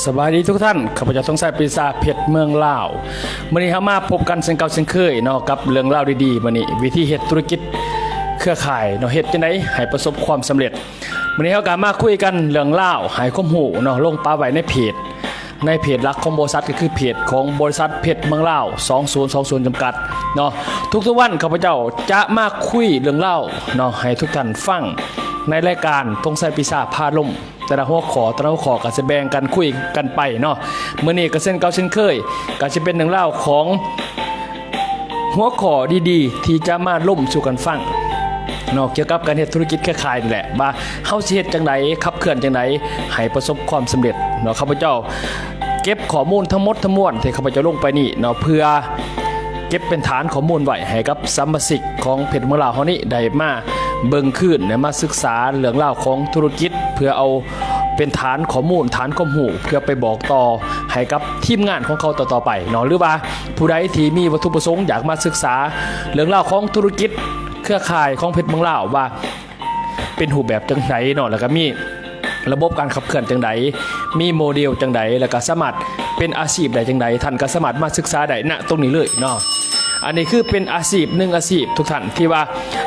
ສະບາຍດີທຸກທ່ານ, ຂ້າພະເຈົ້າ ທອງໄຊ ປີຊາ ເພັດເມືອງລາວ. ມື້ນີ້ເຮົາມາພົບກັນເຊັ່ນເກົ່າເຊັ່ນເຄີຍເນາະ ກັບເລື່ອງລາວດີໆ. ມື້ນີ້ວິທີເຮັດທຸລະກິດເຄືອຂ່າຍເນາະ, ເຮັດຈັ່ງໃດໃຫ້ປະສົບຄວາມສຳເລັດ. ມື້ນີ້ເຮົາກໍມາຄຸຍກັນເລື່ອງລາວ ໃຫ້ຄວາມຮູ້ເນາະ, ລົງປະໄວ້ໃນເພຈ ໃນເພຈຫຼັກຂອງບໍລິສັດ ກໍຄືເພຈຂອງບໍລິສັດເພັດເມືອງລາວ ສອງສູນສອງສູນ ຈຳກັດເນາະ. ທຸກໆວັນຂ້າພະເຈົ້າຈະມາຄຸຍເລື່ອງລາວເນາະ ໃຫ້ທຸກທ່ານຟັງ ໃນລາຍການ ທອງໄຊ ປີຊາ ພາລົມ. ແຕ່ລະຫົວຂໍ້ ແຕ່ລະຫົວຂໍ້ກໍຊິແບ່ງກັນຄຸຍກັນໄປເນາະ. ມື້ນີ້ກໍເຊັ່ນເກົ່າເຊັ່ນເຄີຍ ກໍຊິເປັນເລື່ອງລາວຂອງຫົວຂໍ້ດີໆ ທີ່ຈະມາລົມສູ່ກັນຟັງເນາະ, ກ່ຽວກັບການເຮັດທຸລະກິດເຄືອຂ່າຍນີ້ແຫຼະ ວ່າເຮົາຊິເຮັດຈັ່ງໃດ ຂັບເຄື່ອນຈັ່ງໃດໃຫ້ປະສົບຄວາມສຳເລັດເນາະ. ຂ້າພະເຈົ້າເກັບຂໍ້ມູນທັງໝົດທັງມວນທີ່ຂ້າພະເຈົ້າລົງໄປນີ້ເນາະ ເພື່ອ ເກັບເປັນຖານຂໍ້ມູນໄວ້ໃຫ້ກັບສະມາຊິກຂອງເພັດເມືອງລາວເຮົານີ້ ໄດ້ມາເບິ່ງຄືນ ໄດ້ມາສຶກສາເລື່ອງລາວຂອງທຸລະກິດ ເພື່ອເອົາເປັນຖານຂໍ້ມູນ ຖານຄວາມຮູ້ ເພື່ອໄປບອກຕໍ່ໃຫ້ກັບທີມງານຂອງເຂົາຕໍ່ໆໄປເນາະ. ຫຼືວ່າຜູ້ໃດທີ່ມີວັດຖຸປະສົງຢາກມາສຶກສາເລື່ອງລາວຂອງທຸລະກິດເຄືອຂ່າຍຂອງເພັດເມືອງລາວ ວ່າ ເປັນຮູບແບບຈັ່ງໃດເນາະ ແລ້ວກໍມີລະບົບການຂັບເຄື່ອນຈັ່ງໃດ ມີໂມເດວຈັ່ງໃດ ແລ້ວກໍສາມາດເປັນອາຊີບໄດ້ຈັ່ງໃດ ທ່ານກໍສາມາດມາສຶກສາໄດ້ນະຕົງນີ້ເລີຍເນາະ. ອັນນີ້ຄືເປັນອາຊີບໜຶ່ງອາຊີບ ທຸກທ່ານ ທີ່ວ່າ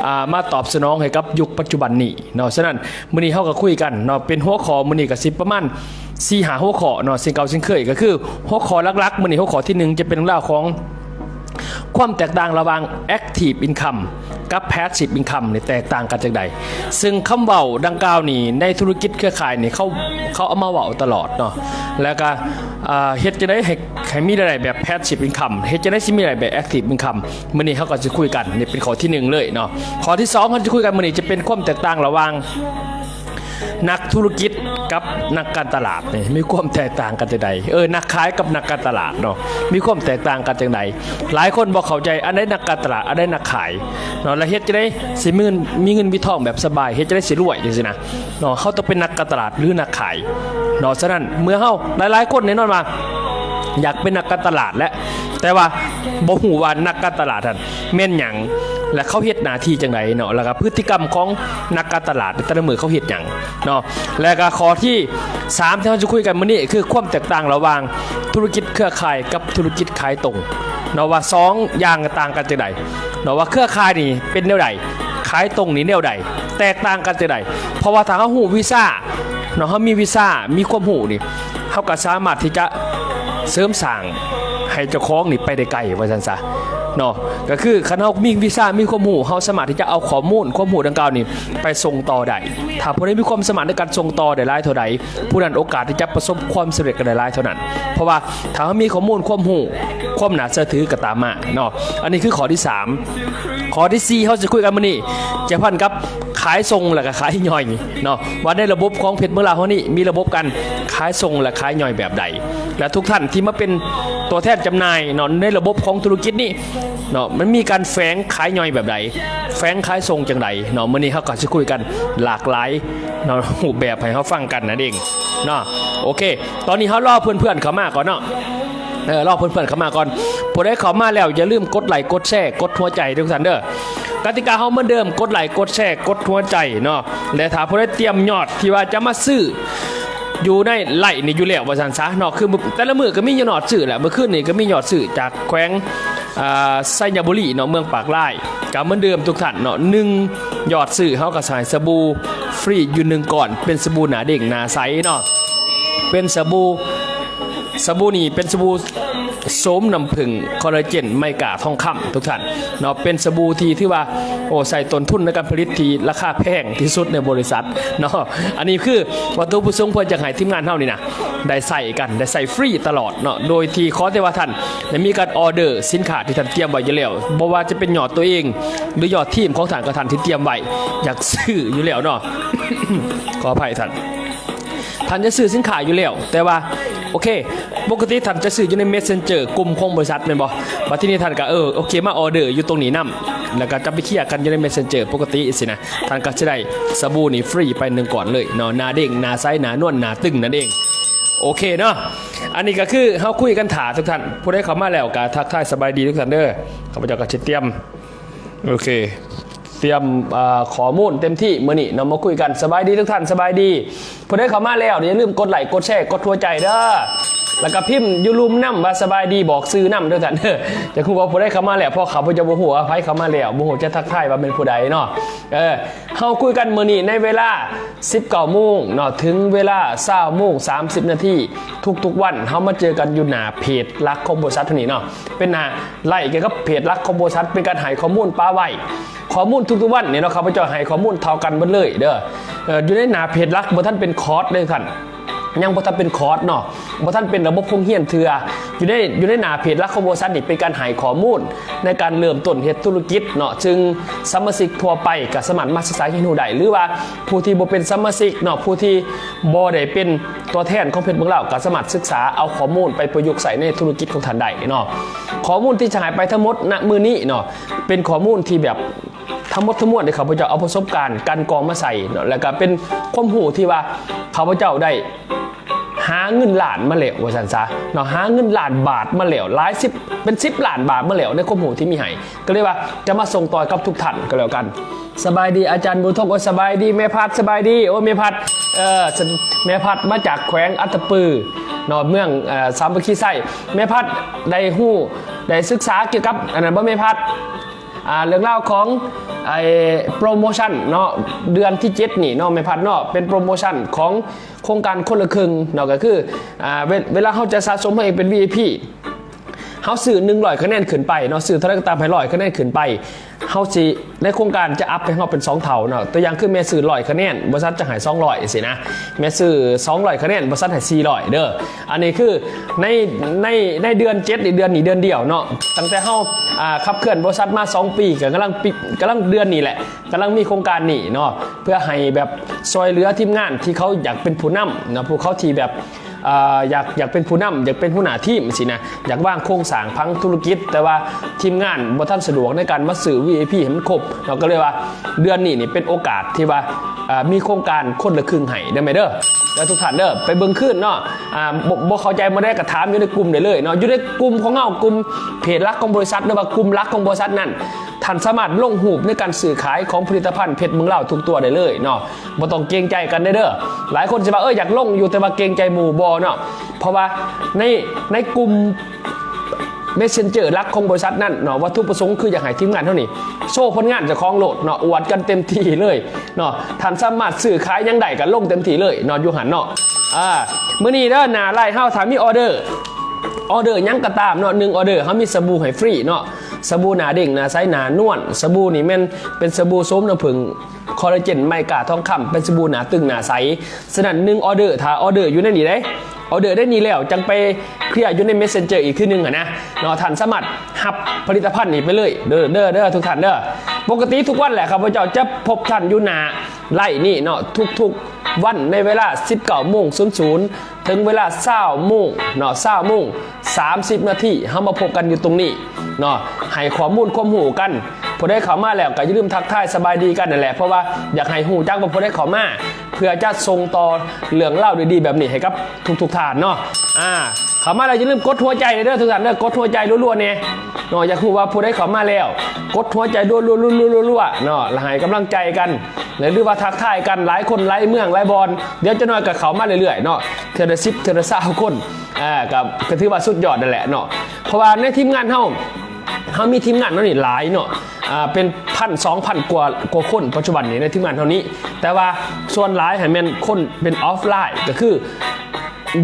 ອ່າ ມາຕອບສະໜອງໃຫ້ກັບຍຸກປັດຈຸບັນນີ້ເນາະ. ສະນັ້ນ ມື້ນີ້ເຮົາກໍຄຸຍກັນເນາະ ເປັນຫົວຂໍ້ ມື້ນີ້ກໍຊິປະມານສີ່ຫ້າຫົວຂໍ້ເນາະ ເຊັ່ນເກົ່າເຊັ່ນເຄີຍ. ກໍຄືຫົວຂໍ້ຫຼັກໆ ມື້ນີ້ຫົວຂໍ້ທີໜຶ່ງ ຈະເປັນເລື່ອງລາວຂອງ ຄວາມແຕກຕ່າງລະຫວ່າງ active income ກັບ passive income ນີ້ແຕກຕ່າງກັນຈັ່ງໃດ? ເຊິ່ງຄຳເວົ້າດັ່ງກ່າວນີ້ ໃນທຸລະກິດເຄືອຂ່າຍນີ້ ເຂົາ ເຂົາເອົາມາເວົ້າຕະຫຼອດເນາະ. ແລ້ວກະ ເຮັດຈັ່ງໃດໃຫ້ ໃຫ້ມີລາຍໄດ້ແບບ passive income? ເຮັດຈັ່ງໃດຊິມີລາຍໄດ້ແບບ active income? ມື້ນີ້ເຮົາກໍຊິຄຸຍກັນ ນີ້ເປັນຂໍ້ທີໜຶ່ງເລີຍເນາະ. ຂໍ້ທີສອງ ເຮົາຈະຄຸຍກັນມື້ນີ້ ຈະເປັນຄວາມແຕກຕ່າງລະຫວ່າງ ນັກທຸລະກິດກັບນັກການຕະຫຼາດນີ້ ມີຄວາມແຕກຕ່າງກັນຈັ່ງໃດ? ເອີ ນັກຂາຍກັບນັກການຕະຫຼາດເນາະ ມີຄວາມແຕກຕ່າງກັນຈັ່ງໃດ? ຫຼາຍຄົນບໍ່ເຂົ້າໃຈ ອັນໃດນັກການຕະຫຼາດ ອັນໃດນັກຂາຍເນາະ. ແລ້ວເຮັດຈັ່ງໃດຊິມີເງິນ ມີເງິນມີທອງແບບສະບາຍ? ເຮັດຈັ່ງໃດຊິລວຍ ຈັ່ງຊີ້ນະເນາະ. ເຮົາຕ້ອງເປັນນັກການຕະຫຼາດ ຫຼື ນັກຂາຍເນາະ. ສະນັ້ນ ເມື່ອເຮົາ ຫຼາຍໆຄົນແນ່ນອນວ່າ ຢາກເປັນນັກການຕະຫຼາດແຫຼະ ແຕ່ວ່າບໍ່ຮູ້ວ່ານັກການຕະຫຼາດຫັ້ນແມ່ນຫຍັງ ແລະ ເຂົາເຮັດໜ້າທີ່ຈັ່ງໃດເນາະ ແລ້ວກໍພຶດຕິກຳຂອງນັກການຕະຫຼາດໃນແຕ່ລະມື້ເຂົາເຮັດຫຍັງເນາະ. ແລ້ວກໍຂໍ້ທີສາມ ທີ່ເຮົາຈະຄຸຍກັນມື້ນີ້ ຄືຄວາມແຕກຕ່າງລະຫວ່າງທຸລະກິດເຄືອຂ່າຍກັບທຸລະກິດຂາຍຕົງເນາະ ວ່າສອງຢ່າງຕ່າງກັນຈັ່ງໃດເນາະ. ວ່າເຄືອຂ່າຍນີ້ເປັນແນວໃດ ຂາຍຕົງນີ້ແນວໃດ ແຕກຕ່າງກັນຈັ່ງໃດ? ເພາະວ່າຖ້າເຮົາຮູ້ວິຊາເນາະ ເຮົາມີວິຊາ ມີຄວາມຮູ້ນີ້ ເຮົາກໍສາມາດທີ່ຈະເສີມສ້າງໃຫ້ເຈົ້າຂອງນີ້ໄປໄດ້ໄກ ວ່າຊັ້ນຊະເນາະ. ກໍຄືຄັນເຮົາມີວິຊາ ມີຄວາມຮູ້ ເຮົາສາມາດທີ່ຈະເອົາຂໍ້ມູນ ຄວາມຮູ້ດັ່ງກ່າວນີ້ໄປສົ່ງຕໍ່ໄດ້. ຖ້າຜູ້ໃດມີຄວາມສາມາດໃນການສົ່ງຕໍ່ໄດ້ຫຼາຍເທົ່າໃດ ຜູ້ນັ້ນໂອກາດທີ່ຈະປະສົບຄວາມສຳເລັດກໍໄດ້ຫຼາຍເທົ່ານັ້ນ. ເພາະວ່າຖ້າເຮົາມີຂໍ້ມູນ ຄວາມຮູ້ ຄວາມໜ້າເຊື່ອຖືກໍຕາມມາເນາະ. ອັນນີ້ຄືຂໍ້ທີສາມ. ຂໍ້ທີສີ່ ເຮົາຈະຄຸຍກັນມື້ນີ້ ກ່ຽວພັນກັບ ຂາຍສົ່ງ ແລະ ກໍຂາຍຍ່ອຍເນາະ ວ່າໃນລະບົບຂອງເພັດເມືອງລາວເຮົານີ້ ມີລະບົບການຂາຍສົ່ງ ແລະ ຂາຍຍ່ອຍແບບໃດ ແລະ ທຸກທ່ານທີ່ມາເປັນຕົວແທນຈຳໜ່າຍເນາະ ໃນລະບົບຂອງທຸລະກິດນີ້ເນາະ ມັນມີການແຝງຂາຍຍ່ອຍແບບໃດ ແຝງຂາຍສົ່ງຈັ່ງໃດເນາະ. ມື້ນີ້ເຮົາກໍຊິຄຸຍກັນຫຼາກຫຼາຍເນາະ ຮູບແບບໃຫ້ເຮົາຟັງກັນນັ້ນເອງເນາະ. ໂອເຄ ຕອນນີ້ເຮົາລໍເພື່ອນໆເຂົ້າມາກ່ອນເນາະ ເອີ ລໍເພື່ອນໆເຂົ້າມາກ່ອນ. ຜູ້ໃດເຂົ້າມາແລ້ວ ຢ່າລືມກົດໄລ ກົດແຊ ກົດຫົວໃຈເດີທຸກທ່ານເດີ. ກະຕິກາເຮົາເໝືອນເດີມ ກົດໄລ ກົດແຊ ກົດຫົວໃຈເນາະ. ແລະ ຖ້າຜູ້ໃດຕຽມຍອດທີ່ວ່າຈະມາຊື້ຢູ່ໃນໄລນີ້ຢູ່ແລ້ວ ວ່າຊັ້ນຊະເນາະ ຄືແຕ່ລະມື້ກໍມີຍອດຊື້ແຫຼະ. ມື້ຄືນນີ້ກໍມີຍອດຊື້ຈາກແຂວງ ອ່າ ໄຊຍະບູລີເນາະ ເມືອງປາກລາຍ. ກໍເໝືອນເດີມທຸກທ່ານເນາະ ໜຶ່ງຍອດຊື້ ເຮົາກໍໃຫ້ສະບູຟຣີຢູ່ໜຶ່ງກ້ອນ ເປັນສະບູໜ້າເດ້ງໜ້າໃສເນາະ ເປັນສະບູ ສະບູນີ້ເປັນສະບູໂສມນ້ຳຜຶ້ງ ຄໍລາເຈນ ໄມກາທອງຄຳ ທຸກທ່ານເນາະ. ເປັນສະບູທີ່ຖືວ່າ ໂອ້ ໃຊ້ຕົ້ນທຶນໃນການຜະລິດທີ່ລາຄາແພງທີ່ສຸດໃນບໍລິສັດເນາະ. ອັນນີ້ຄືວັດຖຸປະສົງເພື່ອຢາກໃຫ້ທີມງານເຮົານີ້ນະ ໄດ້ໃຊ້ກັນ ໄດ້ໃຊ້ຟຣີຕະຫຼອດເນາະ ໂດຍທີ່ຂໍແຕ່ວ່າທ່ານໄດ້ມີການອໍເດີສິນຄ້າທີ່ທ່ານຕຽມໄວ້ຢູ່ແລ້ວ ບໍ່ວ່າຈະເປັນຍອດຕົວເອງ ຫຼື ຍອດທີມຂອງທ່ານ ກໍທ່ານທີ່ຕຽມໄວ້ ຢາກຊື້ຢູ່ແລ້ວເນາະ ຂໍອະໄພທ່ານ ທ່ານຈະຊື້ສິນຄ້າຢູ່ແລ້ວ ແຕ່ວ່າ ໂອເຄ ປົກກະຕິທ່ານຈະຊື້ຢູ່ໃນ Messenger ກຸ່ມຂອງບໍລິສັດແມ່ນບໍ່? ບັດທີນີ້ທ່ານກໍ ເອີ ໂອເຄ ມາອໍເດີຢູ່ຕົງນີ້ນຳ ແລ້ວກໍຈະໄປເຄຍກັນຢູ່ໃນ Messenger ປົກກະຕິຊີ້ນະ ທ່ານກໍຈະໄດ້ສະບູນີ້ຟຣີໄປໜຶ່ງກ້ອນເລີຍເນາະ ໜ້າເດ້ງ ໜ້າໃສ ໜ້ານວນ ໜ້າຕຶງນັ້ນເອງ. ໂອເຄເນາະ ອັນນີ້ກໍຄືເຮົາຄຸຍກັນຖ້າທຸກທ່ານ ຜູ້ໃດເຂົ້າມາແລ້ວກໍທັກທາຍສະບາຍດີທຸກທ່ານເດີ. ຂ້າພະເຈົ້າກໍຊິຕຽມ ໂອເຄ ຕຽມ ເອີ ຂໍ້ມູນເຕັມທີ່ມື້ນີ້ເນາະ ມາຄຸຍກັນ. ສະບາຍດີທຸກທ່ານ ສະບາຍດີ. ຜູ້ໃດເຂົ້າມາແລ້ວ ຢ່າລືມກົດໄລ້ ກົດແຊ ກົດຫົວໃຈເດີ້ ແລ້ວກໍພິມຢູ່ລຸ່ມນຳວ່າສະບາຍດີ ບອກຊື່ນຳເດີ້ທ່ານເດີ້. ຢາກຮູ້ວ່າຜູ້ໃດເຂົ້າມາແລ້ວ ເພາະຂ້າພະເຈົ້າບໍ່ຮູ້ວ່າໃຜເຂົ້າມາແລ້ວ ບໍ່ຮູ້ຈະທັກທາຍວ່າແມ່ນຜູ້ໃດເນາະ. ເອີ ເຮົາຄຸຍກັນມື້ນີ້ໃນເວລາສິບເກົ້າໂມງເນາະ ເຖິງເວລາຊາວໂມງສາມສິບນາທີ ທຸກໆວັນ ເຮົາມາເຈີກັນຢູ່ໜ້າເພຈຫຼັກຂອງບໍລິສັດເຮົານີ້ເນາະ. ເປັນໜ້າໄລຟ໌ກ່ຽວກັບເພຈຫຼັກຂອງບໍລິສັດ ເປັນການໃຫ້ຂໍ້ມູນປະໄວ້. ຂໍ້ມູນທຸກໆວັນນີ້ເນາະ ຂ້າພະເຈົ້າໃຫ້ຂໍ້ມູນເທົ່າກັນເບິດເລີຍເດີ້. ເອີ ຢູ່ໃນໜ້າເພຈຫຼັກບໍ່ທັນເປັນຄອດເດີ້ທ່ານ ຍັງບໍ່ທັນເປັນຄອດເນາະ ບໍ່ທັນເປັນລະບົບໂຮງຮຽນເທື່ອ. ຢູ່ໃນ ຢູ່ໃນໜ້າເພຈຫຼັກຂອງບໍລິສັດນີ້ ເປັນການໃຫ້ຂໍ້ມູນໃນການເລີ່ມຕົ້ນເຮັດທຸລະກິດເນາະ ຊຶ່ງສະມາຊິກທົ່ວໄປກໍສາມາດມາສຶກສາຮຽນຮູ້ໄດ້ ຫຼືວ່າຜູ້ທີ່ບໍ່ເປັນສະມາຊິກເນາະ ຜູ້ທີ່ບໍ່ໄດ້ເປັນຕົວແທນຂອງເພຈເມືອງລາວ ກໍສາມາດສຶກສາເອົາຂໍ້ມູນໄປປະຍຸກໃຊ້ໃນທຸລະກິດຂອງທ່ານໄດ້ເນາະ. ຂໍ້ມູນທີ່ຈະໃຫ້ໄປທັງໝົດນະມື້ນີ້ເນາະ ເປັນຂໍ້ມູນທີ່ແບບ ທັງໝົດທັງມວນທີ່ຂ້າພະເຈົ້າເອົາປະສົບການກັ່ນກອງມາໃສ່ເນາະ ແລ້ວກໍເປັນຄວາມຮູ້ທີ່ວ່າຂ້າພະເຈົ້າໄດ້ຫາເງິນລ້ານມາແລ້ວວ່າຊັ້ນຊະເນາະ ຫາເງິນລ້ານບາດມາແລ້ວ ຫຼາຍສິບ ເປັນສິບລ້ານບາດມາແລ້ວ ໃນຄວາມຮູ້ທີ່ມີໃຫ້ ກໍເລີຍວ່າຈະມາສົ່ງຕໍ່ກັບທຸກທ່ານກໍແລ້ວກັນ. ສະບາຍດີອາຈານບຸນທົງ. ໂອ້ ສະບາຍດີແມ່ພັດ ສະບາຍດີ. ໂອ້ ແມ່ພັດ ເອີ ແມ່ພັດມາຈາກແຂວງອັດຕະປືເນາະ ເມືອງ ເອີ ສາມັກຄີໄຊ. ແມ່ພັດໄດ້ຮູ້ ໄດ້ສຶກສາກ່ຽວກັບອັນນັ້ນບໍ່ແມ່ພັດ? ອ່າ ເລື່ອງລາວຂອງໄອ້ໂປຣໂມຊັນເນາະ ເດືອນທີເຈັດນີ້ເນາະ ແມ່ພັດເນາະ ເປັນໂປຣໂມຊັນຂອງໂຄງການຄົນລະເຄິ່ງເນາະ ກໍຄື ອ່າ ເວ ເວລາເຮົາຈະສະສົມໃຫ້ເປັນ ວີໄອພີ ເຮົາຊື້ໜຶ່ງຮ້ອຍຄະແນນຂຶ້ນໄປເນາະ ຊື້ເທົ່າໃດກໍຕາມໃຫ້ຮ້ອຍຄະແນນຂຶ້ນໄປ ເຮົາຊິ ໃນໂຄງການຈະອັບໃຫ້ເຮົາເປັນສອງເທົ່າເນາະ. ຕົວຢ່າງຄືແມ່ຊື້ຮ້ອຍຄະແນນ ບໍລິສັດຈະໃຫ້ສອງຮ້ອຍ ຈັ່ງຊີ້ນະ ແມ່ຊື້ສອງຮ້ອຍຄະແນນ ບໍລິສັດໃຫ້ສີ່ຮ້ອຍເດີ້. ອັນນີ້ຄືໃນ ໃນ ໃນເດືອນເຈັດນີ້ ເດືອນນີ້ເດືອນດຽວເນາະ ຕັ້ງແຕ່ເຮົາ ອ່າ ຂັບເຄື່ອນບໍລິສັດມາສອງປີ ກໍກຳລັງ ກຳລັງເດືອນນີ້ແຫຼະ ກຳລັງມີໂຄງການນີ້ເນາະ ເພື່ອໃຫ້ແບບຊ່ວຍເຫຼືອທີມງານທີ່ເຂົາຢາກເປັນຜູ້ນຳເນາະ ພວກເຂົາທີ່ແບບ ອ່າ ຢາກ ຢາກເປັນຜູ້ນຳ ຢາກເປັນຫົວໜ້າທີມ ຈັ່ງຊີ້ນະ ຢາກວາງໂຄງສ້າງຜັງທຸລະກິດ ແຕ່ວ່າທີມງານບໍ່ທັນສະດວກໃນການມາຊື້ ວີໄອພີ ໃຫ້ມັນຄົບເນາະ ກໍເລີຍວ່າເດືອນນີ້ນີ້ເປັນໂອກາດທີ່ວ່າ ອ່າ ມີໂຄງການຄົນລະເຄິ່ງໃຫ້ເດີ້ແມ່ເດີ້ ແລະ ທຸກທ່ານເດີ້ ໄປເບິ່ງຄືນເນາະ. ອ່າ ບໍ່ ບໍ່ເຂົ້າໃຈໝ່ອງໃດກໍຖາມຢູ່ໃນກຸ່ມໄດ້ເລີຍເນາະ ຢູ່ໃນກຸ່ມຂອງເຮົາ ກຸ່ມເພຈຫຼັກຂອງບໍລິສັດ ຫຼືວ່າກຸ່ມຫຼັກຂອງບໍລິສັດນັ້ນ ທ່ານສາມາດລົງຮູບໃນການຊື້ຂາຍຂອງຜະລິດຕະພັນເພັດເມືອງລາວທຸກຕົວໄດ້ເລີຍເນາະ ບໍ່ຕ້ອງເກງໃຈກັນເດີ້. ຫຼາຍຄົນຊິວ່າ ເອີ ຢາກລົງຢູ່ ແຕ່ວ່າເກງໃຈໝູ່ ບໍ່ເນາະ ເພາະວ່າໃນ ໃນກຸ່ມ Messenger ຫຼັກຂອງບໍລິສັດນັ້ນເນາະ ວັດຖຸປະສົງຄືຢາກໃຫ້ທີມງານເຮົານີ້ໂຊຜົນງານເຈົ້າຂອງໂລດເນາະ ອວດກັນເຕັມທີ່ເລີຍເນາະ ທ່ານສາມາດຊື້ຂາຍຫຍັງໄດ້ກໍລົງເຕັມທີ່ເລີຍເນາະ ຢູ່ຫັ້ນເນາະ. ອ່າ ມື້ນີ້ເດີ້ ໜ້າໄລຟ໌ເຮົາ ຖ້າມີອໍເດີ ອໍເດີຫຍັງກໍຕາມເນາະ ໜຶ່ງອໍເດີ ເຮົາມີສະບູໃຫ້ຟຣີເນາະ ສະບູໜ້າເດັ່ງ ໜ້າໃສ ໜ້ານວນ. ສະບູນີ້ແມ່ນເປັນສະບູໂສມນ້ຳເຜິ້ງ ຄໍລາເຈນ ໄມກາທອງຄຳ ເປັນສະບູໜ້າຕຶງໜ້າໃສ. ສະນັ້ນ ໜຶ່ງອໍເດີ ຖ້າອໍເດີຢູ່ໃນນີ້ເດ້ ອໍເດີໄດ້ນີ້ແລ້ວ ຈັ່ງໄປເຄລຍຢູ່ໃນ Messenger ອີກເທື່ອໜຶ່ງຫັ້ນນະເນາະ ທ່ານສາມາດຮັບຜະລິດຕະພັນນີ້ໄປເລີຍເດີ້ ເດີ້ ເດີ້ ທຸກທ່ານເດີ້. ປົກກະຕິທຸກວັນແຫຼະ ຂ້າພະເຈົ້າຈະພົບທ່ານຢູ່ໜ້າໄລຟ໌ນີ້ເນາະ ທຸກໆວັນໃນເວລາສິບເກົ້າໂມງສູນສູນ ເຖິງເວລາຊາວໂມງເນາະ ຊາວໂມງສາມສິບນາທີ ເຮົາມາພົບກັນຢູ່ຕົງນີ້ເນາະ ໃຫ້ຂໍ້ມູນຄວາມຮູ້ກັນ. ຜູ້ໃດເຂົ້າມາແລ້ວກໍຢ່າລືມທັກທາຍສະບາຍດີກັນນັ້ນແຫຼະ ເພາະວ່າຢາກໃຫ້ຮູ້ຈັກວ່າຜູ້ໃດເຂົ້າມາ ເພື່ອຈະສົ່ງຕໍ່ເລື່ອງລາວດີໆແບບນີ້ໃຫ້ກັບທຸກໆທ່ານເນາະ. ອ່າ ເຂົ້າມາແລ້ວຢ່າລືມກົດຫົວໃຈເດີ້ ທຸກທ່ານເດີ້ ກົດຫົວໃຈລົວໆແດ່ເນາະ. ຢາກຮູ້ວ່າຜູ້ໃດເຂົ້າມາແລ້ວ ກົດຫົວໃຈລົວໆໆໆເນາະ ແລ້ວໃຫ້ກຳລັງໃຈກັນ ຫຼືວ່າທັກທາຍກັນ ຫຼາຍຄົນຫຼາຍເມືອງຫຼາຍບ່ອນ ດຽວຈັກໜ້ອຍກໍເຂົ້າມາເລື້ອຍໆເນາະ ເທື່ອລະສິບ ເທື່ອລະຊາວຄົນ ອ່າ ກໍ ກໍຖືວ່າສຸດຍອດນັ້ນແຫຼະເນາະ. ເພາະວ່າໃນທີມງານເຮົາ ເຮົາມີທີມງານເຮົານີ້ຫຼາຍເນາະ ອ່າ ເປັນພັນສອງພັນກວ່າ ກວ່າຄົນປັດຈຸບັນນີ້ໃນທີມງານເຮົານີ້ ແຕ່ວ່າສ່ວນຫຼາຍຫັ້ນແມ່ນຄົນເປັນອອຟລາຍ ກໍຄື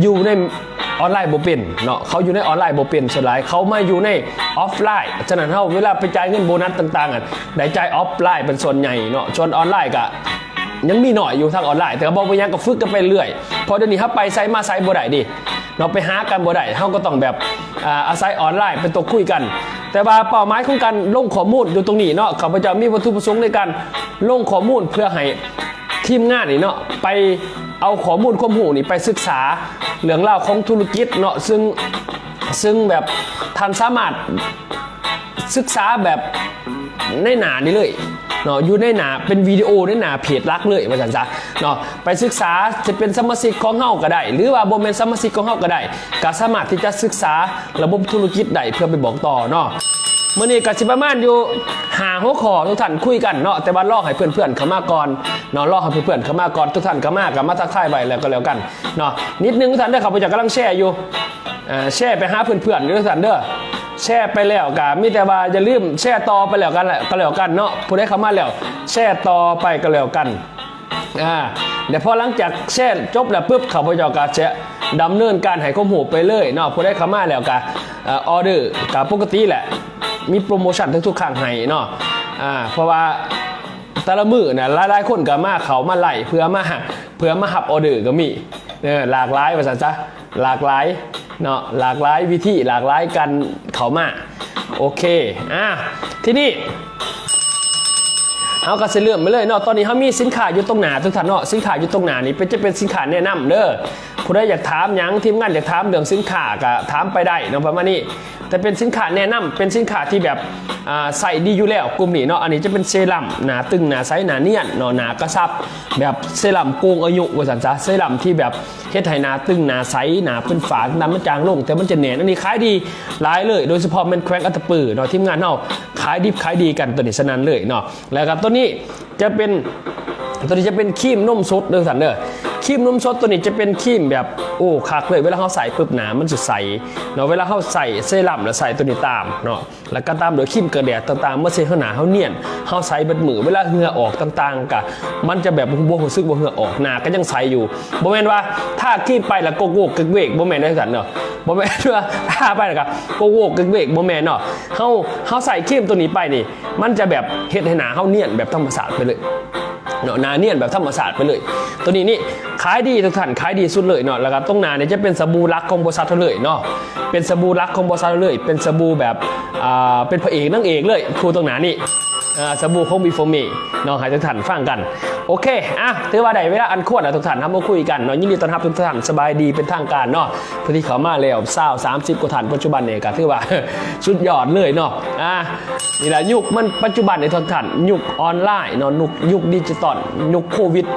ຢູ່ໃນອອນລາຍບໍ່ເປັນເນາະ ເຂົາຢູ່ໃນອອນລາຍບໍ່ເປັນ ສ່ວນຫຼາຍເຂົາມາຢູ່ໃນອອຟລາຍ. ສະນັ້ນເຮົາເວລາໄປຈ່າຍເງິນໂບນັດຕ່າງໆ ໄດ້ຈ່າຍອອຟລາຍເປັນສ່ວນໃຫຍ່ເນາະ ສ່ວນອອນລາຍກໍ ຍັງມີໜ້ອຍຢູ່ທາງອອນລາຍ ແຕ່ກໍບໍ່ເປັນຫຍັງ ກໍຝຶກກັນໄປເລື້ອຍ ເພາະດຽວນີ້ເຮົາໄປໃສມາໃສບໍ່ໄດ້ເດ້ເນາະ ໄປຫາກັນບໍ່ໄດ້ ເຮົາກໍຕ້ອງແບບ ອ່າ ອາໄສອອນລາຍເປັນຕົວຄຸຍກັນ. ແຕ່ວ່າເປົ້າໝາຍຂອງການລົງຂໍ້ມູນຢູ່ຕົງນີ້ເນາະ ຂ້າພະເຈົ້າມີວັດຖຸປະສົງໃນການລົງຂໍ້ມູນເພື່ອໃຫ້ທີມງານນີ້ເນາະ ໄປເອົາຂໍ້ມູນຄວາມຮູ້ນີ້ໄປສຶກສາເລື່ອງລາວຂອງທຸລະກິດເນາະ ຊຶ່ງ ຊຶ່ງແບບທ່ານສາມາດ ສຶກສາແບບໃນໜ້ານີ້ເລີຍ ເນາະ ຢູ່ໃນໜ້າ ເປັນວິດີໂອໃນໜ້າເພຈຫຼັກເລີຍວ່າຊັ້ນຊະເນາະ. ໄປສຶກສາ ຈະເປັນສະມາຊິກຂອງເຮົາກໍໄດ້ ຫຼືວ່າບໍ່ແມ່ນສະມາຊິກຂອງເຮົາກໍໄດ້ ກໍສາມາດທີ່ຈະສຶກສາລະບົບທຸລະກິດໄດ້ ເພື່ອໄປບອກຕໍ່ເນາະ. ມື້ນີ້ກໍຊິປະມານຢູ່ຫ້າຫົວຂໍ້ ທຸກທ່ານຄຸຍກັນເນາະ ແຕ່ວ່າລໍໃຫ້ເພື່ອນໆເຂົ້າມາກ່ອນເນາະ ລໍໃຫ້ເພື່ອນໆເຂົ້າມາກ່ອນ. ທຸກທ່ານເຂົ້າມາກໍມາທັກທາຍໄວ້ແລ້ວກໍແລ້ວກັນເນາະ ນິດໜຶ່ງ. ທ່ານເດີ ຂ້າພະເຈົ້າກຳລັງແຊຢູ່ ເອີ ແຊໄປຫາເພື່ອນໆຢູ່ເດີທ່ານເດີ. ແຊໄປແລ້ວກໍມີແຕ່ວ່າຢ່າລືມແຊຕໍ່ໄປແລ້ວກັນ ກໍແລ້ວກັນເນາະ. ຜູ້ໃດເຂົ້າມາແລ້ວ ແຊຕໍ່ໄປກໍແລ້ວກັນ. ອາ ແລ້ວພໍຫຼັງຈາກແຊຈົບແລ້ວປຶບ ຂ້າພະເຈົ້າກໍຈະດຳເນີນການໃຫ້ຄວາມຮູ້ໄປເລີຍເນາະ. ຜູ້ໃດເຂົ້າມາແລ້ວກໍ ເອີ ອໍເດີກໍປົກກະຕິແຫຼະ ມີໂປຣໂມຊັນທຸກໆຄັ້ງໃຫ້ເນາະ. ອາ ເພາະວ່າແຕ່ລະມື້ນະ ຫຼາຍໆຄົນກໍມາ ເຂົ້າມາໄລເພື່ອມາ ເພື່ອມາຮັບອໍເດີກໍມີ. ເອີ ຫຼາກຫຼາຍວ່າຊັ້ນຊະ ຫຼາກຫຼາຍເນາະ ຫຼາກຫຼາຍວິທີ ຫຼາກຫຼາຍການເຂົ້າມາ. ໂອເຄ ອາ ທີນີ້ເຮົາກໍຊິເລີ່ມໄປເລີຍເນາະ. ຕອນນີ້ເຮົາມີສິນຄ້າຢູ່ຕົງໜ້າ ທຸກທ່ານເນາະ. ສິນຄ້າຢູ່ຕົງໜ້ານີ້ເປັນ ຈະເປັນສິນຄ້າແນະນຳເດີ. ຜູ້ໃດຢາກຖາມຫຍັງ ທີມງານຢາກຖາມເລື່ອງສິນຄ້າກໍຖາມໄປໄດ້ເນາະ ປະມານນີ້. ແຕ່ເປັນສິນຄ້າແນະນຳ ເປັນສິນຄ້າທີ່ແບບ ອາ ໃຊ້ດີຢູ່ແລ້ວກຸ່ມນີ້ເນາະ. ອັນນີ້ຈະເປັນເຊຣຳ ໜ້າຕຶງ ໜ້າໃສ ໜ້ານຽນເນາະ ໜ້າກະຊັບ ແບບເຊຣຳໂກງອາຍຸວ່າຊັ້ນຊະ ເຊຣຳທີ່ແບບເຮັດໃຫ້ໜ້າຕຶງ ໜ້າໃສ ໜ້າເພິ່ນຝາດ ໜ້າມັນຈາງລົງ ແຕ່ມັນຈະແໜ້ນ. ອັນນີ້ຂາຍດີຫຼາຍເລີຍ ໂດຍສະເພາະແມ່ນແຂວງອັດຕະປືເນາະ ທີມງານເຮົາຂາຍດິບຂາຍດີກັນຕົວນີ້ສະນັ້ນເລີຍເນາະ. ແລ້ວກໍຕົວນີ້ຈະເປັນ ຕົວນີ້ຈະເປັນຄຣີມນົມສົດເດີທ່ານເດີ. ຄຣີມນົມສົດຕົວນີ້ຈະເປັນຄຣີມແບບ ໂອ້ ຄັກເລີຍ ເວລາເຮົາໃຊ້ປຶບ ໜ້າມັນຊິໃສເນາະ. ເວລາເຮົາໃຊ້ເຊຣຳ ແລ້ວໃຊ້ຕົວນີ້ຕາມເນາະ ແລ້ວກໍຕາມດ້ວຍຄຣີມກັນແດດຕ່າງໆ ມາເຊັດໃຫ້ໜ້າເຮົານຽນ ເຮົາໃສເບິດມື້. ເວລາເຫື່ອອອກຕ່າງໆ ກໍມັນຈະແບບບໍ່ຮູ້ສຶກວ່າເຫື່ອອອກ ໜ້າກໍຍັງໃສຢູ່. ບໍ່ແມ່ນວ່າທາຄຣີມໄປແລ້ວໂກກໂກກເກກເວກ ບໍ່ແມ່ນຈັ່ງຊັ້ນເນາະ. ບໍ່ແມ່ນວ່າທາໄປແລ້ວກໍໂກກໂກກເກກເວກ ບໍ່ແມ່ນເນາະ. ເຮົາ ເຮົາໃຊ້ຄຣີມຕົວນີ້ໄປນີ້ ມັນຈະແບບເຮັດໃຫ້ໜ້າເຮົານຽນແບບທຳມະຊາດໄປເລີຍເນາະ ໜ້ານຽນແບບທຳມະຊາດໄປເລີຍ. ຕົວນີ້ນີ້ຂາຍດີທຸກທ່ານ ຂາຍດີສຸດເລີຍເນາະ. ແລ້ວກໍຕົງໜ້ານີ້ຈະເປັນສະບູຫຼັກຂອງບໍລິສັດເຮົາເລີຍເນາະ ເປັນສະບູຫຼັກຂອງບໍລິສັດເຮົາເລີຍ ເປັນສະບູແບບ ອ່າ ເປັນພະເອກນາງເອກເລີຍ ຄູ່ຕົງໜ້ານີ້ ເອີ ສະບູຂອງ Before Me ເນາະ ໃຫ້ທຸກທ່ານຟັງກັນ. ໂອເຄ ອ່ະ ຖືວ່າໄດ້ເວລາອັນຄວນແລ້ວທຸກທ່ານ ເຮົາມາຄຸຍກັນເນາະ. ຍິນດີຕ້ອນຮັບທຸກທ່ານ ສະບາຍດີເປັນທາງການເນາະ. ຜູ້ທີ່ເຂົ້າມາແລ້ວຊາວ ສາມສິບກວ່າທ່ານ ປັດຈຸບັນນີ້ກໍຖືວ່າສຸດຍອດເລີຍເນາະ. ອ່າ ນີ້ລະຍຸກມັນປັດຈຸບັນນີ້ທຸກທ່ານ ຍຸກອອນລາຍເນາະ ຍຸກ ຍຸກດິຈິຕອນ ຍຸກໂຄວິດ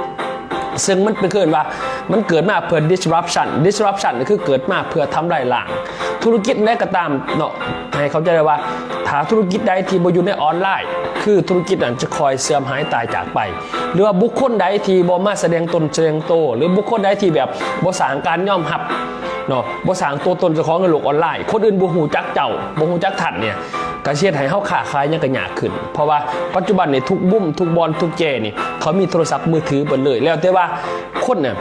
ເຊິ່ງມັນເປັນ ເອີ້ນວ່າມັນເກີດມາເພື່ອ disruption disruption ກໍຄືເກີດມາເພື່ອທຳລາຍລ້າງທຸລະກິດໃດກໍຕາມເນາະ. ໃຫ້ເຂົ້າໃຈໄດ້ວ່າ ຖ້າທຸລະກິດໃດທີ່ບໍ່ຢູ່ໃນອອນລາຍ ຄືທຸລະກິດນັ້ນຈະຄ່ອຍເສື່ອມຫາຍຕາຍຈາກໄປ ຫຼືວ່າບຸກຄົນໃດທີ່ບໍ່ມາສະແດງຕົນສະແດງໂຕ ຫຼືບຸກຄົນໃດທີ່ແບບບໍ່ສ້າງການຍອມຮັບເນາະ ບໍ່ສ້າງຕົວຕົນເຈົ້າຂອງໃນໂລກອອນລາຍ ຄົນອື່ນບໍ່ຮູ້ຈັກເຈົ້າ ບໍ່ຮູ້ຈັກທ່ານເນີ້ຍ ກໍຊິເຮັດໃຫ້ເຮົາຄ້າຂາຍຫຍັງກໍຍາກຂຶ້ນ. ເພາະວ່າປັດຈຸບັນນີ້ທຸກມຸມ ທຸກບ່ອນ ທຸກແຈນີ້ ເຂົາມີໂທລະສັບມືຖືເບິດເລີຍ ແລ້ວແຕ່ວ່າຄົນນະ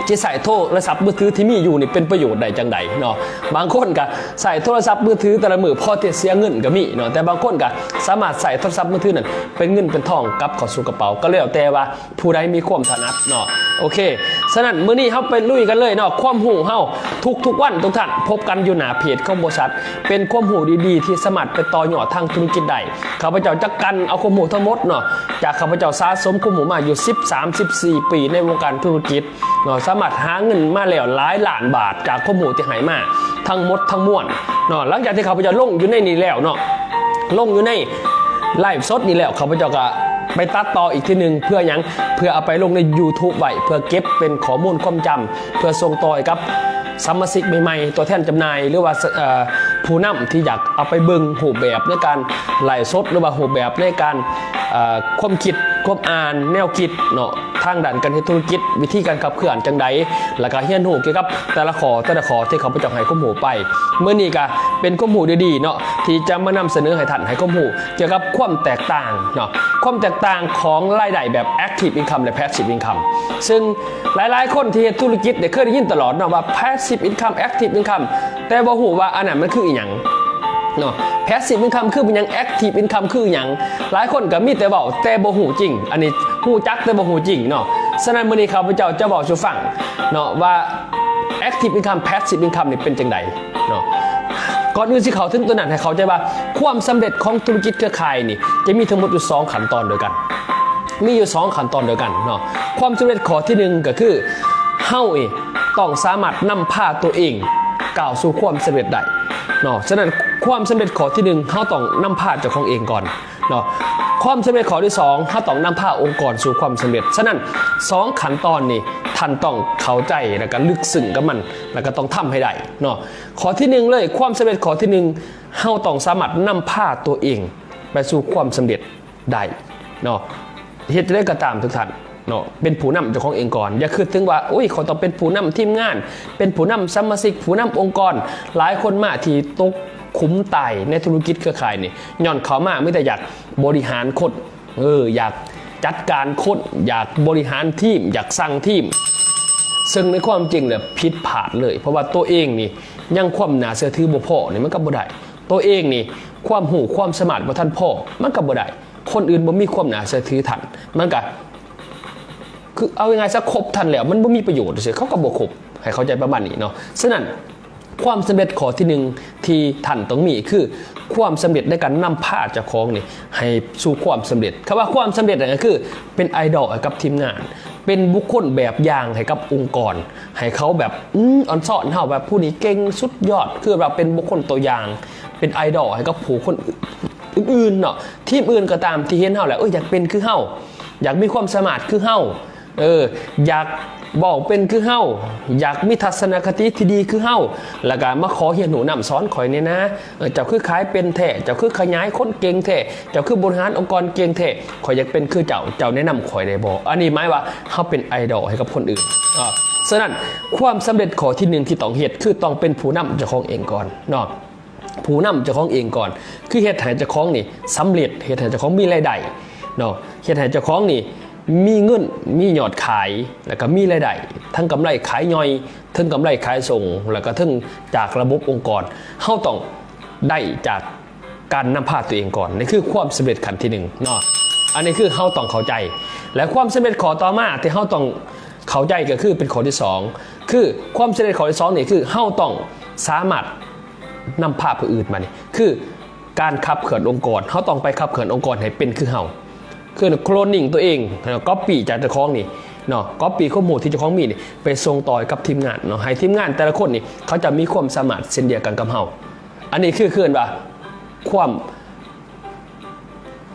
ຊິໃຊ້ໂທລະສັບມືຖືທີ່ມີຢູ່ນີ້ເປັນປະໂຫຍດໄດ້ຈັ່ງໃດເນາະ. ບາງຄົນກໍໃຊ້ໂທລະສັບມືຖືແຕ່ລະມື້ພໍແຕ່ເສຍເງິນກໍມີເນາະ ແຕ່ບາງຄົນກໍສາມາດໃຊ້ໂທລະສັບມືຖືນັ້ນເປັນເງິນເປັນທອງກັບເຂົ້າສູ່ກະເປົາ ກໍແລ້ວແຕ່ວ່າຜູ້ໃດມີຄວາມຖະໜັດເນາະ. ໂອເຄ ສະນັ້ນມື້ນີ້ເຮົາໄປລຸຍກັນເລີຍເນາະ. ຄວາມຮູ້ເຮົາທຸກໆວັນ ທຸກທ່ານ ພົບກັນຢູ່ໜ້າເພຈຂອງບໍລິສັດ ເປັນຄວາມຮູ້ດີໆທີ່ສາມາດໄປຕໍ່ຍອດທາງທຸລະກິດໄດ້. ຂ້າພະເຈົ້າຈະກັ່ນເອົາຄວາມຮູ້ທັງໝົດເນາະ ຈາກຂ້າພະເຈົ້າສະສົມຄວາມຮູ້ມາຢູ່ສິບສາມ ສິບສີ່ປີໃນວົງການທຸລະກິດເນາະ ສາມາດຫາເງິນມາແລ້ວຫຼາຍລ້ານບາດຈາກຄວາມຮູ້ທີ່ໃຫ້ມາທັງໝົດທັງມວນເນາະ. ຫຼັງຈາກທີ່ຂ້າພະເຈົ້າລົງຢູ່ໃນນີ້ແລ້ວເນາະ ລົງຢູ່ໃນໄລຟ໌ສົດນີ້ແລ້ວ ຂ້າພະເຈົ້າກໍໄປຕັດຕໍ່ອີກທີໜຶ່ງ ເພື່ອຫຍັງ? ເພື່ອເອົາໄປລົງໃນ YouTube ໄວ້ ເພື່ອເກັບເປັນຂໍ້ມູນຄວາມຈຳ ເພື່ອສົ່ງຕໍ່ໃຫ້ກັບສະມາຊິກໃໝ່ໆ ຕົວແທນຈຳໜ່າຍ ຫຼືວ່າ ເອີ ຜູ້ນຳທີ່ຢາກເອົາໄປເບິ່ງຮູບແບບໃນການໄລຟ໌ສົດ ຫຼືວ່າຮູບແບບໃນການ ເອີ ຄວາມຄິດ ຄວາມອ່ານ ແນວຄິດເນາະ ທາງດ້ານການເຮັດທຸລະກິດ ວິທີການຂັບເຄື່ອນຈັ່ງໃດ ແລ້ວກໍຮຽນຮູ້ກ່ຽວກັບແຕ່ລະຂໍ້ ແຕ່ລະຂໍ້ທີ່ຂ້າພະເຈົ້າໃຫ້ຄວາມຮູ້ໄປ. ມື້ນີ້ກໍເປັນຄວາມຮູ້ດີໆເນາະ ທີ່ຈະມານຳສະເໜີໃຫ້ທ່ານ ໃຫ້ຄວາມຮູ້ກ່ຽວກັບຄວາມແຕກຕ່າງເນາະ ຄວາມແຕກຕ່າງຂອງລາຍໄດ້ແບບ active income ແລະ passive income ເຊິ່ງ ຫຼາຍໆຄົນທີ່ເຮັດທຸລະກິດໄດ້ເຄີຍໄດ້ຍິນຕະຫຼອດເນາະວ່າ passive income active income ແຕ່ບໍ່ຮູ້ວ່າອັນນັ້ນມັນຄືອີ່ຫຍັງເນາະ. passive income ຄືອີ່ຫຍັງ active income ຄືອີ່ຫຍັງ ຫຼາຍຄົນກໍມີແຕ່ເວົ້າແຕ່ບໍ່ຮູ້ຈິງ ອັນນີ້ຮູ້ຈັກແຕ່ບໍ່ຮູ້ຈິງເນາະ. ສະນັ້ນມື້ນີ້ຂ້າພະເຈົ້າຈະເວົ້າສູ່ຟັງເນາະວ່າ active income passive income ນີ້ເປັນຈັ່ງໃດ ເນາະ. ກ່ອນອື່ນຊິເຂົ້າເຖິງຕົວນັ້ນ ໃຫ້ເຂົ້າໃຈວ່າຄວາມສຳເລັດຂອງທຸລະກິດເຄືອຂ່າຍນີ້ ຈະມີທັງໝົດຢູ່ສອງຂັ້ນຕອນດ້ວຍກັນ ມີຢູ່ສອງຂັ້ນຕອນດ້ວຍກັນເນາະ. ຄວາມສຳເລັດຂໍ້ທີໜຶ່ງກໍຄື ເຮົານີ້ຕ້ອງສາມາດນຳພາຕົວເອງກ້າວສູ່ຄວາມສຳເລັດໄດ້ເນາະ. ສະນັ້ນຄວາມສຳເລັດຂໍ້ທີໜຶ່ງ ເຮົາຕ້ອງນຳພາເຈົ້າຂອງເອງກ່ອນເນາະ. ຄ ຄວາມສຳເລັດຂໍ້ທີສອງ ເຮົາຕ້ອງນຳພາອົງກອນສູ່ຄວາມສຳເລັດ. ສະນັ້ນ ສອງຂັ້ນຕອນນີ້ ທ່ານຕ້ອງເຂົ້າໃຈ ແລ້ວກໍລຶກຊຶ້ງກັບມັນ ແລ້ວກໍຕ້ອງທຳໃຫ້ໄດ້ເນາະ. ຂໍ້ທີໜຶ່ງເລີຍ ຄວາມສຳເລັດຂໍ້ທີໜຶ່ງ ເຮົາຕ້ອງສາມາດນຳພາຕົວເອງໄປສູ່ຄວາມສຳເລັດໄດ້ເນາະ. ເຮັດຈັ່ງໃດກໍຕາມທຸກທ່ານເນາະ ເປັນຜູ້ນຳເຈົ້າຂອງເອງກ່ອນ. ຢ່າຄິດເຖິງວ່າ ໂອ້ຍ ຂ້ອຍຕ້ອງເປັນຜູ້ນຳທີມງານ, ເປັນຜູ້ນຳສະມາຊິກ, ຜູ້ນຳອົງກອນ. ຫຼາຍຄົນມາທີ່ຕົກຂຸມຕາຍໃນທຸລະກິດເຄືອຂ່າຍນີ້ ຍ້ອນເຂົ້າມາມີແຕ່ຢາກບໍລິຫານຄົນ ເອີ ຢາກຈັດການຄົນ, ຢາກບໍລິຫານທີມ, ຢາກສັ່ງທີມ ເຊິ່ງໃນຄວາມຈິງແລ້ວຜິດພາດເລີຍ ເພາະວ່າຕົວເອງນີ້ຍັງຄວາມໜ້າເຊື່ອຖືບໍ່ພໍ ນີ້ມັນກໍບໍ່ໄດ້. ຕົວເອງນີ້ຄວາມຮູ້ຄວາມສາມາດບໍ່ທັນພໍ ມັນກໍບໍ່ໄດ້. ຄົນອື່ນບໍ່ມີຄວາມໜ້າເຊື່ອຖືທ່ານ ມັນກໍ ຄືເອົາງ່າຍໆຊະ ຄົບທ່ານແລ້ວມັນບໍ່ມີປະໂຫຍດ ເຂົາກໍບໍ່ຄົບ ໃຫ້ເຂົ້າໃຈປະມານນີ້ເນາະ. ສະນັ້ນ ຄວາມສຳເລັດຂໍ້ທີໜຶ່ງທີ່ທ່ານຕ້ອງມີ ຄືຄວາມສຳເລັດໃນການນຳພາເຈົ້າຂອງນີ້ໃຫ້ສູ່ຄວາມສຳເລັດ. ຄຳວ່າຄວາມສຳເລັດນັ້ນກໍຄືເປັນໄອດອລໃຫ້ກັບທີມງານ, ເປັນບຸກຄົນແບບຢ່າງໃຫ້ກັບອົງກອນ, ໃຫ້ເຂົາແບບ ອືມ ອອນຊອນເຮົາ ແບບຜູ້ນີ້ເກັ່ງສຸດຍອດ ຄືວ່າເປັນບຸກຄົນຕົວຢ່າງ, ເປັນໄອດອລໃຫ້ກັບຜູ້ຄົນອື່ນໆເນາະ. ທີມອື່ນກໍຕາມທີ່ເຫັນເຮົາແລ້ວ ເອີ ຢາກເປັນຄືເຮົາ, ຢາກມີຄວາມສາມາດຄືເຮົາ ເອີ ຢາກເວົ້າເປັນຄືເຮົາ, ຢາກມີທັດສະນະຄະຕິທີ່ດີຄືເຮົາ ແລ້ວກໍມາຂໍຮຽນຮູ້ນຳ ສອນຂ້ອຍແດ່ນະ. ເອີ ເຈົ້າຄືຂາຍເປັນແທ້, ເຈົ້າຄືຂະຫຍາຍຄົນເກັ່ງແທ້, ເຈົ້າຄືບໍລິຫານອົງກອນເກັ່ງແທ້, ຂ້ອຍຢາກເປັນຄືເຈົ້າ, ເຈົ້າແນະນຳຂ້ອຍໄດ້ບໍ່? ອັນນີ້ໝາຍວ່າເຮົາເປັນໄອດອລໃຫ້ກັບຄົນອື່ນ. ອາ ສະນັ້ນ ຄວາມສຳເລັດຂໍ້ທີໜຶ່ງທີ່ຕ້ອງເຮັດ ຄືຕ້ອງເປັນຜູ້ນຳເຈົ້າຂອງເອງກ່ອນເນາະ. ຜູ້ນຳເຈົ້າຂອງເອງກ່ອນ ຄືເຮັດໃຫ້ເຈົ້າຂອງນີ້ສຳເລັດ, ເຮັດໃຫ້ເຈົ້າຂອງມີລາຍໄດ້ເນາະ, ເຮັດໃຫ້ເຈົ້າຂອງນີ້ມີເງິນ, ມີຍອດຂາຍ, ແລ້ວກໍມີລາຍໄດ້ ທັງກຳໄລຂາຍຍ່ອຍ, ເທິງກຳໄລຂາຍສົ່ງ, ແລ້ວກໍເທິງຈາກລະບົບອົງກອນ. ເຮົາຕ້ອງໄດ້ຈາກການນຳພາຕົວເອງກ່ອນ. ນີ້ຄືຄວາມສຳເລັດຂັ້ນທີໜຶ່ງເນາະ. ອັນນີ້ຄືເຮົາຕ້ອງເຂົ້າໃຈ. ແລະ ຄວາມສຳເລັດຂໍ້ຕໍ່ມາທີ່ເຮົາຕ້ອງເຂົ້າໃຈ ກໍຄືເປັນຂໍ້ທີສອງ ຄືຄວາມສຳເລັດຂໍ້ທີສອງນີ້ ຄືເຮົາຕ້ອງສາມາດ ນຳພາຜູ້ອື່ນມານີ້ ຄືການຂັບເຄື່ອນອົງກອນ. ເຮົາຕ້ອງໄປຂັບເຄື່ອນອົງກອນໃຫ້ເປັນຄືເຮົາ ຄືໂຄລນນິງຕົວເອງ, ກັອບປີ້ຈາກເຈົ້າຂອງນີ້ເນາະ, ກັອບປີ້ຄວາມຮູ້ທີ່ເຈົ້າຂອງມີນີ້ ໄປສົ່ງຕໍ່ໃຫ້ກັບທີມງານເນາະ, ໃຫ້ທີມງານແຕ່ລະຄົນນີ້ ເຂົາຈະມີຄວາມສາມາດເຊັ່ນດຽວກັນກັບເຮົາ. ອັນນີ້ຄື ເອີ້ນວ່າຄວາມ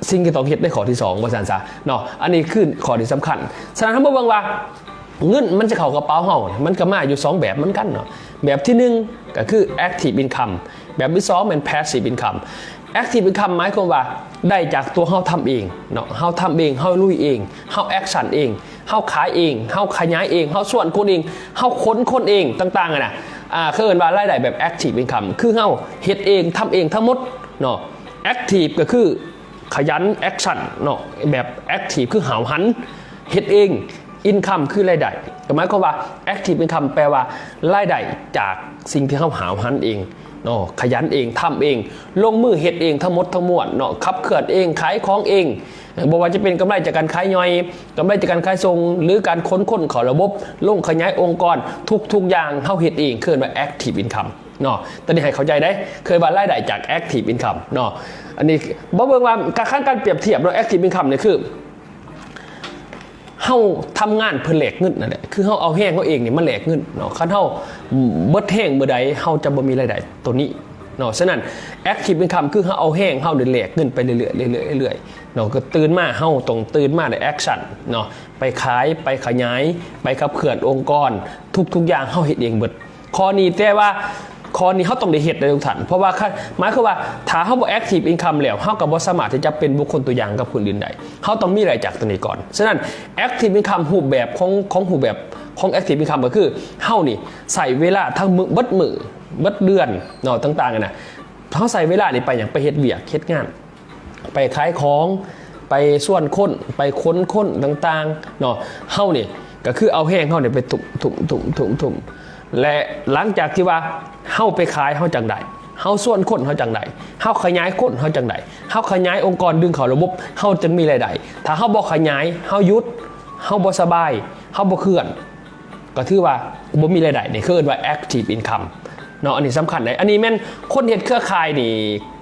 ສິ່ງທີ່ຕ້ອງເຮັດໃນຂໍ້ທີສອງ ວ່າຊັ້ນຊະເນາະ. ອັນນີ້ຄືຂໍ້ທີ່ສຳຄັນ. ສະນັ້ນ ເຮົາມາເບິ່ງວ່າເງິນມັນຈະເຂົ້າກະເປົາເຮົາ ມັນກໍມາຢູ່ສອງແບບເໝືອນກັນເນາະ. ແບບທີໜຶ່ງ ກໍຄື active income, ແບບທີສອງແມ່ນ passive income. Active income ໝາຍຄວາມວ່າໄດ້ຈາກຕົວເຮົາທຳເອງເນາະ, ເຮົາທຳເອງ, ເຮົາລຸຍເອງ, ເຮົາ action ເອງ, ເຮົາຂາຍເອງ, ເຮົາຂະຫຍາຍເອງ, ເຮົາຊວນຄົນເອງ, ເຮົາຂົນຄົນເອງ ຕ່າງໆຫັ້ນນະ. ອ່າ ເຂົາເອີ້ນວ່າລາຍໄດ້ແບບ active income ຄືເຮົາເຮັດເອງ, ທຳເອງທັງໝົດເນາະ. Active ກໍຄື ຂະຫຍັນ action ເນາະ, ແບບ active ຄືຫ້າວຫັນ ເຮັດເອງ, income ຄືລາຍໄດ້. ກໍໝາຍຄວາມວ່າ active income ແປວ່າລາຍໄດ້ຈາກສິ່ງທີ່ເຮົາຫ້າວຫັນເອງເນາະ, ຂະຫຍັນເອງ, ທຳເອງ, ລົງມືເຮັດເອງທັງໝົດທັງມວນເນາະ, ຂັບເຄື່ອນເອງ, ຂາຍຂອງເອງ, ບໍ່ວ່າຈະເປັນກຳໄລຈາກການຂາຍຍ່ອຍ, ກຳໄລຈາກການຂາຍສົ່ງ ຫຼື ການຂົນຄົນເຂົ້າລະບົບ, ລົງຂະຫຍາຍອົງກອນ, ທຸກໆຢ່າງເຮົາເຮັດເອງ, ເອີ້ນວ່າ active income ເນາະ. ຕອນນີ້ໃຫ້ເຂົ້າໃຈເດ້, ເອີ້ນວ່າລາຍໄດ້ຈາກ active income ເນາະ. ອັນນີ້ບໍ່ເບິ່ງວ່າ ການ ການປຽບທຽບເນາະ, active income ນີ້ຄື ເຮົາທຳງານເພື່ອແລກເງິນນັ້ນແຫຼະ, ຄືເຮົາເອົາແຮງເຮົາເອງນີ້ມາແລກເງິນເນາະ. ຄັນເຮົາເບິດແຮງເມື່ອໃດ ເຮົາຈະບໍ່ມີລາຍໄດ້ໂຕນີ້ເນາະ. ສະນັ້ນ active income ຄືເຮົາເອົາແຮງເຮົານີ້ແລກເງິນໄປເລື້ອຍໆ ເລື້ອຍໆ ເລື້ອຍໆເນາະ. ກໍຕື່ນມາ ເຮົາຕ້ອງຕື່ນມາໄດ້ action ເນາະ, ໄປຂາຍ, ໄປຂະຫຍາຍ, ໄປຂັບເຄື່ອນອົງກອນ, ທຸກໆຢ່າງເຮົາເຮັດເອງເບິດ. ຂໍ້ນີ້ ແຕ່ວ່າຂໍ້ນີ້ເຮົາຕ້ອງໄດ້ເຮັດເດ້ທຸກທ່ານ, ເພາະວ່າ ໝາຍຄວາມວ່າ ຖ້າເຮົາບໍ່ active income ແລ້ວ ເຮົາກໍບໍ່ສາມາດທີ່ຈະເປັນບຸກຄົນຕົວຢ່າງກັບຄົນອື່ນໄດ້. ເຮົາຕ້ອງມີລາຍຈາກຕົວນີ້ກ່ອນ. ສະນັ້ນ active income ຮູບແບບຂອງ ຂອງຮູບແບບຂອງ active income ກໍຄືເຮົານີ້ໃຊ້ເວລາທັງມື້ ເບິດມື້ ເບິດເດືອນເນາະ ຕ່າງໆນະ, ເຮົາໃຊ້ເວລານີ້ໄປຫຍັງ? ໄປເຮັດວຽກເຮັດງານ. ໄປຂາຍຂອງ, ໄປຊວນຄົນ, ໄປຂົນຄົນຕ່າງໆເນາະ. ເຮົານີ້ກໍຄືເອົາແຮງເຮົານີ້ໄປທຸບໆໆໆ ແລະ ຫຼັງຈາກທີ່ວ່າເຮົາໄປຂາຍ ເຮົາຈັ່ງໄດ້, ເຮົາຊວນຄົນ ເຮົາຈັ່ງໄດ້, ເຮົາຂະຫຍາຍຄົນ ເຮົາຈັ່ງໄດ້, ເຮົາຂະຫຍາຍອົງກອນ ດຶງເຂົ້າລະບົບ ເຮົາຈຶ່ງມີລາຍໄດ້. ຖ້າເຮົາບໍ່ຂະຫຍາຍ ເຮົາຢຸດ, ເຮົາບໍ່ສະບາຍ, ເຮົາບໍ່ເຄື່ອນ ກໍຖືວ່າບໍ່ມີລາຍໄດ້. ນີ້ເອີ້ນວ່າ active income ເນາະ. ອັນນີ້ສຳຄັນເດ້. ອັນນີ້ແມ່ນຄົນເຮັດເຄືອຂ່າຍນີ້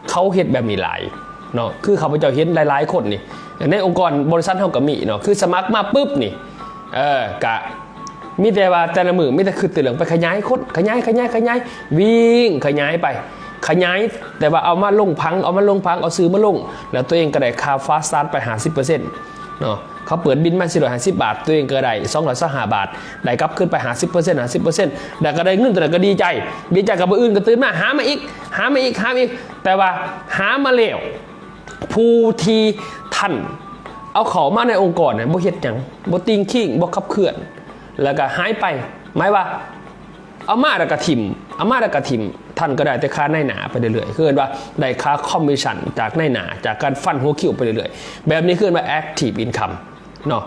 ເຂົາເຮັດແບບນີ້ຫຼາຍເນາະ. ຄືຂ້າພະເຈົ້າເຫັນຫຼາຍໆຄົນນີ້ ໃນອົງກອນບໍລິສັດເຮົາກໍມີເນາະ, ຄືສະໝັກມາປຶບນີ້ ເອີ ກະມີແຕ່ວ່າແຕ່ລະມື້ມີແຕ່ຄິດແຕ່ເລື່ອງໄປຂະຫຍາຍຄົນ, ຂະຫຍາຍ ຂະຫຍາຍ ຂະຫຍາຍ, ວິ່ງຂະຫຍາຍໄປ, ຂ ຂະຫຍາຍ ແຕ່ວ່າເອົາມາລົງຜັງ ເອົາມາລົງຜັງ ເອົາຊື່ມາລົງ ແລ້ວຕົວເອງກໍໄດ້ຄ່າ fast start ໄປຫ້າສິບເປີເຊັນເນາະ. ເຂົາເປີດບິນມາສີ່ຮ້ອຍຫ້າສິບບາດ ຕົວເອງກໍໄດ້ສອງຮ້ອຍຊາວຫ້າບາດ ໄດ້ກັບຄືນໄປຫ້າສິບເປີເຊັນ ຫ້າສິບເປີເຊັນ ແລ້ວກໍໄດ້ເງິນຕົວນັ້ນກໍດີໃຈ ດີໃຈກັບມື້ອື່ນກໍຕື່ນມາຫາມາອີກ ຫາມາອີກ ຫາມາອີກ. ແຕ່ວ່າຫາມາແລ້ວ ຜູ້ທີ່ທ່ານເອົາເຂົ້າມາໃນອົງກອນນະ ບໍ່ເຮັດຫຍັງ ບໍ່ຕິງຄີງ ບໍ່ຂັບເຄື່ອນ ແລ້ວກໍຫາຍໄປ ໝາຍວ່າ ເອົາມາແລ້ວກໍຖິ້ມ ເອົາມາແລ້ວກໍຖິ້ມ ທ່ານກໍໄດ້ແຕ່ຄ່ານາຍໜ້າໄປເລື້ອຍໆ ຄືເອີ້ນວ່າໄດ້ຄ່າຄອມມິດຊັນຈາກນາຍໜ້າ ຈາກການຟັນຫົວຄິວໄປເລື້ອຍໆ. ແບບນີ້ຄືເອີ້ນວ່າ active income ເນາະ.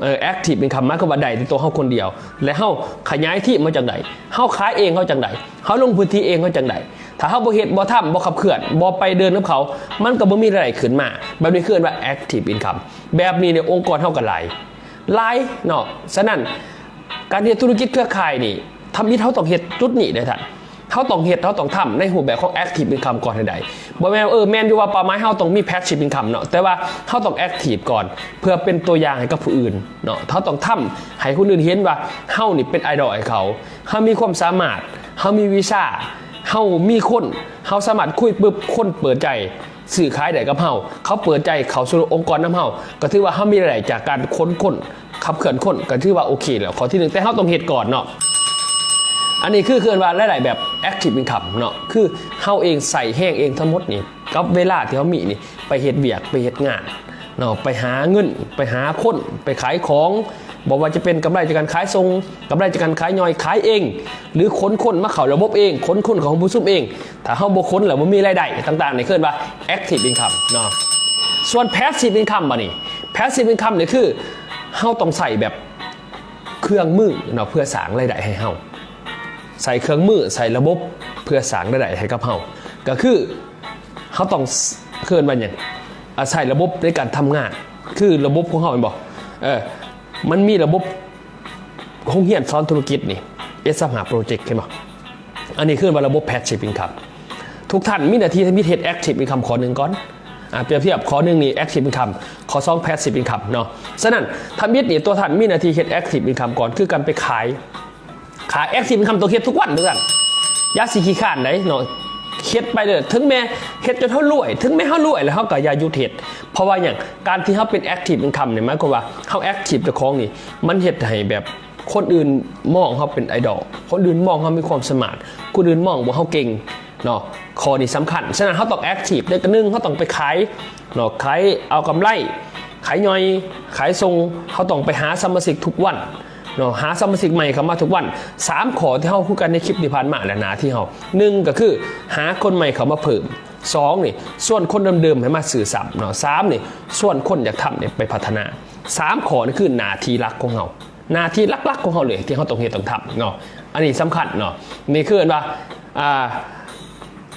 ເອີ active income ໝາຍຄວາມວ່າໄດ້ແຕ່ຕົວເຮົາຄົນດຽວ ແລະ ເຮົາຂະຫຍາຍທີມເຮົາຈັ່ງໃດ ເຮົາຂາຍເອງເຮົາຈັ່ງໃດ ເຮົາລົງພື້ນທີ່ເອງເຮົາຈັ່ງໃດ. ຖ້າເຮົາບໍ່ເຮັດ ບໍ່ທຳ ບໍ່ຂັບເຄື່ອນ ບໍ່ໄປເດີນນຳເຂົາ ມັນກໍບໍ່ມີລາຍໄດ້ຂຶ້ນມາ. ແບບນີ້ຄືເອີ້ນວ່າ active income. ແບບນີ້ໃນອົງກອນເຮົາກໍຫຼາຍ ຫຼາຍເນາະ. ສະນັ້ນ ການເຮັດທຸລະກິດເຄືອຂ່າຍນີ້ ທຳອິດເຮົາຕ້ອງເຮັດຈຸດນີ້ເດ້ທ່ານ. ເຮົາຕ້ອງເຮັດ ເຮົາຕ້ອງທຳໃນຮູບແບບຂອງ active income ກ່ອນໃຫ້ໄດ້. ບໍ່ແມ່ນ ເອີ ແມ່ນຢູ່ວ່າເປົ້າໝາຍເຮົາຕ້ອງມີ passive income ເນາະ ແຕ່ວ່າເຮົາຕ້ອງ active ກ່ອນ ເພື່ອເປັນຕົວຢ່າງໃຫ້ກັບຜູ້ອື່ນເນາະ. ເຮົາຕ້ອງທຳໃຫ້ຄົນອື່ນເຫັນວ່າເຮົານີ້ເປັນ idol ໃຫ້ເຂົາ ເຮົາມີຄວາມສາມາດ ເຮົາມີວິຊາ ເຮົາມີຄົນ ເຮົາສາມາດຄຸຍປຶບ ຄົນເປີດໃຈ ຊື້ຂາຍໄດ້ກັບເຮົາ ເຂົາເປີດໃຈເຂົ້າສູ່ອົງກອນນຳເຮົາ ກໍຖືວ່າເຮົາມີລາຍໄດ້ຈາກການຂົນຄົນ ຂັບເຄື່ອນຄົນ ກໍຖືວ່າໂອເຄແລ້ວ ຂໍ້ທີໜຶ່ງ. ແຕ່ເຮົາຕ້ອງເຮັດກ່ອນເນາະ. ອັນນີ້ຄື ເອີ້ນວ່າລາຍໄດ້ແບບ active income ເນາະ ຄືເຮົາເອງໃຊ້ແຮງເອງທັງໝົດນີ້ ກັບເວລາທີ່ເຮົາມີນີ້ ໄປເຮັດວຽກ ໄປເຮັດງານເນາະ ໄປຫາເງິນ ໄປຫາຄົນ ໄປຂາຍຂອງ ບໍ່ວ່າຈະເປັນກຳໄລຈາກການຂາຍສົ່ງ ກຳໄລຈາກການຂາຍຍ່ອຍ ຂາຍເອງ ຫຼື ຂົນຄົນມາເຂົ້າລະບົບເອງ ຂົນຄົນເຂົ້າຫ້ອງປະຊຸມເອງ. ຖ້າເຮົາບໍ່ຂົນແລ້ວບໍ່ມີລາຍໄດ້ຕ່າງໆ ນີ້ເອີ້ນວ່າ active income ເນາະ. ສ່ວນ passive income ບາດນີ້ passive income ນີ້ຄືເຮົາຕ້ອງໃຊ້ແບບເຄື່ອງມືເນາະ ເພື່ອສ້າງລາຍໄດ້ໃຫ້ເຮົາ ໃຊ້ເຄື່ອງມື ໃຊ້ລະບົບ ເພື່ອສ້າງລາຍໄດ້ໃຫ້ກັບເຮົາ ກໍຄືເຮົາຕ້ອງ ເອີ້ນວ່າຫຍັງ ອາໄສລະບົບໃນການທຳງານ ຄືລະບົບຂອງເຮົາແມ່ນບໍ່ ເອີ ມັນມີລະບົບໂຮງຮຽນສອນທຸລະກິດນີ້ ເອັດສາມຫ້າ Project ເຫັນບໍ່? ອັນນີ້ຄືວ່າລະບົບ passive income. ທຸກທ່ານມີໜ້າທີ່ທຳອິດເຮັດ active income ຂໍ້ໜຶ່ງກ່ອນ. ອາ ປຽບທຽບ ຂໍ້ໜຶ່ງນີ້ active income ຂໍ້ສອງ passive income ເນາະ. ສະນັ້ນ ທຳອິດນີ້ ຕົວທ່ານມີໜ້າທີ່ເຮັດ active income ກ່ອນ ຄືການໄປຂາຍ ຂາຍ active income ຕ້ອງເຮັດທຸກວັນເດີທ່ານ ຢ່າຊິຂີ້ຄ້ານໃດເນາະ. ເຮັດໄປເດີ ເຖິງແມ່ເຮັດຈົນເຮົາລວຍ ເຖິງແມ່ເຮົາລວຍແລ້ວ ເຮົາກໍຢ່າຢຸດເຮັດ. ເພາະວ່າຫຍັງ? ການທີ່ເຮົາເປັນ active income ນີ້ ໝາຍຄວາມວ່າເຮົາ active ເຈົ້າຂອງນີ້ ມັນເຮັດໃຫ້ແບບ ຄົນອື່ນມອງເຮົາເປັນ idol ຄົນອື່ນມອງເຮົາມີຄວາມສາມາດ ຄົນອື່ນມອງວ່າເຮົາເກັ່ງເນາະ. ຂໍ້ນີ້ສຳຄັນ. ສະນັ້ນເຮົາຕ້ອງ active ເດ້ ໜຶ່ງ ເຮົາຕ້ອງໄປຂາຍເນາະ ຂາຍເອົາກຳໄລ ຂາຍຍ່ອຍ ຂາຍສົ່ງ. ເຮົາຕ້ອງໄປຫາສະມາຊິກທຸກວັນເນາະ ຫາສະມາຊິກໃໝ່ເຂົ້າມາທຸກວັນ. ສາມຂໍ້ທີ່ເຮົາຄຸຍກັນໃນຄລິບທີ່ຜ່ານມາ ແລະ ໜ້າທີ່ເຮົາ ໜຶ່ງ ກໍຄືຫາຄົນໃໝ່ເຂົ້າມາເພີ່ມ. ສອງ ນີ້ ຊວນຄົນເດີມໆໃຫ້ມາຊື້ຊ້ຳເນາະ. ສາມ ນີ້ ຊວນຄົນຢາກທຳນີ້ໄປພັດທະນາ. ສາມ ຂໍ້ນີ້ຄືໜ້າທີ່ຫຼັກຂອງເຮົາ. ໜ້າທີ່ຫຼັກໆຂອງເຮົາເລີຍທີ່ເຮົາຕ້ອງເຮັດຕ້ອງທຳເນາະ. ອັນນີ້ສຳຄັນເນາະ. ນີ້ຄືເອີ້ນວ່າ ອ່າ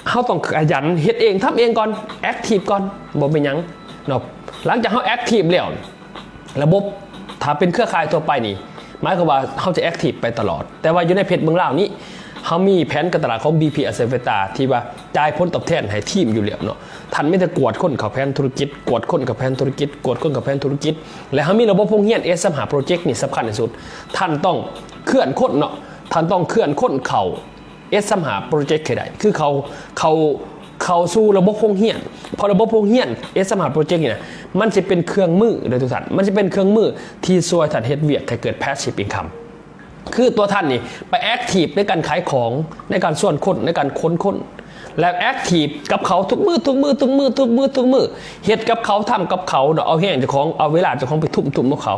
ເຮົາຕ້ອງຂະຫຍັນເຮັດເອງ ທຳເອງກ່ອນ active ກ່ອນ ບໍ່ເປັນຫຍັງເນາະ. ຫຼັງຈາກເຮົາ active ແລ້ວ ລະບົບ ຖ້າເປັນເຄືອຂ່າຍທົ່ວໄປນີ້ ໝາຍຄວາມວ່າເຮົາຈະ active ໄປຕະຫຼອດ. ແຕ່ວ່າຢູ່ໃນເພຈເມືອງລາວນີ້ ເຮົາມີແຜນການຕະຫຼາດຂອງ BP Asset Veta ທີ່ວ່າຈ່າຍຜົນຕອບແທນໃຫ້ທີມຢູ່ແລ້ວເນາະ. ທ່ານມີແຕ່ກວດຄົນເຂົ້າແຜນທຸລະກິດ ກວດຄົນເຂົ້າແຜນທຸລະກິດ ກວດຄົນເຂົ້າແຜນທຸລະກິດ ແລະ ເຮົາມີລະບົບໂຮງຮຽນ ເອັດສາມຫ້າ Project ນີ້ສຳຄັນທີ່ສຸດ. ທ່ານຕ້ອງເຄື່ອນຄົນເນາະ ທ່ານຕ້ອງເຄື່ອນຄົນເຂົ້າ ເອັດສາມຫ້າ Project ໃຫ້ໄດ້ ຄືເຂົ້າ ເຂົ້າ ເຂົ້າສູ່ລະບົບໂຮງຮຽນ. ເພາະລະບົບໂຮງຮຽນ ເອັດສາມຫ້າ Project ນີ້ນະ ມັນຊິເປັນເຄື່ອງມືເດີທຸກທ່ານ ມັນຊິເປັນເຄື່ອງມືທີ່ຊ່ວຍທ່ານເຮັດວຽກໃຫ້ເກີດ passive income. ຄືຕົວທ່ານນີ້ໄປ active ໃນການຂາຍຂອງ ໃນການຊວນຄົນ ໃນການຂົນຄົນ ແລະ active ກັບເຂົາທຸກມື້ ທຸກມື້ ທຸກມື້ ທຸກມື້ ທຸກມື້ ເຮັດກັບເຂົາ ທຳກັບເຂົາເນາະ ເອົາແຮງເຈົ້າຂອງ ເອົາເວລາເຈົ້າຂອງໄປທຸ່ມໆກັບເຂົາ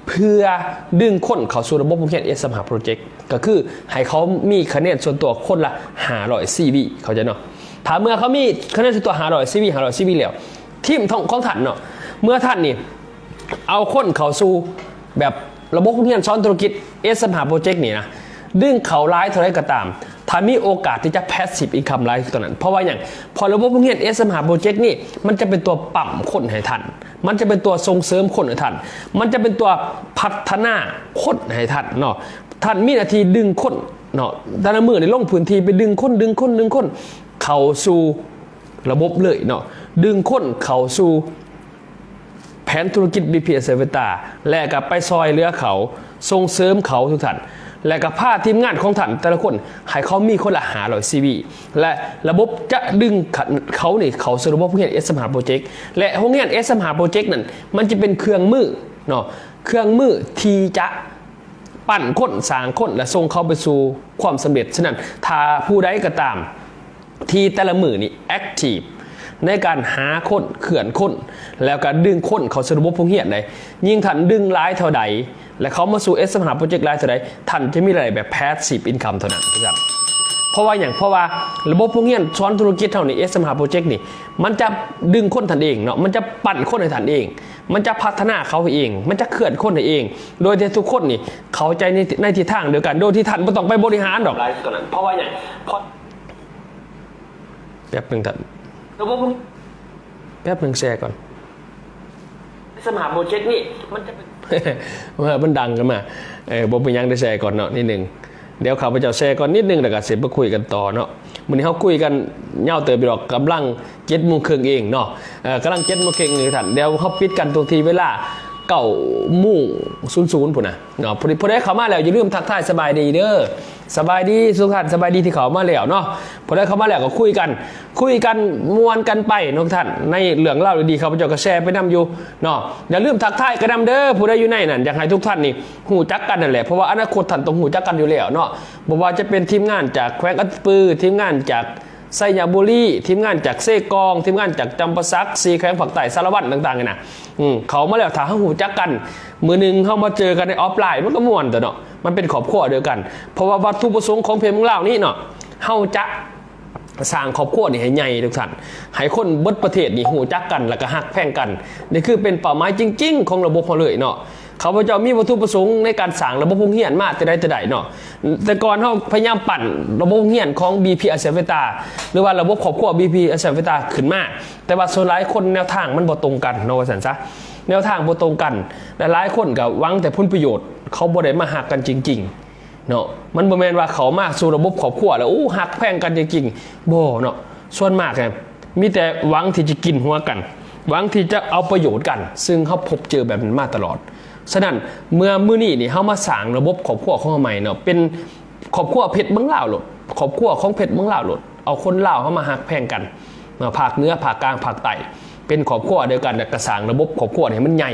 ເພື່ອດຶງຄົນເຂົ້າສູ່ລະບົບໂຮງຮຽນ ເອັດສາມຫ້າ Project ກໍຄືໃຫ້ເຂົາມີຄະແນນສ່ວນຕົວຄົນລະຫ້າຮ້ອຍ CV ເຂົ້າໃຈເນາະ. ຖ້າເມື່ອເຂົາມີຄະແນນສ່ວນຕົວຫ້າຮ້ອຍ CV ຫ້າຮ້ອຍ CV ແລ້ວ ທີມຂອງ ຂອງທ່ານເນາະ ເມື່ອທ່ານນີ້ເອົາຄົນເຂົ້າສູ່ແບບລະບົບໂຮງຮຽນສອນທຸລະກິດ ເອັດສາມຫ້າ Project ນີ້ນະ ດຶງເຂົ້າຫຼາຍເທົ່າໃດກໍຕາມ ທ່ານມີໂອກາດທີ່ຈະ passive income ຫຼາຍເທົ່ານັ້ນ. ເພາະວ່າຫຍັງ? ເພາະລະບົບໂຮງຮຽນ ເອັດສາມຫ້າ Project ນີ້ ມັນຈະເປັນຕົວປ້ຳຄົນໃຫ້ທ່ານ ມັນຈະເປັນຕົວສົ່ງເສີມຄົນໃຫ້ທ່ານ ມັນຈະເປັນຕົວພັດທະນາຄົນໃຫ້ທ່ານເນາະ. ທ່ານມີໜ້າທີ່ດຶງຄົນເນາະ ແຕ່ລະມື້ນີ້ລົງພື້ນທີ່ໄປດຶງຄົນ ດຶງຄົນ ດຶງຄົນເຂົ້າສູ່ລະບົບເລີຍເນາະ ດຶງຄົນເຂົ້າສູ່ແຜນທຸລະກິດ BP Asset Veta ແລະ ກໍໄປຊ່ອຍເຫຼືອເຂົາ ສົ່ງເສີມເຂົາ ທຸກທ່ານ. ແລະກໍພາທີມງານຂອງທ່ານແຕ່ລະຄົນໃຫ້ເຂົາມີຄົນລະຫ້າຮ້ອຍຊີວີ ແລະລະບົບຈະດຶງເຂົານີ້ເຂົ້າສູ່ລະບົບໂຮງຮຽນເອັສເອັມຫ້າໂປຣເຈັກ ແລະໂຮງຮຽນເອັສເອັມຫ້າໂປຣເຈັກນັ້ນ ມັນຈະເປັນເຄື່ອງມືເນາະ ເຄື່ອງມືທີ່ຈະ ປັ້ນຄົນ ສ້າງຄົນ ແລະ ສົ່ງເຂົາໄປສູ່ຄວາມສຳເລັດ. ສະນັ້ນ ຖ້າຜູ້ໃດກໍຕາມທີ່ແຕ່ລະມື້ນີ້ແອັກທີບໃນການຫາຄົນ ເຄື່ອນຄົນ ແລ້ວກໍດຶງຄົນເຂົ້າສູ່ລະບົບໂຮງຮຽນໃດ, ຍິ່ງທ່ານດຶງຫຼາຍເທົ່າໃດ ແລະ ເຂົ້າມາສູ່ເອັສເອັມຫ້າໂປຣເຈັກຫຼາຍເທົ່າໃດ, ທ່ານຈະມີລາຍໄດ້ແບບພາສຊີບອິນຄຳເທົ່ານັ້ນ. ເພາະວ່າຫຍັງ? ເພາະວ່າລະບົບໂຮງຮຽນສອນທຸລະກິດເຮົານີ້ ເອັສເອັມຫ້າໂປຣເຈັກນີ້ ມັນຈະດຶງຄົນທ່ານເອງເນາະ, ມັນຈະປັ້ນຄົນໃຫ້ທ່ານເອງ. ມັນຈະພັດທະນາເຂົາເອງ, ມັນຈະເຄື່ອນຄົນໃຫ້ເອງ ໂດຍທີ່ທຸກຄົນນີ້ເຂົ້າໃຈໃນ ໃນທິດທາງດຽວກັນ ໂດຍທີ່ທ່ານບໍ່ຕ້ອງໄປບໍລິຫານດອກ. ເພາະວ່າຫຍັງ? ເພາະ ແປັບໜຶ່ງທ່ານ ລະບົບ ແປັບໜຶ່ງ ແຊກ່ອນ. ສຳຫາໂປຣເຈັກນີ້ ມັນຈະເປັນ ເອີ ມັນດັງຂຶ້ນມາ. ເອີ ບໍ່ເປັນຫຍັງ ໄດ້ແຊກ່ອນເນາະ ນິດໜຶ່ງ. ດຽວຂ້າພະເຈົ້າແຊກ່ອນນິດໜຶ່ງ ແລ້ວກໍຊິໄປຄຸຍກັນຕໍ່ເນາະ. ມື້ນີ້ເຮົາຄຸຍກັນຍາວເຕີບຢູ່ດອກ, ກຳລັງເຈັດໂມງເຄິ່ງເອງເນາະ. ເອີ ກຳລັງເຈັດໂມງເຄິ່ງເອງທ່ານ. ດຽວເຮົາປິດກັນຕົງທີ່ເວລາເກົ້າໂມງສູນສູນພຸ້ນນະເນາະ. ຜູ້ໃດ ຜູ້ໃດເຂົ້າມາແລ້ວ ຢ່າລືມທັກທາຍສະບາຍດີເດີ. ສະບາຍດີທຸກທ່ານ, ສະບາຍດີທີ່ເຂົ້າມາແລ້ວເນາະ. ຜູ້ໃດເຂົ້າມາແລ້ວກໍຄຸຍກັນ, ຄຸຍກັນ, ມ່ວນກັນໄປເນາະທ່ານ. ໃນເລື່ອງລາວດີໆ ຂ້າພະເຈົ້າກໍແຊໄປນຳຢູ່ເນາະ. ຢ່າລືມທັກທາຍກັນນຳເດີ. ຜູ້ໃດຢູ່ໃນນັ້ນ ຢາກໃຫ້ທຸກທ່ານນີ້ຮູ້ຈັກກັນນັ້ນແຫຼະ, ເພາະວ່າອະນາຄົດທ່ານຕ້ອງຮູ້ຈັກກັນຢູ່ແລ້ວເນາະ. ບໍ່ວ່າຈະເປັນທີມງານຈາກແຂວງອັດຕະປື, ທີມງານຈາກໄຊຍະບູລີ, ທີມງານຈາກເຊກອງ, ທີມງານຈາກຈຳປາສັກ, ສີ່ແຂວງພາກໃຕ້ສາລະວັນຕ່າງໆນີ້ນະ. ອືມ ເຂົ້າມາແລ້ວ ຖ້າເຮົາຮູ້ຈັກກັນ, ມື້ໜຶ່ງເຮົາມາເຈີກັນໃນອອຟລາຍ ມັນກໍມ່ວນຕົວະເນາະ. ມັນເປັນຄອບຄົວດຽວກັນ. ເພາະວ່າວັດຖຸປະສົງຂອງເພຈເມືອງລາວນີ້ເນາະ, ເຮົາຈະ ສ້າງຄອບຄົວນີ້ໃຫ້ໃຫຍ່ທຸກທ່ານ, ໃຫ້ຄົນເບິດປະເທດນີ້ຮູ້ຈັກກັນ ແລ້ວກໍຮັກແພງກັນ. ນີ້ຄືເປັນເປົ້າໝາຍຈິງໆຂອງລະບົບເຮົາເລີຍເນາະ. ຂ້າພະເຈົ້າມີວັດຖຸປະສົງໃນການສ້າງລະບົບໂຮງຮຽນມາແຕ່ໃດແຕ່ໃດເນາະ. ແຕ່ກ່ອນເຮົາພະຍາຍາມປັ້ນລະບົບໂຮງຮຽນຂອງ ບີ ພີ ອາຊຽນ ເວຕ້າ ຫຼືວ່າລະບົບຄອບຄົວ ບີ ພີ ອາຊຽນ ເວຕ້າ ຂຶ້ນມາ, ແຕ່ວ່າສ່ວນຫຼາຍຄົນແນວທາງມັນບໍ່ຕົງກັນເນາະ ວ່າຊັ້ນຊະ. ແນວທາງບໍ່ຕົງກັນ ແລະ ຫຼາຍຄົນກໍຫວັງແຕ່ຜົນປະໂຫຍດ, ເຂົາບໍ່ໄດ້ມາຮັກກັນຈິງໆ. ເນາະ. ມັນບໍ່ແມ່ນວ່າເຂົ້າມາສູ່ລະບົບຄອບຄົວແລ້ວ ໂອ້ ຮັກແພງກັນຈິງໆ ບໍ່ເນາະ. ສ່ວນມາກນະ ມີແຕ່ຫວັງທີ່ຈະກິນຫົວກັນ, ຫວັງທີ່ຈະເອົາປະໂຫຍດກັນ, ຊຶ່ງເຮົາພົບເຈີແບບນັ້ນມາຕະຫຼອດ. ສະນັ້ນ ເມື່ອມື້ນີ້ນີ້ ເຮົາມາສ້າງລະບົບຄອບຄົວຂອງເຮົາໃໝ່ເນາະ, ເປັນຄອບຄົວເພຈເມືອງລາວໂລດ, ຄອບຄົວຂອງເພຈເມືອງລາວໂລດ. ເອົາຄົນລາວເຮົາມາຮັກແພງກັນເນາະ, ພາກເໜືອ ພາກກາງ ພາກໃຕ້ ເປັນຄອບຄົວດຽວກັນ ແລ້ວກໍສ້າງລະບົບຄອບຄົວໃຫ້ມັນໃຫຍ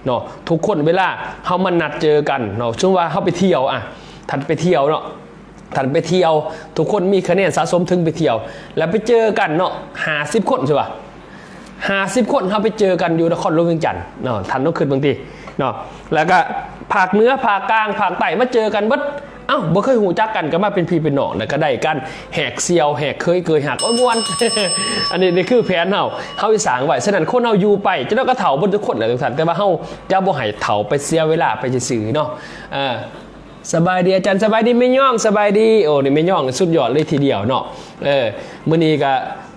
່ເນາະ. ທຸກຄົນເວລາເຮົາມານັດເຈີກັນເນາະ, ສົມມຸດວ່າເຮົາໄປທ່ຽວ ອະ ທ່ານໄປທ່ຽວເນາະ, ທ່ານໄປທ່ຽວ ທຸກຄົນມີຄະແນນສະສົມເຖິງໄປທ່ຽວ ແລ້ວໄປເຈີກັນເນາະ ຫ້າສິບຄົນ ຊິວ່າ ຫ້າສິບຄົນ ເຮົາໄປເຈີກັນຢູ່ນະຄອນຫຼວງວຽງຈັນເນາະ, ທ່ານລອງຄິດເບິ່ງຕິເນາະ. ແລ້ວກໍພາກເໜືອ ພາກກາງ ພາກໃຕ້ ມາເຈີກັນເບິດ. ເອົ້າ ບໍ່ເຄີຍຮູ້ຈັກກັນ ກໍມາເປັນພີ່ເປັນນ້ອງ ແລ້ວກໍໄດ້ກັນ ແຫກສ່ຽວ ແຫກເຂີຍເກີຍຮັກ ໂອ້ຍ ມ່ວນ. ອັນນີ້ ນີ້ຄືແຜນເຮົາ ເຮົາຊິສ້າງໄວ້. ສະນັ້ນ ຄົນເຮົາຢູ່ໄປ ຈັກໜ້ອຍກໍເຖົ້າເບິດທຸກຄົນແຫຼະທຸກທ່ານ, ແຕ່ວ່າເຮົາຈະບໍ່ໃຫ້ເຖົ້າໄປເສຍເວລາໄປຊື່ໆເນາະ. ເອີ ສະບາຍດີອາຈານ, ສະບາຍດີແມ່ຍ່ອງ, ສະບາຍດີ. ໂອ້ ນີ້ແມ່ຍ່ອງສຸດຍອດເລີຍທີດຽວເນາະ. ເອີ ມື້ນີ້ກະ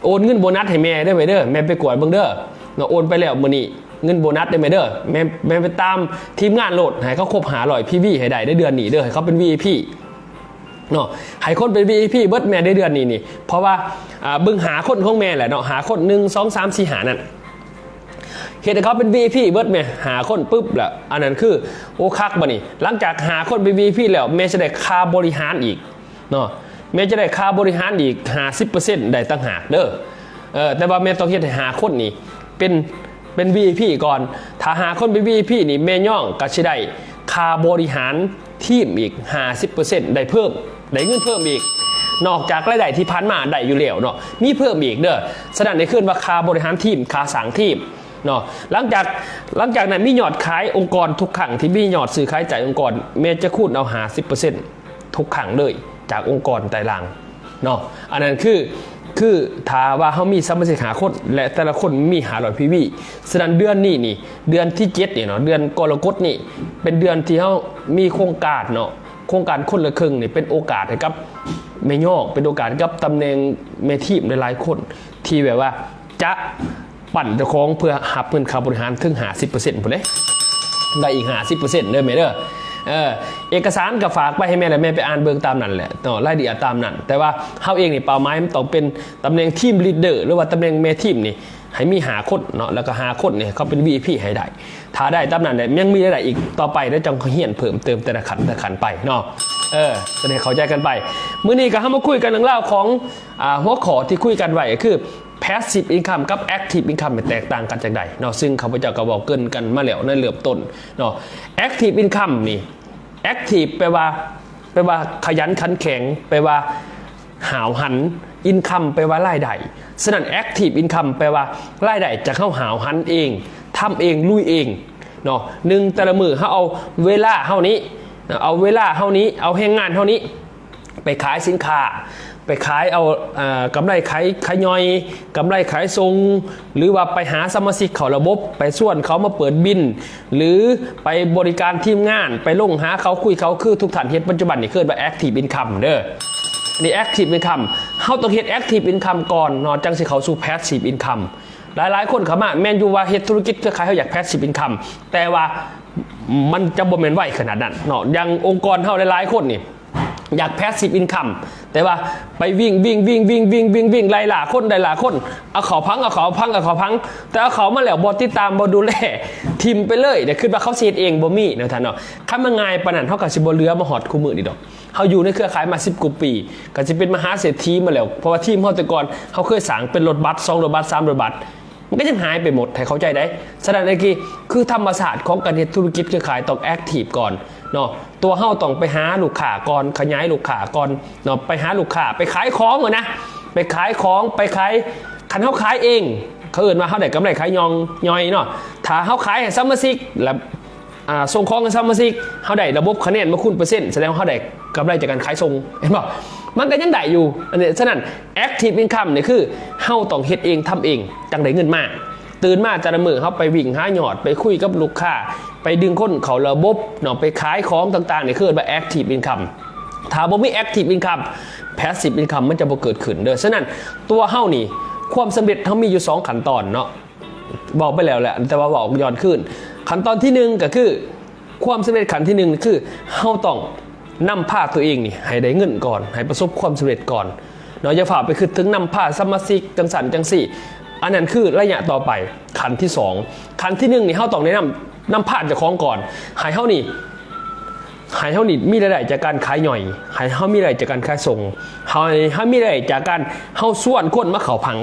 ໂອນເງິນໂບນັດໃຫ້ແມ່ເດີແມ່ເດີ, ແມ່ໄປກວດເບິ່ງເດີເນາະ. ໂອນໄປແລ້ວມື້ນີ້ ເງິນໂບນັດເດີແມ່ເດີ, ແມ່ ແມ່ໄປຕາມທີມງານໂລດ ໃຫ້ເຂົາຄົບຫ້າຮ້ອຍພີວີໃຫ້ໄດ້ໃນເດືອນນີ້ເດີ, ໃຫ້ເຂົາເປັນວີໄອພີເນາະ, ໃຫ້ຄົນເປັນວີໄອພີເບິດແມ່ໃນເດືອນນີ້ນີ້. ເພາະວ່າ ອ່າ ເບິ່ງຫ້າຄົນຂອງແມ່ແຫຼະເນາະ, ຫ້າຄົນ ໜຶ່ງ ສອງ ສາມ ສີ່ ຫ້າ ນັ້ນ ເຮັດໃຫ້ເຂົາເປັນວີໄອພີເບິດແມ່ ຫ້າຄົນປຶບ ແລ້ວອັນນັ້ນຄື ໂອ້ ຄັກ. ບາດນີ້ ຫຼັງຈາກຫ້າຄົນເປັນວີໄອພີແລ້ວ ແມ່ຈະໄດ້ຄ່າບໍລິຫານອີກເນາະ, ແມ່ຈະໄດ້ຄ່າບໍລິຫານອີກຫ້າສິບເປີເຊັນໄດ້ຕ່າງຫາກເດີ. ເອີ ແຕ່ວ່າແມ່ຕ້ອງເຮັດໃຫ້ຫ້າຄົນນີ້ເປັນ ເປັນວີໄອພີກ່ອນ. ຖ້າຫ້າຄົນເປັນວີໄອພີນີ້ ແມ່ຍ່ອງກໍຊິໄດ້ຄ່າບໍລິຫານ ທີມອີກຫ້າສິບເປີເຊັນ ໄດ້ເພີ່ມ ໄດ້ເງິນເພີ່ມອີກ ນອກຈາກລາຍໄດ້ທີ່ຜ່ານມາໄດ້ຢູ່ແລ້ວເນາະ, ມີເພີ່ມອີກເດີ. ສະນັ້ນ ນີ້ຄືວ່າຄ່າບໍລິຫານທີມ ຄ່າສ້າງທີມເນາະ. ຫຼັງຈາກ ຫຼັງຈາກນັ້ນ ມີຍອດຂາຍອົງກອນ, ທຸກຄັ້ງທີ່ມີຍອດຊື້ຂາຍຈ່າຍອົງກອນ ແມ່ຈະຄູນເອົາຫ້າສິບເປີເຊັນທຸກຄັ້ງເລີຍ ຈາກອົງກອນໃຕ້ລ່າງເນາະ. ອັນນັ້ນຄື ຄືຖ້າວ່າເຮົາມີສະມາຊິກຫ້າຄົນ ແລະ ແຕ່ລະຄົນມີຫ້າຮ້ອຍພີວີ. ສະນັ້ນ ເດືອນນີ້ນີ້ ເດືອນທີເຈັດນີ້ເນາະ, ເດືອນກໍລະກົດນີ້ ເປັນເດືອນທີ່ເຮົາມີໂຄງການເນາະ, ໂຄງການຄົນລະເຄິ່ງນີ້ ເປັນໂອກາດໃຫ້ກັບແມ່ຍ່ອງ, ເປັນໂອກາດໃຫ້ກັບຕຳແໜ່ງແມ່ທີມຫຼາຍໆຄົນ ທີ່ແບບວ່າຈະ ປັ້ນເຈົ້າຂອງເພື່ອຮັບເງິນຄ່າບໍລິຫານເຖິງຫ້າສິບເປີເຊັນພຸ້ນເດ້, ໄດ້ອີກຫ້າສິບເປີເຊັນເດີແມ່ເດີ. ເອີ ເອກະສານກໍຝາກໄປໃຫ້ແມ່ ແລ້ວແມ່ໄປອ່ານເບິ່ງຕາມນັ້ນແຫຼະເນາະ ລາຍລະອຽດຕາມນັ້ນ. ແຕ່ວ່າເຮົາເອງນີ້ເປົ້າໝາຍມັນຕ້ອງເປັນຕຳແໜ່ງທີມລີດເດີ ຫຼືວ່າຕຳແໜ່ງແມ່ທີມນີ້ ໃຫ້ມີຫ້າຄົນເນາະ ແລ້ວກໍຫ້າຄົນນີ້ເຂົາເປັນ ວີໄອພີ ໃຫ້ໄດ້. ຖ້າໄດ້ຕາມນັ້ນແລ້ວ ຍັງມີລາຍໄດ້ອີກຕໍ່ໄປ ແລ້ວຈັ່ງຮຽນເພີ່ມເຕີມແຕ່ລະຂັ້ນ ແຕ່ລະຂັ້ນໄປເນາະ. ເອີ ຈະໄດ້ເຂົ້າໃຈກັນໄປ. ມື້ນີ້ກໍເຮົາມາຄຸຍກັນເລື່ອງລາວຂອງ ອ່າ ຫົວຂໍ້ທີ່ຄຸຍກັນໄວ້ ກໍຄື Passive Income ກັບ Active Income ແຕກຕ່າງກັນຈັ່ງໃດເນາະ. ຊຶ່ງຂ້າພະເຈົ້າກໍເວົ້າເກີ່ນກັນມາແລ້ວໃນເລີ່ມຕົ້ນເນາະ. Active Income ນີ້ Active ແປວ່າ ແປວ່າຂະຫຍັນຂັນແຂງ ແປວ່າຫ້າວຫັນ. Income ແປວ່າລາຍໄດ້. ສະນັ້ນ Active Income ແປວ່າລາຍໄດ້ຈາກເຮົາຫ້າວຫັນເອງ ທຳເອງ ລຸຍເອງເນາະ. ໜຶ່ງ ແຕ່ລະມື້ເຮົາເອົາເວລາເຮົານີ້ ເອົາເວລາເຮົານີ້ ເອົາແຮງງານເຮົານີ້ ໄປຂາຍສິນຄ້າ ໄປຂາຍເອົາ ເອີ ກຳໄລຂາຍ ຂາຍຍ່ອຍ ກຳໄລຂາຍສົ່ງ ຫຼືວ່າໄປຫາສະມາຊິກເຂົ້າລະບົບ ໄປຊວນເຂົາມາເປີດບິນ ຫຼືໄປບໍລິການທີມງານ ໄປລົມຫາເຂົາ ຄຸຍເຂົາ ຄືທຸກທ່ານເຮັດປັດຈຸບັນນີ້ ເອີ້ນວ່າ Active Income ເດີ. ນີ້ Active Income ເຮົາຕ້ອງເຮັດ Active Income ກ່ອນເນາະ ຈັ່ງຊິເຂົ້າສູ່ Passive Income. ຫຼາຍໆຄົນເຂົ້າມາ ແມ່ນຢູ່ວ່າເຮັດທຸລະກິດເຄືອຂ່າຍ ເຮົາຢາກ Passive Income ແຕ່ວ່າມັນຈະບໍ່ແມ່ນໄວຂະໜາດນັ້ນເນາະ. ຢ່າງອົງກອນເຮົາຫຼາຍໆຄົນນີ້ ຢາກ Passive Income ແຕ່ວ່າໄປວິ່ງ ວິ່ງ ວິ່ງ ໄລ່ລ່າຄົນ ໄລ່ລ່າຄົນ ເອົາເຂົ້າພັງ ເອົາເຂົ້າພັງ ເອົາເຂົ້າພັງ ແຕ່ເອົາເຂົ້າມາແລ້ວບໍ່ຕິດຕາມ ບໍ່ດູແລ ຖິ້ມໄປເລີຍ ແຕ່ຄິດວ່າເຂົາຊິເຮັດເອງ ບໍ່ມີເນາະທ່ານເນາະ. ຄັນມັນງ່າຍປານນັ້ນ ເຮົາກໍຊິບໍ່ເຫຼືອມາຮອດຄູ່ມື້ນີ້ດອກ. ເຮົາຢູ່ໃນເຄືອຂ່າຍມາສິບກວ່າປີ ກໍຊິເປັນມະຫາເສດຖີມາແລ້ວ ເພາະວ່າທີມເຮົາແຕ່ກ່ອນ ເຮົາເຄີຍສ້າງເປັນລົດບັດ ສອງລົດບັດ ສາມລົດບັດ ມັນກໍຍັງຫາຍໄປໝົດ ໃຫ້ເຂົ້າໃຈໄດ້. ສະນັ້ນເອງ ຄືທຳມະຊາດຂອງການເຮັດທຸລະກິດເຄືອຂ່າຍຕ້ອງ Active ກ່ອນເນາະ. ຕົວເຮົາຕ້ອງໄປຫາລູກຄ້າກ່ອນ ຂະຫຍາຍລູກຄ້າກ່ອນເນາະ ໄປຫາລູກຄ້າ ໄປຂາຍຂອງຫັ້ນນະ ໄປຂາຍຂອງ ໄປຂາຍ ຄັນເຮົາຂາຍເອງ ເຂົາເອີ້ນວ່າເຮົາໄດ້ກຳໄລຂາຍຍ່ອງຍ່ອຍເນາະ. ຖ້າເຮົາຂາຍໃຫ້ສະມາຊິກ ແລ້ວ ອ່າ ສົ່ງຂອງໃຫ້ສະມາຊິກ ເຮົາໄດ້ລະບົບຄະແນນມາຄູນເປີເຊັນ ສະແດງວ່າເຮົາໄດ້ກຳໄລຈາກການຂາຍສົ່ງ ເຫັນບໍ່? ມັນກໍຍັງໄດ້ຢູ່. ອັນນີ້ ສະນັ້ນ Active Income ນີ້ຄືເຮົາຕ້ອງເຮັດເອງ ທຳເອງ ຈັ່ງໄດ້ເງິນມາ. ຕື່ນມາແຕ່ລະມື້ ເຮົາໄປວິ່ງຫາຍອດ ໄປຄຸຍກັບລູກຄ້າ ໄປດຶງຄົນເຂົ້າລະບົບເນາະ ໄປຂາຍຂອງຕ່າງໆ ນີ້ຄືເອີ້ນວ່າ Active Income. ຖ້າບໍ່ມີ Active Income Passive Income ມັນຈະບໍ່ເກີດຂຶ້ນເດີ. ສະນັ້ນ ຕົວເຮົານີ້ ຄວາມສຳເລັດເຮົາມີຢູ່ສອງຂັ້ນຕອນເນາະ ເວົ້າໄປແລ້ວແຫຼະ ແຕ່ວ່າເວົ້າຍ້ອນຄືນ. ຂັ້ນຕອນທີໜຶ່ງກໍຄື ຄວາມສຳເລັດຂັ້ນທີໜຶ່ງນີ້ຄື ເຮົາຕ້ອງນຳພາຕົວເອງນີ້ໃຫ້ໄດ້ເງິນກ່ອນ ໃຫ້ປະສົບຄວາມສຳເລັດກ່ອນເນາະ. ຢ່າຟ້າວໄປຄິດເຖິງນຳພາສະມາຊິກຈັ່ງຊັ້ນຈັ່ງຊີ້ ອັນນັ້ນຄືໄລຍະຕໍ່ໄປ ຂັ້ນທີສອງ. ຂັ້ນທີໜຶ່ງນີ້ ເຮົາຕ້ອງໄດ້ນຳ ນຳພາເຈົ້າຂອງກ່ອນ ໃຫ້ເຮົານີ້ ໃຫ້ເຮົານີ້ມີລາຍໄດ້ຈາກການຂາຍຍ່ອຍ ໃຫ້ເຮົາມີລາຍໄດ້ຈາກການຂາຍສົ່ງ ໃຫ້ເຮົາມີລາຍໄດ້ຈາກການເຮົາຊວນຄົນມາເຂົ້າຜັງ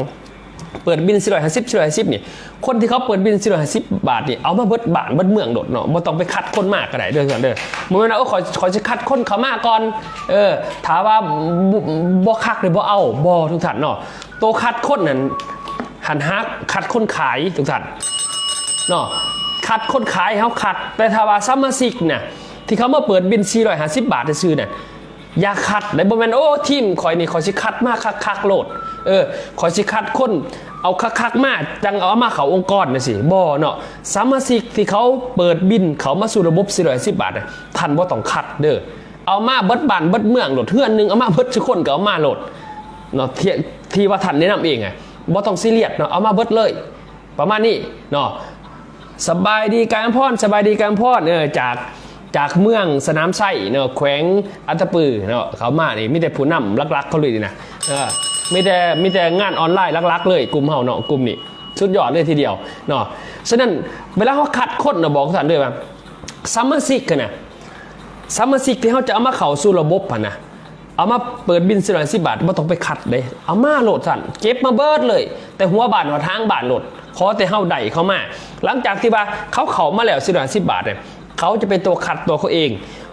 ເປີດບິນສີ່ຮ້ອຍຫ້າສິບ ສີ່ຮ້ອຍຫ້າສິບນີ້ ຄົນທີ່ເຂົາເປີດບິນສີ່ຮ້ອຍຫ້າສິບບາດນີ້ ເອົາມາເບິດບ້ານເບິດເມືອງໂລດເນາະ ບໍ່ຕ້ອງໄປຄັດຄົນມາກໍໄດ້ເດີ ເດີ. ບໍ່ແມ່ນວ່າ ໂອ້ ຂ້ອຍ ຂ້ອຍຊິຄັດຄົນເຂົ້າມາກ່ອນ ເອີ ຖ້າວ່າ ບໍ່ ບໍ່ຄັກນີ້ບໍ່ເອົາ ບໍ່ ທຸກທ່ານເນາະ. ໂຕຄັດຄົນນັ້ນ ຫັ້ນຫາຄັດຄົນຂາຍ ທຸກທ່ານເນາະ ຄັດຄົນຂາຍເຮົາຄັດ ແຕ່ຖ້າວ່າສະມາຊິກນະ ທີ່ເຂົາມາເປີດບິນສີ່ຮ້ອຍຫ້າສິບບາດຊື່ໆນະ ຢ່າຄັດໄດ້ ບໍ່ແມ່ນ ໂອ້ ທີມຂ້ອຍນີ້ ຂ້ອຍຊິຄັດມາຄັກໆໂລດ ເອີ ຂ້ອຍຊິຄັດຄົນເອົາຄັກໆມາ ຈັ່ງເອົາມາເຂົ້າອົງກອນຈັ່ງຊີ້ ບໍ່ເນາະ. ສະມາຊິກທີ່ເຂົາເປີດບິນເຂົ້າມາສູ່ລະບົບສີ່ຮ້ອຍຫ້າສິບບາດນະ ທ່ານບໍ່ຕ້ອງຄັດເດີ ເອົາມາເບິດບ້ານເບິດເມືອງໂລດ ເຮືອນໜຶ່ງເອົາມາເບິດຊຸຄົນກໍເອົາມາໂລດເນາະ ທີ່ ທີ່ວ່າທ່ານແນະນຳເອງອະ ບໍ່ຕ້ອງຊີຣຽສເນາະ ເອົາມາເບິດເລີຍ ປະມານນີ້ເນາະ. ສະບາຍດີກາຍອຳພອນ ສະບາຍດີກາຍອຳພອນ ເອີ ຈາກ ຈາກເມືອງສະໜາມໄຊເນາະ ແຂວງອັດຕະປືເນາະ ເຂົ້າມານີ້ມີແຕ່ຜູ້ນຳຫຼັກໆເຂົາເລີຍນີ້ນະ ເອີ ມີແຕ່ ມີແຕ່ງານອອນລາຍຫຼັກໆເລີຍ ກຸ່ມເຮົາເນາະ ກຸ່ມນີ້ສຸດຍອດເລີຍທີດຽວເນາະ. ສະນັ້ນ ເວລາເຮົາຄັດຄົນນະ ບອກທ່ານເດີວ່າ ສະມາຊິກຫັ້ນນະ ສະມາຊິກທີ່ເຮົາຈະເອົາມາເຂົ້າສູ່ລະບົບຫັ້ນນະ ເອົາມາເປີດບິນສີ່ຮ້ອຍຫ້າສິບບາດ ບໍ່ຕ້ອງໄປຄັດເດ້ ເອົາມາໂລດຊັ້ນ ເກັບມາເບິດເລີຍ ແຕ່ຫົວບ້ານຮອດຫາງບ້ານໂລດ ຂໍແຕ່ເຮົາໄດ້ເຂົາມາ. ຫຼັງຈາກທີ່ວ່າເຂົາເຂົ້າມາແລ້ວສີ່ຮ້ອຍຫ້າສິບບາດເນຍ ເຂົາຈະເປັນຕົວຄັດຕົວເຂົາເອງ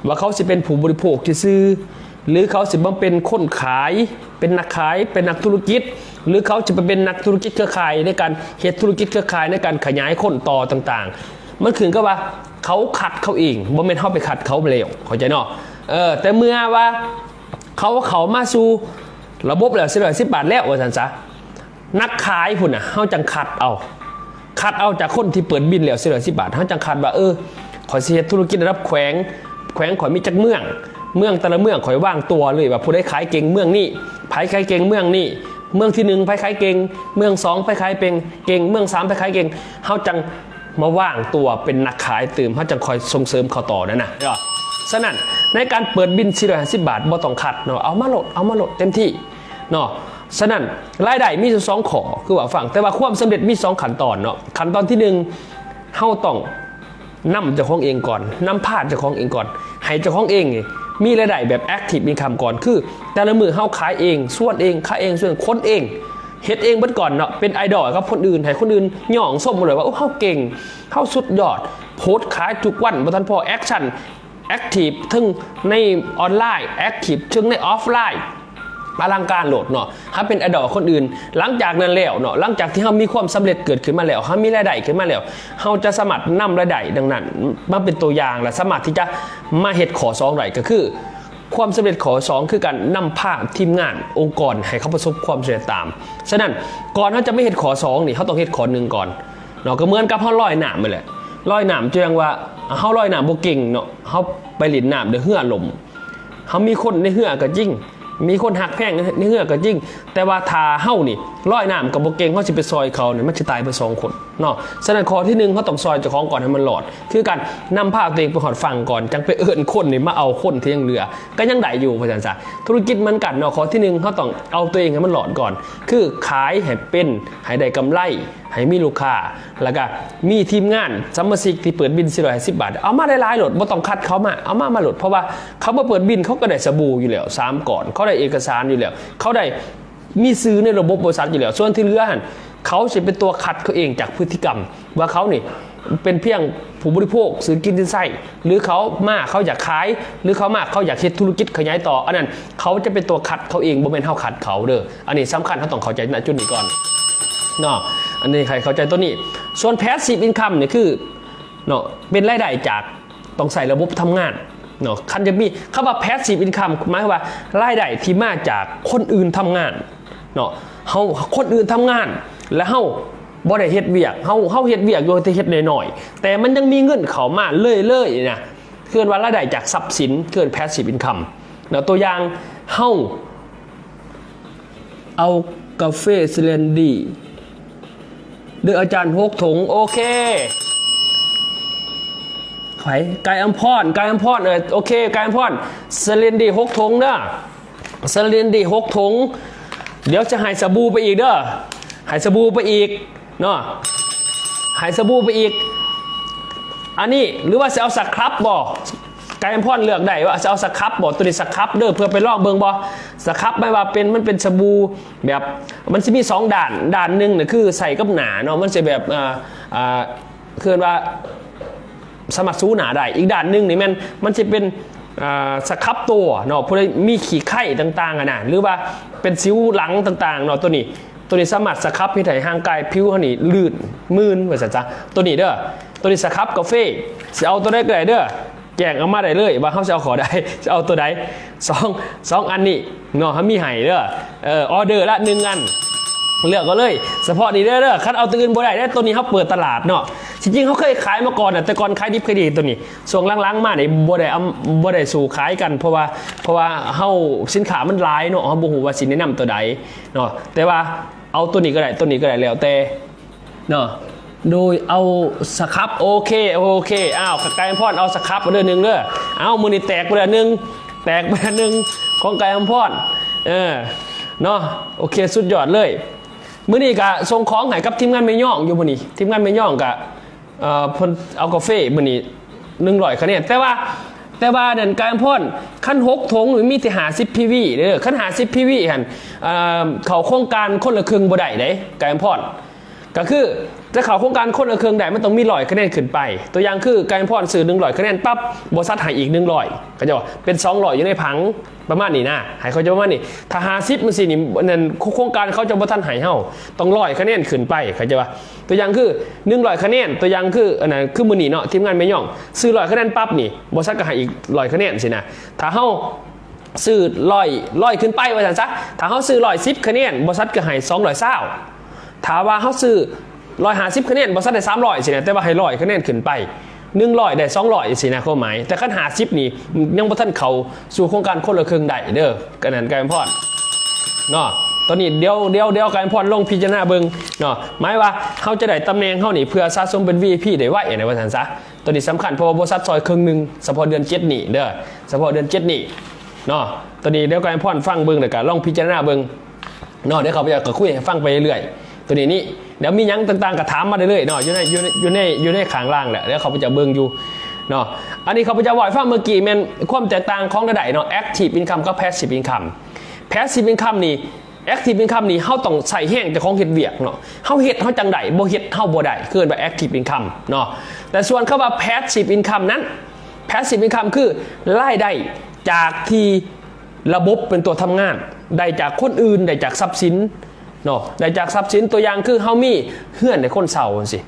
ວ່າເຂົາຊິເປັນຜູ້ບໍລິໂພກຊື່ໆ ຫຼືເຂົາຊິມາເປັນຄົນຂາຍ ເປັນນັກຂາຍ ເປັນນັກທຸລະກິດ ຫຼືເຂົາຈະໄປເປັນນັກທຸລະກິດເຄືອຂ່າຍ ໃນການເຮັດທຸລະກິດເຄືອຂ່າຍ ໃນການຂະຫຍາຍຄົນຕໍ່ຕ່າງໆ. ມັນຂຶ້ນກັບວ່າເຂົາຄັດເຂົາເອງ ບໍ່ແມ່ນເຮົາໄປຄັດເຂົາແລ້ວ ເຂົ້າໃຈເນາະ. ເອີ ແຕ່ເມື່ອວ່າ ເຂົາເຂົ້າມາສູ່ລະບົບແລ້ວສີ່ຮ້ອຍຫ້າສິບບາດແລ້ວ ວ່າຊັ້ນຊະ ນັກຂາຍພຸ້ນນະ ເຮົາຈັ່ງຄັດເອົາ ຄັດເອົາຈາກຄົນທີ່ເປີດບິນແລ້ວສີ່ຮ້ອຍຫ້າສິບບາດ ເຮົາຈັ່ງຄັດວ່າ ເອີ ຂ້ອຍຊິເຮັດທຸລະກິດລະດັບແຂວງ ແຂວງຂ້ອຍມີຈັກເມືອງ ເມືອງແຕ່ລະເມືອງຂ້ອຍວາງຕົວເລີຍວ່າ ຜູ້ໃດຂາຍເກັ່ງເມືອງນີ້ ໃຜຂາຍເກັ່ງເມືອງນີ້ ເມືອງທີໜຶ່ງໃຜຂາຍເກັ່ງ ເມືອງສອງໃຜຂາຍເກັ່ງ ເກັ່ງ ເມືອງສາມໃຜຂາຍເກັ່ງ ເຮົາຈັ່ງ ມາວາງຕົວເປັນນັກຂາຍຕື່ມ ເຮົາຈັ່ງຄ່ອຍສົ່ງເສີມເຂົາຕໍ່ນັ້ນນະ. ສະນັ້ນ ໃນການເປີດບິນສີ່ຮ້ອຍຫ້າສິບບາດ ບໍ່ຕ້ອງຄັດເນາະ ເອົາມາໂລດ ເອົາມາໂລດເຕັມທີ່ເນາະ. ສະນັ້ນ ລາຍໄດ້ມີຢູ່ສອງຂໍ້ ຄືວ່າຟັງ ແຕ່ວ່າຄວາມສຳເລັດມີສອງຂັ້ນຕອນເນາະ. ຂັ້ນຕອນທີໜຶ່ງ ເຮົາຕ້ອງນຳເຈົ້າຂອງເອງກ່ອນ ນຳພາເຈົ້າຂອງເອງກ່ອນ ໃຫ້ເຈົ້າຂອງເອງນີ້ມີລາຍໄດ້ແບບ active income ກ່ອນ ຄືແຕ່ລະມື້ເຮົາຂາຍເອງ ຊວນເອງ ຂາຍເອງ ຊວນ ຂົນເອງ ເຮັດເອງເບິດກ່ອນເນາະ ເປັນໄອດອລໃຫ້ກັບຄົນອື່ນ ໃຫ້ຄົນອື່ນຍ້ອງຊົມເລີຍວ່າ ໂອ້ ເຮົາເກັ່ງ ເຮົາສຸດຍອດ ໂພສຂາຍທຸກວັນ ບໍ່ທັນພໍ action active ເຖິງໃນອອນລາຍ active ເຖິງໃນອອຟລາຍ ອະລັງການໂລດເນາະ. ເຮົາເປັນໄອດອລຄົນອື່ນ ຫຼັງຈາກນັ້ນແລ້ວເນາະ ຫຼັງຈາກທີ່ເຮົາມີຄວາມສຳເລັດເກີດຂຶ້ນມາແລ້ວ ເຮົາມີລາຍໄດ້ຂຶ້ນມາແລ້ວ ເຮົາຈະສາມາດນຳລາຍໄດ້ດັ່ງນັ້ນມາເປັນຕົວຢ່າງ ແລະ ສາມາດທີ່ຈະມາເຮັດຂໍ້ສອງໄດ້ ກໍຄືຄວາມສຳເລັດຂໍ້ສອງ ຄືການນຳພາທີມງານອົງກອນໃຫ້ເຂົາປະສົບຄວາມສຳເລັດຕາມ. ສະນັ້ນ ກ່ອນເຮົາຈະມາເຮັດຂໍ້ສອງນີ້ ເຮົາຕ້ອງເຮັດຂໍ້ໜຶ່ງກ່ອນເນາະ. ກໍເໝືອນກັບເຮົາລອຍນ້ຳນັ້ນແຫຼະ ລອຍນ້ຳ ເຈົ້າຢ່າງວ່າເຮົາລອຍນ້ຳບໍ່ເກັ່ງເນາະ ເຮົາໄປຫຼິ້ນນ້ຳແລ້ວເຮືອລົ້ມ ເຮົາມີຄົນໃນເຮືອກໍຈິງ ມີຄົນຮັກແພງໃນເຮືອກໍຈິງ ແຕ່ວ່າຖ້າເຮົານີ້ລອຍນ້ຳກໍບໍ່ເກັ່ງ ເຮົາຊິໄປຊ່ອຍເຂົານີ້ ມັນຊິຕາຍເບິດສອງຄົນເນາະ. ສະນັ້ນ ຂໍ້ທີໜຶ່ງ ເຮົາຕ້ອງຊ່ອຍເຈົ້າຂອງກ່ອນໃຫ້ມັນລອດ ຄືການນຳພາຕົວເອງໄປຮອດຝັ່ງກ່ອນ ຈັ່ງໄປເອີ້ນຄົນນີ້ມາເອົາຄົນທີ່ຍັງເຫຼືອ ກໍຍັງໄດ້ຢູ່ ວ່າຊັ້ນຊະ. ທຸລະກິດເໝືອນກັນເນາະ ຂໍ້ທີໜຶ່ງ ເຮົາຕ້ອງເອົາຕົວເອງໃຫ້ມັນລອດກ່ອນ ຄືຂາຍໃຫ້ເປັນ ໃຫ້ໄດ້ກຳໄລ ໃຫ້ມີລູກຄ້າ ແລ້ວກະມີທີມງານສະມາຊິກທີ່ເປີດບິນສີ່ຮ້ອຍຫ້າສິບບາດ ເອົາມາຫຼາຍໆໂລດ ບໍ່ຕ້ອງຄັດ ເຂົ້າມາ ເອົາມາ ມາໂລດ. ເພາະວ່າເຂົາມາເປີດບິນ ເຂົາກໍໄດ້ສະບູຢູ່ແລ້ວສາມກ້ອນ ເຂົາໄດ້ເອກະສານຢູ່ແລ້ວ ເຂົາໄດ້ມີຊື່ໃນລະບົບບໍລິສັດຢູ່ແລ້ວ ສ່ວນທີ່ເຫຼືອຫັ້ນ ເຂົາຊິເປັນຕົວຄັດເຂົາເອງຈາກພຶດຕິກຳ ວ່າເຂົານີ້ເປັນພຽງຜູ້ບໍລິໂພກ ຊື້ກິນຊື້ໃຊ້ ຫຼືເຂົາມາເຂົາຢາກຂາຍ ຫຼືເຂົາມາເຂົາຢາກເຮັດທຸລະກິດຂະຫຍາຍຕໍ່ ອັນນັ້ນເຂົາຈະເປັນຕົວຄັດເຂົາເອງ ບໍ່ແມ່ນເຮົາຄັດເຂົາເດີ້. ອັນນີ້ສຳຄັນ ເຮົາຕ້ອງເຂົ້າໃຈນະຈຸດນີ້ກ່ອນເນາະ ອັນນີ້ໃຫ້ເຂົ້າໃຈຕົວນີ້. ສ່ວນ passive income ນີ້ຄືເນາະ ເປັນລາຍໄດ້ຈາກ ຕ້ອງໃຊ້ລະບົບທຳງານເນາະ. ຄັນຈະມີຄຳວ່າ passive income ໝາຍຄວາມວ່າລາຍໄດ້ທີ່ມາຈາກຄົນອື່ນທຳງານເນາະ ເຮົາ ຄົນອື່ນທຳງານ ແລະເຮົາບໍ່ໄດ້ເຮັດວຽກ ເຮົາ ເຮົາເຮັດວຽກຢູ່ ແຕ່ເຮັດນ້ອຍໆ ແຕ່ມັນຍັງມີເງິນເຂົ້າມາເລື້ອຍໆນະ ເອີ້ນວ່າລາຍໄດ້ຈາກຊັບສິນ ເອີ້ນ passive income ເນາະ. ຕົວຢ່າງ ເຮົາ ເອົາກາເຟ Slendy ເດີອາຈານ ຫົກຖົງ ໂອເຄ. ໃຜ? ໄກ່ອຳພອນ ໄກ່ອຳພອນ ເອີ ໂອເຄ ໄກ່ອຳພອນ Slendy ຫົກຖົງເດີ Slendy ຫົກຖົງ. ດຽວຈະໃຫ້ສະບູໄປອີກເດີ ໃຫ້ສະບູໄປອີກເນາະ ໃຫ້ສະບູໄປອີກ. ອັນນີ້ ຫຼືວ່າຊິເອົາສະຄຣັບບໍ່? ໄກ່ອຳພອນເລືອກໄດ້ວ່າຊິເອົາສະຄຣັບບໍ່? ໂຕນີ້ສະຄຣັບເດີ ເພື່ອໄປລອງເບິ່ງບໍ່? ສະຄຣັບໝາຍວ່າເປັນ ມັນເປັນສະບູແບບ ມັນຊິມີສອງດ້ານ ດ້ານໜຶ່ງນະຄືໃສ່ກັບໜ້າເນາະ ມັນຊິແບບ ເອີ ເອີ ເອີ້ນວ່າສາມາດສູໜ້າໄດ້ ອີກດ້ານໜຶ່ງນີ້ແມ່ນ ມັນຊິເປັນ ເອີ ສະຄຣັບຕົວເນາະ ຜູ້ໃດມີຂີ້ໄຄຕ່າງໆຫັ້ນນະ ຫຼືວ່າເປັນສິວຫຼັງຕ່າງໆເນາະ ໂຕນີ້ ໂຕນີ້ສາມາດສະຄຣັບເຮັດໃຫ້ຮ່າງກາຍຜິວເຮົານີ້ລື່ນມື່ນວ່າຊັ້ນຊະ. ໂຕນີ້ເດີ ໂຕນີ້ສະຄຣັບກາເຟ ຊິເອົາໂຕໃດກໍໄດ້ເດີ ແຈ້ງອອກມາໄດ້ເລີຍວ່າເຮົາຊິເອົາຂໍ້ໃດ ຊິເອົາໂຕໃດ ສອງ ສອງອັນນີ້ເນາະ ເຮົາມີໃຫ້ເດີ ເອີ ອໍເດີລະໜຶ່ງອັນ ເລືອກເອົາເລີຍ ສະເພາະນີ້ເດີ ເດີ ຄັນເອົາໂຕອື່ນບໍ່ໄດ້ເດີ. ໂຕນີ້ເຮົາເປີດຕະຫຼາດເນາະ ທີ່ຈິງເຮົາເຄີຍຂາຍມາກ່ອນນະ ແຕ່ກ່ອນຂາຍດິບຂາຍດີ ໂຕນີ້ ຊ່ວງຫຼັງໆມານີ້ບໍ່ໄດ້ເອົາ ບໍ່ໄດ້ສູ້ຂາຍກັນ ເພາະວ່າ ເພາະວ່າເຮົາ ສິນຄ້າມັນຫຼາຍເນາະ ເຮົາບໍ່ຮູ້ວ່າຊິແນະນຳໂຕໃດເນາະ ແຕ່ວ່າເອົາໂຕນີ້ກໍໄດ້ ໂຕນີ້ກໍໄດ້ ແລ້ວແຕ່ເນາະ ໂດຍເອົາສະຄຣັບ ໂອເຄ ໂອເຄ. ອ້າວ ໄກ່ອຳພອນເອົາສະຄຣັບເດີ ໜຶ່ງເດີ ເອົ້າ ມື້ນີ້ແຕກໄປແລ້ວໜຶ່ງ ແຕກໄປແລ້ວໜຶ່ງ ຂອງໄກ່ອຳພອນ ເອີ ເນາະ ໂອເຄ ສຸດຍອດເລີຍ. ມື້ນີ້ກະສົ່ງຂອງໃຫ້ກັບທີມງານແມ່ຍ່ອງຢູ່ມື້ນີ້ ທີມງານແມ່ຍ່ອງກະ ເອີ ເພິ່ນເອົາກາເຟມື້ນີ້ ໜຶ່ງຮ້ອຍຄະແນນ ແຕ່ວ່າ ແຕ່ວ່ານັ້ນ ກາຍອຳພອນ ຄັນຫົກຖົງນີ້ມີແຕ່ຫ້າສິບ ພີວີ ເດີ ຄັນຫ້າສິບ ພີວີ ຫັ້ນ ເອີ ເຂົ້າໂຄງການຄົນລະເຄິ່ງບໍ່ໄດ້ເດ້ ກາຍອຳພອນ ກໍຄືຈະເຂົ້າໂຄງການຄົນລະເຄິ່ງໄດ້ ມັນຕ້ອງມີຮ້ອຍຄະແນນຂຶ້ນໄປ. ຕົວຢ່າງຄື ກາຍອຳພອນຊື້ໜຶ່ງຮ້ອຍຄະແນນປັບ ບໍລິສັດໃຫ້ອີກໜຶ່ງຮ້ອຍ ເຂົາເຈົ້າເປັນສອງຮ້ອຍ ຢູ່ໃນຜັງ ປະມານນີ້ນະ ໃຫ້ເຂົ້າໃຈປະມານນີ້. ຖ້າຫ້າສິບຈັ່ງຊີ້ນີ້ ນັ້ນ ໂຄງການເຂົາຈະບໍ່ທັນໃຫ້ເຮົາ ຕ້ອງຮ້ອຍຄະແນນຂຶ້ນໄປ ເຂົ້າໃຈບໍ່? ຕົວຢ່າງຄືໜຶ່ງຮ້ອຍຄະແນນ ຕົວຢ່າງຄື ອັນນັ້ນ ຄືມື້ນີ້ເນາະ ທີມງານແມ່ຍ່ອງຊື້ຮ້ອຍຄະແນນປັບນີ້ ບໍລິສັດກໍໃຫ້ອີກຮ້ອຍຄະແນນຊີ້ນະ. ຖ້າເຮົາຊື້ຮ້ອຍ ຮ້ອຍຂຶ້ນໄປວ່າຊັ້ນຊະ ຖ້າເຮົາຊື້ຮ້ອຍສິບຄະແນນ ບໍລິສັດກໍໃຫ້ສອງຮ້ອຍຊາວ. ຖ້າວ່າເຮົາຊື້ຮ້ອຍຫ້າສິບຄະແນນ ບໍລິສັດໄດ້ສາມຮ້ອຍຊີ້ນະ ແຕ່ວ່າໃຫ້ຮ້ອຍຄະແນນຂຶ້ນໄປ ໜຶ່ງຮ້ອຍໄດ້ສອງຮ້ອຍຊີ້ນະ ຄວາມໝາຍ. ແຕ່ຄັນຫ້າສິບນີ້ຍັງບໍ່ທັນເຂົ້າສູ່ໂຄງການຄົນລະເຄິ່ງໄດ້ເດີ ກະນັ້ນ ກາຍອຳພອນເນາະ. ຕອນນີ້ດຽວ ດຽວ ດຽວກາຍພອນລອງພິຈາລະນາເບິ່ງເນາະ ໝາຍວ່າເຮົາຈະໄດ້ຕຳແໜ່ງເຮົານີ້ເພື່ອສະສົມເປັນ ວີໄອພີ ໄດ້ໄວ ອັນນີ້ວ່າຊັ້ນຊະ. ໂຕນີ້ສຳຄັນ ເພາະວ່າບໍລິສັດຊ່ອຍເຄິ່ງໜຶ່ງ ສະເພາະເດືອນເຈັດນີ້ເດີ ສະເພາະເດືອນເຈັດນີ້ເນາະ. ໂຕນີ້ດຽວກາຍພອນຟັງເບິ່ງ ແລ້ວກໍລອງພິຈາລະນາເບິ່ງເນາະ. ດຽວຂ້າພະເຈົ້າກໍຄຸຍໃຫ້ຟັງໄປເລື້ອຍໆ ໂຕນີ້ນີ້ ດຽວມີຫຍັງຕ່າງໆກໍຖາມມາໄດ້ເລີຍເນາະ ຢູ່ໃນ ຢູ່ໃນ ຢູ່ໃນ ຢູ່ໃນຂ້າງລ່າງແຫຼະ ດຽວຂ້າພະເຈົ້າເບິ່ງຢູ່ເນາະ. ອັນນີ້ຂ້າພະເຈົ້າເວົ້າໃຫ້ຟັງເມື່ອກີ້ແມ່ນຄວາມແຕກຕ່າງຂອງລາຍໄດ້ເນາະ ແອັກທີບອິນຄັມກັບແພສຊີບອິນຄັມ. ແພສຊີບອິນຄັມນີ້ ແອັກທີບອິນຄັມນີ້ ເຮົາຕ້ອງໃຊ້ແຮງເຈົ້າຂອງເຮັດວຽກເນາະ ເຮົາເຮັດເຮົາຈັ່ງໄດ້ ບໍ່ເຮັດເຮົາບໍ່ໄດ້ ເອີ້ນວ່າແອັກທີບອິນຄັມເນາະ. ແຕ່ສ່ວນຄຳວ່າແພສຊີບອິນຄັມນັ້ນ ແພສຊີບອິນຄັມຄືລາຍໄດ້ຈາກທີ່ລະບົບເປັນຕົວທຳງານ ໄດ້ຈາກຄົນອື່ນ ໄດ້ຈາກຊັບສິນເນາະ ໄດ້ຈາກຊັບສິນ ຕົວຢ່າງຄືເຮົາມີເຮືອນໃຫ້ຄົນເຊົ່າຈັ່ງຊີ້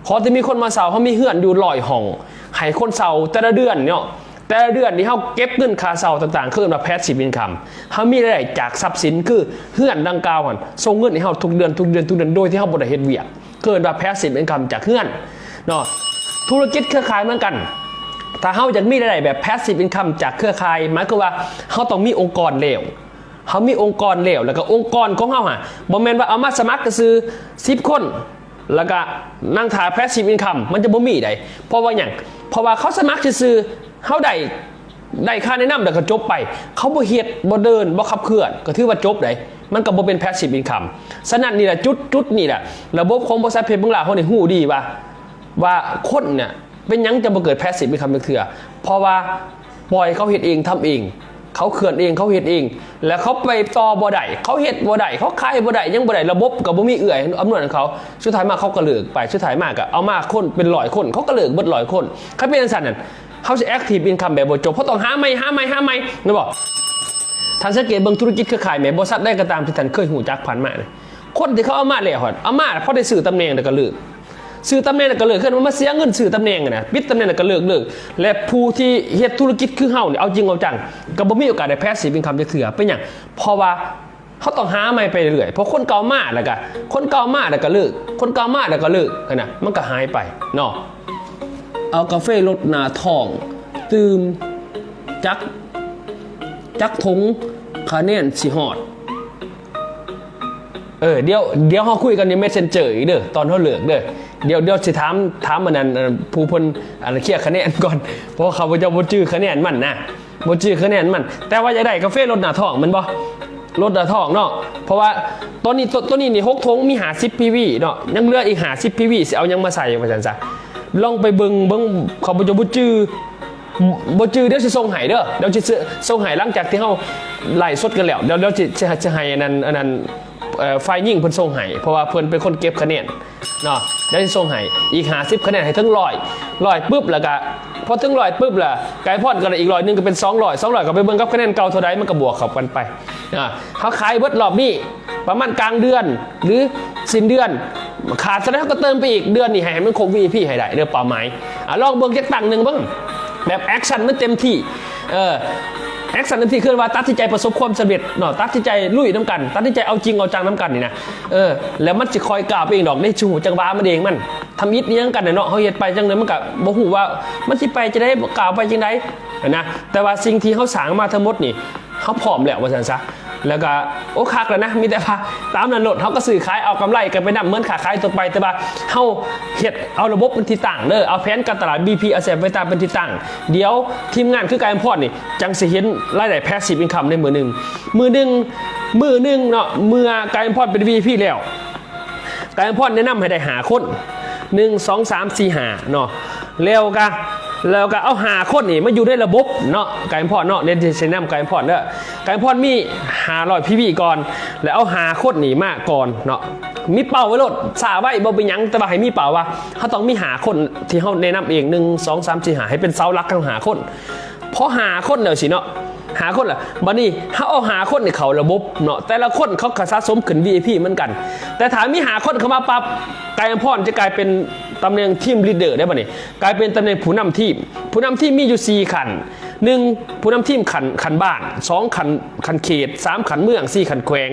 ຂໍແຕ່ມີຄົນມາເຊົ່າ ເຮົາມີເຮືອນຢູ່ຮ້ອຍຫ້ອງ ໃຫ້ຄົນເຊົ່າແຕ່ລະເດືອນເນາະ ແຕ່ລະເດືອນທີ່ເຮົາເກັບເງິນຄ່າເຊົ່າຕ່າງໆ ເອີ້ນວ່າແພສຊີບອິນຄັມ. ເຮົາມີລາຍໄດ້ຈາກຊັບສິນ ຄືເຮືອນດັ່ງກ່າວຫັ້ນສົ່ງເງິນໃຫ້ເຮົາທຸກເດືອນ ທຸກເດືອນ ທຸກເດືອນ ໂດຍທີ່ເຮົາບໍ່ໄດ້ເຮັດວຽກ ເອີ້ນວ່າແພສຊີບອິນຄັມຈາກເຮືອນເນາະ. ທຸລະກິດເຄືອຂ່າຍເໝືອນກັນ ຖ້າເຮົາຢາກມີລາຍໄດ້ແບບແພສຊີບອິນຄັມຈາກເຄືອຂ່າຍ ໝາຍຄວາມວ່າເຮົາຕ້ອງມີອົງກອນແລ້ວ ເຮົາມີອົງກອນແລ້ວ ແລ້ວກໍອົງກອນຂອງເຮົາຫະ ບໍ່ແມ່ນວ່າເອົາມາສະໝັກຊື່ໆ ສິບຄົນ ແລ້ວກະນັ່ງຖ້າແພສຊີບອິນຄັມ ມັນຈະບໍ່ມີໃດ. ເພາະວ່າຫຍັງ? ເພາະວ່າເຂົາສະໝັກຊື່ໆ ເຮົາໄດ້ ໄດ້ຄ່າແນະນຳແລ້ວກະຈົບໄປ ເຂົາບໍ່ເຮັດ ບໍ່ເດີນ ບໍ່ຂັບເຄື່ອນ ກະຖືວ່າຈົບໃດ ມັນກະບໍ່ເປັນແພສຊີບອິນຄັມ. ສະນັ້ນນີ້ແຫຼະ ຈຸດ ຈຸດນີ້ແຫຼະ ລະບົບຂອງບໍລິສັດເພດເມືອງລາວເຮົານີ້ຮູ້ດີວ່າ ວ່າຄົນເນຍ ເປັນຫຍັງຈະບໍ່ເກີດແພສຊີບອິນຄັມຈັກເທື່ອ? ເພາະວ່າປ່ອຍເຂົາເຮັດເອງ ທຳເອງ ເຂົາເຄື່ອນເອງ ເຂົາເຮັດເອງ ແລ້ວເຂົາໄປຕໍ່ບໍ່ໄດ້ ເຂົາເຮັດບໍ່ໄດ້ ເຂົາຂາຍບໍ່ໄດ້ ຫຍັງບໍ່ໄດ້ ລະບົບກໍບໍ່ມີເອື້ອອຳນວຍໃຫ້ເຂົາ ສຸດທ້າຍມາເຂົາກໍເລີກໄປ ສຸດທ້າຍມາກໍເອົາມາຄົນເປັນຮ້ອຍຄົນ ເຂົາກໍເລີກເບິດຮ້ອຍຄົນ. ຄັນເປັນຈັ່ງຊັ້ນນັ້ນ ເຮົາຊິແອັກທີບອິນຄັມແບບບໍ່ຈົບ ເຮົາຕ້ອງຫາໃໝ່ ຫາໃໝ່ ຫາໃໝ່ ແມ່ນບໍ່? ທ່ານສັງເກດເບິ່ງທຸລະກິດເຄືອຂ່າຍແມ່ ບໍລິສັດໃດກໍຕາມທີ່ທ່ານເຄີຍຮູ້ຈັກຜ່ານມາ ຄົນທີ່ເຂົາເອົາມາແລ້ວຫັ້ນ ເອົາມາພໍໄດ້ຊື້ຕຳແໜ່ງແລ້ວກໍເລີກ ຊື້ຕຳແໜ່ງແລ້ວກໍເລີກ ຄືວ່າມາເສຍເງິນຊື້ຕຳແໜ່ງຫັ້ນນະ ປິດຕຳແໜ່ງແລ້ວກໍເລີກ ເລີກ. ແລະ ຜູ້ທີ່ເຮັດທຸລະກິດຄືເຮົານີ້ ເອົາຈິງເອົາຈັງ ກໍບໍ່ມີໂອກາດໄດ້ແພສຊີບອິນຄັມຈັກເທື່ອ. ເປັນຫຍັງ? ເພາະວ່າເຮົາຕ້ອງຫາໃໝ່ໄປເລື້ອຍໆ ເພາະຄົນເກົ່າມາແລ້ວກໍ ຄົນເກົ່າມາແລ້ວກໍເລີກ ຄົນເກົ່າມາແລ້ວກໍເລີກຫັ້ນນະ ມັນກໍຫາຍໄປເນາະ. ເອົາກາເຟລົດໜ້າທ້ອງ ຕື່ມຈັກ ຈັກຖົງຄະແນນຊິຮອດ? ເອີ ດຽວ ດຽວເຮົາຄຸຍກັນຢູ່ເມສເຊັນເຈີອີກເດີ ຕອນເຮົາເລີກເດີ. ດຽວ ດຽວຊິຖາມ ຖາມອັນນັ້ນ ອັນນັ້ນ ຜູ້ເພິ່ນ ອັນນັ້ນ ເຄຍຄະແນນກ່ອນ ເພາະວ່າຂ້າພະເຈົ້າບໍ່ຈື່ຄະແນນມັນນະ ບໍ່ຈື່ຄະແນນມັນ. ແຕ່ວ່າຢາກໄດ້ກາເຟລົດໜ້າທ້ອງແມ່ນບໍ່? ລົດໜ້າທ້ອງເນາະ ເພາະວ່າຕອນນີ້ ໂຕ ໂຕນີ້ນີ້ ຫົກຖົງ ມີຫ້າສິບພີວີເນາະ ຍັງເຫຼືອອີກຫ້າສິບພີວີ ຊິເອົາຫຍັງມາໃສ່ວ່າຊັ້ນຊະ. ລອງໄປເບິ່ງ ເບິ່ງ ຂ້າພະເຈົ້າບໍ່ຈື່ ບໍ່ຈື່ ດຽວຊິສົ່ງໃຫ້ເດີ ດຽວຊິສົ່ງໃຫ້ຫຼັງຈາກທີ່ເຮົາໄລຟ໌ສົດກັນແລ້ວ ດຽວ ດຽວຊິ ຊິໃຫ້ ຊິໃຫ້ອັນນັ້ນ ອັນນັ້ນ ເອີ ຝ່າຍຍິງເພິ່ນສົ່ງໃຫ້ ເພາະວ່າເພິ່ນເປັນຄົນເກັບຄະແນນເນາະ ດຽວຊິສົ່ງໃຫ້ອີກຫ້າສິບຄະແນນ ໃຫ້ເຖິງຮ້ອຍ ຮ້ອຍປຶບ ແລ້ວກະພໍເຖິງຮ້ອຍປຶບ ແລ້ວກາຍພອນກໍໄດ້ອີກຮ້ອຍໜຶ່ງ ກໍເປັນສອງຮ້ອຍ ສອງຮ້ອຍ ກໍໄປເບິ່ງກັບຄະແນນເກົ່າເທົ່າໃດ ມັນກໍບວກເຂົ້າກັນໄປ. ອ່າ ເຮົາຂາຍເບິດຮອບນີ້ປະມານກາງເດືອນ ຫຼື ສິ້ນເດືອນ ຂາດເທົ່າໃດເຮົາກໍເຕີມໄປອີກ ເດືອນນີ້ໃຫ້ມັນຄົບ ວີໄອພີ ໃຫ້ໄດ້ເດີ ເປົ້າໝາຍ. ອ່າ ລອງເບິ່ງຈັກຕັ້ງໜຶ່ງເບິ່ງ ແບບແອັກຊັນມັນເຕັມທີ່ ເອີ ແອັກຊັນເຕັມທີ່ ຄືວ່າຕັດສິນໃຈປະສົບຄວາມສຳເລັດເນາະ ຕັດສິນໃຈລຸຍນຳກັນ ຕັດສິນໃຈເອົາຈິງເອົາຈັງນຳກັນນີ້ນະ ເອີ ແລ້ວມັນຊິຄ່ອຍກ້າວໄປເອງດອກ ໄດ້ຮູ້ຈັງຫວະມັນເອງ ມັນທຳອິດອີ່ຫຍັງກັນນະເນາະ ເຮົາເຮັດໄປຈັ່ງໃດ ມັນກະບໍ່ຮູ້ວ່າມັນຊິໄປຈັ່ງໃດ ກ້າວໄປຈັ່ງໃດຫັ້ນນະ. ແຕ່ວ່າສິ່ງທີ່ເຮົາສ້າງມາທັງໝົດນີ້ ເຮົາພ້ອມແລ້ວວ່າຊັ້ນຊະ ແລ້ວກໍ ໂອ້ ຄັກແລ້ວນະ ມີແຕ່ວ່າຕາມນັ້ນໂລດ ເຮົາກໍຊື້ຂາຍເອົາກຳໄລກັນໄປນຳ ເໝືອນຄ້າຂາຍທົ່ວໄປ ແຕ່ວ່າເຮົາເຮັດເອົາລະບົບເປັນທີ່ຕັ້ງເດີ ເອົາແຜນການຕະຫຼາດ ບີພີ Asset Beta ເປັນທີ່ຕັ້ງ. ດຽວທີມງານຄືກາຍອຳພອນນີ້ ຈັ່ງຊິເຫັນລາຍໄດ້ Passive Income ໃນມື້ໜຶ່ງ ມື້ໜຶ່ງ ມື້ໜຶ່ງເນາະ ເມື່ອກາຍອຳພອນເປັນ ວີໄອພີ ແລ້ວ ກາຍອຳພອນແນະນຳໃຫ້ໄດ້ຫ້າຄົນ ໜຶ່ງ ສອງ ສາມ ສີ່ ຫ້າ ເນາະ ແລ້ວກະ ແລ້ວກະເອົາຫ້າຄົນນີ້ມາຢູ່ໃນລະບົບເນາະ ກາຍອຳພອນເນາະ ເດ ຊິແນະນຳກາຍອຳພອນເດີ ກາຍອຳພອນມີຫ້າຮ້ອຍ ພີວີ ກ່ອນ ແລ້ວເອົາຫ້າຄົນນີ້ມາກ່ອນເນາະ ມີເປົ້າໄວ້ໂລດ ຊ້າໄວ້ບໍ່ເປັນຫຍັງ ແຕ່ວ່າໃຫ້ມີເປົ້າວ່າເຮົາຕ້ອງມີຫ້າຄົນທີ່ເຮົາແນະນຳເອງ ໜຶ່ງ ສອງ ສາມ ສີ່ ຫ້າ ໃຫ້ເປັນເສົາຫຼັກທັງຫ້າຄົນ ພໍຫ້າຄົນແລ້ວຊີ້ເນາະ ຫ້າຄົນລະ ບາດນີ້ເຮົາເອົາຫ້າຄົນນີ້ເຂົ້າລະບົບເນາະ ແຕ່ລະຄົນເຂົາກະສະສົມຂຶ້ນ ວີໄອພີ ເໝືອນກັນ ແຕ່ຖ້າມີຫ້າຄົນເຂົ້າມາປັບ ກາຍອຳພອນຈະກາຍເປັນຕຳແໜ່ງ Team Leader ໄດ້ບາດນີ້ ກາຍເປັນຕຳແໜ່ງຜູ້ນຳທີມ ຜູ້ນຳທີມມີຢູ່ສີ່ຂັ້ນ ໜຶ່ງ ຜູ້ນຳທີມຂັ້ນ ຂັ້ນບ້ານ ສອງ ຂັ້ນ ຂັ້ນເຂດ ສາມ ຂັ້ນເມືອງ ສີ່ ຂັ້ນແຂວງ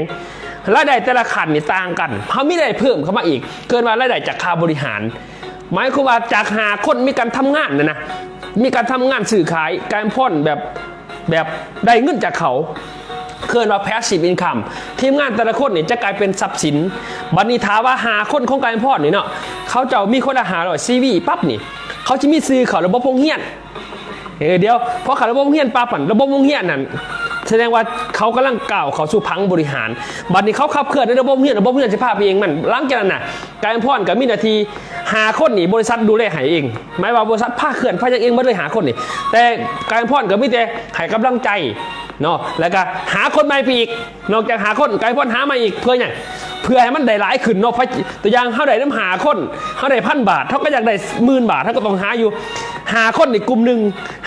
ລາຍໄດ້ແຕ່ລະຂັ້ນນີ້ຕ່າງກັນ ເຮົາມີລາຍໄດ້ເພີ່ມເຂົ້າມາອີກ ເອີ້ນວ່າລາຍໄດ້ຈາກຄ່າບໍລິຫານ ໝາຍຄວາມວ່າຈາກຫ້າຄົນມີການທຳງານນະນະ ມີການທຳງານຊື້ຂາຍ ກາຍອຳພອນແບບ ແບບໄດ້ເງິນຈາກເຂົາ ເ ເອີ້ນວ່າ passive income ທີມງານແຕ່ລະຄົນນີ້ຈະກາຍເປັນຊັບສິນ. ບັດນີ້ຖ້າວ່າຫ້າຄົນຂອງກາຍພອນນີ້ເນາະ ເຂົາເຈົ້າມີຄົນລະຫ້າຮ້ອຍຊີວີ ປັບນີ້ ເຂົາຊິມີຊື່ເຂົ້າລະບົບໂຮງຮຽນ. ເອີ ດຽວ ພໍເຂົ້າລະບົບໂຮງຮຽນປັບຫັ້ນ ລະບົບໂຮງຮຽນນັ້ນ ສະແດງວ່າເຂົາກຳລັງກ້າວເຂົ້າສູ່ຜັງບໍລິຫານ. ບັດນີ້ເຂົາຂັບເຄື່ອນໃນລະບົບໂຮງຮຽນ ລະບົບໂຮງຮຽນຊິພາໄປເອງ. ມັນ ຫຼັງຈາກນັ້ນນະ ກາຍພອນກໍມີໜ້າທີ່ຫ້າຄົນນີ້ ບໍລິສັດດູແລໃຫ້ເອງ. ໝາຍວ່າບໍລິສັດພາເຄື່ອນພາຫຍັງເອງໝົດເລີຍ ຫ້າຄົນນີ້ ແຕ່ກາຍພອນກໍມີແຕ່ໃຫ້ກຳລັງໃຈເນາະ ແລ້ວກໍຫາຄົນໃໝ່ໄປອີກ. ນອກຈາກຫ້າຄົນ ກາຍພອນຫາມາອີກເພື່ອຫຍັງ? ເພື່ອໃຫ້ມັນໄດ້ຫຼາຍຂຶ້ນເນາະ. ຕົວຢ່າງເຮົາໄດ້ນຳຫ້າຄົນ ເຮົາໄດ້ພັນບາດ ເຮົາກໍຢາກໄດ້ໝື່ນບາດ ເຮົາກໍຕ້ອງຫາຢູ່ ຫ້າຄົນນີ້ກຸ່ມໜຶ່ງ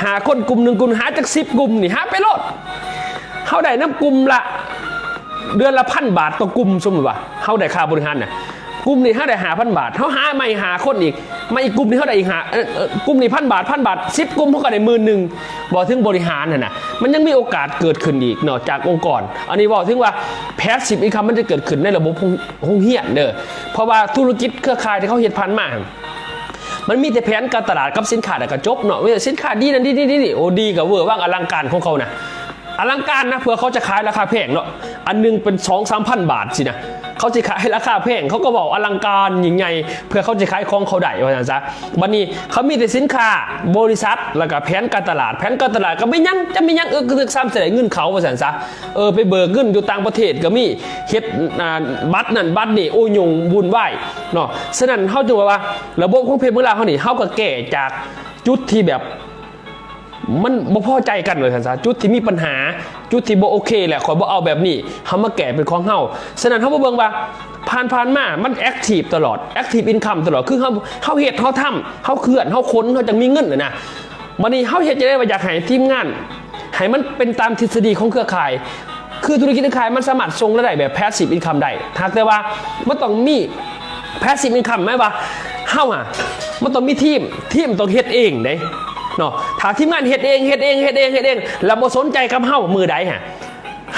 ຫ້າຄົນກຸ່ມໜຶ່ງ ກຸ່ມ ຫາຈັກສິບກຸ່ມນີ້ ຫາໄປໂລດ. ເຮົາໄດ້ນຳກຸ່ມລະເດືອນລະພັນບາດຕໍ່ກຸ່ມ. ສົມມຸດວ່າເຮົາໄດ້ຄ່າບໍລິຫານນະ ກຸ່ມນີ້ເຮົາໄດ້ຫ້າພັນບາດ ເຮົາຫາໃໝ່ຫ້າຄົນອີກ ມາອີກກຸ່ມນີ້ເຮົາໄດ້ອີກຫ້າ ເອີ ເອີ ກຸ່ມນີ້ພັນບາດ ພັນບາດ ສິບກຸ່ມເຮົາກໍໄດ້ໝື່ນໜຶ່ງ. ເວົ້າເຖິງບໍລິຫານຫັ້ນນະ ມັນຍັງມີໂອກາດເກີດຂຶ້ນອີກເນາະ ຈາກອົງກອນ. ອັນນີ້ເວົ້າເຖິງວ່າ passive income ມັນຈະເກີດຂຶ້ນໃນລະບົບໂຮງ ໂຮງຮຽນເດີ ເພາະວ່າທຸລະກິດເຄືອຂ່າຍທີ່ເຂົາເຮັດຜ່ານມາ ມັນມີແຕ່ແຜນການຕະຫຼາດກັບສິນຄ້າ ແລ້ວກໍຈົບເນາະ. ເວີ້ຍ ສິນຄ້າດີນັ້ນດີນີ້ ໂອ້ ດີກໍເວີ້ວັງອະລັງການຂອງເຂົານະ ອະລັງການນະ ເພື່ອເຂົາຈະຂາຍລາຄາແພງເນາະ ອັນໜຶ່ງເປັນສອງສາມພັນບາດຊີ້ນະ ເຂົາຊິຂາຍລາຄາແພງ ເຂົາກໍເວົ້າອະລັງການຍິ່ງໃຫຍ່ ເພື່ອເຂົາຊິຂາຍຂອງເຂົາໄດ້ ວ່າຊັ້ນຊະ. ບັດນີ້ເຂົາມີແຕ່ສິນຄ້າ ບໍລິສັດ ແລ້ວກໍແຜນການຕະຫຼາດ. ແຜນການຕະຫຼາດກໍແມ່ນຫຍັງ ຈະແມ່ນຫຍັງ? ເອີ ກໍຄືສາມ ຊິໄດ້ເງິນເຂົາ ວ່າຊັ້ນຊະ. ເອີ ໄປເບີກເງິນຢູ່ຕ່າງປະເທດກໍມີ ເຮັດ ອ່າ ບັດນັ້ນບັດນີ້ ໂອ້ ຫຍຸ້ງວຸ່ນວາຍເນາະ. ສະນັ້ນເຮົາຈຶ່ງວ່າ ວ່າລະບົບຂອງປະເທດເມືອງລາວເຮົານີ້ ເຮົາກໍແກ້ຈາກຈຸດທີ່ແບບ ມັນບໍ່ພໍໃຈກັນ ວ່າຊັ້ນຊະ ຈຸດທີ່ມີປັນຫາ ຈຸດທີ່ບໍ່ໂອເຄແຫຼະ ຂ້ອຍບໍ່ເອົາແບບນີ້ ເຮົາມາແກ້ເປັນຂອງເຮົາ. ສະນັ້ນເຮົາມາເບິ່ງວ່າ ຜ່ານໆມາມັນ active ຕະຫຼອດ active income ຕະຫຼອດ ຄືເຮົາ ເຮົາເຮັດ ເຮົາທຳ ເຮົາເຄື່ອນ ເຮົາຂົນ ເຮົາຈັ່ງມີເງິນຫັ້ນນະ. ບັດນີ້ເຮົາເຮັດຈັ່ງໃດວ່າຢາກໃຫ້ທີມງານ ໃຫ້ມັນເປັນຕາມທິດສະດີຂອງເຄືອຂ່າຍ ຄືທຸລະກິດເຄືອຂ່າຍມັນສາມາດສົ່ງລາຍໄດ້ແບບ passive income ໄດ້ ຫາກແຕ່ວ່າມັນຕ້ອງມີ passive income ໝາຍວ່າເຮົາຫະ ມັນຕ້ອງມີທີມ ທີມຕ້ອງເຮັດເອງເດ້ເນາະ. ຖ້າທີມງານເຮັດເອງ ເຮັດເອງ ເຮັດເອງ ເຮັດເອງ ແລ້ວບໍ່ສົນໃຈກັບເຮົາມື້ໃດຫະ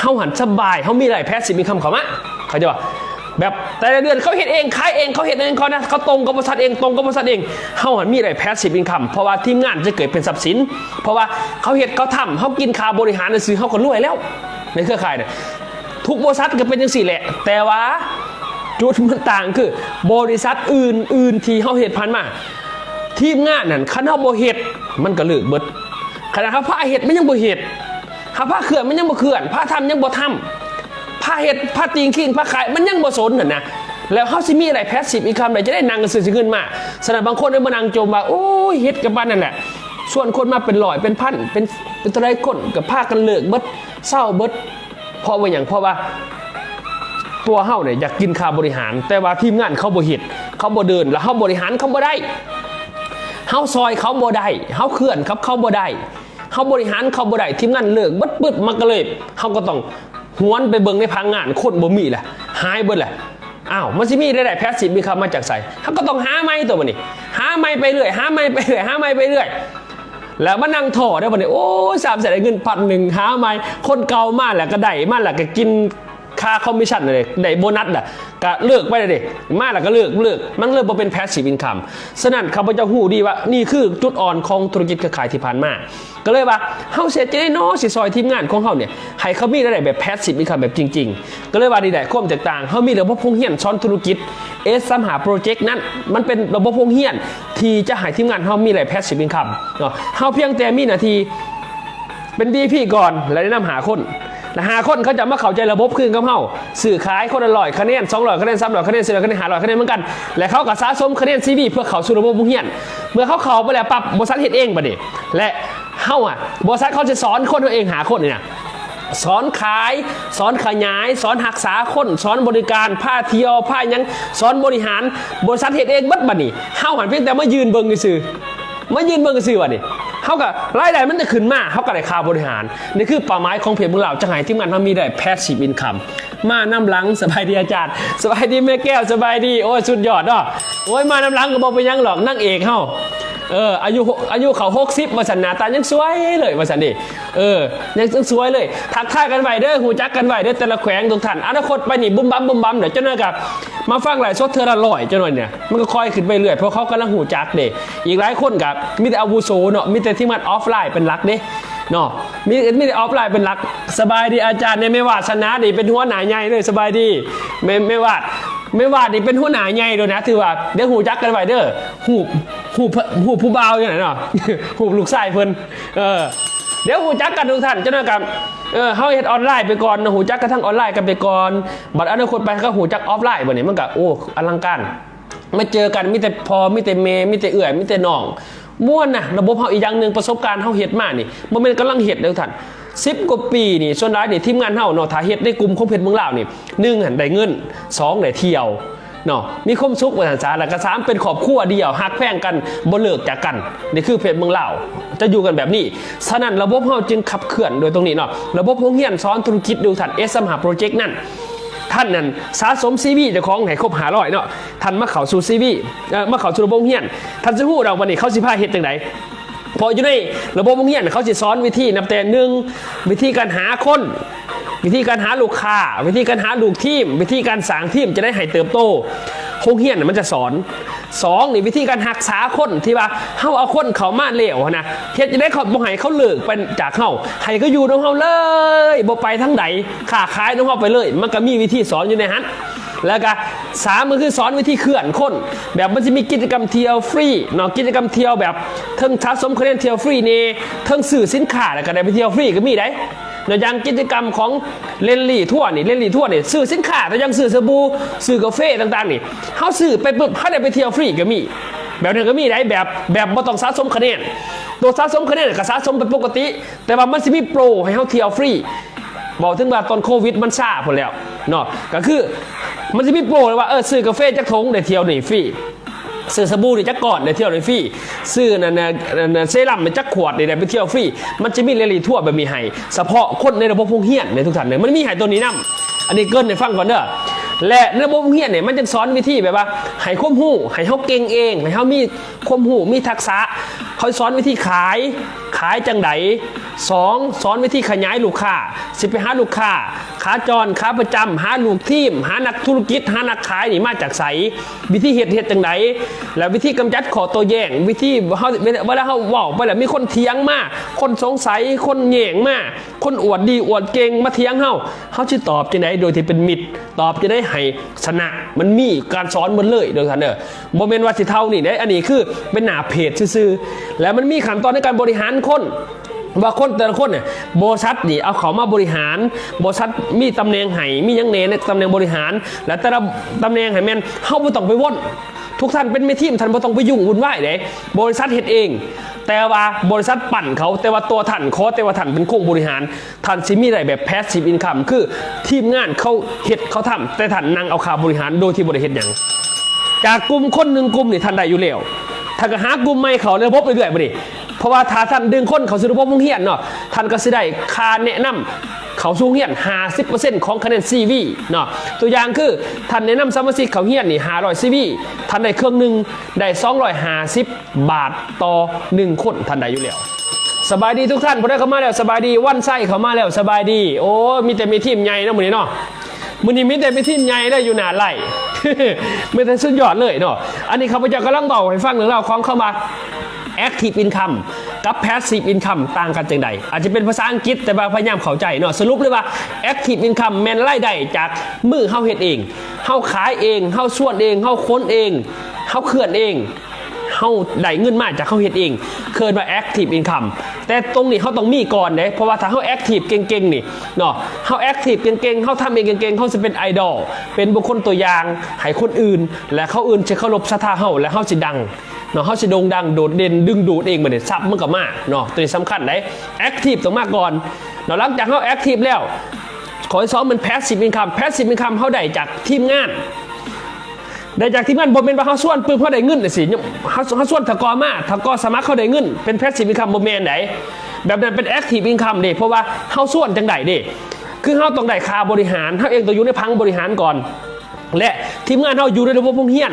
ເຮົາຫັ້ນສະບາຍ ເຮົາມີລາຍໄດ້ passive income ເຂົ້າມາ ເຂົ້າໃຈບໍ່? ແບບແຕ່ລະເດືອນເຂົາເຮັດເອງ ຂາຍເອງ ເຂົາເຮັດເອງ ເຂົານະ ເຂົາຕົງກັບບໍລິສັດເອງ ຕົງກັບບໍລິສັດເອງ ເຮົາຫັ້ນມີລາຍໄດ້ passive income ເພາະວ່າທີມງານຈະເກີດເປັນຊັບສິນ ເພາະວ່າເຂົາເຮັດ ເຂົາທຳ ເຮົາກິນຄ່າບໍລິຫານຊື່ໆ ເຮົາກໍລວຍແລ້ວ ໃນເຄືອຂ່າຍນະ. ທຸກບໍລິສັດກໍເປັນຈັ່ງຊີ້ແຫຼະ ແຕ່ວ່າຈຸດມັນຕ່າງຄື ບໍລິສັດອື່ນໆທີ່ເຮົາເຮັດຜ່ານມາ ທີມງານນັ້ນ ຄັນເຮົາບໍ່ເຮັດ ມັນກໍເລີກເບິດ. ຂະໜາດເຮົາພາເຮັດ ມັນຍັງບໍ່ເຮັດ ເຮົາພາເຄື່ອນ ມັນຍັງບໍ່ເຄື່ອນ ພາທຳ ຍັງບໍ່ທຳ ພາເຮັດ ພາຕີງຄີງ ພາຂາຍ ມັນຍັງບໍ່ສົນຫັ້ນນະ. ແລ້ວເຮົາຊິມີລາຍໄດ້ passive income ໄດ້ຈັ່ງໃດ? ນັ່ງຊື່ໆ ຊິເງິນມາ. ສະນັ້ນບາງຄົນເດ້ມານັ່ງຈົ່ມວ່າ ໂອ້ຍ ເຮັດກັບປານນັ້ນແຫຼະ ຊວນຄົນມາເປັນຮ້ອຍເປັນພັນ ເປັນ ເປັນເທົ່າໃດຄົນ ກໍພາກັນເລີກເບິດ ເຊົາເບິດ ເພາະວ່າຫຍັງ? ເພາະວ່າຕົວເຮົານີ້ຢາກກິນຄ່າບໍລິຫານ ແຕ່ວ່າທີມງານເຂົາບໍ່ເຮັດ ເຂົາບໍ່ເດີນ ແລ້ວເຮົາບໍລິຫານເຂົາບໍ່ໄດ້ ເຮົາຊ່ອຍເຂົາບໍ່ໄດ້ ເຮົາເຄື່ອນກັບເຂົາບໍ່ໄດ້ ເຮົາບໍລິຫານເຂົາບໍ່ໄດ້ ທີມງານເລີກເບິດປຶດ ມັນກໍເລີຍ ເຮົາກໍຕ້ອງຫວນໄປເບິ່ງໃນພະນັກງານ ຄົນບໍ່ມີລະ ຫາຍເບິດລະ. ອ້າວ ມັນຊິມີລາຍໄດ້ passive income ມາຈາກໃສ? ເຮົາກໍຕ້ອງຫາໃໝ່ຕົວະບັດນີ້ ຫາໃໝ່ໄປເລື້ອຍ ຫາໃໝ່ໄປເລື້ອຍ ຫາໃໝ່ໄປເລື້ອຍ ແລ້ວມານັ່ງທໍ້ເດ້ບັດນີ້ ໂອ້ຍ ສາມ ຊິໄດ້ເງິນພັນໜຶ່ງ ຫາໃໝ່ ຄົນເກົ່າມາແລ້ວກໍໄດ້ ມາແລ້ວກໍກິນຄ່າຄອມມິດຊັນເດ້ ໄດ້ໂບນັດລະ ກໍເລີກໄປເດ້ ມາແລ້ວກໍເລີກ ເລີກ ມັນເລີຍບໍ່ເປັນ passive income. ສະນັ້ນ ຂ້າພະເຈົ້າຮູ້ດີວ່ານີ້ຄືຈຸດອ່ອນຂອງທຸລະກິດເຄືອຂ່າຍທີ່ຜ່ານມາ ກໍເລີຍວ່າ ເຮົາຊິເຮັດຈັ່ງໃດເນາະ ຊິຊ່ອຍທີມງານຂອງເຮົານີ້ ໃຫ້ເຂົາມີລາຍໄດ້ແບບ passive income ແບບຈິງໆ. ກໍເລີຍວ່ານີ້ແຫຼະຄວາມແຕກຕ່າງ ເຮົາມີລະບົບໂຮງຮຽນສອນທຸລະກິດ S ສາມຫ້າ Project ນັ້ນ ມັນເປັນລະບົບໂຮງຮຽນທີ່ຈະໃຫ້ທີມງານເຮົາມີລາຍໄດ້ passive income ເນາະ. ເຮົາພຽງແຕ່ມີໜ້າທີ່ເປັນ VP ກ່ອນ ແລ້ວແນະນຳຫ້າຄົນ ແລ້ວຫ້າຄົນເຂົາຈະມາເຂົ້າໃຈລະບົບຄືກັບເຮົາ ຊື້ຂາຍຄົນລະຮ້ອຍຄະແນນ ສອງຮ້ອຍຄະແນນ ສາມຮ້ອຍຄະແນນ ສີ່ຮ້ອຍຄະແນນ ຫ້າຮ້ອຍຄະແນນເໝືອນກັນ ແລ້ວເຂົາກໍສະສົມຄະແນນ ຊີ ເພື່ອເຂົ້າສູ່ລະບົບໂຮງຮຽນ. ເມື່ອເຂົາເຂົ້າໄປແລ້ວປັບ ບໍລິສັດເຮັດເອງບັດນີ້ ແລະ ເຮົາອະ ບໍລິສັດເຂົາຈະສອນຄົນເຮົາເອງຫ້າຄົນນີ້ນະ ສອນຂາຍ ສອນຂະຫຍາຍ ສອນຮັກສາຄົນ ສອນບໍລິການ ພາທ່ຽວ ພາຫຍັງ ສອນບໍລິຫານ ບໍລິສັດເຮັດເອງເບິດບັດນີ້. ເຮົາຫັ້ນພຽງແຕ່ມາຢືນເບິ່ງຊື່ໆ ມາຢືນເບິ່ງຊື່ໆ ບັດນີ້ ເຮົາກໍລາຍໄດ້ມັນຈະຂຶ້ນມາ ເຮົາກໍໄດ້ຄ່າບໍລິຫານ. ນີ້ຄືເປົ້າໝາຍຂອງເພຈເມືອງລາວ ຈະໃຫ້ທີມງານເຮົາມີໄດ້ passive income ມານຳຫຼັງ. ສະບາຍດີອາຈານ ສະບາຍດີແມ່ແກ້ວ ສະບາຍດີ. ໂອ້ຍ ສຸດຍອດເນາະ. ໂອ້ຍ ມານຳຫຼັງກໍບໍ່ເປັນຫຍັງດອກ ນາງເອກເຮົາ ເອີ ອາຍຸ ອາຍຸເຂົ້າຫົກສິບວ່າຊັ້ນ ໜ້າຕາຍັງສວຍເລີຍວ່າຊັ້ນເດ. ເອີ ຍັງສວຍເລີຍ. ທັກທາຍກັນໄວ້ເດີ ຮູ້ຈັກກັນໄວ້ເດີ ແຕ່ລະແຂວງທຸກທ່ານ. ອະນາຄົດໄປນີ້ບຸ້ມບັ້ມບຸ້ມບັ້ມເດີ ຈັກໜ້ອຍກໍມາຟັງໄລຟ໌ສົດເທື່ອລະຮ້ອຍ ຈັກໜ້ອຍນີ້ ມັນກໍຄ່ອຍຂຶ້ນໄປເລື້ອຍ ເພາະເຂົາກຳລັງຮູ້ຈັກເດ. ອີກຫຼາຍຄົນກໍມີແຕ່ອາວຸໂສເນາະ ມີແຕ່ທີມງານອອຟລາຍເປັນຫຼັກເດ. ເນາະ ມີ ມີແຕ່ອອຟລາຍເປັນຫຼັກ. ສະບາຍດີອາຈານ ແມ່ວາດສະໜານີ້ເປັນຫົວໜ້າໃຫຍ່ເລີຍ. ສະບາຍດີ ແມ່ ແມ່ວາດ ແມ່ວາດນີ້ເປັນຫົວໜ້າໃຫຍ່ໂດຍນະ ຖືວ່າ ດຽວຮູ້ຈັກກັນໄວ້ເດີ ຮູບ ຮູບ ຮູບຜູ້ບ່າວຢູ່ນັ້ນເນາະ ຮູບລູກຊາຍເພິ່ນ. ເອີ ດຽວຮູ້ຈັກກັນທຸກທ່ານ. ຈັກໜ້ອຍກໍ ເອີ ເຮົາເຮັດອອນລາຍໄປກ່ອນເນາະ ຮູ້ຈັກກັນທາງອອນລາຍກັນໄປກ່ອນ ບັດອະນາຄົດໄປເຮົາກໍຮູ້ຈັກອອຟລາຍ ບັດນີ້ມັນກໍ ໂອ້ ອະລັງການ. ມາເຈີກັນ ມີແຕ່ພໍ່ ມີແຕ່ແມ່ ມີແຕ່ເອື້ອຍ ມີແຕ່ນ້ອງ ມ່ວນນະ. ລະບົບເຮົາ ອີກຢ່າງໜຶ່ງ ປະສົບການເຮົາເຮັດມານີ້ ບໍ່ແມ່ນກຳລັງເຮັດເດີທ່ານ ສິບກວ່າປີນີ້ ສ່ວນຫຼາຍນີ້ ທີມງານເຮົາເນາະ ຖ້າເຮັດໃນກຸ່ມຂອງເພັດເມືອງລາວນີ້ ໜຶ່ງຫັ້ນ ໄດ້ເງິນ ສອງ ໄດ້ທ່ຽວເນາະ ມີຄວາມສຸກວ່າຊັ້ນຊະ ແລ້ວກໍ ສາມ ເປັນຄອບຄົວດຽວ ຮັກແພງກັນ ບໍ່ເລີກຈາກກັນ. ນີ້ຄືເພັດເມືອງລາວ ຈະຢູ່ກັນແບບນີ້. ສະນັ້ນ ລະບົບເຮົາຈຶ່ງຂັບເຄື່ອນໂດຍຕົງນີ້ເນາະ. ລະບົບໂຮງຮຽນສອນທຸລະກິດ ດູທ່ານ ເອສສາມຫ້າ ໂປຣເຈັກນັ້ນ ທ່ານນັ້ນສະສົມຊີວີເຈົ້າຂອງໃຫ້ຄົບຫ້າຮ້ອຍເນາະ ທ່ານມາເຂົ້າສູ່ຊີວີ ເອີ ມາເຂົ້າສູ່ລະບົບໂຮງຮຽນ ທ່ານຊິຮູ້ດອກວ່ານີ້ເຂົາຊິພາເຮັດຈັ່ງໃດ. ເພາະຢູ່ໃນລະບົບໂຮງຮຽນເຂົາຊິສອນວິທີນັບແຕ່ ໜຶ່ງ ວິທີການຫາຄົນ ວິທີການຫາລູກຄ້າ ວິທີການຫາລູກທີມ ວິທີການສ້າງທີມຈະໄດ້ໃຫ້ເຕີບໂຕ ໂຮງຮຽນມັນຈະສອນ. ສອງ ນີ້ວິທີການຮັກສາຄົນ ທີ່ວ່າເຮົາເອົາຄົນເຂົ້າມາແລ້ວຫັ້ນນະ ເຮັດຈັ່ງໃດເຂົາບໍ່ໃຫ້ເຂົາເລີກໄປຈາກເຮົາ ໃຫ້ເຂົາຢູ່ນຳເຮົາເລີຍ ບໍ່ໄປທາງໃດ ຄ້າຂາຍນຳເຮົາໄປເລີຍ ມັນກໍມີວິທີສອນຢູ່ໃນຫັ້ນ. ແລ້ວກະ ສາມ ກໍຄືສອນວິທີເຄື່ອນຄົນ ແບບມັນຊິມີກິດຈະກຳທ່ຽວຟຣີເນາະ ກິດຈະກຳທ່ຽວແບບເທິງສະສົມຄະແນນທ່ຽວຟຣີແດ່ ເທິງຊື້ສິນຄ້າແລ້ວກໍໄດ້ໄປທ່ຽວຟຣີກໍມີໄດ໋ເນາະ. ຢ່າງກິດຈະກຳຂອງເລນລີທົວນີ້ ເລນລີທົວນີ້ຊື້ສິນຄ້າ ແຕ່ຢ່າງຊື້ສະບູ ຊື້ກາເຟຕ່າງໆນີ້ ເຮົາຊື້ໄປປຶບ ເຮົາໄດ້ໄປທ່ຽວຟຣີກໍມີ ແບບນັ້ນກໍມີໄດ໋ ແບບ ແບບບໍ່ຕ້ອງສະສົມຄະແນນ ຕົວສະສົມຄະແນນກໍສະສົມໄປປົກກະຕິ ແຕ່ວ່າມັນຊິມີໂປຣໃຫ້ເຮົາທ່ຽວຟຣີ. ເວົ້າເຖິງວ່າຕອນໂຄວິດມັນຊາພຸ້ນແລ້ວເນາະ ກໍຄືມັນຊິມີໂປຣວ່າ ເອີ ຊື້ກາເຟຈັກຖົງໄດ້ທ່ຽວນີ້ຟຣີ ຊື້ສະບູນີ້ຈັກກ້ອນໄດ້ທ່ຽວນີ້ຟຣີ ຊື້ນັ້ນ ນັ້ນ ເຊຣັມນີ້ຈັກຂວດນີ້ໄດ້ໄປທ່ຽວຟຣີ. ມັນຈະມີເລນລີທົວແບບນີ້ໃຫ້ ສະເພາະຄົນໃນລະບົບໂຮງຮຽນເດີທຸກທ່ານເດີ ມັນມີໃຫ້ຕົວນີ້ນຳ. ອັນນີ້ເກີ່ນໃຫ້ຟັງກ່ອນເດີ. ແລະ ໃນລະບົບໂຮງຮຽນນີ້ ມັນຈະສອນວິທີແບບວ່າໃຫ້ຄວາມຮູ້ ໃຫ້ເຮົາເກັ່ງເອງ ໃຫ້ເຮົາມີ ຄວາມຮູ້ ມີທັກສະ ເຂົາສອນວິທີຂາຍ ຂາຍຈັ່ງໃດ. ສອງ ສອນວິທີຂະຫຍາຍລູກຄ້າ ຊິໄປຫາລູກຄ້າ ຂາຈອນ ຂາປະຈຳ ຫາລູກທີມ ຫານັກທຸລະກິດ ຫານັກຂາຍນີ້ມາຈາກໃສ ວິທີເຮັດ ເຮັດຈັ່ງໃດ ແລ້ວວິທີກຳຈັດຂໍ້ໂຕ້ແຍ້ງ ວິທີເຮົາ ເວລາເຮົາເວົ້າໄປແລ້ວມີຄົນຖຽງມາ ຄົນສົງໄສ ຄົນແຍ້ງມາ ຄົນອວດດີອວດເກັ່ງມາຖຽງເຮົາ ເຮົາຊິຕອບຈັ່ງໃດໂດຍທີ່ເປັນມິດ ຕອບຈັ່ງໃດໃຫ້ຊະນະ. ມັນມີການສອນໝົດເລີຍເດີທ່ານເດີ ບໍ່ແມ່ນວ່າຊິເທົ່ານີ້ເດ້ ອັນນີ້ຄືເປັນໜ້າເພຈຊື່ໆ ແລ້ວມັນມີຂັ້ນຕອນໃນການບໍລິຫານຄົນ ວ່າຄົນແຕ່ລະຄົນນີ້ ບໍລິສັດນີ້ເອົາເຂົ້າມາບໍລິຫານ ບໍລິສັດມີຕຳແໜ່ງໃຫ້ ມີຫຍັງແດ່ໃນຕຳແໜ່ງບໍລິຫານ ແລະ ແຕ່ລະຕຳແໜ່ງໃຫ້ແມ່ນ ເຮົາບໍ່ຕ້ອງໄປວົນ ທຸກທ່ານເປັນແມ່ທີມ ທ່ານບໍ່ຕ້ອງໄປຫຍຸ້ງວຸ່ນວາຍເດ້ ບໍລິສັດເຮັດເອງ ແຕ່ວ່າບໍລິສັດປັ້ນເຂົາ ແຕ່ວ່າຕົວທ່ານ ຂໍແຕ່ວ່າທ່ານເປັນຄົນບໍລິຫານ ທ່ານຊິມີໄດ້ແບບ passive income ຄືທີມງານເຂົາເຮັດເຂົາທຳ ແຕ່ທ່ານນັ່ງເອົາຄ່າບໍລິຫານໂດຍທີ່ບໍ່ໄດ້ເຮັດຫຍັງ. ຈາກກຸ່ມຄົນໜຶ່ງກຸ່ມນີ້ທ່ານໄດ້ຢູ່ແລ້ວ ທ່ານກໍຫາກຸ່ມໃໝ່ເຂົ້າໃນລະບົບເລື້ອຍໆ ບັດນີ້ ເພາະວ່າຖ້າທ່ານດຶງຄົນເຂົ້າສູ່ລະບົບໂຮງຮຽນເນາະ ທ່ານກໍຊິໄດ້ຄ່າແນະນຳເຂົ້າສູ່ໂຮງຮຽນຫ້າສິບເປີເຊັນຂອງຄະແນນຊີວີເນາະ. ຕົວຢ່າງຄືທ່ານແນະນຳສະມາຊິກເຂົ້າຮຽນນີ້ຫ້າຮ້ອຍຊີວີ ທ່ານໄດ້ເຄິ່ງໜຶ່ງ ໄດ້ສອງຮ້ອຍຫ້າສິບ ບາດຕໍ່ໜຶ່ງຄົນ ທ່ານໄດ້ຢູ່ແລ້ວ. ສະບາຍດີທຸກທ່ານ ຜູ້ໃດເຂົ້າມາແລ້ວ ສະບາຍດີ ວັນໄຊເຂົ້າມາແລ້ວ ສະບາຍດີ. ໂອ້ຍ ມີແຕ່ມີທີມໃຫຍ່ເນາະມື້ນີ້ເນາະ ມື້ນີ້ມີແຕ່ມີທີມໃຫຍ່ເລີຍຢູ່ໜ້າໄລ ມີແຕ່ສຸດຍອດເລີຍເນາະ. ອັນນີ້ຂ້າພະເຈົ້າກຳລັງເວົ້າໃຫ້ຟັງເລື່ອງລາວຂອງຄຳວ່າ active income ກັບ passive income ຕ່າງກັນຈັ່ງໃດ ອາດຈະເປັນພາສາອັງກິດ ແຕ່ວ່າພະຍາຍາມເຂົ້າໃຈເນາະ. ສະຫຼຸບເລີຍວ່າ active income ແມ່ນລາຍໄດ້ຈາກມືເຮົາເຮັດເອງ ເຮົາຂາຍເອງ ເຮົາສວນເອງ ເຮົາຂົນເອງ ເຮົາເຄື່ອນເອງ ເຮົາໄດ້ເງິນມາຈາກເຮົາເຮັດເອງ ເອີ້ນວ່າ active income. ແຕ່ຕົງນີ້ເຮົາຕ້ອງມີກ່ອນເດ້ ເພາະວ່າຖ້າເຮົາ active ເກັ່ງໆນີ້ເນາະ ເຮົາ active ເກັ່ງໆ ເຮົາທຳເອງເກັ່ງໆ ເຮົາຊິເປັນ idol ເປັນບຸກຄົນຕົວຢ່າງໃຫ້ຄົນອື່ນ ແລະ ເຂົາອື່ນຊິເຄົາລົບສັດທາເຮົາ ແລະ ເຮົາຊິດັງເນາະ ເຮົາຊິໂດ່ງດັງໂດດເດັ່ນ ດຶງດູດເອງ ບັດນີ້ຊັບມັນກໍມາເນາະ. ຕົວນີ້ສຳຄັນເດ້ active ຕ້ອງມາກ່ອນເນາະ. ຫຼັງຈາກເຮົາ active ແລ້ວ ຂໍ້ທີສອງແມ່ນ passive income. passive income ເຮົາໄດ້ຈາກທີມງານ ໄດ້ຈາກທີມງານ ບໍ່ແມ່ນວ່າເຮົາຊວນປຶບເຮົາໄດ້ເງິນຈັ່ງຊີ້ ເຮົາ ເຮົາຊວນຖະກອມາ ຖະກອສະໝັກເຮົາໄດ້ເງິນ ເປັນ passive income ບໍ່ແມ່ນໃດ. ແບບນັ້ນເປັນ active income ເດ້ ເພາະວ່າເຮົາຊວນຈັ່ງໃດເດ້ ຄືເຮົາຕ້ອງໄດ້ຄ່າບໍລິຫານ ເຮົາເອງຕ້ອງຢູ່ໃນຜັງບໍລິຫານກ່ອນ ແລະ ທີມງານເຮົາຢູ່ໃນລະບົບໂຮງຮຽນ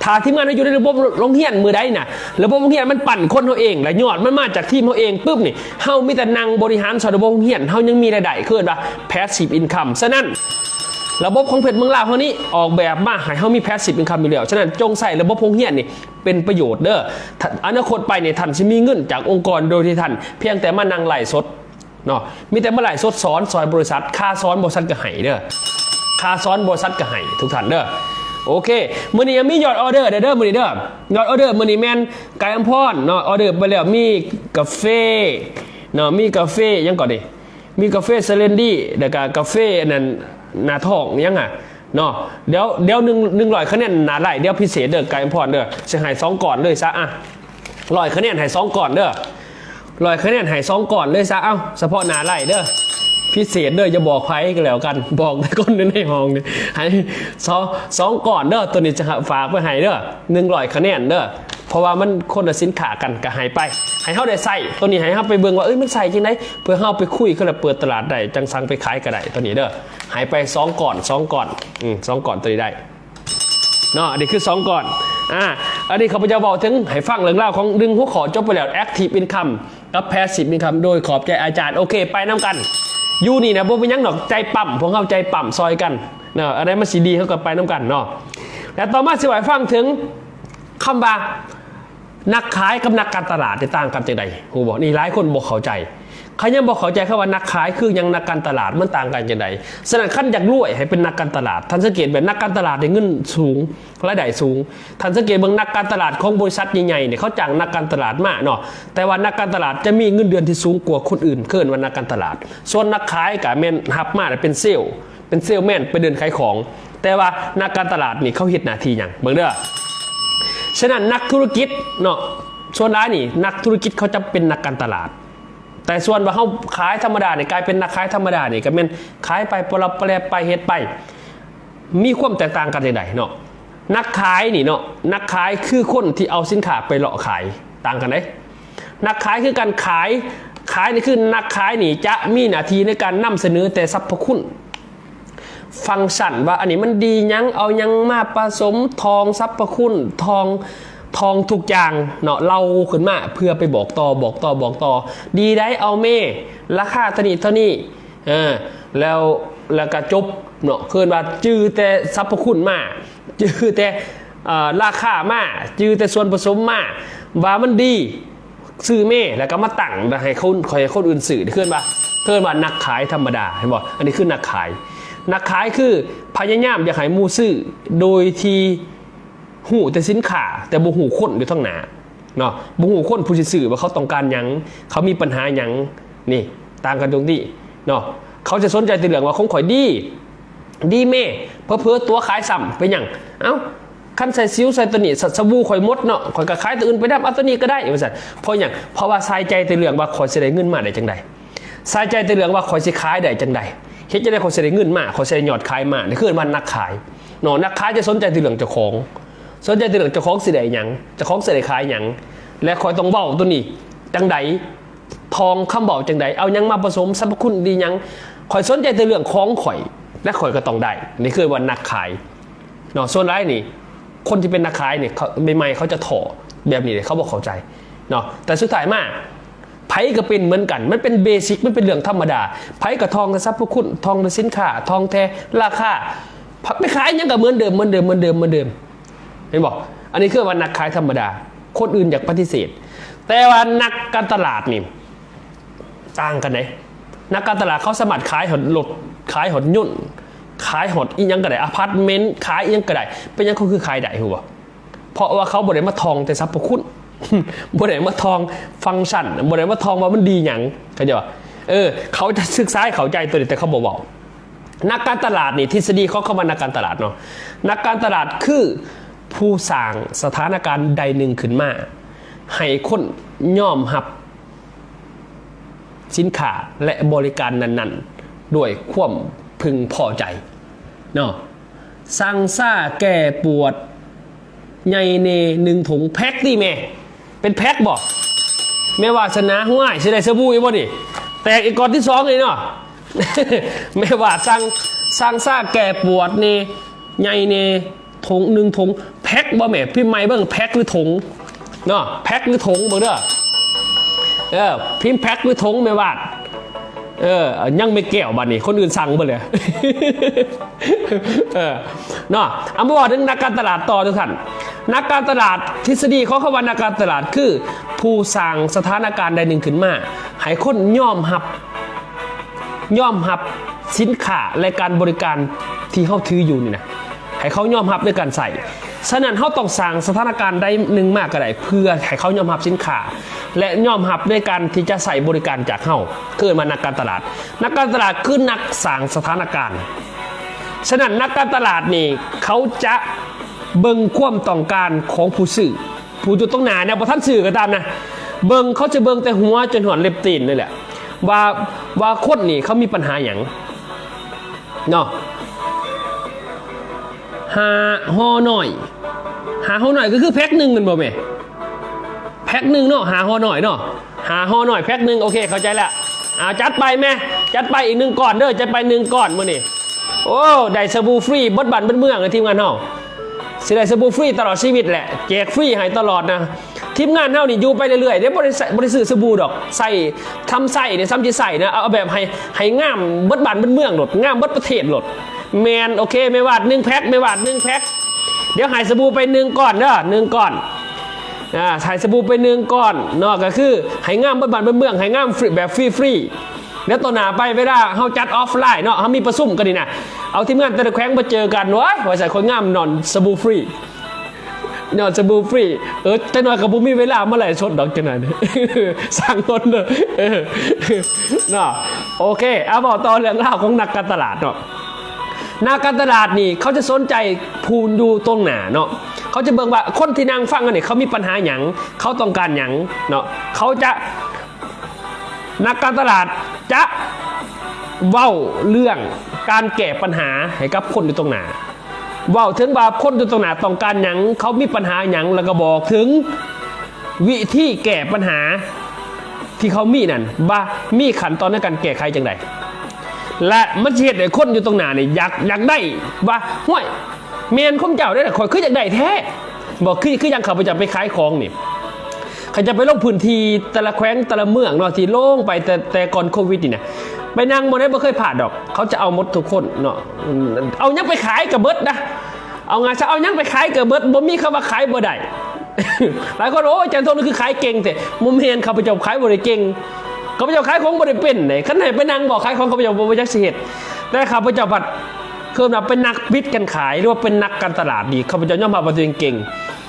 ຖ້າທີມງານເຮົາຢູ່ໃນລະບົບໂຮງຮຽນມື້ໃດນະ ລະບົບໂຮງຮຽນມັນປັ້ນຄົນເຮົາເອງ ແລະ ຍອດມັນມາຈາກທີມເຮົາເອງປຶບນີ້ ເຮົາມີແຕ່ນັ່ງບໍລິຫານຊ່ອຍລະບົບໂຮງຮຽນ ເຮົາຍັງມີລາຍໄດ້ ເອີ້ນວ່າ passive income. ສະນັ້ນ ລະບົບຂອງເພັດເມືອງລາວເຮົານີ້ອອກແບບມາໃຫ້ເຮົາມີ passive income ຢູ່ແລ້ວ. ສະນັ້ນ ຈົ່ງໃຊ້ລະບົບໂຮງຮຽນນີ້ເປັນປະໂຫຍດເດີ. ອະນາຄົດໄປນີ້ ທ່ານຊິມີເງິນຈາກອົງກອນໂດຍທີ່ທ່ານພຽງແຕ່ມານັ່ງໄລຟ໌ສົດເນາະ, ມີແຕ່ມາໄລຟ໌ສົດສອນຊ່ອຍບໍລິສັດ, ຄ່າສອນບໍລິສັດກໍໃຫ້ເດີ, ຄ່າສອນບໍລິສັດກໍໃຫ້ທຸກທ່ານເດີ. ໂອເຄ, ມື້ນີ້ຍັງມີຍອດອໍເດີເດີ ມື້ນີ້ເດີ. ຍອດອໍເດີມື້ນີ້ແມ່ນໄກ່ອຳພອນເນາະ, ອໍເດີໄປແລ້ວ ມີກາເຟເນາະ, ມີກາເຟຫຍັງກ່ອນນີ້? ມີກາເຟເຊເລນດີ ແລ້ວກະກາເຟອັນນັ້ນ ໜ້າທ້ອງຫຍັງຫະເນາະ. ດຽວ ດຽວໜຶ່ງ ໜຶ່ງຮ້ອຍຄະແນນໜ້າໄລຟ໌ ດຽວພິເສດເດີ ໄກ່ອຳພອນເດີ, ຊິໃຫ້ສອງກ້ອນເລີຍຊະ. ອະ ຮ້ອຍຄະແນນໃຫ້ສອງກ້ອນເດີ, ຮ້ອຍຄະແນນໃຫ້ສອງກ້ອນເລີຍຊະ. ເອົ້າ ສະເພາະໜ້າໄລຟ໌ເດີ ພິເສດເດີ, ຢ່າບອກໃຜກໍແລ້ວກັນ, ບອກແຕ່ຄົນໃນຫ້ອງນີ້ ໃຫ້ສອງ ສອງກ້ອນເດີ. ໂຕນີ້ຈະຝາກໄວ້ໃຫ້ເດີ ໜຶ່ງຮ້ອຍຄະແນນເດີ. ເພາະວ່າມັນຄົນລະສິນຄ້າກັນ ກໍໃຫ້ໄປ ໃຫ້ເຮົາໄດ້ໃຊ້. ໂຕນີ້ໃຫ້ເຮົາໄປເບິ່ງວ່າ ເອີຍ ມັນໃຊ້ຈັ່ງໃດ ເພື່ອເຮົາໄປຄຸຍກັນ ແລ້ວເປີດຕະຫຼາດໄດ້ ຈັ່ງສັ່ງໄປຂາຍກໍໄດ້. ໂຕນີ້ເດີ ໃຫ້ໄປສອງກ້ອນ ສອງກ້ອນ ອືມ ສອງກ້ອນໂຕນີ້ໄດ້ເນາະ. ອັນນີ້ຄືສອງກ້ອນ. ອາ ອັນນີ້ຂ້າພະເຈົ້າເວົ້າເຖິງ ໃຫ້ຟັງເລື່ອງລາວຂອງໜຶ່ງຫົວຂໍ້ ຈົບໄປແລ້ວ active income ກັບ passive income ໂດຍຂອບໃຈອາຈານ. ໂອເຄ ໄປນຳກັນ. ຢູ່ນີ້ນະ ບໍ່ເປັນຫຍັງດອກ ໃຈປ້ຳ ພວກເຮົາໃຈປ້ຳຊ່ອຍກັນເນາະ, ອັນໃດມັນຊິດີ ເຮົາກໍໄປນຳກັນເນາະ. ແລ້ວຕໍ່ມາຊິເວົ້າໃຫ້ຟັງເຖິງ ຄຳວ່ານັກຂາຍກັບນັກການຕະຫຼາດນີ້ຕ່າງກັນຈັ່ງໃດ ຮູ້ບໍ່? ນີ້ຫຼາຍຄົນບໍ່ເຂົ້າໃຈ. ເຂົາຍັງບໍ່ເຂົ້າໃຈຄຳວ່ານັກຂາຍຄືຫຍັງ, ນັກການຕະຫຼາດມັນຕ່າງກັນຈັ່ງໃດ. ສະນັ້ນ ຄັນຢາກລວຍໃຫ້ເປັນນັກການຕະຫຼາດ, ທ່ານສັງເກດແບບນັກການຕະຫຼາດໄດ້ເງິນສູງ, ລາຍໄດ້ສູງ. ທ່ານສັງເກດເບິ່ງນັກການຕະຫຼາດຂອງບໍລິສັດໃຫຍ່ໆນີ້ ເຂົາຈ້າງນັກການຕະຫຼາດມາເນາະ, ແຕ່ວ່ານັກການຕະຫຼາດຈະມີເງິນເດືອນທີ່ສູງກວ່າຄົນອື່ນ, ເອີ້ນວ່ານັກການຕະຫຼາດ. ສ່ວນນັກຂາຍກໍແມ່ນຮັບມາແລ້ວເປັນເຊວ ເປັນເຊວແມນ ໄປເດີນຂາຍຂອງ. ແຕ່ວ່ານັກການຕະຫຼາດນີ້ເຂົາເຮັດໜ້າທີ່ຫຍັງ? ເບິ່ງເດີ. ສະນັ້ນນັກທຸລະກິດເນາະ, ສ່ວນຫຼາຍນີ້ນັກທຸລະກິດເຂົາຈະເປັນນັກການຕະຫຼາດ. ແຕ່ສ່ວນວ່າເຮົາຂາຍທຳມະດານີ້ ກາຍເປັນນັກຂາຍທຳມະດານີ້ ກໍແມ່ນຂາຍໄປ ປະລັບປະແລບໄປ ເຮັດໄປ ມີຄວາມແຕກຕ່າງກັນຈັ່ງໃດເນາະ? ນັກຂາຍນີ້ເນາະ, ນັກຂາຍຄືຄົນທີ່ເອົາສິນຄ້າໄປເລາະຂາຍ, ຕ່າງກັນເດ້. ນັກຂາຍຄືການຂາຍ, ຂາຍນີ້ຄືນັກຂາຍນີ້ຈະມີໜ້າທີ່ໃນການນຳສະເໜີແຕ່ສັບພະຄຸນ ຟັງຊັນ ວ່າອັນນີ້ມັນດີຫຍັງ, ເອົາຫຍັງມາປະສົມ, ທ່ອງສັບພະຄຸນ, ທ່ອງ ທ່ອງທຸກຢ່າງເນາະ, ເລົ່າຂຶ້ນມາເພື່ອໄປບອກຕໍ່ ບອກຕໍ່ ບອກຕໍ່. ດີໃດ໋ ເອົາແມ້, ລາຄາເທົ່ານີ້ເທົ່ານີ້. ເອີ ແລ້ວ ແລ້ວກໍຈົບເນາະ, ເອີ້ນວ່າຈື່ແຕ່ສັບພະຄຸນມາ, ຈື່ແຕ່ ເອີ ລາຄາມາ, ຈື່ແຕ່ສ່ວນປະສົມມາ ວ່າມັນດີ, ຊື້ແມ້ ແລ້ວກໍມາຕັ້ງ ແລ້ວໃຫ້ຄົນ ໃຫ້ຄົນອື່ນຊື້. ເອີ້ນວ່າ ເອີ້ນວ່ານັກຂາຍທຳມະດາ, ເຫັນບໍ່? ອັນນີ້ຄືນັກຂາຍ. ນັກຂາຍຄືພະຍາຍາມຢາກໃຫ້ໝູ່ຊື້ ໂດຍທີ່ຮູ້ແຕ່ສິນຄ້າ ແຕ່ບໍ່ຮູ້ຄົນຢູ່ທາງໜ້າເນາະ, ບໍ່ຮູ້ຄົນຜູ້ຊິຊື້ວ່າເຂົາຕ້ອງການຫຍັງ, ເຂົາມີບັນຫາຫຍັງ. ນີ້ຕ່າງກັນຕົງນີ້ເນາະ. ເຂົາຈະສົນໃຈແຕ່ເລື່ອງວ່າຂອງຂ້ອຍດີ ດີແມ້, ເຜີໆຕົວະຂາຍຊ້ຳ. ເປັນຫຍັງ? ເອົ້າ ຄັນໃສ່ສິວໃສ່ຕົວນີ້ ສະ ສະບູຂ້ອຍໝົດເນາະ, ຂ້ອຍກໍຂາຍຕົວອື່ນໄປນຳ, ເອົາຕົວນີ້ກໍໄດ້ ວ່າຊັ້ນ. ເພາະຫຍັງ? ເພາະວ່າໃສ່ໃຈແຕ່ເລື່ອງວ່າຂ້ອຍຊິໄດ້ເງິນມາໄດ້ຈັ່ງໃດ, ໃສ່ໃຈແຕ່ເລື່ອງວ່າຂ້ອຍຊິຂາຍໄດ້ຈັ່ງໃດ, ເຮັດຈັ່ງໃດຂ້ອຍຊິໄດ້ເງິນມາ, ຂ້ອຍຊິໄດ້ຍອດຂາຍມາ. ນີ້ຄືເອີ້ນວ່ານັກຂາຍເນາະ. ນັກຂາຍຈະສົນໃຈແຕ່ເລື່ອງເຈົ້າຂອງ, ສົນໃຈແຕ່ເລື່ອງເຈົ້າຂອງຊິໄດ້ຫຍັງ, ເຈົ້າຂອງຊິໄດ້ຂາຍຫຍັງ, ແລະ ຂ້ອຍຕ້ອງເວົ້າຕົວນີ້ຈັ່ງໃດ, ທ່ອງຄຳເວົ້າຈັ່ງໃດ, ເອົາຫຍັງມາປະສົມ, ສັບພະຄຸນດີຫຍັງ. ຂ້ອຍສົນໃຈແຕ່ເລື່ອງຂອງຂ້ອຍ ແລະ ຂ້ອຍກໍຕ້ອງໄດ້. ນີ້ຄືວ່ານັກຂາຍເນາະ. ສ່ວນຫຼາຍນີ້ ຄົນທີ່ເປັນນັກຂາຍນີ້ ເຂົາ ໃໝ່ໆ ເຂົາຈະທໍ້ແບບນີ້ເດ້, ເຂົາບໍ່ເຂົ້າໃຈເນາະ. ແຕ່ສຸດທ້າຍມາ ໃຜກໍເປັນເໝືອນກັນ, ມັນເປັນເບສິກ, ມັນເປັນເລື່ອງທຳມະດາ. ໃຜກໍທ່ອງແຕ່ສັບພະຄຸນ, ທ່ອງແຕ່ສິນຄ້າ, ທ່ອງແຕ່ລາຄາ, ໄປຂາຍຫຍັງກໍເໝືອນເດີມ, ເໝືອນເດີມ, ເໝືອນເດີມ, ເໝືອນເດີມ. ເຫັນບໍ່? ອັນນີ້ຄືວ່ານັກຂາຍທຳມະດາ, ຄົນອື່ນຢາກປະຕິເສດ. ແຕ່ວ່ານັກການຕະຫຼາດນີ້ຕ່າງກັນເດ້. ນັກການຕະຫຼາດເຂົາສາມາດຂາຍຮອດລົດ, ຂາຍຮອດຍົນ, ຂາຍຮອດອີ່ຫຍັງກໍໄດ້, ອາພາດເມັນ, ຂາຍອີ່ຫຍັງກໍໄດ້. ເປັນຫຍັງເຂົາຄືຂາຍໄດ້ ຮູ້ບໍ່? ເພາະວ່າເຂົາບໍ່ໄດ້ມາທ່ອງແຕ່ສັບພະຄຸນ, ບໍ່ໄດ້ມາທ່ອງຟັງຊັນ, ບໍ່ໄດ້ມາທ່ອງວ່າມັນດີຫຍັງ, ເຂົາໃຈບໍ່? ເອີ ເຂົາຈະສຶກສາໃຫ້ເຂົ້າໃຈຕົວນີ້ ແຕ່ເຂົາບໍ່ເວົ້າ. ນັກການຕະຫຼາດນີ້ ທິດສະດີຂອງຄຳວ່ານັກການຕະຫຼາດເນາະ, ນັກການຕະຫຼາດຄືຜູ້ສ້າງສະຖານະການໃດໜຶ່ງຂຶ້ນມາ ໃຫ້ຄົນຍອມຮັບສິນຄ້າ ແລະ ບໍລິການນັ້ນໆ ດ້ວຍຄວາມເພິ່ງພໍໃຈເນາະ. ຊັງຊາແກ້ປວດ ໃຫຍ່ແດ່ ໜຶ່ງຖົງ ແພັກຕິແມ່. ເປັນແພັກບໍ່ ແມ່ວາສະໜາ? ຫ້ວຍ ຊິໄດ້ສະບູອີກບໍ່ນີ້? ແຕກອີກກ້ອນທີສອງນີ້ເນາະ. ແມ່ວາດສັ່ງ ສັ່ງຊາແກ້ປວດແດ່ ໃຫຍ່ແດ່ ຖົງ ໜຶ່ງຖົງ ແພັກບໍ່ແມ່? ພິມໃໝ່ເບິ່ງ ແພັກຫຼືຖົງເນາະ? ແພັກຫຼືຖົງເບິ່ງເດີ. ເອີ ພິມແພັກຫຼືຖົງ ແມ່ວາດ. ເອີ ຍັງແມ່ແກ້ວ ບາດນີ້ຄົນອື່ນສັ່ງເບິດແລ້ວ ເອີ ເນາະ. ເອົາ ມາເວົ້າເຖິງນັກການຕະຫຼາດຕໍ່ ທຸກທ່ານ. ນັກການຕະຫຼາດ ທິດສະດີຂອງຄຳວ່ານັກການຕະຫຼາດ ຄືຜູ້ສ້າງສະຖານະການໃດໜຶ່ງຂຶ້ນມາ ໃຫ້ຄົນຍອມຮັບ ຍອມຮັບສິນຄ້າ ແລະ ການບໍລິການທີ່ເຮົາຖືຢູ່ນີ້ນະ ໃຫ້ເຂົາຍອມຮັບໃນການໃຊ້. ສະນັ້ນ ເຮົາຕ້ອງສ້າງສະຖານະການໃດໜຶ່ງມາກໍໄດ້ ເພື່ອໃຫ້ເຂົາຍອມຮັບສິນຄ້າ ແລະ ຍອມຮັບໃນການທີ່ຈະໃຊ້ບໍລິການຈາກເຮົາ ຄືເອີ້ນວ່ານັກການຕະຫຼາດ. ນັກການຕະຫຼາດຄືນັກສ້າງສະຖານະການ. ສະນັ້ນ ນັກການຕະຫຼາດນີ້ ເຂົາຈະເບິ່ງຄວາມຕ້ອງການຂອງຜູ້ຊື້. ຜູ້ຢູ່ຕົງໜ້າແນວບໍ່ທັນຊື້ກໍຕາມນະ ເບິ່ງ ເຂົາຈະເບິ່ງແຕ່ຫົວຈົນຮອດເລັບຕີນເລີຍແຫຼະ ວ່າ ວ່າຄົນນີ້ເຂົາມີບັນຫາຫຍັງເນາະ. ຫ້າຫໍ່ນ້ອຍ ຫ້າຫໍ່ນ້ອຍກໍຄືແພັກໜຶ່ງແມ່ນບໍ່ແມ່? ແພັກໜຶ່ງເນາະ ຫ້າຫໍ່ນ້ອຍເນາະ ຫ້າຫໍ່ນ້ອຍແພັກໜຶ່ງ. ໂອເຄ ເຂົ້າໃຈແລ້ວ. ອ່າ ຈັດໄປແມ່ ຈັດໄປອີກໜຶ່ງກ້ອນເດີ ຈັດໄປໜຶ່ງກ້ອນມື້ນີ້. ໂອ້ ໄດ້ສະບູຟຣີເບິດບ້ານເບິດເມືອງ ທີມງານເຮົາ ຊິໄດ້ສະບູຟຣີຕະຫຼອດຊີວິດແຫຼະ ແຈກຟຣີໃຫ້ຕະຫຼອດນະ. ທີມງານເຮົານີ້ຢູ່ໄປເລື້ອຍໆເດ້ ບໍ່ໄດ້ໃຊ້ ບໍ່ໄດ້ຊື້ສະບູດອກ ໃຊ້ ທຳໃຊ້ນີ້ ສ່ຳຊິໃຊ້ນະ ເອົາແບບໃຫ້ ໃຫ້ງາມເບິດບ້ານເບິດເມືອງໂລດ ງາມເບິດປະເທດໂລດ. ແມ່ນ ໂອເຄ ແມ່ວາດໜຶ່ງແພັກ ແມ່ວາດໜຶ່ງແພັກ. ດຽວໃຫ້ສະບູໄປໜຶ່ງກ້ອນເດີ ໜຶ່ງກ້ອນ. ອ່າ ໃຫ້ສະບູໄປໜຶ່ງກ້ອນເນາະ ກໍຄືໃຫ້ງາມເບິດບ້ານເບິດເມືອງ ໃຫ້ງາມຟຣີ ແບບຟຣີໆ. ແລ້ວຕໍ່ໜ້າໄປ ເວລາເຮົາຈັດອອຟລາຍເນາະ ເຮົາມີປະຊຸມກັນນີ້ນະ ເອົາທີມງານແຕ່ລະແຂວງມາເຈີກັນ. ໂອ້ຍ ວ່າໃສ່ຄົນງາມນອນສະບູຟຣີ ນອນສະບູຟຣີ. ເອີ ຈັກໜ້ອຍກໍບໍ່ມີເວລາມາໄລຟ໌ສົດດອກ ຈັກໜ້ອຍ ຊ່າງຄົນເດີ ເອີ ເນາະ. ໂອເຄ ເອົາ ເວົ້າຕໍ່ເລື່ອງລາວຂອງນັກການຕະຫຼາດເນາະ. ນັກການຕະຫຼາດນີ້ ເຂົາຈະສົນໃຈຜູ້ຢູ່ຕົງໜ້າເນາະ ເຂົາຈະເບິ່ງວ່າຄົນທີ່ນັ່ງຟັງເຮົານີ້ ເຂົາມີບັນຫາຫຍັງ ເຂົາຕ້ອງການຫຍັງເນາະ. ເຂົາຈະ ນັກການຕະຫຼາດຈະເວົ້າເລື່ອງການແກ້ບັນຫາໃຫ້ກັບຄົນຢູ່ຕົງໜ້າ ເວົ້າເຖິງວ່າຄົນຢູ່ຕົງໜ້າຕ້ອງການຫຍັງ ເຂົາມີບັນຫາຫຍັງ ແລ້ວກໍບອກເຖິງວິທີແກ້ບັນຫາທີ່ເຂົາມີນັ້ນ ວ່າມີຂັ້ນຕອນໃນການແກ້ໄຂຈັ່ງໃດ ແລະ ມັນຊິເຮັດໃຫ້ຄົນຢູ່ຕົງໜ້ານີ້ຢາກ ຢາກໄດ້ວ່າ ຫ້ວຍ ແມ່ນຂອງເຈົ້າເດ້ ຂ້ອຍຄືຢາກໄດ້ແທ້ ບໍ່ ຄື ຄືຢ່າງຂ້າພະເຈົ້າໄປຂາຍຂອງນີ້ ຂ້າພະເຈົ້າໄປລົງພື້ນທີ່ແຕ່ລະແຂວງແຕ່ລະເມືອງເນາະ ທີ່ລົງໄປແຕ່ ແຕ່ກ່ອນໂຄວິດນີ້ນະ ໄປນັ່ງບ່ອນໃດບໍ່ເຄີຍພາດດອກ ເຂົາຈະເອົາໝົດທຸກຄົນເນາະ. ເອົາຫຍັງໄປຂາຍກໍເບິດນະ ເອົາງ່າຍຊະ ເອົາຫຍັງໄປຂາຍກໍເບິດ ບໍ່ມີຄຳວ່າຂາຍບໍ່ໄດ້. ຫຼາຍຄົນ ໂອ້ຍ ອາຈານທົງນີ້ຄືຂາຍເກັ່ງແທ້. ບໍ່ແມ່ນ ຂ້າພະເຈົ້າຂາຍບໍ່ໄດ້ເກັ່ງ ຂ້າພະເຈົ້າຂາຍຂອງບໍ່ໄດ້ເປັນເດ້. ຄັນໃຫ້ໄປນັ່ງເວົ້າຂາຍຂອງ ຂ້າພະເຈົ້າບໍ່ ບໍ່ຈັກຊິເຮັດ. ແຕ່ຂ້າພະເຈົ້າພັດ ຄືວ່າໄປນັກປິດການຂາຍ ຫຼືວ່າເປັນນັກການຕະຫຼາດນີ້ ຂ້າພະເຈົ້າຍອມຮັບວ່າຕົວເອງເກັ່ງ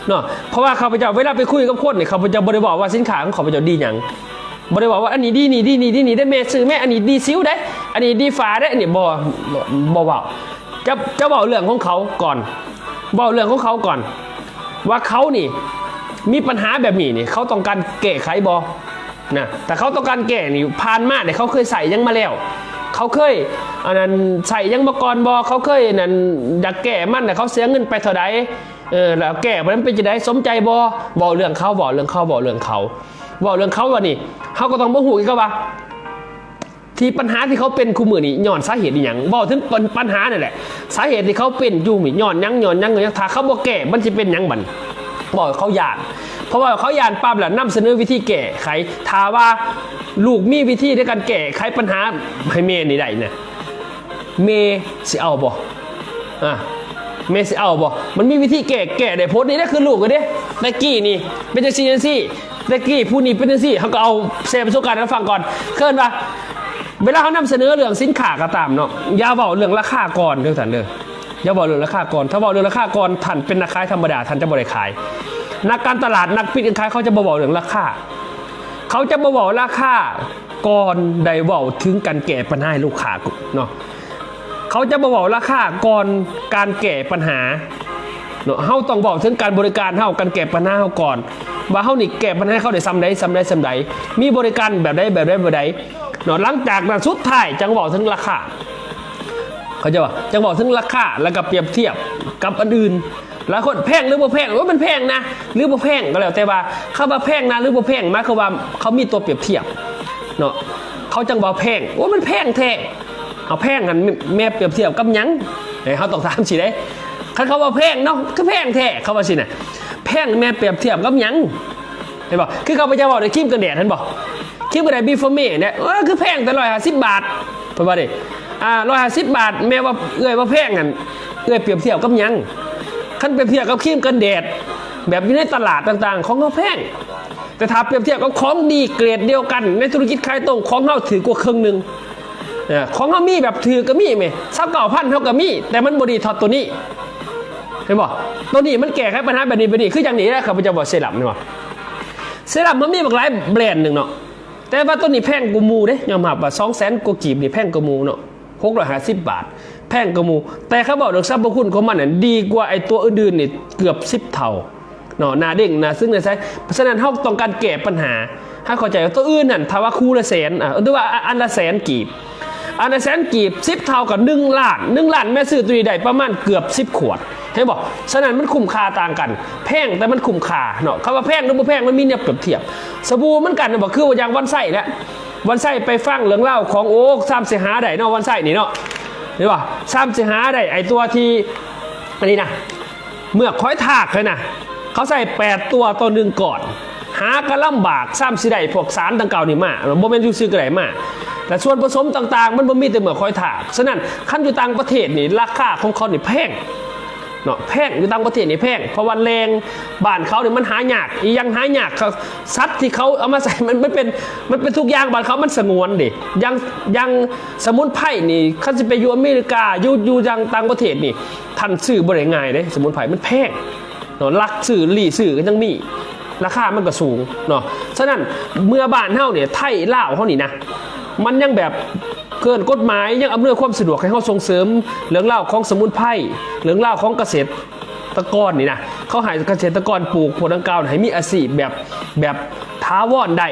ເນາະ. ເພາະວ່າຂ້າພະເຈົ້າເວລາໄປຄຸຍກັບຄົນນີ້ ຂ້າພະເຈົ້າບໍ່ໄດ້ເວົ້າວ່າສິນຄ້າຂອງຂ້າພະເຈົ້າດີຫຍັງ ບໍ່ໄດ້ເວົ້າວ່າອັນນີ້ດີ ນີ້ດີ ນີ້ດີ ນີ້ເດ້ແມ່ ຊື້ແມ່ ອັນນີ້ດີຊິວເດ້ ອັນນີ້ດີຝ້າເດ້ ອັນນີ້ບໍ່ ບໍ່ ບໍ່ເວົ້າ. ຈະ ຈະເວົ້າເລື່ອງຂອງເຂົາກ່ອນ ເວົ້າເລື່ອງຂອງເຂົາກ່ອນ ວ່າເຂົານີ້ມີບັນຫາແບບນີ້ນີ້ ເຂົາຕ້ອງການແກ້ໄຂບໍ່ນະ. ຖ້າເຂົາຕ້ອງການແກ້ນີ້ ຜ່ານມານີ້ເຂົາເຄີຍໃຊ້ຫຍັງມາແລ້ວ ເຂົາເຄີຍ ອັນນັ້ນ ໃຊ້ຫຍັງມາກ່ອນບໍ່ ເຂົາເຄີຍ ອັນນັ້ນ ຢາກແກ້ມັນ ແລ້ວເຂົາເສຍເງິນໄປເທົ່າໃດ ເອີ ແລ້ວແກ້ໄປມັນເປັນຈັ່ງໃດ ສົມໃຈບໍ່. ເວົ້າເລື່ອງເຂົາ ເວົ້າເລື່ອງເຂົາ ເວົ້າເລື່ອງເຂົາ ເວົ້າເລື່ອງເຂົາ. ບາດນີ້ເຮົາກໍຕ້ອງມາຮູ້ອີກວ່າ ທີ່ບັນຫາທີ່ເຂົາເປັນຄູ່ມື້ນີ້ຍ້ອນສາເຫດອີ່ຫຍັງ ເວົ້າເຖິງ ປັນ ບັນຫານັ້ນແຫຼະ ສາເຫດທີ່ເຂົາເປັນຢູ່ນີ້ຍ້ອນຫຍັງ ຍ້ອນຫຍັງ ຍ້ອນຫຍັງ ຖ້າເຂົາບໍ່ແກ້ມັນຊິເປັນຫຍັງບັດ ເວົ້າໃຫ້ເຂົາຢ້ານ ເພາະວ່າເຂົາຢ້ານປັບແລ້ວນຳສະເໜີວິທີແກ້ໄຂ. ຖ້າວ່າລູກມີວິທີໃນການແກ້ໄຂບັນຫາໃຫ້ແມ່ນີ້ໄດ້ນະ ແມ່ຊິເອົາບໍ່? ອາ ແມ່ຊິເອົາບໍ່? ມັນມີວິທີແກ້ ແກ້ໄດ້ຜົນນີ້ເດ້ ຄືລູກເດ້ ແຕ່ກີ້ນີ້ເປັນຈັ່ງຊີ້ຈັ່ງຊີ້ ແຕ່ກີ້ຜູ້ນີ້ເປັນຈັ່ງຊີ້ ເຮົາກໍເອົາແຊປະສົບການໃຫ້ລາວຟັງກ່ອນ. ເອີ້ນວ່າ ເວລາເຮົານຳສະເໜີເລື່ອງສິນຄ້າກໍຕາມເນາະ ຢ່າເວົ້າເລື່ອງລາຄາກ່ອນເດີທ່ານເດີ ຢ່າເວົ້າເລື່ອງລາຄາກ່ອນ. ຖ້າເວົ້າເລື່ອງລາຄາກ່ອນ ທ່ານເປັນນັກຂາຍທຳມະດາ ທ່ານຈະບໍ່ໄດ້ຂາຍ. ນັກການຕະຫຼາດ ນັກປິດການຂາຍ ເຂົາຈະບໍ່ເວົ້າເລື່ອງລາຄາ ເຂົາຈະບໍ່ເວົ້າລາຄາກ່ອນໄດ້ເວົ້າເຖິງການແກ້ບັນຫາໃຫ້ລູກຄ້າເນາະ. ເຂົາຈະບໍ່ເວົ້າລາຄາກ່ອນການແກ້ບັນຫາເນາະ. ເຮົາຕ້ອງເວົ້າເຖິງການບໍລິການເຮົາ ການແກ້ບັນຫາເຮົາກ່ອນ ວ່າເຮົານີ້ແກ້ບັນຫາໃຫ້ເຂົາໄດ້ສ່ຳໃດ ສ່ຳໃດ ສ່ຳໃດ ມີບໍລິການແບບໃດ ແບບໃດ ແບບໃດເນາະ. ຫຼັງຈາກນັ້ນ ສຸດທ້າຍຈັ່ງເວົ້າເຖິງລາຄາ ເຂົາໃຈບໍ່? ຈັ່ງເວົ້າເຖິງລາຄາ ແລ້ວກໍປຽບທຽບກັບອັນອື່ນ. ຫຼາຍຄົນ ແພງຫຼືບໍ່ແພງ? ໂອ້ຍ ມັນແພງນະ ຫຼືບໍ່ແພງກໍແລ້ວແຕ່ວ່າ ຄຳວ່າແພງນະ ຫຼືບໍ່ແພງ ໝາຍຄວາມວ່າເຂົາມີຕົວປຽບທຽບເນາະ ເຂົາຈັ່ງວ່າແພງ. ໂອ້ຍ ມັນແພງແທ້. ເອົາ ແພງຫັ້ນແມ່ປຽບທຽບກັບຫຍັງ? ເອີ ເຮົາຕ້ອງຖາມຊີ້ເດ້ ຄັນເຂົາວ່າແພງເນາະ ຄືແພງແທ້ ເຂົາວ່າຊີ້ນະ ແພງແມ່ປຽບທຽບກັບຫຍັງ? ເຫັນບໍ່? ຄືຂ້າພະເຈົ້າເວົ້າໃນຄຣີມກັນແດດ ເຫັນບໍ່? ຄ ຄືບໍ່ໄດ້ບີຟໍເມເດ້ ເອີ ຄືແພງແຕ່ຮ້ອຍຫ້າສິບບາດ ເພິ່ນວ່າເດ້. ອ່າ ຮ້ອຍຫ້າສິບບາດ ແມ່ນວ່າເອື້ອຍວ່າແພງຫັ້ນ ເອື້ອຍປຽບທຽບກັບຫຍັງ? ຄັນປຽບທຽບກັບຄຣີມກັນແດດ ແບບຢູ່ໃນຕະຫຼາດຕ່າງໆ ຂອງເຮົາແພງ, ແຕ່ຖ້າປຽບທຽບກັບຂອງດີເກຣດດຽວກັນໃນທຸລະກິດຂາຍຕົງ ຂອງເຮົາຖືກກວ່າເຄິ່ງໜຶ່ງ. ເອີ ຂອງເຮົາມີແບບຖືກກໍມີແໝ່ ຊາວເກົ້າພັນເຮົາກໍມີ ແຕ່ມັນບໍ່ດີເທົ່າໂຕນີ້ ເຫັນບໍ່? ໂຕນີ້ມັນແກ້ໄຂບັນຫາແບບນີ້ ແບບນີ້ ຄືຢ່າງນີ້ນະ ຂ້າພະເຈົ້າເວົ້າເຊຣັມ ເຫັນບໍ່? ເຊຣັມມັນມີບັກຫຼາຍແບຣນໜຶ່ງເນາະ ແຕ່ວ່າໂຕນີ້ແພງກວ່າໝູ່ເດ້ ຍອມຮັບວ່າສອງແສນກວ່າກີບນີ້ແພງກວ່າໝູ່ເນາະ ຫົກຮ້ອຍຫ້າສິບບາດ ແພງກວ່າໝູ່ ແຕ່ຄັນເວົ້າເລື່ອງສັບພະຄຸນຂອງມັນນັ້ນ ດີກວ່າໄອ້ຕົວອື່ນໆນີ້ເກືອບສິບເທົ່າເນາະ ໜ້າເດັ່ງ ໜ້າຊຶ້ງ ໜ້າໃສ. ສະນັ້ນເຮົາຕ້ອງການແກ້ປັນຫາ ໃຫ້ເຂົ້າໃຈວ່າໂຕອື່ນນັ້ນ ຖ້າວ່າຄູ່ລະແສນ ອ່າ ຫຼືວ່າອັນລະແສນກີບ ອັນລະແສນກີບ ສິບເທົ່າກັບໜຶ່ງລ້ານ ໜຶ່ງລ້ານ ແມ່ຊື້ໂຕນີ້ໄດ້ປະມານເກືອບສິບຂວດ ເຫັນບໍ່? ສະນັ້ນມັນຄຸ້ມຄ່າຕ່າງກັນ ແພງແຕ່ມັນຄຸ້ມຄ່າເນາະ. ຄຳວ່າແພງຫຼືບໍ່ແພງ ມັນມີແນວປຽບທຽບ. ສະບູເໝືອນກັນ ເຫັນບໍ່? ຄືວ່າຢ່າງວັນໄຊແຫຼະ ວັນໄຊໄປຟັງເລື່ອງລາວຂອງ ໂອ້ ຊ່ຳຊິຫາໄດ້ເນາະ ວັນໄຊນີ້ເນາະ ເຫັນບໍ່? ຊ່ຳຊິຫາໄດ້ໄອ້ຕົວທີ່ ອັນນີ້ນະ ເໝືອກຫອຍທາກຫັ້ນນະ ເຂົາໃສ່ແປດຕົວຕໍ່ໜຶ່ງກ້ອນ ຫາກໍລຳບາກ ຊ່ຳຊິໄດ້ພວກສານດັ່ງກ່າວນີ້ມາ ບໍ່ແມ່ນຊື່ໆກໍໄດ້ມາ ແລະ ສ່ວນປະສົມຕ່າງໆ ມັນບໍ່ມີແຕ່ເໝືອກຫອຍທາກ. ສະນັ້ນ ຄັນຢູ່ຕ່າງປະເທດນີ້ ລາຄາຂອງເຂົານີ້ແພງເນາະ ແພງ ຢູ່ຕ່າງປະເທດນີ້ແພງ ເພາະວ່າແຫຼ່ງບ້ານເຂົານີ້ມັນຫາຍາກ ອີ່ຫຍັງຫາຍາກ ເຂົາ ສັດທີ່ເຂົາເອົາມາໃສ່ ມັນ ມັນເປັນ ມັນເປັນທຸກຢ່າງ ບ້ານເຂົາມັນສະຫງວນເດ້. ຢ່າງ ຢ່າງສະໝຸນໄພນີ້ ຄັນຊິໄປຢູ່ອາເມລິກາ ຢູ່ ຢູ່ຢ່າງຕ່າງປະເທດນີ້ ທ່ານຊື້ບໍ່ໄດ້ງ່າຍເດ້ ສະໝຸນໄພມັນແພງເນາະ ລັກຊື້ລີ້ຊື້ກໍຍັງມີ ລາຄາມັນກໍສູງເນາະ. ສະນັ້ນເມື່ອບ້ານເຮົານີ້ ໄທລາວເຮົານີ້ນະ ມັນຍັງແບບເກີນກົດໝາຍ ຍັງອຳນວຍຄວາມສະດວກໃຫ້ເຮົາສົ່ງເສີມເລື່ອງລາວຂອງສະໝຸນໄພ ເລື່ອງລາວຂອງກະເສດ ຕະກອນນີ້ນະ ເຂົາໃຫ້ກະເສດຕະກອນປູກພວກດັ່ງກ່າວໃຫ້ມີອາຊີບແບບ ແບບຖາວອນໄດ້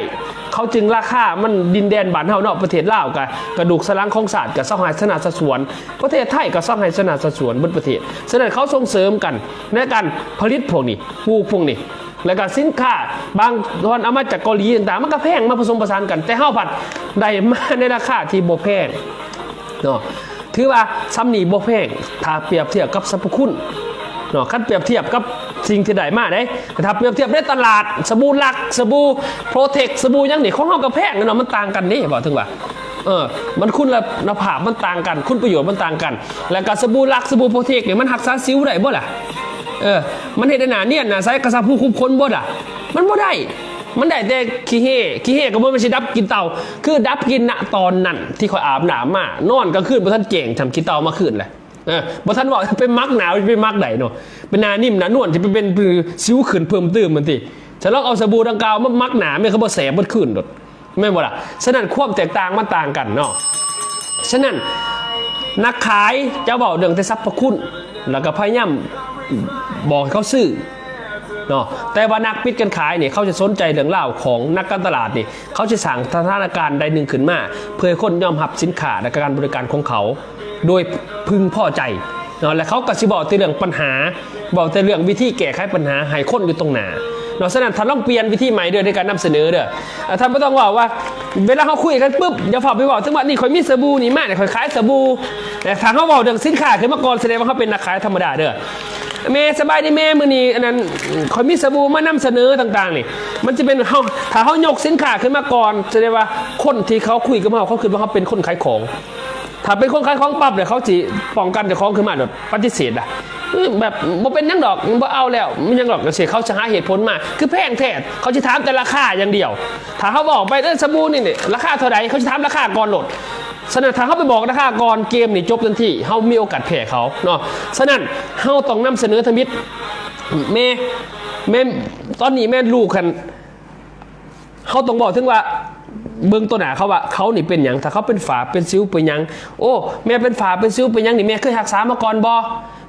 ເຂົາຈຶ່ງ ລາຄາມັນ ດິນແດນບ້ານເຮົາເນາະ ປະເທດລາວກະກະດູກສັນຫຼັງຂອງຊາດ ກະຊາວໄຮ່ຊາວນາຊາວສວນ ປະເທດໄທກະຊາວໄຮ່ຊາວນາຊາວສວນເບິດປະເທດ. ສະນັ້ນເຂົາສົ່ງເສີມກັນໃນການຜະລິດພວກນີ້ ປູກພວກນີ້ ແລ້ວກະສິນຄ້າບາງສ່ວນເອົາມາຈາກເກົາຫຼີຕ່າງໆ ມັນກະແພງ ມາປະສົມປະສານກັນ ແຕ່ເຮົາພັດໄດ້ມາໃນລາຄາທີ່ບໍ່ແພງເນາະ. ຖືວ່າຊ່ຳນີ້ບໍ່ແພງ ຖ້າປຽບທຽບກັບສັບພະຄຸນເນາະ ຄັນປຽບທຽບກັບສິ່ງທີ່ໄດ້ມາເດ້. ແຕ່ຖ້າປຽບທຽບໃນຕະຫຼາດ ສະບູລັກ ສະບູໂປຣເທັກ ສະບູຫຍັງນີ້ ຂອງເຮົາກໍແພງເນາະ ມັນຕ່າງກັນເດ້. ເວົ້າເຖິງວ່າ ເອີ ມັນຄຸນລະນະພາບມັນຕ່າງກັນ ຄຸນປະໂຫຍດມັນຕ່າງກັນ ແລ້ວກໍສະບູລັກ ສະບູໂປຣເທັກນີ້ ມັນຮັກສາສິວໄດ້ບໍ່ລະ? ເອີ ມັນເຮັດໃຫ້ໜ້ານຽນໜ້າໃສ ກໍສະບູຄຸມຂົນບໍ່ລະ? ມັນບໍ່ໄດ້ ມັນໄດ້ແຕ່ຂີ້ເຫ ຂີ້ເຫກໍບໍ່ແມ່ນຊິດັບກິ່ນເຕົາ ຄືດັບກິ່ນນະຕອນນັ້ນທີ່ຂ້ອຍອາບນ້ຳມາ ນອນກາງຄືນບໍ່ທັນແຈ້ງ ທຳຂີ້ເຕົາມາຄືນແຫຼະ. ເອີ ບໍ່ທັນເວົ້າໄປໝັກໜ້າ ໄປໝັກໃດເນາະ ເປັນໜ້ານິ້ມໜ້ານວນ ຊິໄປເປັນສິວຂຶ້ນເພີ່ມຕື່ມມັນຕິ. ສະລອງເອົາສະບູດັ່ງກ່າວມາໝັກໜ້າ ແມ່ນຄືບໍ່ແສບເບິດຄືນໂດດ ແມ່ນບໍ່ລະ? ສະນັ້ນຄວາມແຕກຕ່າງມັນຕ່າງກັນເນາະ. ສະນັ້ນນັກຂາຍຈະເວົ້າເລື່ອງແຕ່ສັບພະຄຸນ ແລ້ວກໍພະຍາຍາມບອກໃຫ້ເຂົາຊື້ ເນາະ ແຕ່ວ່ານັກປິດການຂາຍນີ້ ເຂົາຈະສົນໃຈເລື່ອງລາວຂອງນັກການຕະຫຼາດນີ້ ເຂົາຈະສ້າງສະຖານະການໃດໜຶ່ງຂຶ້ນມາ ເພື່ອໃຫ້ຄົນຍອມຮັບສິນຄ້າ ແລະ ການບໍລິການຂອງເຂົາ ໂດຍເພິ່ງພໍໃຈເນາະ ແລະ ເຂົາກໍຊິເວົ້າແຕ່ເລື່ອງບັນຫາ ເວົ້າແຕ່ເລື່ອງວິທີແກ້ໄຂບັນຫາໃຫ້ຄົນຢູ່ຕົງໜ້າເນາະ. ສະນັ້ນທ່ານລອງປ່ຽນວິທີໃໝ່ເດີ ໃນການນຳສະເໜີເດີ. ທ່ານບໍ່ຕ້ອງເວົ້າວ່າ ເວລາເຮົາຄຸຍກັນປຶບ ຢ່າຟ້າວໄປເວົ້າເຖິງວ່າ ນີ້ຂ້ອຍມີສະບູນີ້ມາ ນີ້ຂ້ອຍຂາຍສະບູ. ແຕ່ຖ້າເຮົາເວົ້າເລື່ອງສິນຄ້າຂຶ້ນມາກ່ອນ ສະແດງວ່າເຮົາເປັນນັກຂາຍທຳມະດາເດີ. ແມ່ສະບາຍດີແມ່ ມື້ນີ້ອັນນັ້ນ ຂ້ອຍມີສະບູມານຳສະເໜີຕ່າງໆ ນີ້ ມັນຈະເປັນເຮົາ ຖ້າເຮົາຍົກສິນຄ້າຂຶ້ນມາກ່ອນ ສະແດງວ່າຄົນທີ່ເຂົາຄຸຍກັບເຮົາ ເຂົາຄິດວ່າເຮົາເປັນຄົນຂາຍຂອງ. ຖ້າເປັນຄົນຂາຍຂອງປັບແລ້ວ ເຂົາຊິປ້ອງກັນເຈົ້າຂອງຂຶ້ນມາໂດດ ປະຕິເສດລະ ແບບບໍ່ເປັນຫຍັງດອກ ບໍ່ເອົາແລ້ວ ມີຫຍັງດອກ ຈັ່ງຊີ້ ເຂົາຈະຫາເຫດຜົນມາ ຄືແພງແທ້ ເຂົາຊິຖາມແຕ່ລາຄາຢ່າງດຽວ. ຖ້າເຮົາເວົ້າໄປ ເອີ ສະບູນີ້ນີ້ລາຄາເທົ່າໃດ ເຂົາຊິຖາມລາຄາກ່ອນໂລດ. ສະນັ້ນ ຖ້າເຮົາໄປບອກລາຄາກ່ອນ ເກມນີ້ຈົບທັນທີ ເຮົາມີໂອກາດແພ້ເຂົາເນາະ. ສະນັ້ນ ເຮົາຕ້ອງນຳສະເໜີທຳອິດ ແມ່ ແມ່ ຕອນນີ້ແມ່ລູກຫັ້ນ ເຮົາຕ້ອງເວົ້າເຖິງວ່າ ເບິ່ງຕໍ່ໜ້າເຂົາວ່າ ເຂົານີ້ເປັນຫຍັງ ຖ້າເຂົາເປັນຝ້າເປັນສິວເປັນຫຍັງ ໂອ້ ແມ່ເປັນຝ້າເປັນສິວເປັນຫຍັງນີ້ ແມ່ເຄີຍຮັກສາມາກ່ອນບໍ່?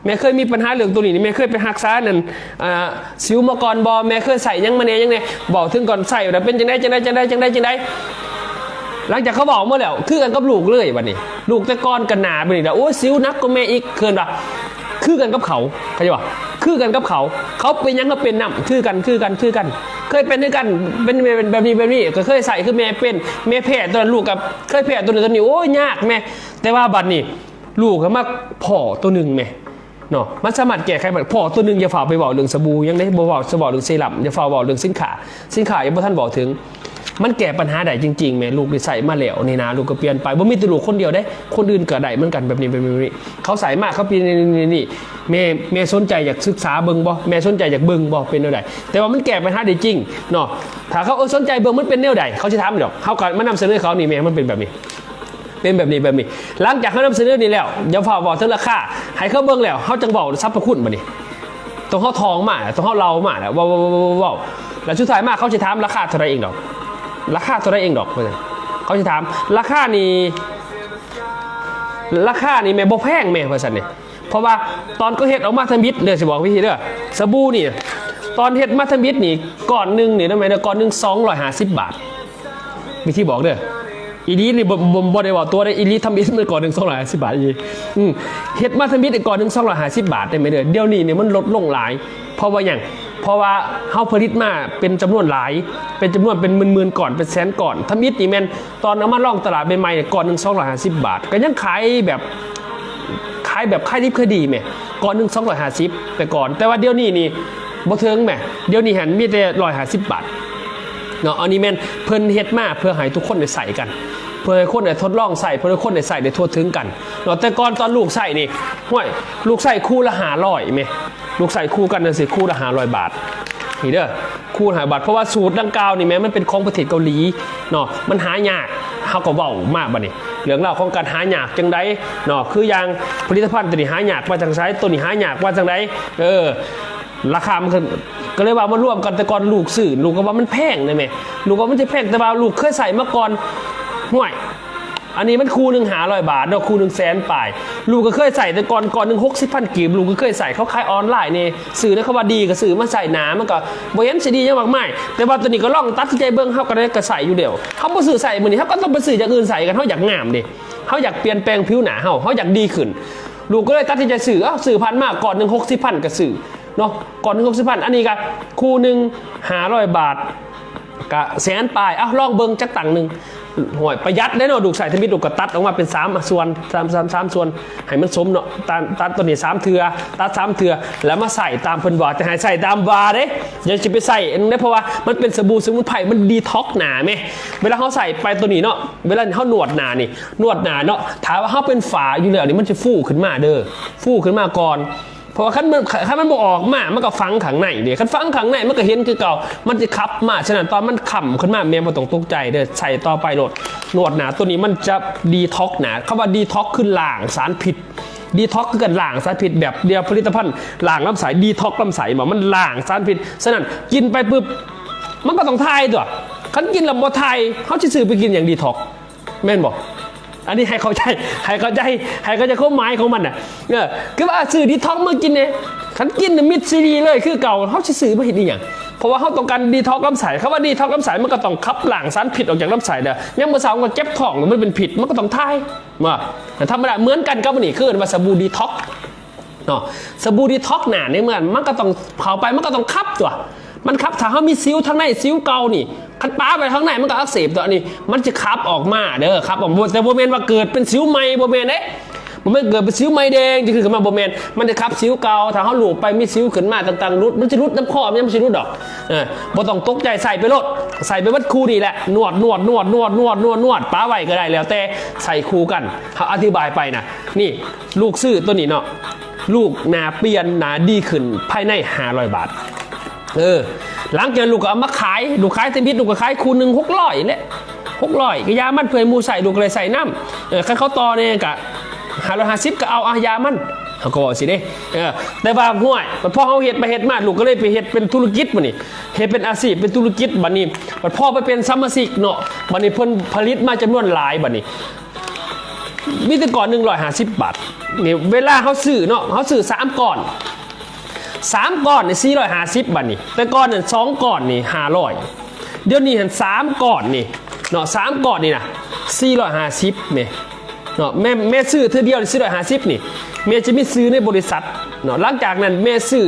ແມ່ເຄີຍມີບັນຫາເລື່ອງໂຕນີ້ນີ້ ແມ່ເຄີຍໄປຮັກສານັ້ນ ອ່າ ສິວມາກ່ອນບໍ່? ແມ່ເຄີຍໃຊ້ຫຍັງມາແດ່ຫຍັງແດ່? ເວົ້າເຖິງກ່ອນໃຊ້ວ່າເປັນຈັ່ງໃດ ຈັ່ງໃດ ຈັ່ງໃດ ຈັ່ງໃດ ຈັ່ງໃດ. ຫຼັງຈາກເຂົາເວົ້າໝົດແລ້ວ ຄືກັນກັບລູກເລີຍບັດນີ້ ລູກແຕ່ກ່ອນກໍໜ້າເປັນນີ້ລະ ໂອ້ຍ ສິວໜັກກວ່າແມ່ອີກ ເອີ້ນວ່າ ຄືກັນກັບເຂົາ ເຂົ້າໃຈບໍ່? ຄືກັນກັບເຂົາ ເຂົາເປັນຫຍັງກໍເປັນນຳ ຄືກັນ ຄືກັນ ຄືກັນ ເຄີຍເປັນຄືກັນ ເປັນ ເປັນແບບນີ້ ແບບນີ້ ກໍເຄີຍໃຊ້ຄືແມ່ເປັນ ແມ່ແພ້ຕົວນັ້ນ ລູກກໍເຄີຍແພ້ຕົວນັ້ນ ຕົວນີ້ ໂອ້ຍ ຍາກແມ່. ແຕ່ວ່າບັດນີ້ ລູກກໍມາພໍ້ຕົວໜຶ່ງແມ່ ເນາະ ມັນສາມາດແກ້ໄຂບັນ ພໍ້ຕົວໜຶ່ງ ຢ່າຟ້າວໄປເວົ້າເລື່ອງສະບູຫຍັງເດ້ ບໍ່ເວົ້າ ສະເວົ້າເລື່ອງເຊຣັມ ຢ່າຟ້າວເວົ້າເລື່ອງສິນຄ້າ ສິນຄ້າຍັງບໍ່ທັນເວົ້າເຖິງ. ມັນແກ້ປັນຫາໄດ້ຈິງໆ ແມ່. ລູກໄດ້ໃຊ້ມາແລ້ວນີ້ນະ ລູກກໍປ່ຽນໄປ. ບໍ່ມີແຕ່ລູກຄົນດຽວເດ້ ຄົນອື່ນກໍໄດ້ເໝືອນກັນ ແບບນີ້ ແບບນີ້. ເຂົາໃຊ້ມາ ເຂົາປ່ຽນນີ້ ນີ້ ນີ້ ແມ່ ແມ່ສົນໃຈຢາກສຶກສາເບິ່ງບໍ່? ແມ່ສົນໃຈຢາກເບິ່ງບໍ່? ເປັນແນວໃດ? ແຕ່ວ່າມັນແກ້ປັນຫາໄດ້ຈິງເນາະ. ຖ້າເຂົາ ເອີ ສົນໃຈເບິ່ງ ມັນເປັນແນວໃດ ເຂົາຊິຖາມດອກ. ເຮົາກໍມານຳສະເໜີເຂົານີ້ ແມ່ ມັນເປັນແບບນີ້ ເປັນແບບນີ້ ແບບນີ້. ຫຼັງຈາກເຮົານຳສະເໜີນີ້ແລ້ວ ຢ່າຟ້າວເວົ້າເຖິງລາຄາ ໃຫ້ເຂົາເບິ່ງແລ້ວ ເຮົາຈັ່ງເວົ້າສັບພະຄຸນ. ບາດນີ້ຕ້ອງເຮົາທ່ອງມາ ຕ້ອງເຮົາເລົ່າມາແລ້ວ ເວົ້າ ເວົ້າ ແລ້ວສຸດທ້າຍມາເຂົາຊິຖາມລາຄາເທົ່າໃດເອງດອກ. ລາຄາເທົ່າໃດເອງດອກ ວ່າຊັ້ນ. ເຂົາຊິຖາມ ລາຄານີ້ ລາຄານີ້ແມ່ບໍ່ແພງແມ່ ວ່າຊັ້ນນີ້. ເພາະວ່າຕອນເຂົາເຮັດອອກມາທຳອິດເດີ ຊິບອກວິທີເດີ ສະບູນີ້ ຕອນເຮັດມາທຳອິດນີ້ ກ້ອນໜຶ່ງນີ້ນະແມ່ເດີ ກ້ອນໜຶ່ງສອງຮ້ອຍຫ້າສິບບາດ. ວິທີບອກເດີ ອີ່ຫຼີນີ້ ບໍ່ ບໍ່ ບໍ່ໄດ້ເວົ້າຕົວະເດີ ອີ່ຫຼີທຳອິດມັນກ້ອນໜຶ່ງສອງຮ້ອຍຫ້າສິບບາດອີ່ຫຼີ. ອືມ ເຮັດມາທຳອິດກ້ອນໜຶ່ງສອງຮ້ອຍຫ້າສິບບາດໄດ້ແມ່ເດີ. ດຽວນີ້ນີ້ມັນລົດລົງຫຼາຍ. ເພາະວ່າຫຍັງ? ເພາະວ່າເຮົາຜະລິດມາເປັນຈຳນວນຫຼາຍ ເປັນຈຳນວນເປັນໝື່ນໆກ້ອນ ເປັນແສນກ້ອນ. ທຳອິດນີ້ແມ່ນຕອນເອົາມາລອງຕະຫຼາດໃໝ່ໆ ກ້ອນໜຶ່ງສອງຮ້ອຍຫ້າສິບບາດ ກໍຍັງຂາຍແບບ ຂາຍແບບຂາຍດິບຂາຍດີແໝ່ ກ້ອນໜຶ່ງສອງຮ້ອຍຫ້າສິບແຕ່ກ່ອນ. ແຕ່ວ່າດຽວນີ້ນີ້ບໍ່ເຖິງແໝ່ ດຽວນີ້ຫັ້ນມີແຕ່ຮ້ອຍຫ້າສິບບາດເນາະ. ອັນນີ້ແມ່ນເພິ່ນເຮັດມາເພື່ອໃຫ້ທຸກຄົນໄດ້ໃຊ້ກັນ ເພື່ອໃຫ້ຄົນໄດ້ທົດລອງໃຊ້ ເພື່ອໃຫ້ຄົນໄດ້ໃຊ້ໄດ້ທົ່ວເຖິງກັນເນາະ. ແຕ່ກ່ອນຕອນລູກໃຊ້ນີ້ ຫ້ວຍ ລູກໃຊ້ຄູ່ລະຫ້າຮ້ອຍແໝ່ ລູກໃຊ້ຄູ່ກັນຈັ່ງຊີ້ ຄູ່ລະຫ້າຮ້ອຍບາດ ນີ້ເດີ ຄູ່ຫ້າຮ້ອຍບາດ. ເພາະວ່າສູດດັ່ງກ່າວນີ້ແມ່ນມັນເປັນຂອງປະເທດເກົາຫຼີເນາະ ມັນຫາຍາກ. ເຮົາກໍເວົ້າມາບາດນີ້ ເລື່ອງລາວຂອງການຫາຍາກຈັ່ງໃດເນາະ ຄືຢ່າງຜະລິດຕະພັນໂຕນີ້ຫາຍາກວ່າຈັ່ງໃດ ໂຕນີ້ຫາຍາກວ່າຈັ່ງໃດ ເອີ ລາຄາມັນກໍ ກໍເລີຍວ່າມາລວມກັນ. ແຕ່ກ່ອນລູກຊື້ ລູກກໍວ່າມັນແພງນະແມ່ ລູກວ່າມັນຈະແພງ ແຕ່ວ່າລູກເຄີຍໃຊ້ມາກ່ອນ ຫ້ວຍ ອັນນີ້ມັນຄູ່ໜຶ່ງຫ້າຮ້ອຍບາດເນາະ ຄູ່ໜຶ່ງແສນປາຍ. ລູກກໍເຄີຍໃຊ້ແຕ່ກ່ອນ ກ້ອນໜຶ່ງຫົກສິບພັນກີບ ລູກກໍເຄີຍໃຊ້ ເຂົາຂາຍອອນລາຍນີ້ ຊື້ນະ ເຂົາວ່າດີກໍຊື້ມາໃຊ້ໜ້າ ມັນກໍບໍ່ເຫັນຊິດີຫຍັງມາກມາຍ. ແຕ່ວ່າໂຕນີ້ກໍລອງຕັດສິນໃຈເບິ່ງ ເຮົາກໍໄດ້ ກໍໃຊ້ຢູ່ແລ້ວ ເຮົາບໍ່ຊື້ໃຊ້ມື້ນີ້ ເຮົາກໍຕ້ອງໄປຊື້ຢ່າງອື່ນໃຊ້ ຄັນເຮົາຢາກງາມເດ້ ເຮົາຢາກປ່ຽນແປງຜິວໜ້າເຮົາ ເຮົາຢາກດີຂຶ້ນ ລູກກໍເລີຍຕັດສິນໃຈຊື້ ເອົາ ຊື້ຜ່ານມາ ກ້ອນໜຶ່ງຫົກສິບພັນກໍຊື້ເນາະ ກ້ອນໜຶ່ງຫົກສິບພັນ. ອັນນີ້ກໍຄູ່ໜຶ່ງຫ້າຮ້ອຍບາດ ກະແສນປາຍ ເອົາ ລອງເບິ່ງຈັກຕັ້ງໜຶ່ງ. ໂອ້ຍ ປະຢັດເດ້ເນາະ ລູກໃຊ້ທຳອິດ ລູກກໍຕັດອອກມາເປັນສາມສ່ວນ ສາມ ສາມ ສາມສ່ວນ ໃຫ້ມັນສົມເນາະ. ຕັດ ຕັດໂຕນີ້ສາມເທື່ອ ຕັດສາມເທື່ອ ແລ້ວມາໃຊ້ຕາມເພິ່ນວ່າ ແຕ່ໃຫ້ໃຊ້ຕາມວ່າເດ້ ຢ່າຊິໄປໃຊ້ອັນນັ້ນເດ້ ເພາະວ່າມັນເປັນສະບູສະໝຸນໄພ ມັນດີທັອກໜ້າແໝ່. ເວລາເຮົາໃຊ້ໄປໂຕນີ້ເນາະ ເວລາເຮົານວດໜ້ານີ້ ນວດໜ້າເນາະ ຖ້າວ່າເຮົາເປັນຝ້າຢູ່ແລ້ວນີ້ ມັນຈະຟູຂຶ້ນມາເດີ ຟູຂຶ້ນມາກ່ອນ. ເພາະວ່າຄັນມັນ ຄັນມັນບໍ່ອອກມາ ມັນກໍຝັງຂ້າງໃນເດ້ ຄັນຝັງຂ້າງໃນມັນກໍເຫັນຄືເກົ່າ ມັນຈະຂັບມາ. ສະນັ້ນຕອນມັນຄ້ຳຂຶ້ນມາ ແມ່ບໍ່ຕ້ອງຕົກໃຈເດີ ໃຊ້ຕໍ່ໄປໂລດ. ນວດໜ້າໂຕນີ້ມັນຈະດີທັອກໜ້າ ຄຳວ່າດີທັອກຄືລ້າງສານພິດ ດີທັອກຄືກັນ ລ້າງສານພິດ ແບບດຽວຜະລິດຕະພັນລ້າງລຳໄສ້ ດີທັອກລຳໄສ້ ມັນລ້າງສານພິດ. ສະນັ້ນກິນໄປປຶບ ມັນກໍຕ້ອງຖ່າຍຕົວະ ຄັນກິນແລ້ວບໍ່ຖ່າຍ ເຮົາຊິຊື້ໄປກິນຫຍັງດີທັອກ ແມ່ນບໍ່? ອັນນີ້ໃຫ້ເຂົ້າໃຈ ໃຫ້ເຂົ້າໃຈ ໃຫ້ເຂົ້າໃຈຄວາມໝາຍຂອງມັນນະ. ເອີ ຄືວ່າ ອາ ຊື້ດີທັອກມາກິນແດ່ ຄັນກິນນະມິດຊີດີເລີຍຄືເກົ່າ ເຮົາຊິຊື້ມາເຮັດອີ່ຫຍັງ? ເພາະວ່າເຮົາຕ້ອງການດີທັອກລຳໄສ້ ຄຳວ່າດີທັອກລຳໄສ້ ມັນກໍຕ້ອງຂັບລ້າງສານພິດອອກຈາກລຳໄມ່ເດີ. ຍາມມື້ເຊົ້າມັນກໍເຈັບທ້ອງ ມັນເປັນພິດ ມັນກໍຕ້ອງຖ່າຍ ວ່າທຳມະດາ. ເໝືອນກັນກັບອັນນີ້ ຄືເອີ້ນວ່າສະບູດີທັອກ ເນາະ ສະບູດີທັອກໜ້າໃນເມື່ອມັນກໍຕ້ອງເຂົ້າໄປ ມັນກໍຕ້ອງຂັບຕົວະ ມັນຂັບ. ຖ້າເຮົາມີສິວທາງໃນ ສິວເກົ່ານີ້ ຄັນປະໄວ້ທາງໃນ ມັນກໍອັກເສບຕົວະ. ອັນນີ້ມັນຈະຂັບອອກມາເດີ ຂັບອອກ ແຕ່ບໍ່ແມ່ນວ່າເກີດເປັນສິວໃໝ່ ບໍ່ແມ່ນເດ້ ບໍ່ແມ່ນເກີດເປັນສິວໃໝ່ແດງ ຈັ່ງຄືຂຶ້ນມາ ບໍ່ແມ່ນ. ມັນຈະຂັບສິວເກົ່າ ຖ້າເຮົາລູບໄປມີສິວຂຶ້ນມາຕ່າງໆ ຫຼຸດ ມັນຊິຫຼຸດນຳຄໍ ມັນຍັງບໍ່ຊິຫຼຸດດອກ. ເອີ ບໍ່ຕ້ອງຕົກໃຈ ໃສ່ໄປໂລດ ໃສ່ໄປເບິດຄູ່ນີ້ແຫຼະ ນວດ ນວດ ນວດ ປະໄວ້ກໍໄດ້ ແລ້ວແຕ່ໃສ່ຄູ່ກັນ. ເຮົາອະທິບາຍໄປນະ ນີ້ ລູກຊື້ໂຕນີ້ເນາະ ລູກໜ້າປ່ຽນ ໜ້າດີຂຶ້ນພາຍໃນຫ້າຮ້ອຍບາດ. ເອີ ຫຼັງຈາກນັ້ນລູກກໍເອົາມາຂາຍ ລູກຂາຍທຳອິດ ລູກກໍຂາຍຄູ່ໜຶ່ງຫົກຮ້ອຍແຫຼະ ຫົກຮ້ອຍກໍຢ່າມັນ ເພື່ອໃຫ້ໝູ່ໃຊ້ ລູກກໍໄດ້ໃຊ້ນຳ. ເອີ ຄັນເຂົາຕໍ່ແດ່ກໍຫ້າຮ້ອຍຫ້າສິບ ກໍເອົາ ອ່ະ ຢ່າມັນ ເຮົາກໍເວົ້າຊີ້ເດ້. ເອີ ແຕ່ວ່າ ຫ້ວຍ ບັດພໍເຮົາເຮັດໄປເຮັດມາ ລູກກໍເລີຍໄປເຮັດເປັນທຸລະກິດ ບັດນີ້ເຮັດເປັນອາຊີບ ເປັນທຸລະກິດ. ບັດນີ້ບັດພໍໄປເປັນສະມາຊິກເນາະ ບັດນີ້ເພິ່ນຜະລິດມາຈຳນວນຫຼາຍ ບັດນີ້ ມີແຕ່ກ້ອນໜຶ່ງຮ້ອຍຫ້າສິບບາດນີ້. ເວລາເຮົາຊື້ເນາະ ເຮົາຊື້ສາມກ້ອນ ສາມກ້ອນນີ້ສີ່ຮ້ອຍຫ້າສິບ ບາດນີ້ ແຕ່ກ່ອນນັ້ນສອງກ້ອນນີ້ຫ້າຮ້ອຍ ດຽວນີ້ຫັ້ນສາມກ້ອນນີ້ເນາະ ສາມກ້ອນນີ້ນະສີ່ຮ້ອຍຫ້າສິບນີ້ເນາະ. ແມ່ ແມ່ຊື້ເທື່ອດຽວນີ້ສີ່ຮ້ອຍຫ້າສິບນີ້ ແມ່ຈະມີຊື່ໃນບໍລິສັດເນາະ. ຫຼັງຈາກນັ້ນແມ່ຊື້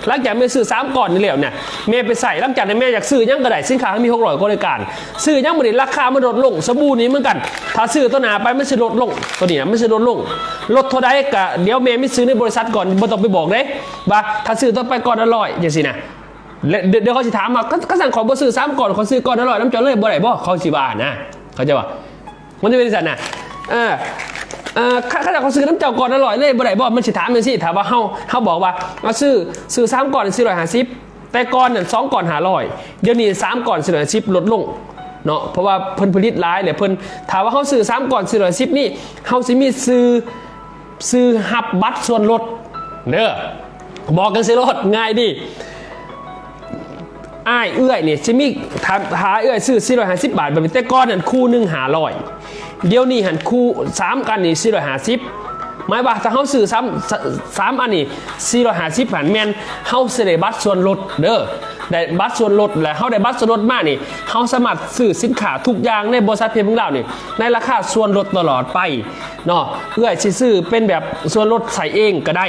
ຫຼັງຈາກແມ່ຊື້ສາມກ້ອນນີ້ແລ້ວນະ ແມ່ໄປໃຊ້ ຫຼັງຈາກນັ້ນແມ່ຢາກຊື້ຫຍັງກໍໄດ້ ສິນຄ້າເຮົາມີຫົກຮ້ອຍກວ່າລາຍການ ຊື້ຫຍັງບັດນີ້ລາຄາມັນລົດລົງ. ສະບູນີ້ເໝືອນກັນ ຖ້າຊື້ໂຕໜ້າໄປມັນຊິລົດລົງ ໂຕນີ້ນະມັນຊິລົດລົງ. ລົດເທົ່າໃດກະດຽວແມ່ມີຊື່ໃນບໍລິສັດກ່ອນ ບໍ່ຕ້ອງໄປບອກເດ້ ວ່າຖ້າຊື້ຕໍ່ໄປກ້ອນລະຮ້ອຍ ຈັ່ງຊີ້ນະ. ແລະ ດ- ດ- ເຂົາຊິຖາມວ່າ ຄັນ- ຄັນຊັ້ນຂ້ອຍບໍ່ຊື້ສາມກ້ອນ ຂ້ອຍຊື້ກ້ອນລະຮ້ອຍນຳເຈົ້າເລີຍບໍ່ໄດ້ບໍ່? ເຂົາຊິວ່ານະ ເຂົາໃຈບໍ່? ມັນຈະເປັນຈັ່ງຊັ້ນນະ. ເອີ ເອີ ຄັນ- ຄັນຂ້ອຍຊື້ນຳເຈົ້າກ້ອນລະຮ້ອຍເລີຍບໍ່ໄດ້ບໍ່? ມັນຊິຖາມຈັ່ງຊີ້. ຖ້າວ່າເຮົາ- ເຮົາບອກວ່າ ເອົາ ຊື້- ຊື້ສາມກ້ອນສີ່ຮ້ອຍຫ້າສິບ ແຕ່ກ່ອນນັ້ນສອງກ້ອນຫ້າຮ້ອຍ ດຽວນີ້ສາມກ້ອນສີ່ຮ້ອຍຫ້າສິບ ລົດລົງເນາະ ເພາະວ່າເພິ່ນຜະລິດຫຼາຍ ແລະ ເພິ່ນ- ຖ້າວ່າເຮົາຊື້ສາມກ້ອນສີ່ຮ້ອຍຫ້າສິບນີ້ ເຮົາຊິມີຊື່- ຊື່ຮັບບັດສ່ວນລົດເດີ. ບອກກັນຊິໂລດ ງ່າຍດີ. ອ້າຍເອື້ອຍນີ້ຊິມີ ຖ້າ- ຖ້າເອື້ອຍຊື້ສີ່ຮ້ອຍຫ້າສິບບາດ ແບບນີ້ ແຕ່ກ່ອນນັ້ນຄູ່ໜຶ່ງຫ້າຮ້ອຍ ດຽວນີ້ຫັ້ນຄູ່ ສາມອັນນີ້ສີ່ຮ້ອຍຫ້າສິບ ໝາຍວ່າຖ້າເຮົາຊື້ສາມ- ສ- ສາມອັນນີ້ສີ່ຮ້ອຍຫ້າສິບຫັ້ນ ແມ່ນເຮົາຊິໄດ້ບັດສ່ວນລົດເດີ. ໄດ້ບັດສ່ວນລົດ ແລະ ເຮົາໄດ້ບັດສ່ວນລົດມານີ້ ເຮົາສາມາດຊື້ສິນຄ້າທຸກຢ່າງໃນບໍລິສັດເພຍເມືອງລາວນີ້ ໃນລາຄາສ່ວນລົດຕະຫຼອດໄປເນາະ. ເອື້ອຍຊິຊື້ເປັນແບບສ່ວນລົດໃຊ້ເອງກໍໄດ້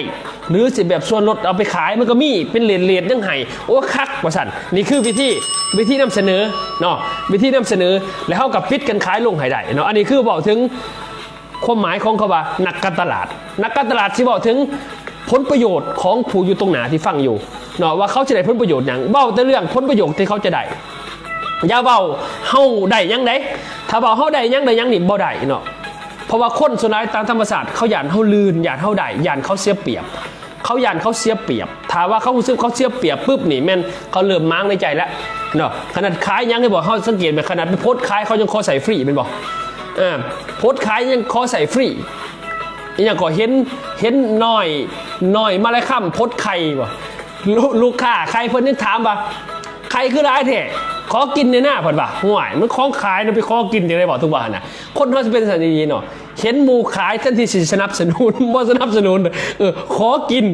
ຫຼືຊິແບບສ່ວນລົດເອົາໄປຂາຍ ມັນກໍມີເປັນເລດໆ ຍັງໃຫ້. ໂອ້ ຄັກວ່າຊັ້ນ. ນີ້ຄືວິທີ- ວິທີນຳສະເໜີເນາະ ວິທີນຳສະເໜີ ແລ້ວເຮົາກໍປິດການຂາຍລົງໃຫ້ໄດ້ເນາະ. ອັນນີ້ຄືເວົ້າເຖິງຄວາມໝາຍຂອງຄຳວ່ານັກການຕະຫຼາດ. ນັກການຕະຫຼາດຊິເວົ້າເຖິງຜົນປະໂຫຍດຂອງຜູ້ຢູ່ຕົງໜ້າທີ່ຟັງຢູ່ເນາະ ວ່າເຂົາຈະໄດ້ຜົນປະໂຫຍດຫຍັງ. ເວົ້າແຕ່ເລື່ອງຜົນປະໂຫຍດທີ່ເຂົາຈະໄດ້ ຢ່າເວົ້າເຮົາໄດ້ຫຍັງໃດ. ຖ້າເວົ້າເຮົາໄດ້ຫຍັງໄດ້ຫຍັງນີ້ບໍ່ໄດ້ເນາະ ເພາະວ່າຄົນສ່ວນຫຼາຍຕາມທຳມະຊາດ ເຂົາຢ້ານເຮົາລື່ນ ຢ້ານເຮົາໄດ້ ຢ້ານເຂົາເສຍປຽບ ເຂົາຢ້ານເຂົາເສຍປຽບ. ຖ້າວ່າເຂົາຮູ້ສຶກເຂົາເສຍປຽບປຶບນີ້ ແມ່ນເຂົາເລີ່ມໝາງໃນໃຈແລ້ວເນາະ. ຂະໜາດຂາຍຫຍັງໃຫ້ບອກ ເຮົາສັງເກດແມ່ນ ຂະໜາດໄປໂພສຂາຍ ເຂົາຍັງຂໍໃຊ້ຟຣີແມ່ນບໍ່? ເອີ ໂພສຂາຍຍັງຂໍໃຊ້ຟຣີ. ອີຫຍັງກໍເຫັນ- ເຫັນນ້ອຍ- ນ້ອຍມາລາຍຄຳໂພສໄຂ່ບໍ່? ລູ- ລູກຄ້າໄຂ່ເພິ່ນຍັງຖາມວ່າ ໄຂ່ຄືຫຼາຍແທ້ ຂໍກິນແດ່ນາ ເພິ່ນວ່າ. ຫ້ວຍ ມັນຂອງຂາຍນະ ໄປຂໍກິນຈັ່ງໃດເວົ້າ ຖືກວ່າຫັ້ນນະ. ຄົນເຮົາຊິເປັນຊັ້ນອີ່ຫຼີເນາະ ເຫັນໝູ່ຂາຍແທນທີ່ຊິສະໜັບສະໜູນ ບໍ່ສະໜັບສະໜູນ ເອີ ຂໍກິນ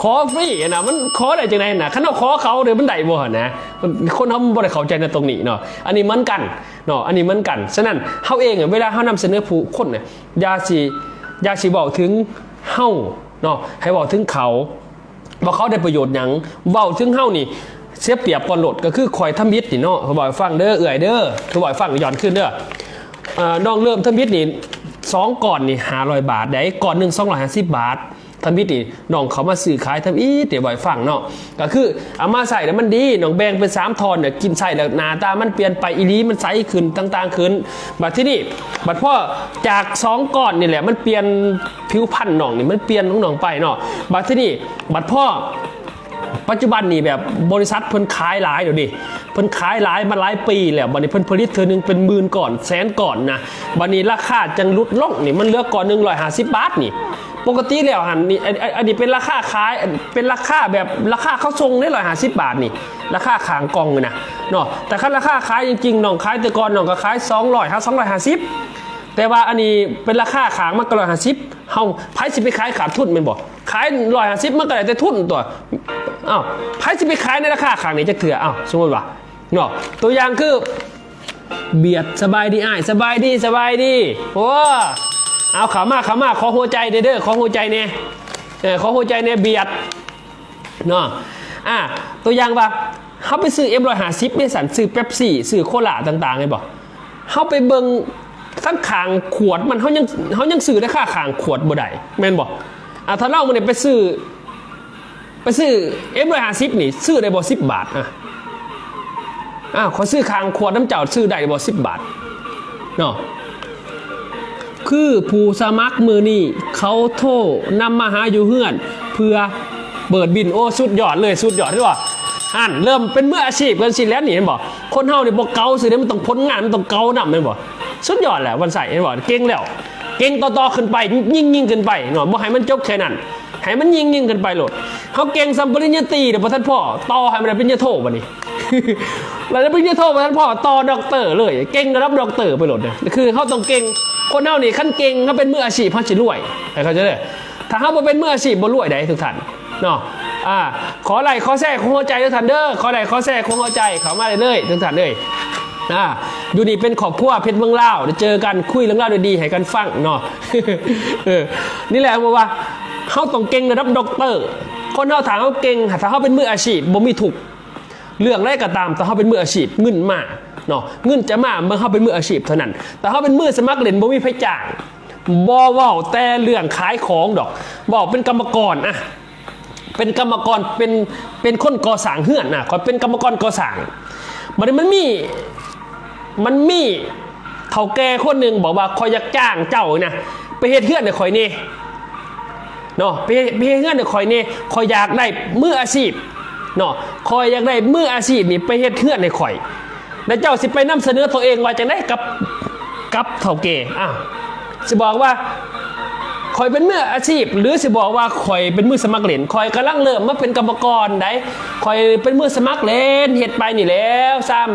ຂໍຟຣີຫັ້ນນະ ມັນຂໍໄດ້ຈັ່ງໃດຫັ້ນນະ? ຄັນເຮົາຂໍເຂົາເດີ ມັນໄດ້ບໍ່ຫັ້ນນະ? ຄົນເຮົາມັນບໍ່ໄດ້ເຂົ້າໃຈໃນຕົງນີ້ເນາະ. ອັນນີ້ເໝືອນກັນເນາະ ອັນນີ້ເໝືອນກັນ. ສະນັ້ນເຮົາເອງເວລາເຮົານຳສະເໜີຜູ້ຄົນນະ ຢ່າຊິ- ຢ່າຊິເວົ້າເຖິງເຮົາເນາະ ໃຫ້ເວົ້າເຖິງເຂົາ ວ່າເຂົາໄດ້ປະໂຫຍດຫຍັງ. ເວົ້າເຖິງເຮົານີ້ເສຍປຽບກ່ອນໂລດ ກໍຄືຂ້ອຍທຳອິດນີ້ເນາະ ຂ້ອຍເວົ້າໃຫ້ຟັງເດີເອື້ອຍເດີ ຂ້ອຍເວົ້າໃຫ້ຟັງ ຍ້ອນຄືນເດີ. ເອີ ນ້ອງເລີ່ມທຳອິດນີ້ ສອງກ້ອນນີ້ຫ້າຮ້ອຍບາດໃດ໋ ກ້ອນໜຶ່ງສອງຮ້ອຍຫ້າສິບບາດ. ທຳອິດນີ້ນ້ອງເຂົ້າມາຊື້ຂາຍທຳອິດ ເດ ເວົ້າໃຫ້ຟັງເນາະ ກໍຄືເອົາມາໃຊ້ແລ້ວມັນດີ ນ້ອງແບ່ງເປັນສາມທ່ອນນະ ກິນໃຊ້ແລ້ວໜ້າຕາມັນປ່ຽນໄປອີ່ຫຼີ ມັນໃສຂຶ້ນຕ່າງໆຂຶ້ນ. ບັດທີນີ້ ບັດພໍຈາກສອງກ້ອນນີ້ແຫຼະ ມັນປ່ຽນ ຜິວພັນນ້ອງນີ້ມັນປ່ຽນຂອງນ້ອງໄປເນາະ. ບັດທີນີ້ ບັດພໍປັດຈຸບັນນີ້ແບບບໍລິສັດເພິ່ນຂາຍຫຼາຍແລ້ວເດ ເພິ່ນຂາຍຫຼາຍມາຫຼາຍປີແລ້ວ ບັດນີ້ເພິ່ນຜະລິດເທື່ອໜຶ່ງເປັນໝື່ນກ້ອນ ແສນກ້ອນນະ ບັດນີ້ລາຄາຈັ່ງຫຼຸດລົງນີ້ ມັນເຫຼືອກ້ອນໜຶ່ງຮ້ອຍຫ້າສິບບາດນີ້. ປົກກະຕິແລ້ວຫັ້ນນີ້ ອັນ- ອັນ- ອັນນີ້ເປັນລາຄາຂາຍ ເປັນລາຄາແບບລາຄາເຂົາສົ່ງເດ້ ຮ້ອຍຫ້າສິບບາດນີ້ ລາຄາຂ້າງກ່ອງນີ້ນະເນາະ. ແຕ່ຄັນລາຄາຂາຍຈິງໆ ນ້ອງຂາຍແຕ່ກ່ອນ ນ້ອງກໍຂາຍສອງຮ້ອຍຫາສອງຮ້ອຍຫ້າສິບ ແຕ່ວ່າອັນນີ້ເປັນລາຄາຂ້າງມັນກໍຮ້ອຍຫ້າສິບ ເຮົາ ໃຜຊິໄປຂາຍຂາດທຶນແມ່ນບໍ່? ຂາຍຮ້ອຍຫ້າສິບມັນກໍໄດ້ແຕ່ທຶນຕົວະ. ອ້າວ ໃຜຊິໄປຂາຍໃນລາຄາຂ້າງນີ້ຈັກເທື່ອ? ອ້າວ ສົມມຸດວ່າເນາະ ຕົວຢ່າງຄື ບຽດ ສະບາຍດີອ້າຍ ສະບາຍດີ ສະບາຍດີ. ໂອ້ ເອົາ ເຂົ້າມາ ເຂົ້າມາ ຂໍຫົວໃຈແດ່ເດີ ຂໍຫົວໃຈແດ່ ເອີ ຂໍຫົວໃຈແດ່ ບຽດ ເນາະ. ອ່າ ຕົວຢ່າງວ່າ ເຮົາໄປຊື້ເອັມຮ້ອຍຫ້າສິບເດ້ຊັ້ນ ຊື້ເປັບຊີ ຊື້ໂຄລາຕ່າງໆ ແມ່ນບໍ່? ເຮົາໄປເບິ່ງທາງຂ້າງຂວດມັນ ເຮົາຍັງ- ເຮົາຍັງຊື້ລາຄາຂ້າງຂວດບໍ່ໄດ້ ແມ່ນບໍ່? ອ່າ ຖ້າລອງມື້ນີ້ໄປຊື້ ໄປຊື້ເອັມຮ້ອຍຫ້າສິບນີ້ ຊື້ໄດ້ບໍ່ສິບບາດ? ອ່າ ອ່າ ຂໍຊື້ຂ້າງຂວດນຳເຈົ້າ ຊື້ໄດ້ບໍ່ສິບບາດເນາະ? ຄືຜູ້ສະໝັກມື້ນີ້ ເຂົາໂທນຳມາຫາຢູ່ເຮືອນ ເພື່ອເປີດບິນ. ໂອ້ ສຸດຍອດເລີຍ ສຸດຍອດ ເຫັນບໍ່? ຫັ້ນ ເລີ່ມເປັນມືອາຊີບກັນຊີ້ແລ້ວນີ້ ເຫັນບໍ່? ຄົນເຮົານີ້ບໍ່ເກົາຊື່ເດ້ ມັນຕ້ອງຜົນງານ ມັນຕ້ອງເກົານຳ ແມ່ນບໍ່? ສຸດຍອດແຫຼະ ວັນໄຊ ເຫັນບໍ່? ເກັ່ງແລ້ວ ເກັ່ງຕໍ່ໆຂຶ້ນໄປ ຍິ່ງໆຂຶ້ນໄປເນາະ ບໍ່ໃຫ້ມັນຈົບແຄ່ນັ້ນ ໃຫ້ມັນຍິ່ງໆຂຶ້ນໄປໂລດ. ເຮົາເກັ່ງສ່ຳປະລິນຍາຕີແລ້ວບໍ່ທັນພໍ ຕໍ່ໃຫ້ມັນໄດ້ປະລິນຍາໂທບັດນີ້ ແລ້ວໄດ້ປະລິນຍາໂທບໍ່ທັນພໍ ຕໍ່ດັອກເຕີເລີຍ ເກັ່ງລະດັບດັອກເຕີໄປໂລດນະ. ຄືເຮົາຕ້ອງເກັ່ງ ຄົນເຮົານີ້ຄັນເກັ່ງ ເຮົາເປັນມືອາຊີບ ເຮົາຊິລວຍ ໃຫ້ເຂົ້າໃຈເດີ. ຖ້າເຮົາບໍ່ເປັນມືອາຊີບ ບໍ່ລວຍໃດ໋ທຸກທ່ານເນາະ. ອ່າ ຂໍໄລ້ ຂໍແຊ ຂໍຫົວໃຈທຸກທ່ານເດີ ຂໍໄລ້ ຂໍແຊ ຂໍຫົວໃຈ ເຂົ້າມາໄດ້ເລີຍທຸກທ່ານເອີຍ. ອ່າ ຢູ່ນີ້ເປັນຄອບຄົວເພັດເມືອງລາວ ໄດ້ເຈີກັນ ຄຸຍເລື່ອງລາວດີໆໃຫ້ກັນຟັງເນາະ. ເອີ ນີ້ແຫຼະ ເພາະວ່າເຮົາຕ້ອງເກັ່ງລະດັບດັອກເຕີ. ຄົນເຮົາ ຖ້າເຮົາເກັ່ງ ຖ້າເຮົາເປັນມືອາຊີບ ບໍ່ມີທຸກ. ເລື່ອງໃດກໍຕາມ ຖ້າເຮົາເປັນມືອາຊີບ ເງິນມາເນາະ ເງິນຈະມາເມື່ອເຮົາເປັນມືອາຊີບເທົ່ານັ້ນ. ຖ້າເຮົາເປັນມືສະໝັກຫຼິ້ນ ບໍ່ມີໃຜຈ້າງ. ບໍ່ເວົ້າແຕ່ເລື່ອງຂາຍຂອງດອກ ເວົ້າເປັນກຳມະກອນ ອ່ະ ເປັນກຳມະກອນ ເປັນ ເປັນຄົນກໍ່ສ້າງເຮືອນນະ ຂ້ອຍເປັນກຳມະກອນກໍ່ສ້າງ. ບັດນີ້ມັນມີ ມັນມີເຖົ້າແກ່ຄົນໜຶ່ງບອກວ່າ ຂ້ອຍຢາກຈ້າງເຈົ້ານະ ໄປເຮັດເຮືອນໃຫ້ຂ້ອຍແດ່ເນາະ ໄປເຮັດ ໄປເຮັດເຮືອນໃຫ້ຂ້ອຍແດ່ ຂ້ອຍຢາກໄດ້ມືອາຊີບເນາະ ຂ້ອຍຢາກໄດ້ມືອາຊີບນີ້ໄປເຮັດເຮືອນໃຫ້ຂ້ອຍ. ແລ້ວເຈົ້າຊິໄປນຳສະເໜີຕົວເອງວ່າຈັ່ງໃດກັບ ກັບເຖົ້າແກ່? ອ້າວ ຊິບອກວ່າຂ້ອຍເປັນມືອາຊີບ ຫຼື ຊິບອກວ່າຂ້ອຍເປັນມືສະໝັກຫຼິ້ນ? ຂ້ອຍກຳລັງເລີ່ມມາເປັນກຳມະກອນໃດ໋ ຂ້ອຍເປັນມືສະໝັກຫຼິ້ນ ເຮັດໄປນີ້ແລ້ວ ຊ້ຳ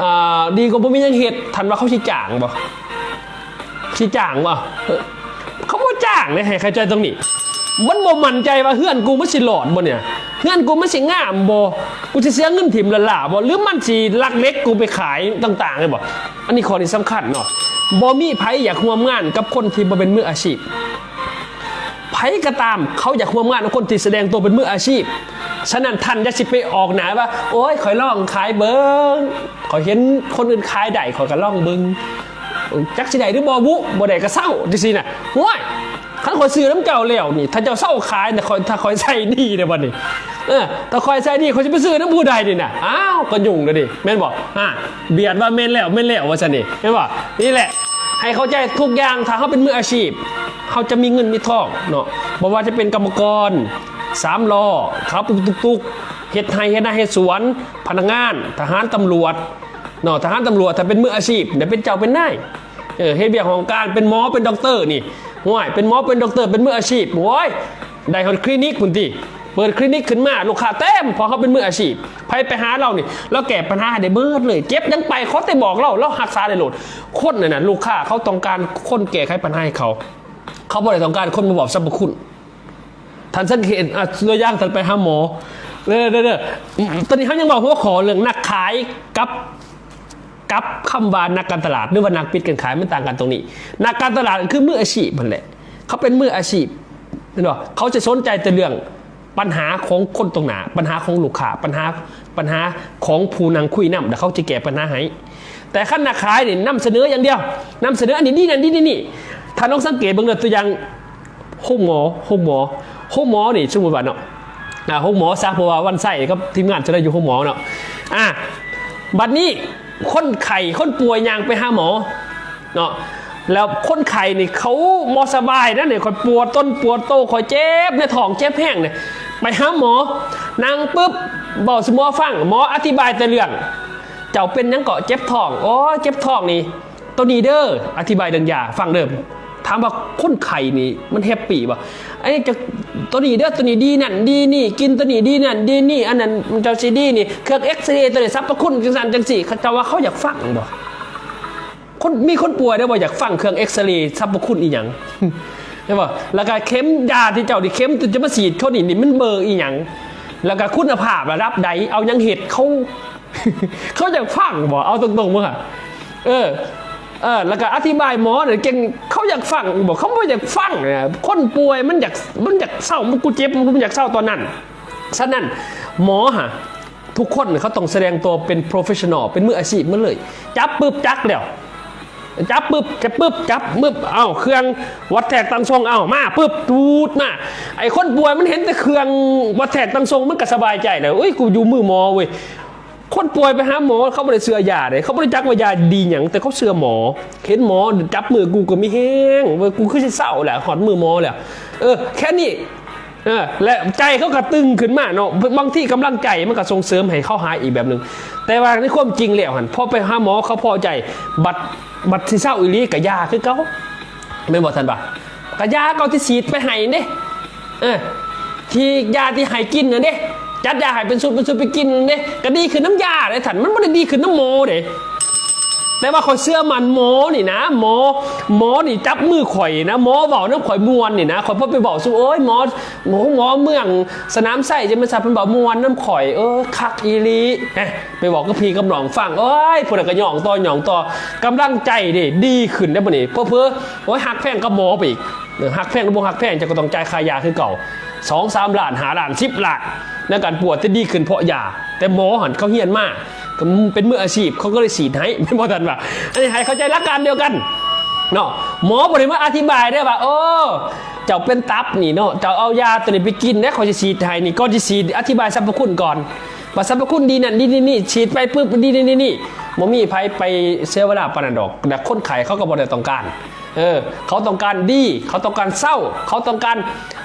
ອາ ດີກວ່າບໍ່ມີຫຍັງເຮັດ. ທ່ານວ່າເຂົາຊິຈ້າງບໍ່? ຊິຈ້າງບໍ່? ເອີ ເຂົາບໍ່ຈ້າງເດ້ ໃຫ້ເຂົ້າໃຈຕົງນີ້. ມັນບໍ່ໝັ້ນໃຈວ່າເຮືອນກູມັນຊິລອດບໍ່ນີ້ນະ ເຮືອນກູມັນຊິງາມບໍ່? ກູຊິເສຍເງິນຖິ້ມລ້າໆບໍ່? ຫຼືມັນຊິລັກເຫຼັກກູໄປຂາຍຕ່າງໆ ແມ່ນບໍ່? ອັນນີ້ຂໍ້ນີ້ສຳຄັນເນາະ. ບໍ່ມີໃຜຢາກຮ່ວມງານກັບຄົນທີ່ບໍ່ເປັນມືອາຊີບ. ໃຜກໍຕາມເຂົາຢາກຮ່ວມງານກັບຄົນທີ່ສະແດງຕົວເປັນມືອາຊີບ. ສະນັ້ນທ່ານຢ່າຊິໄປອອກໜ້າວ່າ ໂອ້ຍ ຂ້ອຍລອງຂາຍເບິ່ງ ຂ້ອຍເຫັນຄົນອື່ນຂາຍໄດ້ ຂ້ອຍກໍລອງເບິ່ງ ຈັກຊິໄດ້ຫຼືບໍ່ບຸ ບໍ່ໄດ້ກໍເຊົາ ຈັ່ງຊີ້ນະ. ໂອ້ຍ ຄັນຂ້ອຍຊື້ນຳເຈົ້າແລ້ວນີ້ ຖ້າເຈົ້າເຊົາຂາຍນະ ຂ້ອຍ ຖ້າຂ້ອຍໃຊ້ໜີ້ເດ້ບັດນີ້ ເອີ ຖ້າຂ້ອຍໃຊ້ໜີ້ ຂ້ອຍຊິໄປຊື້ນຳຜູ້ໃດນີ້ນະ? ອ້າວ ກໍຫຍຸ້ງແລ້ວເດ້ ແມ່ນບໍ່? ອາ ບຽດວ່າແມ່ນແລ້ວ ແມ່ນແລ້ວ ວ່າຊັ້ນເດ້ ແມ່ນບໍ່? ນີ້ແຫຼະ ໃຫ້ເຂົ້າໃຈທຸກຢ່າງ ຖ້າເຮົາເປັນມືອາຊີບ ເຮົາຈະມີເງິນມີທອງເນາະ. ບໍ່ວ່າຈະເປັນກຳມະກອນສາມລໍ້ ຂັບຕຸກໆ ເຮັດໄຮ່ເຮັດນາເຮັດສວນ ພະນັກງານ ທະຫານ ຕຳຫຼວດເນາະ. ທະຫານ ຕຳຫຼວດ ຖ້າເປັນມືອາຊີບ ໄດ້ເປັນເຈົ້າເປັນນາຍ ເອີ ເຮັດວຽກຫ້ອງການ ເປັນໝໍ ເປັນດັອກເຕີນີ້ ໂອ້ຍ ເປັນໝໍ ເປັນດັອກເຕີ ເປັນມືອາຊີບ ໂອ້ຍ ໄດ້ຮອດຄລີນິກພຸ້ນຕິ ເປີດຄລີນິກຂຶ້ນມາ ລູກຄ້າເຕັມ ເພາະເຮົາເປັນມືອາຊີບ. ໃຜໄປຫາລາວນີ້ ລາວແກ້ບັນຫາໃຫ້ໄດ້ເໝິດເລີຍ ເຈັບຫຍັງໄປ ຂໍແຕ່ບອກລາວ ລາວຮັກສາໄດ້ໂລດ. ຄົນນັ້ນນະ ລູກຄ້າເຂົາຕ້ອງການຄົນແກ້ໄຂບັນຫາໃຫ້ເຂົາ ເຂົາບໍ່ໄດ້ຕ້ອງການຄົນມາເວົ້າສັບພະຄຸນ. ທ່ານສັງເກດ ອາ ຕົວຢ່າງ ທ່ານໄປຫາໝໍ ເດີ ເດີ ເດີ ຕອນນີ້ເຮົາຍັງເວົ້າຫົວຂໍ້ເລື່ອງນັກຂາຍກັບ ກັບຄຳວ່ານັກການຕະຫຼາດ ຫຼືວ່ານັກປິດການຂາຍ ມັນຕ່າງກັນຕົງນີ້. ນັກການຕະຫຼາດຄືມືອາຊີບຫັ້ນແຫຼະ ເຂົາເປັນມືອາຊີບ ເຫັນບໍ່? ເຂົາຈະສົນໃຈແຕ່ເລື່ອງ ບັນຫາຂອງຄົນຕົງໜ້າ ບັນຫາຂອງລູກຄ້າ ບັນຫາ ບັນຫາຂອງຜູ້ນັ່ງຄຸຍນຳ ແລ້ວເຂົາຈະແກ້ບັນຫາໃຫ້. ແຕ່ຄັນນັກຂາຍນີ້ນຳສະເໜີຢ່າງດຽວ ນຳສະເໜີອັນນີ້ດີ ນັ້ນດີ ນີ້ ນີ້ ທ່ານລອງສັງເກດເບິ່ງເດີ ຕົວຢ່າງໂຮງໝໍ ໂຮງໝໍ ໂຮງໝໍນີ້ ສົມມຸດວ່າເນາະ ອາ ໂຮງໝໍຊະ ເພາະວ່າວັນໄຊກັບທີມງານຈະໄດ້ຢູ່ໂຮງໝໍເນາະ. ອາ ບັດນີ້ຄົນໄຂ້ຄົນປ່ວຍຍ່າງໄປຫາໝໍ ເນາະ ແລ້ວຄົນໄຂ້ນີ້ເຂົາບໍ່ສະບາຍນະນີ້ ຂ້ອຍປວດຕົນປວດໂຕ ຂ້ອຍເຈັບໃນທ້ອງ ເຈັບແຮງນີ້ ໄປຫາໝໍ ນັ່ງປຶບ ເວົ້າສູ່ໝໍຟັງ ໝໍອະທິບາຍແຕ່ເລື່ອງ ເຈົ້າເປັນຫຍັງເກາະ ເຈັບທ້ອງ ໂອ້ຍ ເຈັບທ້ອງນີ້ ໂຕນີ້ເດີ ອະທິບາຍເລື່ອງຢາ ຟັງເດີ. ຖາມວ່າຄົນໄຂ້ນີ້ມັນແຮັບປີບໍ່? ອັນນີ້ຈະ ໂຕນີ້ເດີ ໂຕນີ້ດີນັ້ນດີນີ້ ກິນໂຕນີ້ດີນັ້ນດີນີ້ ອັນນັ້ນເຈົ້າຊິດີນີ້ ເຄື່ອງເອັກສະເຣໂຕນີ້ ສັບພະຄຸນຈັ່ງຊັ້ນຈັ່ງຊີ້ ເຂົາເຈົ້າວ່າເຂົາຢາກຟັງບໍ່? ຄົນ ມີຄົນປ່ວຍໄດ້ບໍ່ຢາກຟັງເຄື່ອງເອັກສະເຣສັບພະຄຸນອີ່ຫຍັງ ແມ່ນບໍ່? ແລ້ວກະເຂັມຢາທີ່ເຈົ້ານີ້ ເຂັມທີ່ຈະມາສີດເຂົານີ້ ນີ້ມັນເບີອີ່ຫຍັງ? ແລ້ວກະຄຸນນະພາບລະດັບໃດ? ເອົາຫຍັງເຮັດ? ເຂົາ ເຂົາຢາກຟັງບໍ່? ເອົາຕົງໆ ເບິ່ງຫາ ເອີ ເອີ ແລ້ວກະອະທິບາຍໝໍນີ້ເກັ່ງ ເຂົາຢາກຟັງບໍ່? ເຂົາບໍ່ຢາກຟັງນະ. ຄົນປ່ວຍມັນຢາກ ມັນຢາກເຊົາ ມັນ ກູເຈັບ ມັນຢາກເຊົາຕອນນັ້ນ. ສະນັ້ນ ໝໍຫາ ທຸກຄົນເຂົາຕ້ອງສະແດງຕົວເປັນ professional ເປັນມືອາຊີບໝົດເລີຍ. ຈັບປຶບຈັກແລ້ວ ຈັບປຶບ ຈັບປຶບ ຈັບມຶບ ເອົາເຄື່ອງວັດແທກຕັງຊົງ ເອົາມາປຶບ ຕູດມາ. ໄອ້ຄົນປ່ວຍມັນເຫັນແຕ່ເຄື່ອງວັດແທກຕັງຊົງ ມັນກໍສະບາຍໃຈແລ້ວ ເອີຍ ກູຢູ່ມືໝໍເວີຍ. ຄົນປ່ວຍໄປຫາໝໍ ເຂົາບໍ່ໄດ້ເຊື່ອຢາເດ້ ເຂົາບໍ່ໄດ້ຈັກວ່າຢາດີຫຍັງ ແຕ່ເຂົາເຊື່ອໝໍ. ເຫັນໝໍຈັບມື ກູກໍມີແຮງເວີຍ ກູຄືຊິເຊົາແລ້ວ ຮອດມືໝໍແລ້ວ. ເອີ ແຄ່ນີ້ ເອີ ແລະ ໃຈເຂົາກໍຕຶງຂຶ້ນມາເນາະ. ບາງທີກຳລັງໃຈມັນກໍສົ່ງເສີມໃຫ້ເຂົາຫາຍອີກແບບໜຶ່ງ. ແຕ່ວ່າໃນຄວາມຈິງແລ້ວຫັ້ນ ພໍໄປຫາໝໍເຂົາພໍໃຈ ບັດ ບັດຊິເຊົາອີ່ຫຼີກໍຢາຄືເກົ່າ ແມ່ນບໍ່ທ່ານວ່າ? ກໍຢາເກົ່າທີ່ສີດໄປໃຫ້ເດ້ ເອີ ທີ່ຢາທີ່ໃຫ້ກິນນັ້ນເດ້ ຈັດຢາໃຫ້ເປັນຊຸດເປັນຊຸດໄປກິນນັ້ນເດ້ ກໍດີຂຶ້ນນຳຢາເດ້ທ່ານ ມັນບໍ່ໄດ້ດີຂຶ້ນນຳໝໍເດ້. ແຕ່ວ່າຂ້ອຍເຊື່ອໝັ້ນໝໍນີ້ນະ ໝໍ ໝໍນີ້ຈັບມືຂ້ອຍນະ ໝໍເວົ້ານຳຂ້ອຍມ່ວນນີ້ນະ. ຂ້ອຍພໍໄປເວົ້າສູ່ ໂອ້ຍ ໝໍ ໂຮງໝໍເມືອງສະໜາມໄຊ ຈັ່ງແມ່ນຊະ ເພິ່ນເວົ້າມ່ວນນຳຂ້ອຍ ເອີ ຄັກອີ່ຫຼີ. ເອີ ໄປເວົ້າກັບພີ່ກັບນ້ອງຟັງ ໂອ້ຍ ຜູ້ໃດກໍຍ້ອງຕໍ່ ຍ້ອງຕໍ່ ກຳລັງໃຈເດ້ ດີຂຶ້ນເດ້ບັດນີ້. ເຜີໆ ໂອ້ຍ ຮັກແພງກັບໝໍໄປອີກ ເອີ ຮັກແພງຫຼືບໍ່ຮັກແພງ ເຈົ້າກໍຕ້ອງຈ່າຍຄ່າຢາຄືເກົ່າ ສອງສາມລ້ານ ຫ້າລ້ານ ສິບລ້ານ ໃນການປົວ ແຕ່ດີຂຶ້ນເພາະຢາ. ແຕ່ໝໍຫັ້ນເຂົາຮຽນມາ ເປັນມືອາຊີບ ເຂົາກໍເລີຍສີດໃຫ້ ແມ່ນບໍ່ທ່ານວ່າ? ອັນນີ້ໃຫ້ເຂົ້າໃຈຫຼັກການດຽວກັນເນາະ. ໝໍບໍ່ໄດ້ມາອະທິບາຍເດ້ວ່າ ເອີ ເຈົ້າເປັນຕັບນີ້ເນາະ ເຈົ້າເອົາຢາໂຕນີ້ໄປກິນເດ້ ຂ້ອຍຊິສີດໃຫ້ນີ້ ກ່ອນຊິສີດອະທິບາຍສັບພະຄຸນກ່ອນ ວ່າສັບພະຄຸນດີນັ້ນດີນີ້ ສີດໄປປຶບ ດີນີ້ໆ ບໍ່ມີໃຜໄປເສຍເວລາປານນັ້ນດອກ ແລະຄົນໄຂ້ເຂົາກໍບໍ່ໄດ້ຕ້ອງການ ເອີ ເຂົາຕ້ອງການດີ ເຂົາຕ້ອງການເຊົາ ເຂົາຕ້ອງການ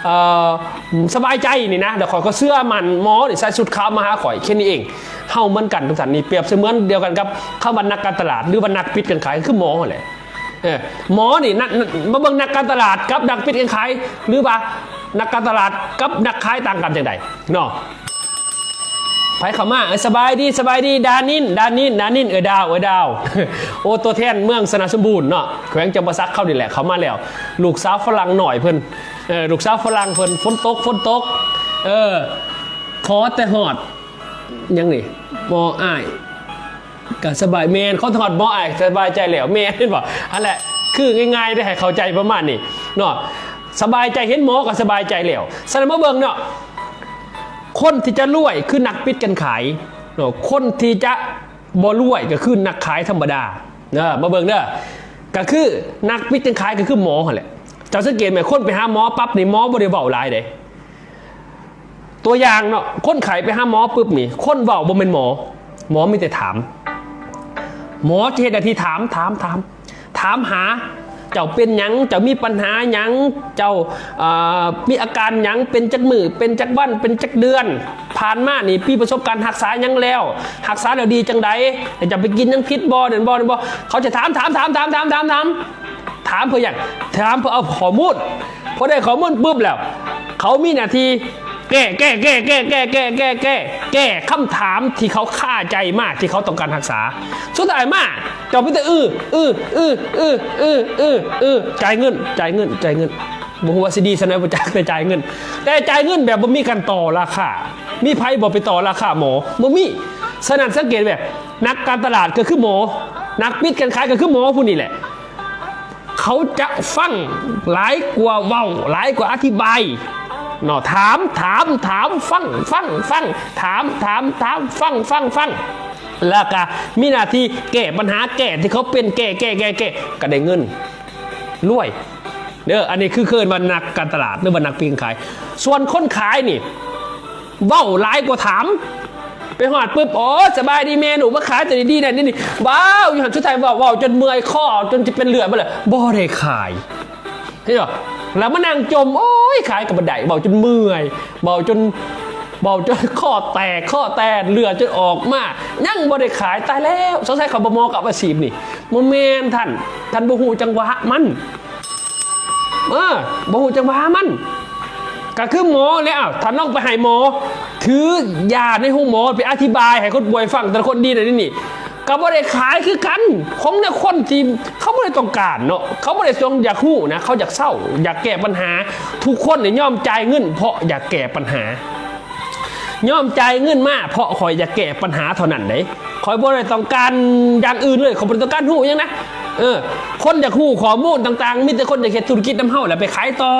ເອີ ສະບາຍໃຈນີ້ນະ ແລ້ວຂ້ອຍກໍເຊື່ອໝັ້ນໝໍນີ້ ໃສ່ຊຸດຂາວມາຫາຂ້ອຍ ແຄ່ນີ້ເອງ. ເຮົາເໝືອນກັນທຸກທ່ານ ນີ້ປຽບສະເໝືອນດຽວກັນກັບຄຳວ່ານັກການຕະຫຼາດ ຫຼືວ່ານັກປິດການຂາຍ ຄືໝໍຫັ້ນແຫຼະ. ເອີ ໝໍນີ້ ນັກ ມາເບິ່ງນັກການຕະຫຼາດກັບນັກປິດການຂາຍ ຫຼືວ່ານັກການຕະຫຼາດກັບນັກຂາຍຕ່າງກັນຈັ່ງໃດເນາະ? ໃຜເຂົ້າມາ? ເອີ ສະບາຍດີ ສະບາຍດີ ດານິນ ດານິນ ດານິນ ເອີ ດາວ ເອີ ດາວ ໂອ ຕົວແທນເມືອງຊະນະສົມບູນເນາະ ແຂວງຈຳປາສັກເຮົານີ້ແຫຼະ ເຂົ້າມາແລ້ວ ລູກສາວຝຣັ່ງນ້ອຍເພິ່ນ ເອີ ລູກສາວຝຣັ່ງເພິ່ນ ຝົນຕົກ ຝົນຕົກ ເອີ ຂໍແຕ່ຮອດ ຫຍັງນີ້ ໝໍອ້າຍ ກະສະບາຍ ແມ່ນ ຂໍຮອດໝໍອ້າຍສະບາຍໃຈແລ້ວ ແມ່ນບໍ່? ຫັ້ນແຫຼະ ຄືງ່າຍໆເດ້ ໃຫ້ເຂົ້າໃຈປະມານນີ້ເນາະ ສະບາຍໃຈ ເຫັນໝໍກໍສະບາຍໃຈແລ້ວ. ສະນັ້ນມາເບິ່ງເນາະ ຄົນທີ່ຈະລວຍຄືນັກປິດການຂາຍເນາະ ຄົນທີ່ຈະບໍ່ລວຍກໍຄືນັກຂາຍທຳມະດາເນາະ. ມາເບິ່ງເດີ ກໍຄືນັກປິດການຂາຍກໍຄືໝໍຫັ້ນແຫຼະ. ເຈົ້າສັງເກດໄໝ ຄົນໄປຫາໝໍປັບນີ້ ໝໍບໍ່ໄດ້ເວົ້າຫຼາຍເດ້. ຕົວຢ່າງເນາະ ຄົນໄຂ້ໄປຫາໝໍປຶບນີ້ ຄົນເວົ້າບໍ່ແມ່ນໝໍ ໝໍມີແຕ່ຖາມ ໝໍຈະເຮັດໜ້າທີ່ຖາມ ຖາມ ຖາມ ຖາມຫາ ເຈົ້າເປັນຫຍັງ ເຈົ້າມີປັນຫາຫຍັງ ເຈົ້າ ເອີ ມີອາການຫຍັງ ເປັນຈັກມື້ ເປັນຈັກວັນ ເປັນຈັກເດືອນ ຜ່ານມານີ້ ມີປະສົບການຮັກສາຫຍັງແລ້ວ ຮັກສາແລ້ວດີຈັ່ງໃດ ເຈົ້າໄປກິນຫຍັງຜິດບໍ່ ນັ້ນບໍ່ ນັ້ນບໍ່ ເຂົາຈະຖາມ ຖາມ ຖາມ ຖາມ ຖາມ ຖາມ ຖາມ ຖາມເພື່ອຫຍັງ? ຖາມເພື່ອເອົາຂໍ້ມູນ. ພໍໄດ້ຂໍ້ມູນປຶບແລ້ວ ເຂົາມີໜ້າທີ່ແກ້ ແກ້ ແກ້ ແກ້ ແກ້ ແກ້ ແກ້ ແກ້ ແກ້ຄຳຖາມທີ່ເຂົາຄາໃຈມາ ທີ່ເຂົາຕ້ອງການຮັກສາ. ສຸດທ້າຍມາ ເຈົ້າມີແຕ່ ອື ອື ອື ຈ່າຍເງິນ ຈ່າຍເງິນ ຈ່າຍເງິນ. ບໍ່ຮູ້ວ່າຊິດີສ່ຳໃດ ບໍ່ຈັກ ແຕ່ຈ່າຍເງິນ ແຕ່ຈ່າຍເງິນແບບບໍ່ມີການຕໍ່ລາຄາ. ມີໃຜບໍ່ໄປຕໍ່ລາຄາໝໍ? ບໍ່ມີ. ສະນັ້ນສັງເກດແບບ ນັກການຕະຫຼາດກໍຄືໝໍ ນັກປິດການຂາຍກໍຄືໝໍຜູ້ນີ້ແຫຼະ. ເຂົາຈະຟັງຫຼາຍກວ່າເວົ້າ ຫຼາຍກວ່າອະທິບາຍເນາະ ຖາມ ຖາມ ຖາມ ຟັງ ຟັງ ຟັງ ຖາມ ຖາມ ຖາມ ຟັງ ຟັງ ຟັງ ແລ້ວກະມີໜ້າທີ່ແກ້ບັນຫາ ແກ້ທີ່ເຂົາເປັນ ແກ້ ແກ້ ແກ້ ແກ້ ກໍໄດ້ເງິນ ລວຍເດີ. ອັນນີ້ຄື ເອີ້ນວ່ານັກການຕະຫຼາດ ຫຼືວ່ານັກປິດການຂາຍ. ສ່ວນຄົນຂາຍນີ້ ເວົ້າຫຼາຍກວ່າຖາມ. ໄປຮອດປຶບ ໂອ້ ສະບາຍດີແມ່ ໜູມາຂາຍຕົວນີ້ດີນັ້ນດີນີ້ ເວົ້າຢູ່ຫັ້ນ ສຸດທ້າຍເວົ້າ ເວົ້າຈົນເມື່ອຍຄໍ ຈົນຈະເປັນເລືອດໝົດແລ້ວ ບໍ່ໄດ້ຂາຍ ເຫັນບໍ່? ແລ້ວມານັ່ງຈົ່ມ ໂອ້ຍ ຂາຍກໍບໍ່ໄດ້ ເວົ້າຈົນເມື່ອຍ ເວົ້າຈົນ ເວົ້າຈົນຄໍແຕກ ຄໍແຕກ ເລືອດຈົນອອກມາ ຍັງບໍ່ໄດ້ຂາຍ. ຕາຍແລ້ວ ສົງໄສເຂົາບໍ່ເໝາະກັບອາຊີບນີ້. ບໍ່ແມ່ນທ່ານ ທ່ານບໍ່ຮູ້ຈັງຫວະມັນ. ເອີ ບໍ່ຮູ້ຈັກວ່າມັນ ກໍຄືໝໍແລ້ວ. ຖ້ານ້ອງໄປໃຫ້ໝໍຖືຢາໃນໂຮງໝໍ ໄປອະທິບາຍໃຫ້ຄົນປ່ວຍຟັງ ແຕ່ລະຄົນດີນັ້ນນີ້ ກໍບໍ່ໄດ້ຂາຍຄືກັນ. ຂອງແນວຄົນທີ່ເຂົາບໍ່ໄດ້ຕ້ອງການເນາະ ເຂົາບໍ່ໄດ້ຕ້ອງຢາກຮູ້ນະ ເຂົາຢາກເຊົາ ຢາກແກ້ບັນຫາ. ທຸກຄົນນີ້ຍອມຈ່າຍເງິນເພາະຢາກແກ້ບັນຫາ ຍອມຈ່າຍເງິນມາເພາະຂ້ອຍຢາກແກ້ບັນຫາເທົ່ານັ້ນເດ້. ຂ້ອຍບໍ່ໄດ້ຕ້ອງການຢ່າງອື່ນເລີຍ ຂ້ອຍບໍ່ໄດ້ຕ້ອງການຮູ້ຫຍັງນະ. ເອີ ຄົນຢາກຮູ້ຂໍ້ມູນຕ່າງໆ ມີແຕ່ຄົນຢາກເຮັດທຸລະກິດນຳເຮົາແຫຼະ ໄປຂາຍຕໍ່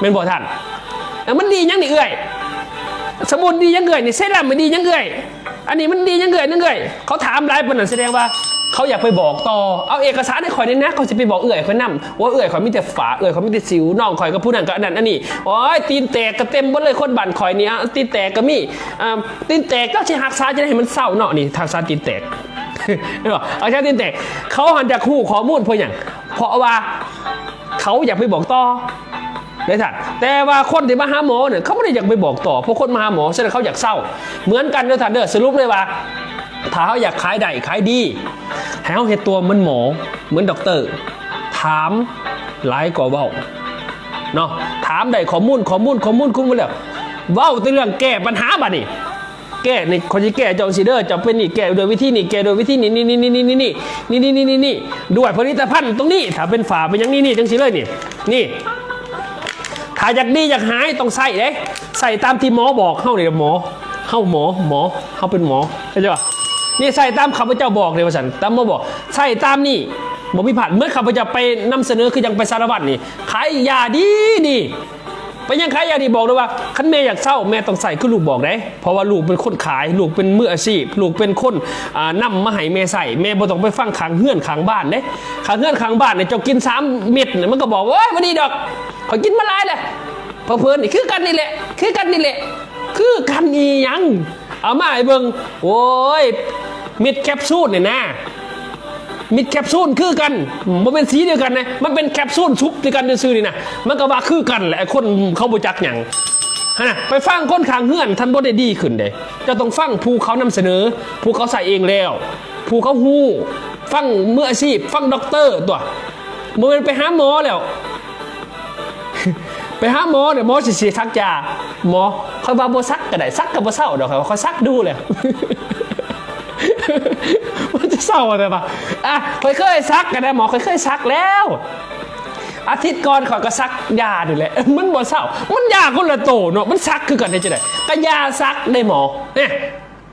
ແມ່ນບໍ່ທ່ານ? ເອີ ມັນດີຫຍັງນີ້ເອື້ອຍ? ສະບູນດີຫຍັງເອື້ອຍ? ນີ້ເຊຣັມມັນດີຫຍັງເອື້ອຍ? ອັນນີ້ມັນດີຫຍັງເອື້ອຍ? ຫຍັງເອື້ອຍ? ເຂົາຖາມຫຼາຍປານນັ້ນ ສະແດງວ່າເຂົາຢາກໄປບອກຕໍ່. ເອົາເອກະສານໃຫ້ຂ້ອຍແດ່ນະ ຂ້ອຍຊິໄປບອກເອື້ອຍຂ້ອຍນຳ. ໂອ້ຍ ເອື້ອຍຂ້ອຍມີແຕ່ຝ້າ ເອື້ອຍຂ້ອຍມີແຕ່ສິວ ນ້ອງຂ້ອຍກັບຜູ້ນັ້ນກັບອັນນັ້ນອັນນີ້ ໂອ້ຍ ຕີນແຕກກໍເຕັມເບິດເລີຍ ຄົນບ້ານຂ້ອຍນີ້ ອາ ຕີນແຕກກໍມີ ອາ ຕີນແຕກ ຈັກຊິຮັກສາຈັ່ງໃດໃຫ້ມັນເຊົາເນາະ. ນີ້ຮັກສາຕີນແຕກ ເຫັນບໍ່? ຮັກສາຕີນແຕກ. ເຂົາຫັ້ນຢາກຮູ້ຂໍ້ມູນເພາະຫຍັງ? ເພາະວ່າເຂົາຢາກໄປບອກຕໍ່ເດ້ທ່ານ. ແຕ່ວ່າຄົນທີ່ມາຫາໝໍນັ້ນ ເຂົາບໍ່ໄດ້ຢາກໄປບອກຕໍ່ ເພາະຄົນມາຫາໝໍ ສະນັ້ນເຂົາຢາກເຊົາ. ເໝືອນກັນເດີທ່ານເດີ. ສະຫຼຸບເລີຍວ່າ ຖ້າເຮົາຢາກຂາຍໄດ້ຂາຍດີ ໃຫ້ເຮົາເຮັດຕົວເໝືອນໝໍ ເໝືອນດັອກເຕີ ຖາມຫຼາຍກວ່າເວົ້າເນາະ. ຖາມໄດ້ຂໍ້ມູນ ຂໍ້ມູນ ຂໍ້ມູນ ຂໍ້ມູນແລ້ວ ເວົ້າແຕ່ເລື່ອງແກ້ບັນຫາ. ບາດນີ້ແກ້ນີ້ ຂ້ອຍຊິແກ້ເຈົ້າຈັ່ງຊີ້ເດີ ເຈົ້າເປັນນີ້ ແກ້ດ້ວຍວິທີນີ້ ແກ້ດ້ວຍວິທີນີ້ ນີ້ໆ ດ້ວຍຜະລິດຕະພັນຕົງນີ້ ຖ້າເປັນຝ້າເປັນຫຍັງນີ້ ນີ້ ຈັ່ງຊີ້ເລີຍນີ້ ນີ້. ຖ້າຢາກດີຢາກຫາຍຕ້ອງໃຊ້ເດ້ ໃຊ້ຕາມທີ່ໝໍບອກ. ເຮົານີ້ໝໍ ເຮົາໝໍ ໝໍ ເຮົາເປັນໝໍ ເຂົ້າໃຈບໍ່? ນີ້ໃຊ້ຕາມຂ້າພະເຈົ້າບອກເດ້ ວ່າຊັ້ນ ຕາມໝໍບອກ ໃຊ້ຕາມນີ້ ບໍ່ຜິດພາດ. ເໝືອນຂ້າພະເຈົ້າໄປນຳສະເໜີ ຄືຈັ່ງໄປສາລະວັນນີ້ ຂາຍຢາດີໆ ເປັນຫຍັງຂາຍຢາດີ? ບອກເລີຍວ່າ ຄັນແມ່ຢາກເຊົາ ແມ່ຕ້ອງໃຊ້ຄືລູກບອກເດ້ ເພາະວ່າລູກເປັນຄົນຂາຍ ລູກເປັນມືອາຊີບ ລູກເປັນຄົນ ອາ ນຳມາໃຫ້ແມ່ໃຊ້. ແມ່ບໍ່ຕ້ອງໄປຟັງຂ້າງເຮືອນຂ້າງບ້ານເດ້. ຂ້າງເຮືອນຂ້າງບ້ານນີ້ ເຈົ້າກິນສາມເມັດນີ້ ມັນກໍບອກ ໂອ້ຍ ບໍ່ດີດອກ. ຂ້ອຍກິນມາຫຼາຍແລ້ວ. ເພີ້ນໆ ນີ້ຄືກັນນີ້ແຫຼະ ຄືກັນນີ້ແຫຼະ. ຄືກັນອີ່ຫຍັງ? ເອົາມາໃຫ້ເບິ່ງ. ໂອ້ຍ ເມັດແຄບຊູນນີ້ນະ ເມັດແຄບຊູນຄືກັນ. ບໍ່ແມ່ນສີດຽວກັນນະ ມັນເປັນແຄບຊູນຊຸບດຽວກັນຊື່ໆ ນີ້ນະ. ມັນກໍວ່າຄືກັນແຫຼະ ຄົນເຂົາບໍ່ຈັກຫຍັງຫັ້ນນະ. ໄປຟັງຄົນຂ້າງເຮືອນ ທ່ານບໍ່ໄດ້ດີຂຶ້ນເດ້. ເຈົ້າຕ້ອງຟັງຜູ້ເຂົານຳສະເໜີ ຜູ້ເຂົາໃຊ້ເອງແລ້ວ ຜູ້ເຂົາຮູ້. ຟັງມືອາຊີບ ຟັງດັອກເຕີຕົວະ. ບໍ່ແມ່ນໄປຫາໝໍແລ້ວ ໄປຫາໝໍແລ້ວ ໝໍຊິ ຊິສັກຢາ. ໝໍ ຂ້ອຍວ່າບໍ່ສັກກໍໄດ້ ສັກກໍບໍ່ເຊົາດອກ ຂ້ອຍວ່າ ຂ້ອຍສັກດູແລ້ວ ມັນຈະເຊົາໄດ້ປະ? ອ່ະ ຂ້ອຍເຄີຍສັກກໍໄດ້ໝໍ ຂ້ອຍເຄີຍສັກແລ້ວ ອາທິດກ່ອນຂ້ອຍກໍສັກຢານີ້ແຫຼະ ມັນບໍ່ເຊົາ. ມັນຢາຄົນລະໂຕເນາະ ມັນສັກຄືກັນເຮັດຈັ່ງໃດ? ກໍຢາສັກເດ້ໝໍ. ແນ່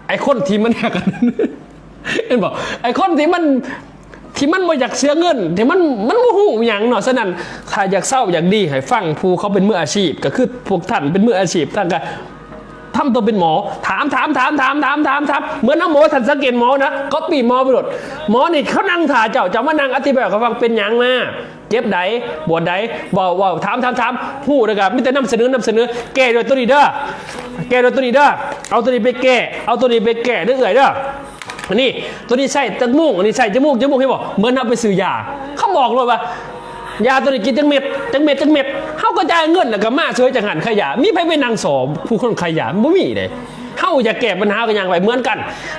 ໄອ້ຄົນທີ່ມັນ ເຫັນບໍ່? ໄອ້ຄົນທີ່ມັນ ທີ່ມັນບໍ່ຢາກເສຍເງິນ ທີ່ມັນ ມັນບໍ່ຮູ້ຫຍັງເນາະ. ສະນັ້ນ ຖ້າຢາກເຊົາຢາກດີ ໃຫ້ຟັງຜູ້ເຂົາເປັນມືອາຊີບ ກໍຄືພວກທ່ານເປັນມືອາຊີບ ທ່ານກໍທຳຕົວເປັນໝໍ ຖາມ ຖາມ ຖາມ ເໝືອນເຮົາໝໍ ທ່ານສັງເກດໝໍນະ ກັອບປີ້ໝໍໄປໂລດ. ໝໍນີ້ເຂົານັ່ງຖ້າເຈົ້າ ເຈົ້າມານັ່ງອະທິບາຍໃຫ້ເຂົາຟັງ ເປັນຫຍັງມາ ເຈັບໃດ ປວດໃດ ເວົ້າ ເວົ້າ ຖາມ ຖາມ ຖາມ ຮູ້ແລ້ວກໍມີແຕ່ນຳສະເໜີ ນຳສະເໜີ ແກ້ດ້ວຍໂຕນີ້ເດີ ແກ້ດ້ວຍໂຕນີ້ເດີ ເອົາໂຕນີ້ໄປແກ້ ເອົາໂຕນີ້ໄປແກ້ເດີເອື້ອຍເດີ. ອັນນີ້ ໂຕນີ້ໃສ່ຈະມູກ ອັນນີ້ໃສ່ຈະມູກ ຈະມູກ ເຫັນບໍ່? ເໝືອນເຮົາໄປຊື້ຢາ ເຂົາບອກໂລດວ່າ ຢາໂຕນີ້ກິນຈັກເມັດ ຈັກເມັດ ຈັກເມັດ ເຮົາກໍຈ່າຍເງິນ ແລ້ວກໍມາເສີຍຈາກຮ້ານຂາຍຢາ. ມີໃຜໄປນັ່ງສໍ້ຜູ້ຄົນຂາຍຢາ? ບໍ່ມີເດ້. ເຮົາຢາກແກ້ບັນຫາກໍຍ່າງໄປ ເໝືອນກັນ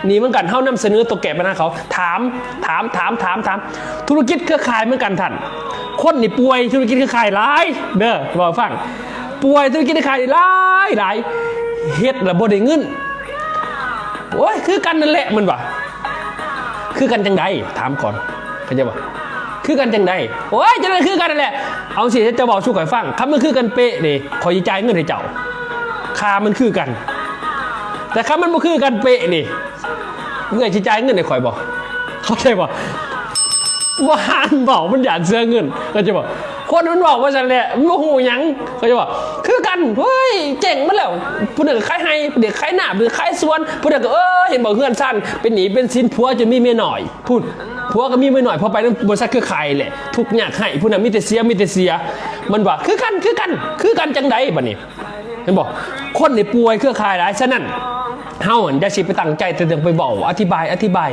ນີ້ເໝືອນກັນ ເຮົານຳສະເໜີຕົວແກ້ບັນຫາເຂົາ ຖາມ ຖາມ ຖາມ ຖາມ ຖາມ. ທຸລະກິດເຄືອຂ່າຍເໝືອນກັນທ່ານ ຄົນນີ້ປ່ວຍທຸລະກິດເຄືອຂ່າຍຫຼາຍເດີ ເວົ້າໃຫ້ຟັງ ປ່ວຍທຸລະກິດເຄືອຂ່າຍຫຼາຍ ຫຼາຍ ເຮັດແລ້ວບໍ່ໄດ້ເງິນ. ໂອ້ຍ ຄືກັນນັ້ນແຫຼະ ມັນວ່າ ຄືກັນຈັ່ງໃດ? ຖາມກ່ອນ ເຂົ້າໃຈບໍ່? ຄືກັນຈັ່ງໃດ? ໂອ້ຍ ຈັ່ງໃດຄືກັນນັ້ນແຫຼະ. ເອົາຊິ ຈະເວົ້າສູ່ຂ້ອຍຟັງ ຄັນມັນຄືກັນເປະນີ້ ຂ້ອຍຊິຈ່າຍເງິນໃຫ້ເຈົ້າ ຄ່າມັນຄືກັນ. ແຕ່ຄັນມັນບໍ່ຄືກັນເປະນີ້ ເອື້ອຍຊິຈ່າຍເງິນໃຫ້ຂ້ອຍບໍ່? ເຂົ້າໃຈບໍ່? ບໍ່ຫານເວົ້າ ມັນຢ້ານເສຍເງິນ ເຂົ້າໃຈບໍ່? ຄົນມັນເວົ້າວ່າຊັ້ນແຫຼະ ມັນບໍ່ຮູ້ຫຍັງ ເຂົ້າໃຈບໍ່? ຄືກັນ ເຮີ້ຍ ເຈັງໝົດແລ້ວ ຜູ້ໜຶ່ງຂາຍໄຮ່ ຜູ້ໜຶ່ງຂາຍນາ ຜູ້ໜຶ່ງຂາຍສວນ ຜູ້ນັ້ນກໍ ເອີ ເຫັນບໍ່ ເຮືອນຊານເປັນໜີ້ເປັນສິນ ຜົວຈົນມີເມຍນ້ອຍ ພຸ້ນ ຜົວກໍມີເມຍນ້ອຍ ເພາະໄປນຳບໍລິສັດເຄືອຂ່າຍແຫຼະ ທຸກຍາກໄຮ້ ຜູ້ນັ້ນມີແຕ່ເສຍ ມີແຕ່ເສຍ ມັນວ່າ ຄືກັນ ຄືກັນ ຄືກັນຈັ່ງໃດບັດນີ້? ເຫັນບໍ່? ຄົນນີ້ປ່ວຍເຄືອຂ່າຍຫຼາຍ. ສະນັ້ນ ເຮົາຫັ້ນຢ່າຊິໄປຕັ້ງໃຈແຕ່ຕ້ອງໄປເວົ້າ ອະທິບາຍ ອະທິບາຍ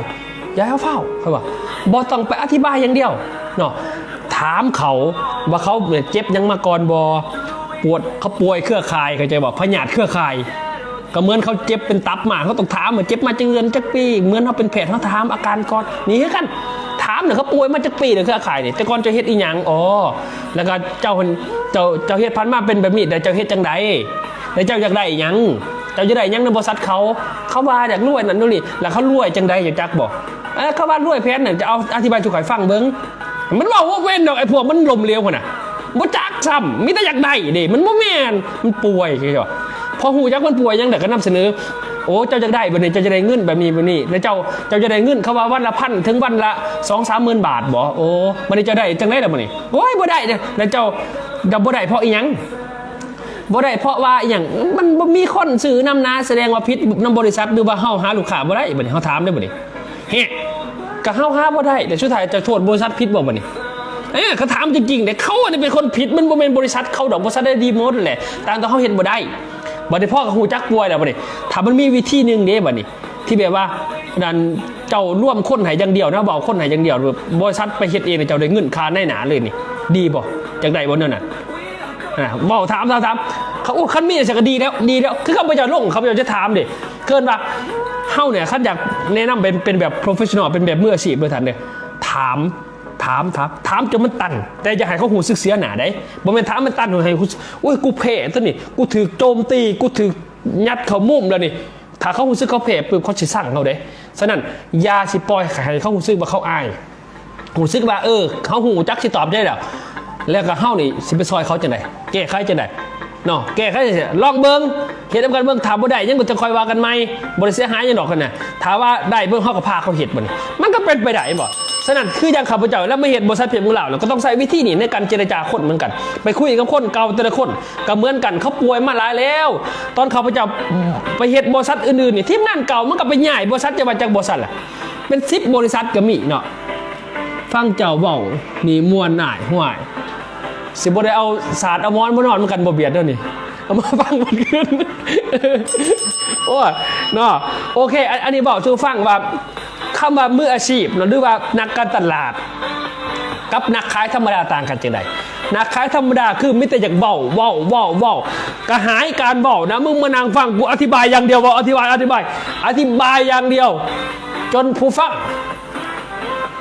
ຢ່າຟ້າວ ຂ້ອຍວ່າ ບໍ່ຕ້ອງໄປອະທິບາຍຢ່າງດຽວເນາະ. ຖາມເຂົາວ່າເຂົາເຈັບຫຍັງມາກ່ອນບໍ່? ປວດ ເຂົາປ່ວຍເຄືອຂ່າຍ ເຂົ້າໃຈບໍ່? ພະຍາດເຄືອຂ່າຍ ກໍເໝືອນເຂົາເຈັບເປັນຕັບມາ ເຮົາຕ້ອງຖາມວ່າເຈັບມາຈັກເດືອນຈັກປີ ເໝືອນເຮົາເປັນແພດ ເຮົາຖາມອາການກ່ອນ. ນີ້ຄືກັນ ຖາມນະ ເຂົາປ່ວຍມາຈັກປີແລ້ວເຄືອຂ່າຍນີ້? ແຕ່ກ່ອນເຈົ້າເຮັດອີ່ຫຍັງ? ອໍ ແລ້ວກໍເຈົ້າ ເຈົ້າ ເຈົ້າເຮັດຜ່ານມາເປັນແບບນີ້ ແລ້ວເຈົ້າເຮັດຈັ່ງໃດ? ແລ້ວເຈົ້າຢາກໄດ້ອີ່ຫຍັງ? ເຈົ້າຢາກໄດ້ຫຍັງນຳບໍລິສັດເຂົາ? ເຂົາວ່າຢາກລວຍນັ້ນໂດຍນີ້ ແລ້ວເຂົາລວຍຈັ່ງໃດ ເຈົ້າຈັກບໍ່? ເອີ ເຂົາວ່າລວຍແຜນນັ້ນ ຈະເອົາອະທິບາຍສູ່ຂ້ອຍຟັງເບິ່ງ. ມັນເວົ້າບໍ່ເປັນດອກ ໄອ້ພວກມັນລົ້ມເຫຼວພຸ້ນນະ ບໍ່ຈັກຊ້ຳ ມີແຕ່ຢາກໄດ້ເດ້ ມັນບໍ່ແມ່ນ ມັນປ່ວຍ. ເຈົ້າ ພໍຮູ້ຈັກມັນປ່ວຍຫຍັງ ແລ້ວກໍນຳສະເໜີ ໂອ້ ເຈົ້າຢາກໄດ້ແບບນີ້ ເຈົ້າຈະໄດ້ເງິນແບບນີ້ ແບບນີ້ ແລ້ວເຈົ້າ ເຈົ້າຈະໄດ້ເງິນ ເຂົາວ່າວັນລະພັນ ເຖິງວັນລະສອງສາມໝື່ນບາດບໍ? ໂອ້ ບັດນີ້ເຈົ້າໄດ້ຈັ່ງໃດລະບັດນີ້? ໂອ້ຍ ບໍ່ໄດ້ເດ້ ແລ້ວເຈົ້າ ເຈົ້າບໍ່ໄດ້ເພາະອີ່ຫຍັງ? ບໍ່ໄດ້ເພາະວ່າອີ່ຫຍັງ? ມັນບໍ່ມີຄົນຊື້ນຳນາ ສະແດງວ່າຜິດນຳບໍລິສັດ ຫຼືວ່າເຮົາຫາລູກຄ້າບໍ່ໄດ້. ບັດນີ້ເຮົາຖາມເດ້ ບັດນີ້ ແຮະ ກໍເຮົາຫາບໍ່ໄດ້ ແຕ່ສຸດທ້າຍຈະໂທດບໍລິສັດຜິດບໍ່ບັດນີ້? ເອີ ກໍຖາມຈິງໆເດ້ ເຂົາອັນນີ້ເປັນຄົນຜິດ ມັນບໍ່ແມ່ນບໍລິສັດເຂົາດອກ ບໍລິສັດໄດ້ດີໝົດແຫຼະ ຕ່າງແຕ່ເຮົາເຮັດບໍ່ໄດ້. ບັດນີ້ພໍກໍຮູ້ຈັກປ່ວຍແລ້ວ ບັດນີ້ຖ້າມັນມີວິທີໜຶ່ງເດ້ ບັດນີ້ ທີ່ແບບວ່າ ອັນ ເຈົ້າລວມຄົນໃຫ້ຢ່າງດຽວນະ ເວົ້າຄົນໃຫ້ຢ່າງດຽວ ບໍລິສັດໄປເຮັດເອງ ເຈົ້າໄດ້ເງິນຄ່ານາຍໜ້າເລີຍນີ້ ດີບໍ່? ຢາກໄດ້ບໍ່ແນວນັ້ນ? ອ່າ ເວົ້າຖາມ ຖາມ ຖາມ ເຂົາ ໂອ້ ຄັນມີຈັ່ງຊັ້ນກໍດີແລ້ວ ດີແລ້ວ. ຄືຂ້າພະເຈົ້າລົງ ຂ້າພະເຈົ້າຈະຖາມເດ້ ເອີ້ນວ່າ ເຮົານີ້ຄັນຢາກແນະນຳເປັນ ເປັນແບບໂປຣເຟສຊັນນໍ ເປັນແບບມືອາຊີບເດີທ່ານເດີ ຖາມ ຖາມ ຖາມ ຖາມຈົນມັນຕັນ ແຕ່ຢ່າໃຫ້ເຂົາຮູ້ສຶກເສຍໜ້າໃດ໋. ບໍ່ແມ່ນຖາມມັນຕັນໃຫ້ຮູ້ສຶກ ໂອ້ຍ ກູແພ້ຕົວນີ້ ກູຖືກໂຈມຕີ ກູຖືກຍັດເຂົ້າມຸມແລ້ວນີ້ ຖ້າເຂົາຮູ້ສຶກເຂົາແພ້ປຶບ ເຂົາຊິຊັງເຮົາເດ້. ສະນັ້ນ ຢ່າຊິປ່ອຍໃຫ້ເຂົາຮູ້ສຶກວ່າເຂົາອາຍ ຮູ້ສຶກວ່າ ເອີ ເຮົາຮູ້ຈັກຊິຕອບຈັ່ງໃດແລ້ວ ແລ້ວກໍເຮົານີ້ຊິໄປຊ່ອຍເຂົາຈັ່ງໃດ ແກ້ໄຂຈັ່ງໃດເນາະ ແກ້ໄຂຈັ່ງໃດ ລອງເບິ່ງ ເຮັດນຳກັນເບິ່ງ ຖ້າບໍ່ໄດ້ຫຍັງກໍຈະຄ່ອຍວ່າກັນໃໝ່ ບໍ່ໄດ້ເສຍຫາຍຫຍັງດອກຫັ້ນນະ. ຖ້າວ່າໄດ້ເບິ່ງ ເຮົາກໍພາເຂົາເຮັດບັດນີ້ ມັນກໍເປັນໄປໄດ້ບໍ່? ສະນັ້ນ ຄືຢ່າງຂ້າພະເຈົ້າແລ້ວມາເຮັດບໍລິສັດເພຈເມືອງລາວ ແລ້ວກໍຕ້ອງໃຊ້ວິທີນີ້ໃນການເຈລະຈາຄົນເໝືອນກັນ ໄປຄຸຍກັບຄົນເກົ່າແຕ່ລະຄົນ ກໍເໝືອນກັນ ເຂົາປ່ວຍມາຫຼາຍແລ້ວ. ຕອນຂ້າພະເຈົ້າໄປເຮັດບໍລິສັດອື່ນໆນີ້ ທີມງານເກົ່າມັນກໍໄປຍ້າຍບໍລິສັດ ຈະວ່າຈັກບໍລິສັດລະ ເປັນສິບບໍລິສັດກໍມີເນາະ. ຟັງເຈົ້າເວົ້ານີ້ມ່ວນອ້າຍ ຫ້ວຍ ຊິບໍ່ໄດ້ເອົາສາດເອົາໝອນມານອນນຳກັນບໍ່ບຽດເດີນີ້ ເອົາມາຟັງໝົດຄືນ ໂອ້ຍເນາະ. ໂອເຄ ອັນ ອັນນີ້ເວົ້າສູ່ຟັງວ່າ ຄຳວ່າມືອາຊີບເນາະ ຫຼືວ່ານັກການຕະຫຼາດ ກັບນັກຂາຍທຳມະດາຕ່າງກັນຈັ່ງໃດ? ນັກຂາຍທຳມະດາຄືມີແຕ່ຢາກເວົ້າ ເວົ້າ ເວົ້າ ເວົ້າ ກະຫາຍການເວົ້ານະ ມຶງມານັ່ງຟັງກູອະທິບາຍຢ່າງດຽວ ເວົ້າ ອະທິບາຍ ອະທິບາຍ ອະທິບາຍຢ່າງດຽວ ຈົນຜູ້ຟັງ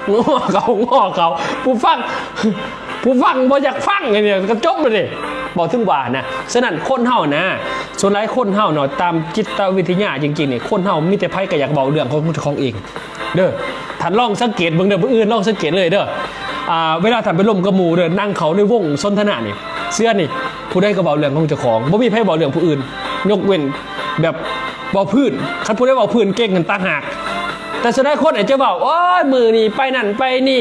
ງໍເຂົາ ງໍເຂົາ ຜູ້ຟັງ ຜູ້ຟັງບໍ່ຢາກຟັງ ອັນນີ້ກະຈົບແລ້ວເດ້ ເວົ້າເຖິງວ່ານະ. ສະນັ້ນຄົນເຮົານະ ສ່ວນຫຼາຍຄົນເຮົາເນາະ ຕາມຈິດຕະວິທະຍາຈິງໆນີ້ ຄົນເຮົາມີແຕ່ໃຜກະຢາກເວົ້າເລື່ອງຂອງເຈົ້າຂອງເອງເດີ. ທ່ານລອງສັງເກດເບິ່ງເດີ ມື້ອື່ນລອງສັງເກດເລີຍເດີ ອ່າ ເວລາທ່ານໄປລົມກັບໝູ່ເດີ ນັ່ງເຂົ້າໃນວົງສົນທະນານີ້ ເຊື່ອນີ້ ຜູ້ໃດກະເວົ້າເລື່ອງຂອງເຈົ້າຂອງ ບໍ່ມີໃຜເວົ້າເລື່ອງຜູ້ອື່ນ ຍົກເວັ້ນແບບເວົ້າພື້ນ. ຄັນຜູ້ໃດເວົ້າພື້ນເກັ່ງຫັ້ນຕ່າງຫາກ ແຕ່ສ່ວນຫຼາຍຄົນອາດຈະເວົ້າ ໂອ້ຍ ມື້ນີ້ໄປນັ້ນໄປນີ້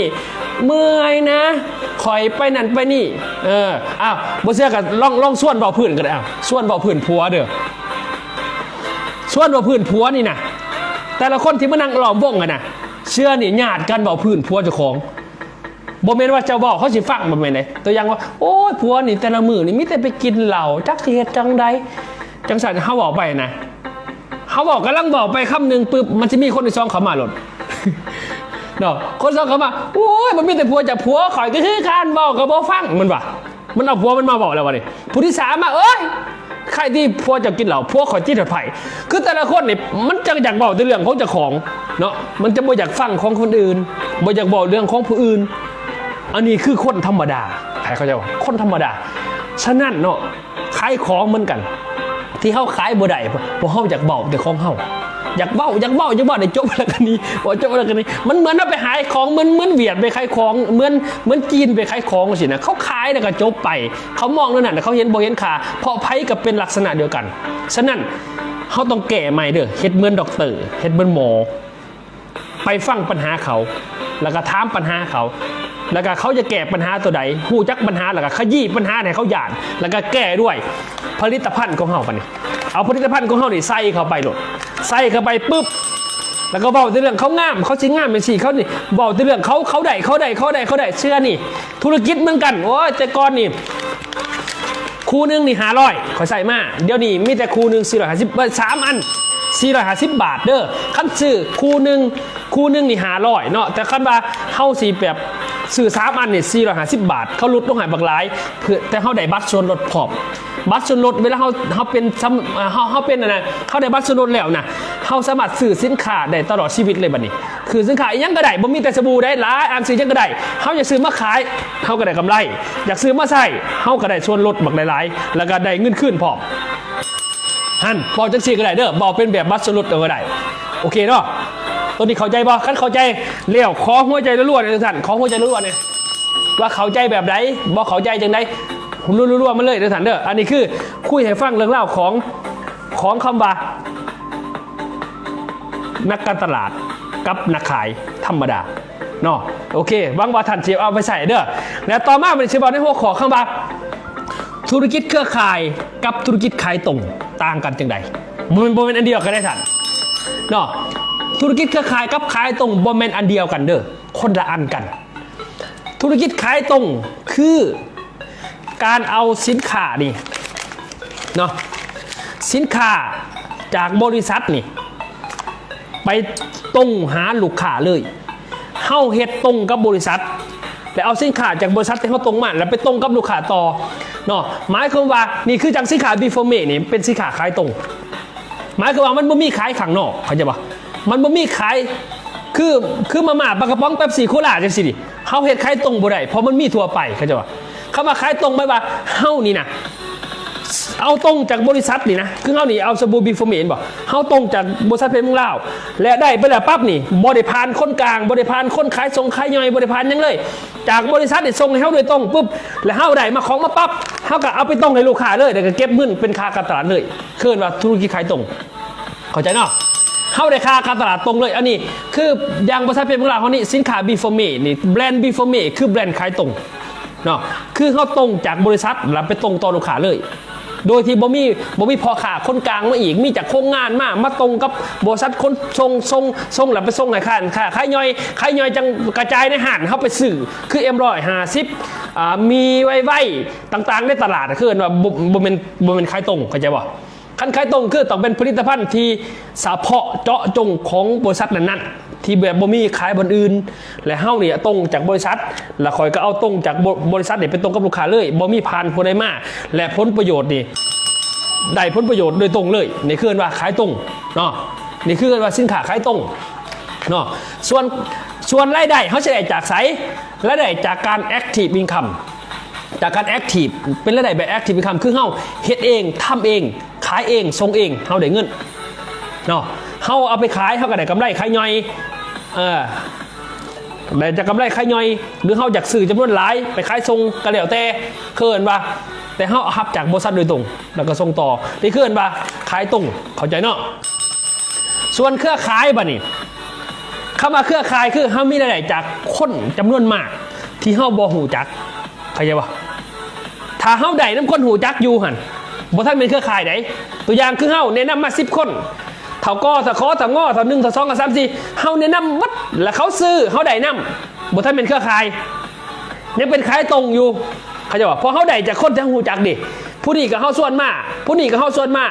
ເມື່ອຍນະ ຂ້ອຍໄປນັ້ນໄປນີ້. ເອີ ອ້າວ ບໍ່ເຊື່ອກະລອງ ລອງຊວນເວົ້າພື້ນກະໄດ້ ອ້າວ ຊວນເວົ້າພື້ນຜົວເດີ ຊວນເວົ້າພື້ນຜົວນີ້ນະ ແຕ່ລະຄົນທີ່ມານັ່ງລ້ອມວົງຫັ້ນນະ ເຊື່ອນີ້ຍາດກັນເວົ້າພື້ນຜົວເຈົ້າຂອງ. ບໍ່ແມ່ນວ່າເຈົ້າເວົ້າເຂົາຊິຟັງ ບໍ່ແມ່ນເດ້. ຕົວຢ່າງວ່າ ໂອ້ຍ ຜົວນີ້ແຕ່ລະມື້ນີ້ມີແຕ່ໄປກິນເຫຼົ້າ ຈັກຊິເຮັດຈັ່ງໃດ ຈັ່ງຊັ້ນ ເຮົາເວົ້າໄປນະ ເຮົາເວົ້າ ກຳລັງເວົ້າໄປຄຳໜຶ່ງປຶບ ມັນຊິມີຄົນທີສອງເຂົ້າມາໂລດເນາະ. ຄົນສອງເຂົ້າມາ ໂອ້ຍ ມັນມີແຕ່ຜົວເຈົ້າ ຜົວຂ້ອຍກະຄືກັນ ເວົ້າກະບໍ່ຟັງ ມັນວ່າ ມັນເອົາຜົວມັນມາເວົ້າແລ້ວບາດນີ້ ຜູ້ທີສາມມາ ໂອ້ຍ ໃຄທີ່ຜົວເຈົ້າກິນເຫຼົ້າ ຜົວຂ້ອຍຕິດຮອດໃຜ. ຄືແຕ່ລະຄົນນີ້ ມັນຈະຢາກເວົ້າແຕ່ເລື່ອງຂອງເຈົ້າຂອງເນາະ ມັນຈະບໍ່ຢາກຟັງຂອງຄົນອື່ນ ບໍ່ຢາກເວົ້າເລື່ອງຂອງຜູ້ອື່ນ. ອັນນີ້ຄືຄົນທຳມະດາ ໃຫ້ເຂົ້າໃຈວ່າຄົນທຳມະດາ. ສະນັ້ນເນາະ ຂາຍຂອງເໝືອນກັນ ທີ່ເຮົາຂາຍບໍ່ໄດ້ ເພາະເຮົາຢາກເວົ້າແຕ່ຂອງເຮົາ ຢາກເວົ້າ ຢາກເວົ້າ ຢາກເວົ້າ ໄດ້ຈົບແລ້ວກະໜີ ເວົ້າຈົບແລ້ວກະໜີ. ມັນເໝືອນເຮົາໄປຂາຍຂອງ ເໝືອນ ເໝືອນຫວຽດໄປຂາຍຂອງ ເໝືອນ ເໝືອນຈີນໄປຂາຍຂອງຊີ້ນະ ເຂົາຂາຍແລ້ວກະຈົບໄປ ເຂົາມອງແນວນັ້ນ ເຂົາເຫັນບໍ່ເຫັນຄ່າ ເພາະໃຜກະເປັນລັກສະນະດຽວກັນ. ສະນັ້ນ ເຮົາຕ້ອງແກ້ໃໝ່ເດີ ເຮັດເໝືອນດັອກເຕີ ເຮັດເໝືອນໝໍ ໄປຟັງປັນຫາເຂົາ ແລ້ວກະຖາມປັນຫາເຂົາ ແລ້ວກະເຂົາຈະແກ້ປັນຫາໂຕໃດ ຮູ້ຈັກປັນຫາ ແລ້ວກະຂະຢີ້ປັນຫາໃຫ້ເຂົາຢ້ານ ແລ້ວກະແກ້ດ້ວຍຜະລິດຕະພັນຂອງເຮົາ. ບາດນີ້ເອົາຜະລິດຕະພັນຂອງເຮົານີ້ໃສ່ເຂົ້າໄປໂລດ ໃສ່ເຂົ້າໄປປຶບ ແລ້ວກະເວົ້າແຕ່ເລື່ອງເຂົາງາມ ເຂົາຊິງາມຈັ່ງຊີ້ ເຂົານີ້ ເວົ້າແຕ່ເລື່ອງເຂົາ ເຂົາໄດ້ ເຂົາໄດ້ ເຂົາໄດ້ ເຂົາໄດ້. ເຊື່ອນີ້ ທຸລະກິດເໝືອນກັນ ໂອ້ຍ ແຕ່ກ່ອນນີ້ ຄູ່ໜຶ່ງນີ້ຫ້າຮ້ອຍ ຂ້ອຍໃຊ້ມາ ດຽວນີ້ມີແຕ່ຄູ່ໜຶ່ງສີ່ຮ້ອຍຫ້າສິບ ເອີ ສາມອັນສີ່ຮ້ອຍຫ້າສິບບາດເດີ. ຄັນຊື້ຄູ່ໜຶ່ງ ຄູ່ໜຶ່ງນີ້ຫ້າຮ້ອຍເນາະ ແຕ່ຄັນວ່າເຮົາຊິແບບຊື້ສາມອັນນີ້ສີ່ຮ້ອຍຫ້າສິບບາດ ເຂົາຫຼຸດລົງໃຫ້ບັກຫຼາຍ ເພື່ອ ແຕ່ເຮົາໄດ້ບັດສ່ວນລົດພ້ອມ ບັດສ່ວນລົດ ເວລາເຮົາ ເຮົາເປັນ ເຮົາ ເຮົາເປັນອັນນັ້ນ ເຮົາໄດ້ບັດສ່ວນລົດແລ້ວນະ ເຮົາສາມາດຊື້ສິນຄ້າໄດ້ຕະຫຼອດຊີວິດເລີຍ. ບາດນີ້ ຄືສິນຄ້າອີ່ຫຍັງກະໄດ້ ບໍ່ມີແຕ່ສະບູໄດ໋ ຫຼາຍອັນ ຊື້ຫຍັງກະໄດ້ ເຮົາຢາກຊື້ມາຂາຍ ເຮົາກະໄດ້ກຳໄລ ຢາກຊື້ມາໃຊ້ ເຮົາກະໄດ້ສ່ວນລົດບັກຫຼາຍໆ ແລ້ວກະໄດ້ເງິນຄືນພ້ອມ. ຫັ້ນ ເວົ້າຈັ່ງຊີ້ກະໄດ້ເດີ ເວົ້າເປັນແບບບັດສ່ວນລົດເອົາກະໄດ້ ໂອເຄເນາະ. ໂຕນີ້ເຂົ້າໃຈບໍ່? ຄັນເຂົ້າໃຈແລ້ວ ຂໍຫົວໃຈລົວໆແດ່ ທຸກທ່ານ ຂໍຫົວໃຈລົວໆແດ່ ວ່າເຂົ້າໃຈແບບໃດ ບໍ່ເຂົ້າໃຈຈັ່ງໃດ ລົວໆມາເລີຍ ທຸກທ່ານເດີ. ອັນນີ້ຄືຄຸຍໃຫ້ຟັງເລື່ອງລາວຂອງ ຂອງຄຳວ່າ ນັກການຕະຫຼາດກັບນັກຂາຍທຳມະດາເນາະ. ໂອເຄ ຫວັງວ່າທ່ານຊິເອົາໄປໃຊ້ເດີ. ແລະ ຕໍ່ມາມັນຊິເວົ້າໃນຫົວຂໍ້ຄຳວ່າ ທຸລະກິດເຄືອຂ່າຍກັບທຸລະກິດຂາຍຕົງຕ່າງກັນຈັ່ງໃດ? ບໍ່ແມ່ນ ບໍ່ແມ່ນອັນດຽວກັນເດ້ທ່ານເນາະ. ທຸລະກິດເຄືອຂ່າຍກັບຂາຍຕົງບໍ່ແມ່ນອັນດຽວກັນເດີ ຄົນລະອັນກັນ. ທຸລະກິດຂາຍຕົງຄື ການເອົາສິນຄ້ານີ້ເນາະ ສິນຄ້າຈາກບໍລິສັດນີ້ ໄປຕົງຫາລູກຄ້າເລີຍ. ເຮົາເຮັດຕົງກັບບໍລິສັດ ແລ້ວເອົາສິນຄ້າຈາກບໍລິສັດທີ່ເຮົາຕົງມາ ແລ້ວໄປຕົງກັບລູກຄ້າຕໍ່ເນາະ. ໝາຍຄວາມວ່າ ນີ້ຄືຈັ່ງສິນຄ້າບີໂຟເມນີ້ ເປັນສິນຄ້າຂາຍຕົງ. ໝາຍຄວາມວ່າມັນບໍ່ມີຂາຍຂ້າງນອກ ເຂົ້າໃຈບໍ່? ມັນບໍ່ມີຂາຍ ຄື ຄືມາມ່າ ປາກະປ໋ອງ ເປັບຊີ ໂຄລາ ຈັ່ງຊີ້ນີ້ ເຮົາເຮັດຂາຍຕົງບໍ່ໄດ້ ເພາະມັນມີທົ່ວໄປ ເຂົ້າໃຈບໍ່? ຄຳວ່າຂາຍຕົງ ໝາຍວ່າເຮົານີ້ນະ ເອົາຕົງຈາກບໍລິສັດນີ້ນະ ຄືເຮົານີ້ເອົາສະບູບີໂຟເມ ເຫັນບໍ່? ເຮົາຕົງຈາກບໍລິສັດເພດເມືອງລາວ ແລະ ໄດ້ໄປແລ້ວປັບນີ້ ບໍ່ໄດ້ຜ່ານຄົນກາງ ບໍ່ໄດ້ຜ່ານຄົນຂາຍສົ່ງຂາຍຍ່ອຍ ບໍ່ໄດ້ຜ່ານຫຍັງເລີຍ. ຈາກບໍລິສັດນີ້ສົ່ງໃຫ້ເຮົາໂດຍຕົງປຶບ ແລ້ວເຮົາໄດ້ມາ ຂອງມາປັບ ເຮົາກະເອົາໄປຕົງໃຫ້ລູກຄ້າເລີຍ ແລ້ວກະເກັບເງິນເປັນຄ່າການຕະຫຼາດເລີຍ ເອີ້ນວ່າທຸລະກິດຂາຍຕົງ. ເຂົ້າໃຈເນາະ? ເຮົາໄດ້ຄ່າການຕະຫຼາດຕົງເລີຍ. ອັນນີ້ຄືຢ່າງບໍລິສັດເພດເມືອງລາວເຮົານີ້ ສິນຄ້າບີໂຟເມນີ້ ແບຣນບີໂຟເມຄືແບຣນຂາຍຕົງເນາະ ຄືເຮົາຕົງຈາກບໍລິສັດ ແລ້ວໄປຕົງຕໍ່ລູກຄ້າເລີຍ. ໂດຍທີ່ບໍ່ມີ ບໍ່ມີພໍ່ຄ້າຄົນກາງມາອີກ ມີຈາກໂຮງງານມາ ມາຕົງກັບບໍລິສັດຂົນສົ່ງ ສົ່ງ ສົ່ງແລ້ວໄປສົ່ງໃຫ້ຮ້ານຄ້າຂາຍຍ່ອຍ ຂາຍຍ່ອຍຈັ່ງກະຈາຍໃນຮ້ານເຮົາໄປຊື້ ຄື ເອັມຮ້ອຍຫ້າສິບ ອ່າ ມີໄວໆຕ່າງໆໃນຕະຫຼາດ ຄືເອີ້ນວ່າບໍ່ ບໍ່ແມ່ນ ບໍ່ແມ່ນຂາຍຕົງ ເຂົ້າໃຈບໍ່? ຄັນຂາຍຕົງຄືຕ້ອງເປັນຜະລິດຕະພັນທີ່ສະເພາະເຈາະຈົງຂອງບໍລິສັດນັ້ນໆ ທີ່ແບບບໍ່ມີຂາຍບ່ອນອື່ນ ແລະເຮົານີ້ຕົງຈາກບໍລິສັດ ແລະຂ້ອຍກໍເອົາຕົງຈາກບໍ ບໍລິສັດນີ້ໄປຕົງກັບລູກຄ້າເລີຍ ບໍ່ມີຜ່ານຜູ້ໃດມາ ແລະຜົນປະໂຫຍດນີ້ ໄດ້ຜົນປະໂຫຍດໂດຍຕົງເລີຍ ນີ້ຄືເອີ້ນວ່າຂາຍຕົງເນາະ ນີ້ຄືເອີ້ນວ່າສິນຄ້າຂາຍຕົງເນາະ. ສ່ວນ ສ່ວນລາຍໄດ້ເຮົາຊິໄດ້ຈາກໃສ? ລາຍໄດ້ຈາກການ active income ຈາກການ active ເປັນລາຍໄດ້ແບບ active income ຄືເຮົາເຮັດເອງ ທຳເອງ ຂາຍເອງ ສົ່ງເອງ ເຮົາໄດ້ເງິນເນາະ ເຮົາເອົາໄປຂາຍ ເຮົາກໍໄດ້ກຳໄລຂາຍຍ່ອຍ ເອີ ໄດ້ຈາກກຳໄລຂາຍຍ່ອຍ ຫຼືເຮົາຢາກຊື້ຈຳນວນຫຼາຍໄປຂາຍສົ່ງກໍແລ້ວແຕ່ ຄືເອີ້ນວ່າ ແຕ່ເຮົາຮັບຈາກບໍລິສັດໂດຍຕົງ ແລ້ວກໍສົ່ງຕໍ່ ນີ້ຄືເອີ້ນວ່າຂາຍຕົງ ເຂົ້າໃຈເນາະ. ສ່ວນເຄືອຂ່າຍບາດນີ້ ຄຳວ່າເຄືອຂ່າຍຄືເຮົາມີລາຍໄດ້ຈາກຄົນຈຳນວນມາກທີ່ເຮົາບໍ່ຮູ້ຈັກ ເຂົ້າໃຈບໍ່? ຖ້າເຮົາໄດ້ນຳຄົນຮູ້ຈັກຢູ່ຫັ້ນ ບໍ່ທັນແມ່ນເຄືອຂ່າຍໃດ. ຕົວຢ່າງຄືເຮົາແນະນຳມາສິບຄົນ ເຖົ້າກໍ ເຖົ້າຂໍ ເຖົ້າງໍ ເຖົ້າໜຶ່ງ ເຖົ້າສອງ ເຖົ້າສາມ ສີ່ ເຮົາແນະນຳໝົດ ແລ້ວເຂົາຊື້ ເຮົາໄດ້ນຳ ບໍ່ທັນແມ່ນເຄືອຂ່າຍ ຍັງເປັນຂາຍຕົງຢູ່ ເຂົ້າໃຈບໍ່? ເພາະເຮົາໄດ້ຈາກຄົນທີ່ເຮົາຮູ້ຈັກເດ ຜູ້ນີ້ກໍເຮົາຊວນມາ ຜູ້ນີ້ກໍເຮົາຊວນມາ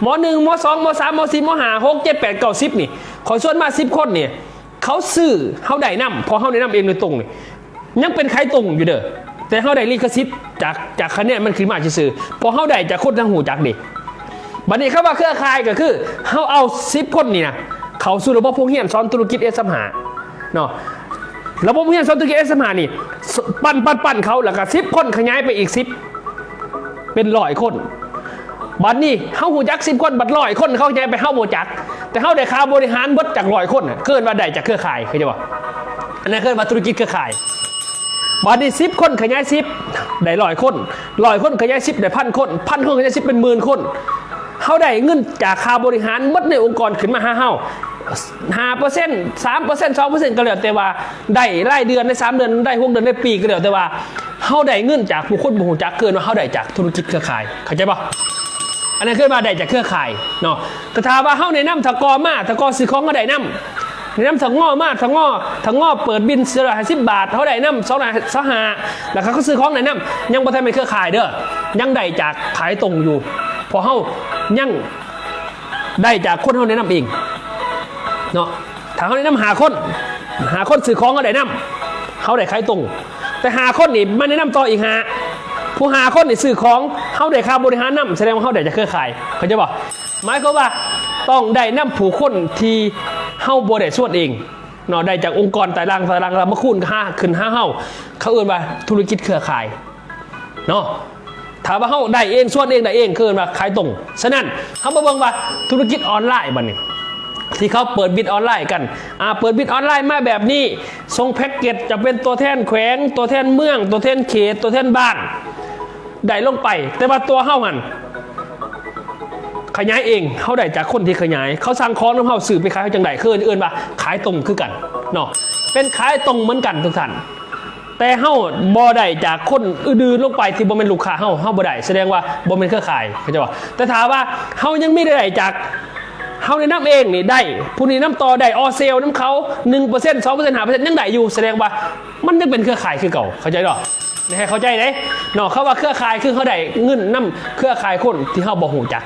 ມໍໜຶ່ງ ມໍສອງ ມໍສາມ ມໍສີ່ ມໍຫ້າ ຫົກ ເຈັດ ແປດ ເກົ້າ ສິບ ນີ້ ຂ້ອຍຊວນມາສິບຄົນນີ້ ເຂົາຊື້ ເຮົາໄດ້ນຳ ເພາະເຮົາແນະນຳເອງໂດຍຕົງນີ້ ຍັງເປັນຂາຍຕົງຢູ່ເດີ ແຕ່ເຮົາໄດ້ລິຂະສິດຈາກ ຈາກຄະແນນມັນຂຶ້ນມາຊື່ໆ ເພາະເຮົາໄດ້ຈາກຄົນທີ່ເຮົາຮູ້ຈັກເດ. ບາດນີ້ຄຳວ່າເຄືອຂ່າຍກໍຄື ເຮົາເອົາສິບຄົນນີ້ນະ ເຂົ້າສູ່ລະບົບໂຮງຮຽນສອນທຸລະກິດ ເອສາມຫ້າ ເນາະ ລະບົບໂຮງຮຽນສອນທຸລະກິດ ເອສາມຫ້າ ນີ້ ປັ້ນໆໆເຂົາ ແລ້ວກໍສິບຄົນຂະຫຍາຍໄປອີກສິບ ເປັນຮ້ອຍຄົນ. ບາດນີ້ເຮົາຮູ້ຈັກສິບຄົນ ບັດຮ້ອຍຄົນເຂົາໃຫຍ່ໄປເຮົາບໍ່ຈັກ ແຕ່ເຮົາໄດ້ຄ່າບໍລິຫານເບິດຈາກຮ້ອຍຄົນນະ ເອີ້ນວ່າໄດ້ຈາກເຄືອຂ່າຍ ເຂົ້າໃຈບໍ່? ອັນນັ້ນເອີ້ນວ່າທຸລະກິດເຄືອຂ່າຍ. ບາດນີ້ສິບຄົນຂະຫຍາຍສິບ ໄດ້ຮ້ອຍຄົນ ຮ້ອຍຄົນຂະຫຍາຍສິບ ໄດ້ພັນຄົນ ພັນຄົນຂະຫຍາຍສິບ ເປັນໝື່ນຄົນ ເຮົາໄດ້ເງິນຈາກຄ່າບໍລິຫານເບິດໃນອົງກອນຂຶ້ນມາຫາເຮົາ ຫ້າເປີເຊັນ ສາມເປີເຊັນ ສອງເປີເຊັນ ກໍແລ້ວແຕ່ວ່າ ໄດ້ລາຍເດືອນ ໄດ້ສາມເດືອນ ໄດ້ຫົກເດືອນ ໄດ້ປີ ກໍແລ້ວແຕ່ວ່າ ເຮົາໄດ້ເງິນຈາກຜູ້ຄົນບໍ່ຮູ້ຈັກ ເອີ້ນວ່າເຮົາໄດ້ຈາກທຸລະກິດເຄືອຂ່າຍ ເຂົ້າໃຈບໍ່? ອັນນັ້ນເອີ້ນວ່າໄດ້ຈາກເຄືອຂ່າຍເນາະ. ແຕ່ຖ້າວ່າເຮົາແນະນຳເຖົ້າກໍມາ ເຖົ້າກໍຊື້ຂອງ ເຮົາໄດ້ນຳ ແນະນຳເຖົ້າງໍມາ ເຖົ້າງໍ ເຖົ້າງໍເປີດບິນສີ່ຮ້ອຍຫ້າສິບບາດ ເຮົາໄດ້ນຳສອງຮ້ອຍຊາວຫ້າ ແລ້ວເຂົາກໍຊື້ຂອງໄດ້ນຳ ຍັງບໍ່ທັນແມ່ນເຄືອຂ່າຍເດີ ຍັງໄດ້ຈາກຂາຍຕົງຢູ່ ເພາະເຮົາຍັງ ໄດ້ຈາກຄົນເຮົາແນະນຳເອງເນາະ. ຖ້າເຮົາແນະນຳຫ້າຄົນ ຫ້າຄົນຊື້ຂອງ ເຮົາໄດ້ນຳ ເຮົາໄດ້ຂາຍຕົງ ແຕ່ຫ້າຄົນນີ້ມາແນະນຳຕໍ່ອີກຫ້າ ຜູ້ຫ້າຄົນນີ້ຊື້ຂອງ ເຮົາໄດ້ຄ່າບໍລິຫານນຳ ສະແດງວ່າເຮົາໄດ້ຈາກເຄືອຂ່າຍ ເຂົ້າໃຈບໍ່? ໝາຍຄວາມວ່າຕ້ອງໄດ້ນຳຜູ້ຄົນທີ່ເຮົາບໍ່ໄດ້ຊວນເອງເນາະ ໄດ້ຈາກອົງກອນໃຕ້ລ່າງ ໃຕ້ລ່າງ ແລ້ວມາຄູນຫາ ຂຶ້ນຫາເຮົາ ເຂົາເອີ້ນວ່າທຸລະກິດເຄືອຂ່າຍ ເນາະ. ຖ້າວ່າເຮົາໄດ້ເອງ ຊວນເອງໄດ້ເອງ ເອີ້ນວ່າຂາຍຕົງ. ສະນັ້ນ ເຮົາມາເບິ່ງວ່າທຸລະກິດອອນລາຍບາດນີ້ ທີ່ເຂົາເປີດບິດອອນລາຍກັນ ອ່າ ເປີດບິດອອນລາຍມາແບບນີ້ ສົ່ງແພັກເກັດ ຈະເປັນຕົວແທນແຂວງ ຕົວແທນເມືອງ ຕົວແທນເຂດ ຕົວແທນບ້ານ ໄດ້ລົງໄປ ແຕ່ວ່າຕົວເຮົາຫັ້ນຂະຫຍາຍເອງ ເຮົາໄດ້ຈາກຄົນທີ່ຂະຫຍາຍ ເຂົາສັ່ງຂອງນຳເຮົາ ຊື້ໄປຂາຍ ເຮົາຈັ່ງໄດ້ ເອີ້ນ ເອີ້ນວ່າຂາຍຕົງຄືກັນເນາະ ເປັນຂາຍຕົງເໝືອນກັນທຸກທ່ານ. ແຕ່ເຮົາບໍ່ໄດ້ຈາກຄົນອື່ນໆລົງໄປທີ່ບໍ່ແມ່ນລູກຄ້າເຮົາ ເຮົາບໍ່ໄດ້ ສະແດງວ່າບໍ່ແມ່ນເຄືອຂ່າຍ ເຂົ້າໃຈບໍ່? ແຕ່ຖ້າວ່າເຮົາຍັງມີລາຍໄດ້ຈາກເຮົາແນະນຳເອງນີ້ໄດ້ ຜູ້ນີ້ນຳຕໍ່ໄດ້ ອອເຊວນຳເຂົາ ໜຶ່ງເປີເຊັນ ສອງເປີເຊັນ ຫ້າເປີເຊັນ ຍັງໄດ້ຢູ່ ສະແດງວ່າມັນຍັງເປັນເຄືອຂ່າຍຄືເກົ່າ ເຂົ້າໃຈບໍ່? ໃຫ້ເຂົ້າໃຈເດ້ເນາະ ຄຳວ່າເຄືອຂ່າຍຄືເຮົາໄດ້ເງິນນຳເຄືອຂ່າຍຄົນທີ່ເຮົາບໍ່ຮູ້ຈັກ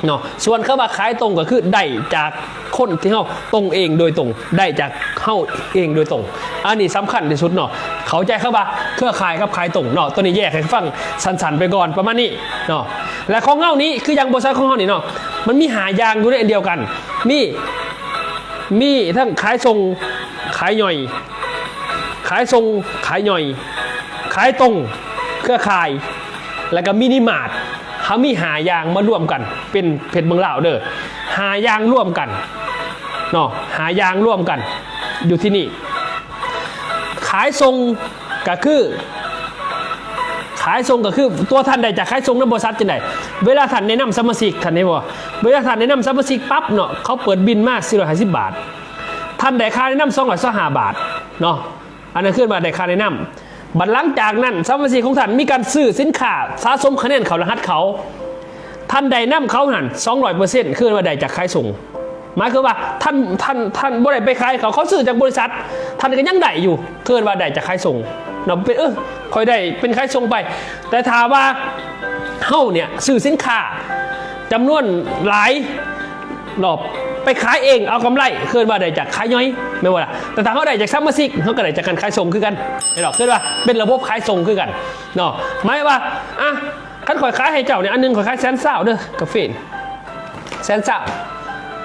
ເນາະ. ສ່ວນຄຳວ່າຂາຍຕົງກໍຄືໄດ້ຈາກຄົນທີ່ເຮົາຕົງເອງໂດຍຕົງ ໄດ້ຈາກເຮົາເອງໂດຍຕົງ ອັນນີ້ສຳຄັນທີ່ສຸດເນາະ ເຂົ້າໃຈຄຳວ່າເຄືອຂ່າຍກັບຂາຍຕົງເນາະ. ໂຕນີ້ແຍກໃຫ້ຟັງສັ້ນໆໄປກ່ອນປະມານນີ້ເນາະ. ແລະຂອງເຮົານີ້ຄືຢ່າງບໍລິສັດຂອງເຮົານີ້ເນາະ ມັນມີຫ້າຢ່າງຢູ່ໃນອັນດຽວກັນ ມີ ມີທັງຂາຍສົ່ງ ຂາຍຍ່ອຍ ຂາຍສົ່ງ ຂາຍຍ່ອຍ ຂາຍຕົງ ເຄືອຂ່າຍ ແລ້ວກໍມິນິມາດ ເຮົາມີຫ້າຢ່າງມາລວມກັນເປັນເພັດເມືອງລາວເດີ ຫ້າຢ່າງລວມກັນເນາະ ຫ້າຢ່າງລວມກັນຢູ່ທີ່ນີ້. ຂາຍສົ່ງກໍຄື ຂາຍສົ່ງກໍຄືຕົວທ່ານໄດ້ຈາກຂາຍສົ່ງນຳບໍລິສັດຈັ່ງໃດ ເວລາທ່ານແນະນຳສະມາຊິກ ທ່ານເຫັນບໍ່ ເວລາທ່ານແນະນຳສະມາຊິກປັບເນາະ ເຂົາເປີດບິນມາສີ່ຮ້ອຍຫ້າສິບບາດ ທ່ານໄດ້ຄ່າແນະນຳສອງຮ້ອຍຊາວຫ້າບາດເນາະ ອັນນັ້ນຄືວ່າໄດ້ຄ່າແນະນຳ. ບັດຫຼັງຈາກນັ້ນ ສະມາຊິກຂອງທ່ານມີການຊື້ສິນຄ້າ ສະສົມຄະແນນເຂົ້າລະຫັດເຂົາ ທ່ານໄດ້ນຳເຂົາຫັ້ນສອງຮ້ອຍເປີເຊັນ ຄືວ່າໄດ້ຈາກຂາຍສົ່ງ. ໝາຍຄືວ່າທ່ານ ທ່ານ ທ່ານບໍ່ໄດ້ໄປຂາຍເຂົາ ເຂົາຊື້ຈາກບໍລິສັດ ທ່ານກໍຍັງໄດ້ຢູ່ ຄືວ່າໄດ້ຈາກຂາຍສົ່ງເນາະ ເປັນ ເອີ ຂ້ອຍໄດ້ເປັນຂາຍສົ່ງໄປ. ແຕ່ຖ້າວ່າເຮົາເນຍຊື້ສິນຄ້າຈຳນວນຫຼາຍເນາະ ໄປຂາຍເອງເອົາກຳໄລ ຄືວ່າໄດ້ຈາກຂາຍຍ່ອຍ ແມ່ນບໍ່ລະ? ແຕ່ຖ້າເຮົາໄດ້ຈາກສະມາຊິກ ເຮົາກໍໄດ້ຈາກການຂາຍສົ່ງຄືກັນເນາະ ຄືວ່າເປັນລະບົບຂາຍສົ່ງຄືກັນເນາະ. ໝາຍວ່າ ອະ ຄັນຂ້ອຍຂາຍໃຫ້ເຈົ້ານີ້ ອັນໜຶ່ງຂ້ອຍຂາຍແສນຊາວເດີ ກາເຟນີ້ ແສນຊາວ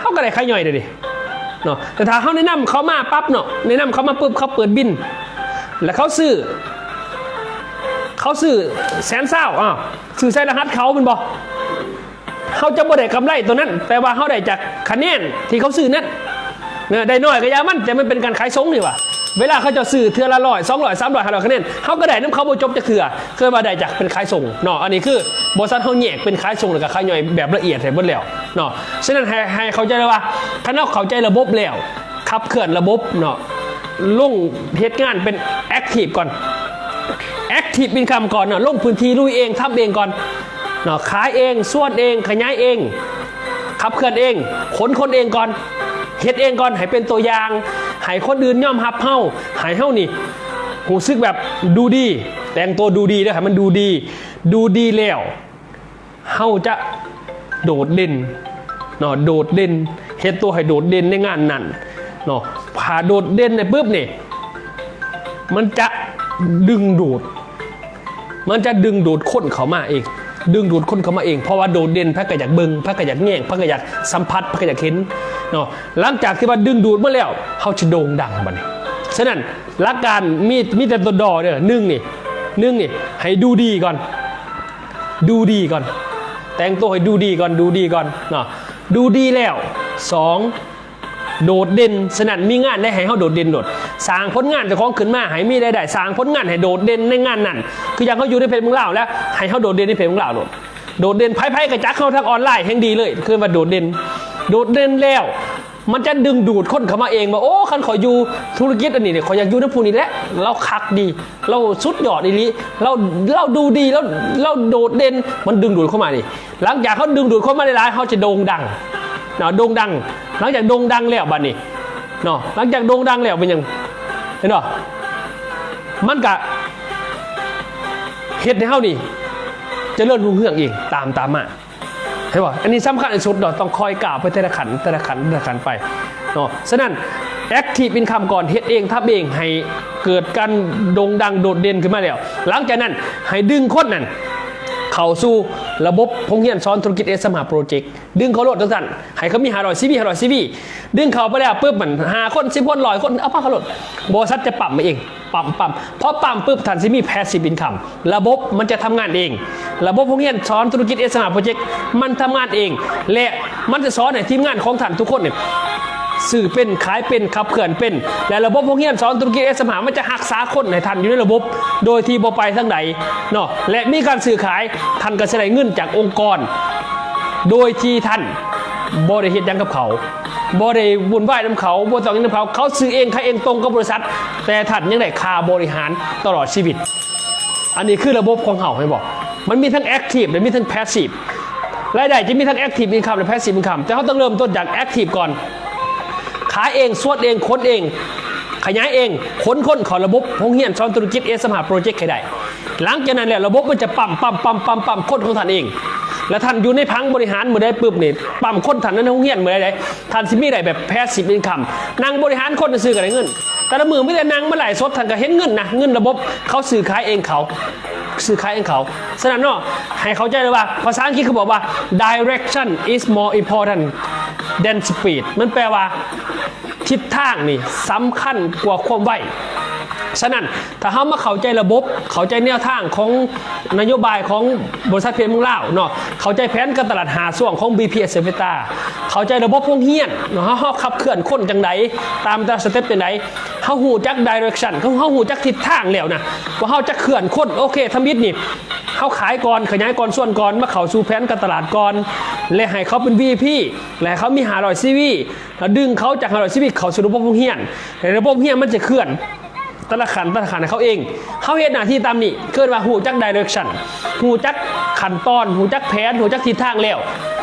ເຮົາກໍໄດ້ຂາຍຍ່ອຍເດ້ເນາະ. ແຕ່ຖ້າເຮົາແນະນຳເຂົາມາປັບເນາະ ແນະນຳເຂົາມາປຶບ ເຂົາເປີດບິນ ແລ້ວເຂົາຊື້ ເຂົາຊື້ແສນຊາວ ອ້າວ ຊື້ໃສ່ລະຫັດເຂົາແມ່ນບໍ່? ເຮົາຈະບໍ່ໄດ້ກຳໄລຕົວນັ້ນ ແຕ່ວ່າເຮົາໄດ້ຈາກຄະແນນທີ່ເຂົາຊື້ນັ້ນເນາະ. ໄດ້ໜ້ອຍກໍຢ່າມັນ ແຕ່ມັນເປັນການຂາຍສົ່ງນີ້ຫວາ. ເວລາເຂົາເຈົ້າຊື້ເທື່ອລະຮ້ອຍ ສອງຮ້ອຍ ສາມຮ້ອຍ ຫ້າຮ້ອຍຄະແນນ ເຮົາກໍໄດ້ນຳເຂົາບໍ່ຈົບຈັກເທື່ອ ຄືວ່າໄດ້ຈາກເປັນຂາຍສົ່ງເນາະ. ອັນນີ້ຄືບໍລິສັດເຮົາແຍກເປັນຂາຍສົ່ງ ແລ້ວກໍຂາຍຍ່ອຍແບບລະອຽດໃຫ້ເບິດແລ້ວເນາະ. ສະນັ້ນໃຫ້ ໃຫ້ເຂົ້າໃຈເລີຍວ່າ ຄັນເຮົາເຂົ້າໃຈລະບົບແລ້ວ ຂັບເຄື່ອນລະບົບເນາະ ລົງເຮັດງານເປັນແອັກທີບກ່ອນ ແອັກທີບອິນຄັມກ່ອນເນາະ ລົງພື້ນທີ່ລຸຍເອງ ທຳເອງກ່ອນເນາະ ຂາຍເອງ ຊວນເອງ ຂະຫຍາຍເອງ ຂັບເຄື່ອນເອງ ຂົນຄົນເອງກ່ອນ ເຮັດເອງກ່ອນ ໃຫ້ເປັນຕົວຢ່າງ ໃຫ້ຄົນອື່ນຍອມຮັບເຮົາ ໃຫ້ເຮົານີ້ຮູ້ສຶກແບບດູດີ ແຕ່ງຕົວດູດີເດີ ໃຫ້ມັນດູດີ ດູດີແລ້ວ ເຮົາຈະໂດດເດັ່ນເນາະ ໂດດເດັ່ນ ເຮັດຕົວໃຫ້ໂດດເດັ່ນໃນງານນັ້ນເນາະ. ຖ້າໂດດເດັ່ນໄດ້ປຶບນີ້ ມັນຈະດຶງດູດ ມັນຈະດຶງດູດຄົນເຂົ້າມາເອງ ດຶງດູດຄົນເຂົ້າມາເອງ ເພາະວ່າໂດດເດັ່ນ ໃຜກໍຢາກເບິ່ງ ໃຜກໍຢາກແຍງ ໃຜກໍຢາກສຳຜັດ ໃຜກໍຢາກເຫັນເນາະ. ຫຼັງຈາກທີ່ວ່າດຶງດູດມາແລ້ວ ເຮົາຈະໂດ່ງດັງບັດນີ້. ສະນັ້ນ ຫຼັກການມີ ມີແຕ່ຕົວດໍເດີ ໜຶ່ງນີ້ ໜຶ່ງນີ້ ໃຫ້ດູດີກ່ອນ ດູດີກ່ອນ ແຕ່ງຕົວໃຫ້ດູດີກ່ອນ ດູດີກ່ອນເນາະ ດູດີແລ້ວ ສອງ ໂດດເດັ່ນ. ສະນັ້ນມີງານໃດໃຫ້ເຮົາໂດດເດັ່ນໂລດ ສ້າງຜົນງານເຈົ້າຂອງຂຶ້ນມາໃຫ້ມີລາຍໄດ້ ສ້າງຜົນງານໃຫ້ໂດດເດັ່ນໃນງານນັ້ນ ຄືຢ່າງເຮົາຢູ່ໃນເພຈເມືອງລາວແລ້ວ ໃຫ້ເຮົາໂດດເດັ່ນໃນເພຈເມືອງລາວໂລດ ໂດດເດັ່ນ ໃຜໆກໍຈັກເຮົາທາງອອນລາຍແຮ່ງດີເລີຍ ຄືວ່າໂດດເດັ່ນ ໂດດເດັ່ນແລ້ວ ມັນຈະດຶງດູດຄົນເຂົ້າມາເອງວ່າ ໂອ້ ຄັນຂ້ອຍຢູ່ທຸລະກິດອັນນີ້ນີ້ ຂ້ອຍຢາກຢູ່ນຳຜູ້ນີ້ແຫຼະ ລາວຄັກດີ ລາວສຸດຍອດອີ່ຫຼີ ລາວ ລາວດູດີ ລາວ ລາວໂດດເດັ່ນ ມັນດຶງດູດເຂົ້າມານີ້. ຫຼັງຈາກເຮົາດຶງດູດຄົນມາຫຼາຍໆ ເຮົາຈະໂດ່ງດັງເນາະ ໂດ່ງດັງ. ຫຼັງຈາກໂດ່ງດັງແລ້ວບັດນີ້ເນາະ ຫຼັງຈາກໂດ່ງດັງແລ້ວເປັນຫຍັງ ເຫັນບໍ່ ມັນກະເຮັດໃຫ້ເຮົານີ້ຈະເລີນຮຸ່ງເຮືອງເອງ ຕາມ ຕາມມາ. ເຫັນບໍ່? ອັນນີ້ສຳຄັນທີ່ສຸດເນາະ ຕ້ອງຄ່ອຍກ້າວໄປແຕ່ລະຂັ້ນ ແຕ່ລະຂັ້ນ ແຕ່ລະຂັ້ນໄປເນາະ. ສະນັ້ນ active income ກ່ອນ ເຮັດເອງ ທຳເອງ ໃຫ້ເກີດການໂດ່ງດັງໂດດເດັ່ນຂຶ້ນມາແລ້ວ ຫຼັງຈາກນັ້ນໃຫ້ດຶງຄົນນັ້ນເຂົ້າສູ່ລະບົບໂຮງຮຽນສອນທຸລະກິດ ເອສເອັມ ຫ້າ Project ດຶງເຂົ້າໂລດຈັ່ງຊັ້ນ ໃຫ້ເຂົາມີຫ້າຮ້ອຍຊີວີ ຫ້າຮ້ອຍຊີວີ ດຶງເຂົ້າໄປແລ້ວປຶບ ມັນ ຫ້າຄົນ ສິບຄົນ ຮ້ອຍຄົນ ເອົາພາເຂົາໂລດ ບໍລິສັດຈະປ້ຳມາເອງ ປ້ຳ ປ້ຳ ພໍປ້ຳປຶບ ທ່ານຊິມີ passive income ລະບົບມັນຈະທຳງານເອງ ລະບົບໂຮງຮຽນສອນທຸລະກິດ ເອສເອັມ ຫ້າ Project ມັນທຳງານເອງ ແລະ ມັນຈະສອນໃຫ້ທີມງານຂອງທ່ານທຸກຄົນນີ້ຊື້ເປັນ ຂາຍເປັນ ຂັບເຄື່ອນເປັນ ແລະ ລະບົບໂຮງຮຽນສອນທຸລະກິດ ເອສເອັມ ຫ້າ ມັນຈະຮັກສາຄົນໃຫ້ທ່ານຢູ່ໃນລະບົບ ໂດຍທີ່ບໍ່ໄປທາງໃດເນາະ ແລະ ມີການຊື້ຂາຍ ທ່ານກໍຈະໄດ້ເງິນຈາກອົງກອນ ໂດຍທີ່ທ່ານບໍ່ໄດ້ເຮັດຫຍັງກັບເຂົາ ບໍ່ໄດ້ວຸ່ນວາຍນຳເຂົາ ບໍ່ຕ້ອງຫຍັງນຳເຂົາ ເຂົາຊື້ເອງຂາຍເອງຕົງກັບບໍລິສັດ ແຕ່ທ່ານຍັງໄດ້ຄ່າບໍລິຫານຕະຫຼອດຊີວິດ. ອັນນີ້ຄືລະບົບຂອງເຮົາ ເຫັນບໍ່? ມັນມີທັງ active ແລະ ມີທັງ passive ລາຍໄດ້ຈະມີທັງ active income ແລະ passive income ແຕ່ເຮົາຕ້ອງເລີ່ມຕົ້ນຈາກ active ກ່ອນ ຂາຍເອງ ຊວນເອງ ຂົນເອງ ຂະຫຍາຍເອງ ຂົນຄົນເຂົ້າລະບົບໂຮງຮຽນສອນທຸລະກິດ ເອສເອັມ ຫ້າ Project ໃຫ້ໄດ້. ຫຼັງຈາກນັ້ນແລ້ວ ລະບົບມັນຈະປ້ຳ ປ້ຳ ປ້ຳ ປ້ຳ ປ້ຳຄົນຂອງທ່ານເອງ ແລະ ທ່ານຢູ່ໃນຜັງບໍລິຫານມື້ໃດປຶບນີ້ ປ້ຳຄົນທ່ານໃນໂຮງຮຽນມື້ໃດ ທ່ານຊິມີໄດ້ແບບ passive income ນັ່ງບໍລິຫານຄົນຊື່ໆກໍໄດ້ເງິນ ແຕ່ລະມື້ມີແຕ່ນັ່ງມາໄລຟ໌ສົດ ທ່ານກໍເຫັນເງິນນະ ເງິນລະບົບເຂົາຊື້ຂາຍເອງເຂົາ ຊື້ຂາຍເອງເຂົາ. ສະນັ້ນເນາະ ໃຫ້ເຂົ້າໃຈເລີຍວ່າ ພາສາອັງກິດເຂົາບອກວ່າ direction is more important than speed ມັນແປວ່າ ທິດທາງນີ້ສຳຄັນກວ່າຄວາມໄວ. ສະນັ້ນ ຖ້າເຮົາມາເຂົ້າໃຈລະບົບ ເຂົ້າໃຈແນວທາງຂອງນະໂຍບາຍຂອງບໍລິສັດເພຈເມືອງລາວເນາະ ເຂົ້າໃຈແຜນການຕະຫຼາດຫ້າຊ່ວງຂອງ ບີພີ Asset Vista ເຂົ້າໃຈລະບົບໂຮງຮຽນເນາະ ເຮົາ ເຮົາຂັບເຄື່ອນຄົນຈັ່ງໃດ ຕາມແຕ່ລະສະເຕັບຈັ່ງໃດ ເຮົາຮູ້ຈັກ direction ເຮົາ ເຮົາຮູ້ຈັກທິດທາງແລ້ວນະ ວ່າເຮົາຈະເຄື່ອນຄົນ ໂອເຄ ທຳອິດນີ້ ເຮົາຂາຍກ່ອນ ຂະຫຍາຍກ່ອນ ຊວນກ່ອນ ມາເຂົ້າສູ່ແຜນການຕະຫຼາດກ່ອນ ແລະ ໃຫ້ເຂົາເປັນ ວີໄອພີ ແລະ ໃຫ້ເຂົາມີຫ້າຮ້ອຍຊີວີ ແລ້ວດຶງເຂົາຈາກຫ້າຮ້ອຍຊີວີເຂົ້າສູ່ລະບົບໂຮງຮຽນ ແລະ ລະບົບໂຮງຮຽນມັນຈະເຄື່ອນ ແຕ່ລະຂັ້ນ ແຕ່ລະຂັ້ນໃຫ້ເຂົາເອງ. ເຮົາເຮັດໜ້າທີ່ຕາມນີ້ ເອີ້ນວ່າຮູ້ຈັກ direction ຮູ້ຈັກຂັ້ນຕອນ ຮູ້ຈັກແຜນ ຮູ້ຈັກທິດທາງແລ້ວ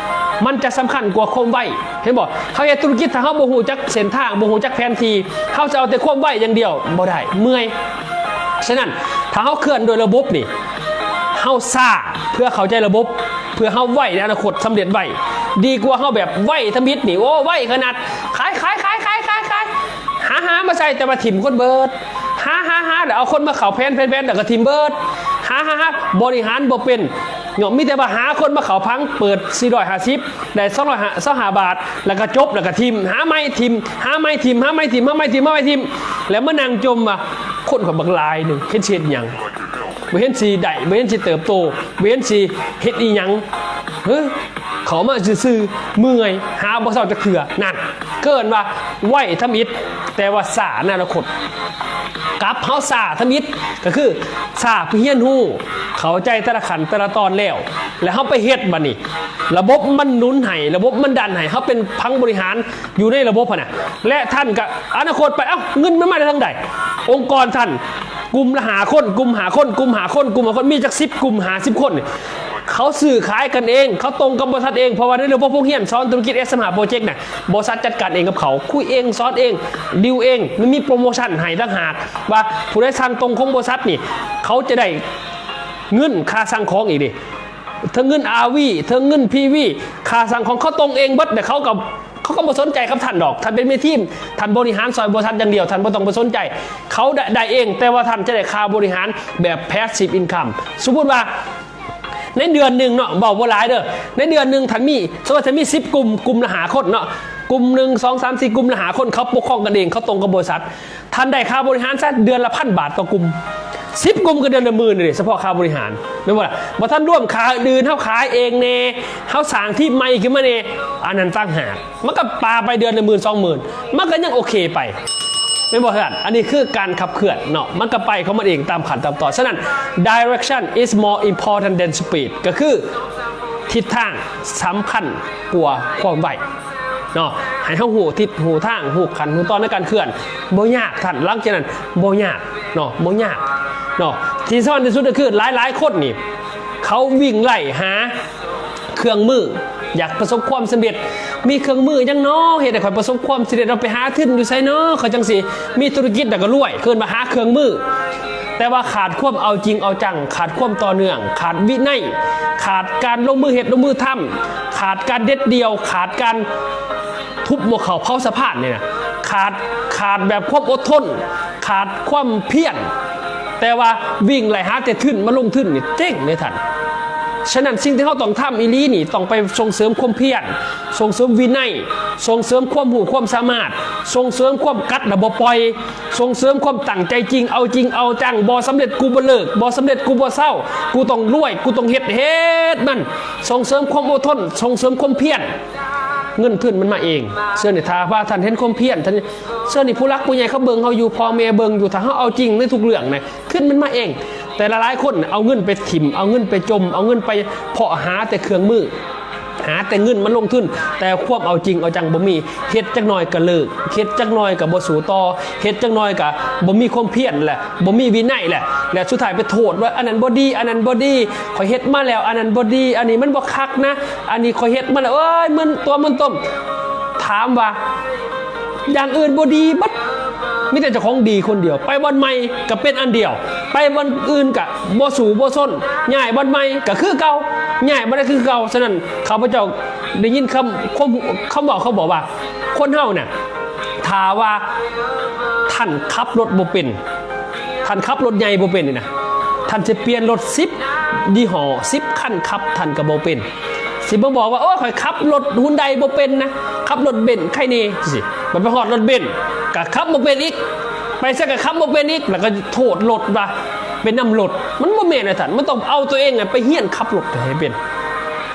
ມັນຈະສຳຄັນກວ່າຄວາມໄວ. ເຫັນບໍ່? ເຮົາເຮັດທຸລະກິດ ຖ້າເຮົາບໍ່ຮູ້ຈັກເສັ້ນທາງ ບໍ່ຮູ້ຈັກແຜນທີ່ ເຮົາຈະເອົາແຕ່ຄວາມໄວຢ່າງດຽວ ບໍ່ໄດ້ ເມື່ອຍ. ສະນັ້ນ ຖ້າເຮົາເຄື່ອນໂດຍລະບົບນີ້ ເຮົາຊ້າເພື່ອເຂົ້າໃຈລະບົບ ເພື່ອເຮົາໄວໃນອະນາຄົດ ສຳເລັດໄວ ດີກວ່າເຮົາແບບໄວທຳອິດນີ້ ໂອ້ ໄວຂະໜາດ ຂາຍ ຂາຍ ຂາຍ ຂາຍ ຂາຍ ຂາຍ ຫາ ຫາມາໃສ່ ແຕ່ວ່າຖິ້ມຄົນເບີດ ຫາ ຫາ ຫາ ແລ້ວເອົາຄົນມາເຂົ້າແຜນ ແຜນ ແຜນ ແລ້ວກໍຖິ້ມເບີດ ຫາ ຫາ ຫາ ບໍລິຫານບໍ່ເປັນເນາະ. ມີແຕ່ວ່າຫາຄົນມາເຂົ້າພັງ ເປີດສີ່ຮ້ອຍຫ້າສິບ ໄດ້ສອງຮ້ອຍຊາວຫ້າບາດ ແລ້ວກໍຈົບ ແລ້ວກໍຖິ້ມ ຫາໃໝ່ຖິ້ມ ຫາໃໝ່ຖິ້ມ ຫາໃໝ່ຖິ້ມ ຫາໃໝ່ຖິ້ມ ຫາໃໝ່ຖິ້ມ ແລ້ວມານັ່ງຈົ່ມວ່າ ຄົນຂ້ອຍບັກຫຼາຍໜຶ່ງ ເຫັນຊິເຮັດຫຍັງ ບໍ່ເຫັນຊິໄດ້ ບໍ່ເຫັນຊິເຕີບໂຕ ບໍ່ເຫັນຊິເຮັດອີ່ຫຍັງ ເຮີ ເຂົ້າມາຊື່ໆ ເມື່ອຍ ຫາບໍ່ເຊົາຈັກເທື່ອ. ນັ້ນ ເອີ້ນວ່າໄວທຳອິດ ແຕ່ວ່າຊ້າໃນອະນາຄົດ. ກັບເຮົາຊ້າທຳອິດ ກໍຄືຊ້າເພື່ອຮຽນຮູ້ ເຂົ້າໃຈແຕ່ລະຂັ້ນແຕ່ລະຕອນແລ້ວ ແລ້ວເຮົາໄປເຮັດ ບັດນີ້ລະບົບມັນໜູນໃຫ້ ລະບົບມັນດັນໃຫ້ ເຮົາເປັນຜັງບໍລິຫານຢູ່ໃນລະບົບຫັ້ນນະ ແລະ ທ່ານກໍອະນາຄົດໄປ ເອົ້າ ເງິນມັນມາໄດ້ທາງໃດ? ອົງກອນທ່ານ ກຸ່ມລະຫ້າຄົນ ກຸ່ມຫ້າຄົນ ກຸ່ມຫ້າຄົນ ກຸ່ມຫ້າຄົນ ມີຈັກສິບກຸ່ມ ຫ້າສິບຄົນນີ້ ເຂົາຊື້ຂາຍກັນເອງ ເຂົາຕົງກັບບໍລິສັດເອງ ເພາະວ່າໃນລະບົບໂຮງຮຽນສອນທຸລະກິດ ເອັສເອັມຫ້າ ໂປຣເຈັກນະ ບໍລິສັດຈັດການເອງກັບເຂົາ ຄຸຍເອງ ສອນເອງ ດີລເອງ ມັນມີໂປຣໂມຊັນໃຫ້ຕ່າງຫາກວ່າ ຜູ້ໃດສັ່ງຕົງຂອງບໍລິສັດນີ້ ເຂົາຈະໄດ້ເງິນຄ່າສັ່ງຂອງອີກເດ້ ເຖິງເງິນ ອາຣ໌ ເຖິງເງິນ ພີ ວີ ຄ່າສັ່ງຂອງເຂົາຕົງເອງເບິດ ແລະ ເຂົາກໍ ເຂົາກໍບໍ່ສົນໃຈກັບທ່ານດອກ ທ່ານເປັນແມ່ທີມ ທ່ານບໍລິຫານຊ່ອຍບໍລິສັດຢ່າງດຽວ ທ່ານບໍ່ຕ້ອງໄປສົນໃຈ ເຂົາໄດ້ ໄດ້ເອງ ແຕ່ວ່າທ່ານຈະໄດ້ຄ່າບໍລິຫານແບບ passive income. ສົມມຸດວ່າໃນເດືອນໜຶ່ງເນາະ ເວົ້າບໍ່ຫຼາຍເດີ້ ໃນເດືອນໜຶ່ງທ່ານມີ ສົມມຸດວ່າທ່ານມີສິບກຸ່ມ ກຸ່ມລະຫ້າຄົນເນາະ ກຸ່ມໜຶ່ງ ສອງ ສາມ ສີ່ ກຸ່ມລະຫ້າຄົນ ເຂົາປົກຄອງກັນເອງ ເຂົາຕົງກັບບໍລິສັດ ທ່ານໄດ້ຄ່າບໍລິຫານຊະເດືອນລະພັນບາດຕໍ່ກຸ່ມ ສິບກຸ່ມກໍເດືອນລະໝື່ນເດ້ ສະເພາະຄ່າບໍລິຫານ ແມ່ນບໍ່ລະ? ບໍ່ທັນລວມຄ່າອື່ນໆ ເຮົາຂາຍເອງແດ່ ເຮົາສ້າງທີມໃໝ່ຂຶ້ນມາແດ່ ອັນນັ້ນຕ່າງຫາກ ມັນກໍປາໄປເດືອນລະໝື່ນ ສອງໝື່ນ ມັນກໍຍັງໂອເຄໄປ ແມ່ນບໍ່ທ່ານ? ອັນນີ້ຄືການຂັບເຄື່ອນເນາະ ມັນກໍໄປຂອງມັນເອງຕາມຂັ້ນຕາມຕອນ. ສະນັ້ນ direction is more important than speed ກໍຄືທິດທາງສຳຄັນກວ່າຄວາມໄວ ເນາະ ໃຫ້ເຮົາຮູ້ທິດຮູ້ທາງ ຮູ້ຂັ້ນຮູ້ຕອນໃນການເຄື່ອນ ບໍ່ຍາກທ່ານ ຫຼັງຈາກນັ້ນບໍ່ຍາກເນາະ ບໍ່ຍາກເນາະ. ທີ່ສຳຄັນທີ່ສຸດກໍຄືຫຼາຍໆຄົນນີ້ ເຂົາວິ່ງໄລ່ຫາເຄື່ອງມື ຢາກປະສົບຄວາມສຳເລັດ ມີເຄື່ອງມືຫຍັງເນາະ ເຮັດໃຫ້ຂ້ອຍປະສົບຄວາມສຳເລັດ ເຮົາໄປຫາທຶນຢູ່ໃສເນາະ ຂ້ອຍຈັ່ງຊິມີທຸລະກິດ ແລ້ວກໍລວຍ ເອີ້ນວ່າຫາເຄື່ອງມື. ແຕ່ວ່າຂາດຄວາມເອົາຈິງເອົາຈັງ ຂາດຄວາມຕໍ່ເນື່ອງ ຂາດວິໄນ ຂາດການລົງມືເຮັດລົງມືທຳ ຂາດການເດັດດ່ຽວ ຂາດການທຸບໝໍ້ເຂົ້າເຜົາສະພານນີ້ນະ ຂາດ ຂາດແບບຄວາມອົດທົນ ຂາດຄວາມພຽນ ແຕ່ວ່າວິ່ງໄລ່ຫາແຕ່ທຶນມາລົງທຶນນີ້ເຈັງເດ້ທ່ານ. ສະນັ້ນສິ່ງທີ່ເຮົາຕ້ອງທຳອີ່ຫຼີນີ້ ຕ້ອງໄປສົ່ງເສີມຄວາມພຽນ ສົ່ງເສີມວິໄນ ສົ່ງເສີມຄວາມຮູ້ຄວາມສາມາດ ສົ່ງເສີມຄວາມກັດແລ້ວບໍ່ປ່ອຍ ສົ່ງເສີມຄວາມຕັ້ງໃຈຈິງ ເອົາຈິງເອົາຈັງ ບໍ່ສຳເລັດກູບໍ່ເລີກ ບໍ່ສຳເລັດກູບໍ່ເຊົາ ກູຕ້ອງລວຍ ກູຕ້ອງເຮັດ ເຮັດມັນ ສົ່ງເສີມຄວາມອົດທົນ ສົ່ງເສີມຄວາມພຽນ ເງິນທຶນມັນມາເອງ. ເຊື່ອນີ້ ຖ້າວ່າທ່ານເຫັນຄວາມພຽນ ທ່ານ ເຊື່ອນີ້ ຜູ້ຫຼັກຜູ້ໃຫຍ່ເຂົາເບິ່ງເຮົາຢູ່ ພໍ່ແມ່ເບິ່ງຢູ່ ຖ້າເຮົາເອົາຈິງໃນທຸກເລື່ອງນະ ທຶນມັນມາເອງ. ແຕ່ຫຼາຍໆຄົນເອົາເງິນໄປຖິ້ມ ເອົາເງິນໄປຈົມ ເອົາເງິນໄປເພາະຫາແຕ່ເຄື່ອງມື ຫາແຕ່ເງິນມາລົງທຶນ ແຕ່ຄວາມເອົາຈິງເອົາຈັງບໍ່ມີ ເຮັດຈັກໜ້ອຍກໍເລີກ ເຮັດຈັກໜ້ອຍກໍບໍ່ສູ້ຕໍ່ ເຮັດຈັກໜ້ອຍກໍບໍ່ມີຄວາມພຽນແຫຼະ ບໍ່ມີວິໄນແຫຼະ ແລະສຸດທ້າຍໄປໂທດວ່າ ອັນນັ້ນບໍ່ດີ ອັນນັ້ນບໍ່ດີ ຂ້ອຍເຮັດມາແລ້ວ ອັນນັ້ນບໍ່ດີ ອັນນີ້ມັນບໍ່ຄັກນະ ອັນນີ້ຂ້ອຍເຮັດມາແລ້ວ ເອີຍ ມັນຕົວະມັນຕົມ. ຖາມວ່າ ຢ່າງອື່ນບໍ່ດີເບິດ ມີແຕ່ເຈົ້າຂອງດີຄົນດຽວ ໄປບ່ອນໃໝ່ກໍເປັນອັນດຽວ ໄປບ່ອນອື່ນກໍບໍ່ສູ້ບໍ່ຊົນ ຍ້າຍບ່ອນໃໝ່ກໍຄືເກົ່າ ຍ້າຍບ່ອນໃດຄືເກົ່າ. ສະນັ້ນ ຂ້າພະເຈົ້າໄດ້ຍິນຄຳ ຄວາມ ຄຳເວົ້າເຂົາບອກວ່າ ຄົນເຮົານະ ຖ້າວ່າທ່ານຂັບລົດບໍ່ເປັນ ທ່ານຂັບລົດໃຫຍ່ບໍ່ເປັນນີ້ນະ ທ່ານຊິປ່ຽນລົດສິບຍີ່ຫໍ້ ສິບຄັນຂັບ ທ່ານກໍບໍ່ເປັນ. ຊິມາບອກວ່າ ໂອ້ຍ ຂ້ອຍຂັບລົດຮຸນໄດບໍ່ເປັນນະ ຂັບລົດເບັນໄຄເນ ຈັ່ງຊີ້ ບັດໄປຮອດລົດເບັນກໍຂັບບໍ່ເປັນອີກ ໄປໃສກໍຂັບບໍ່ເປັນອີກ ແລ້ວກໍໂທດລົດວ່າເປັນນຳລົດ ມັນບໍ່ແມ່ນນະທ່ານ. ມັນຕ້ອງເອົາຕົວເອງໄປຮຽນຂັບລົດໃຫ້ເປັນ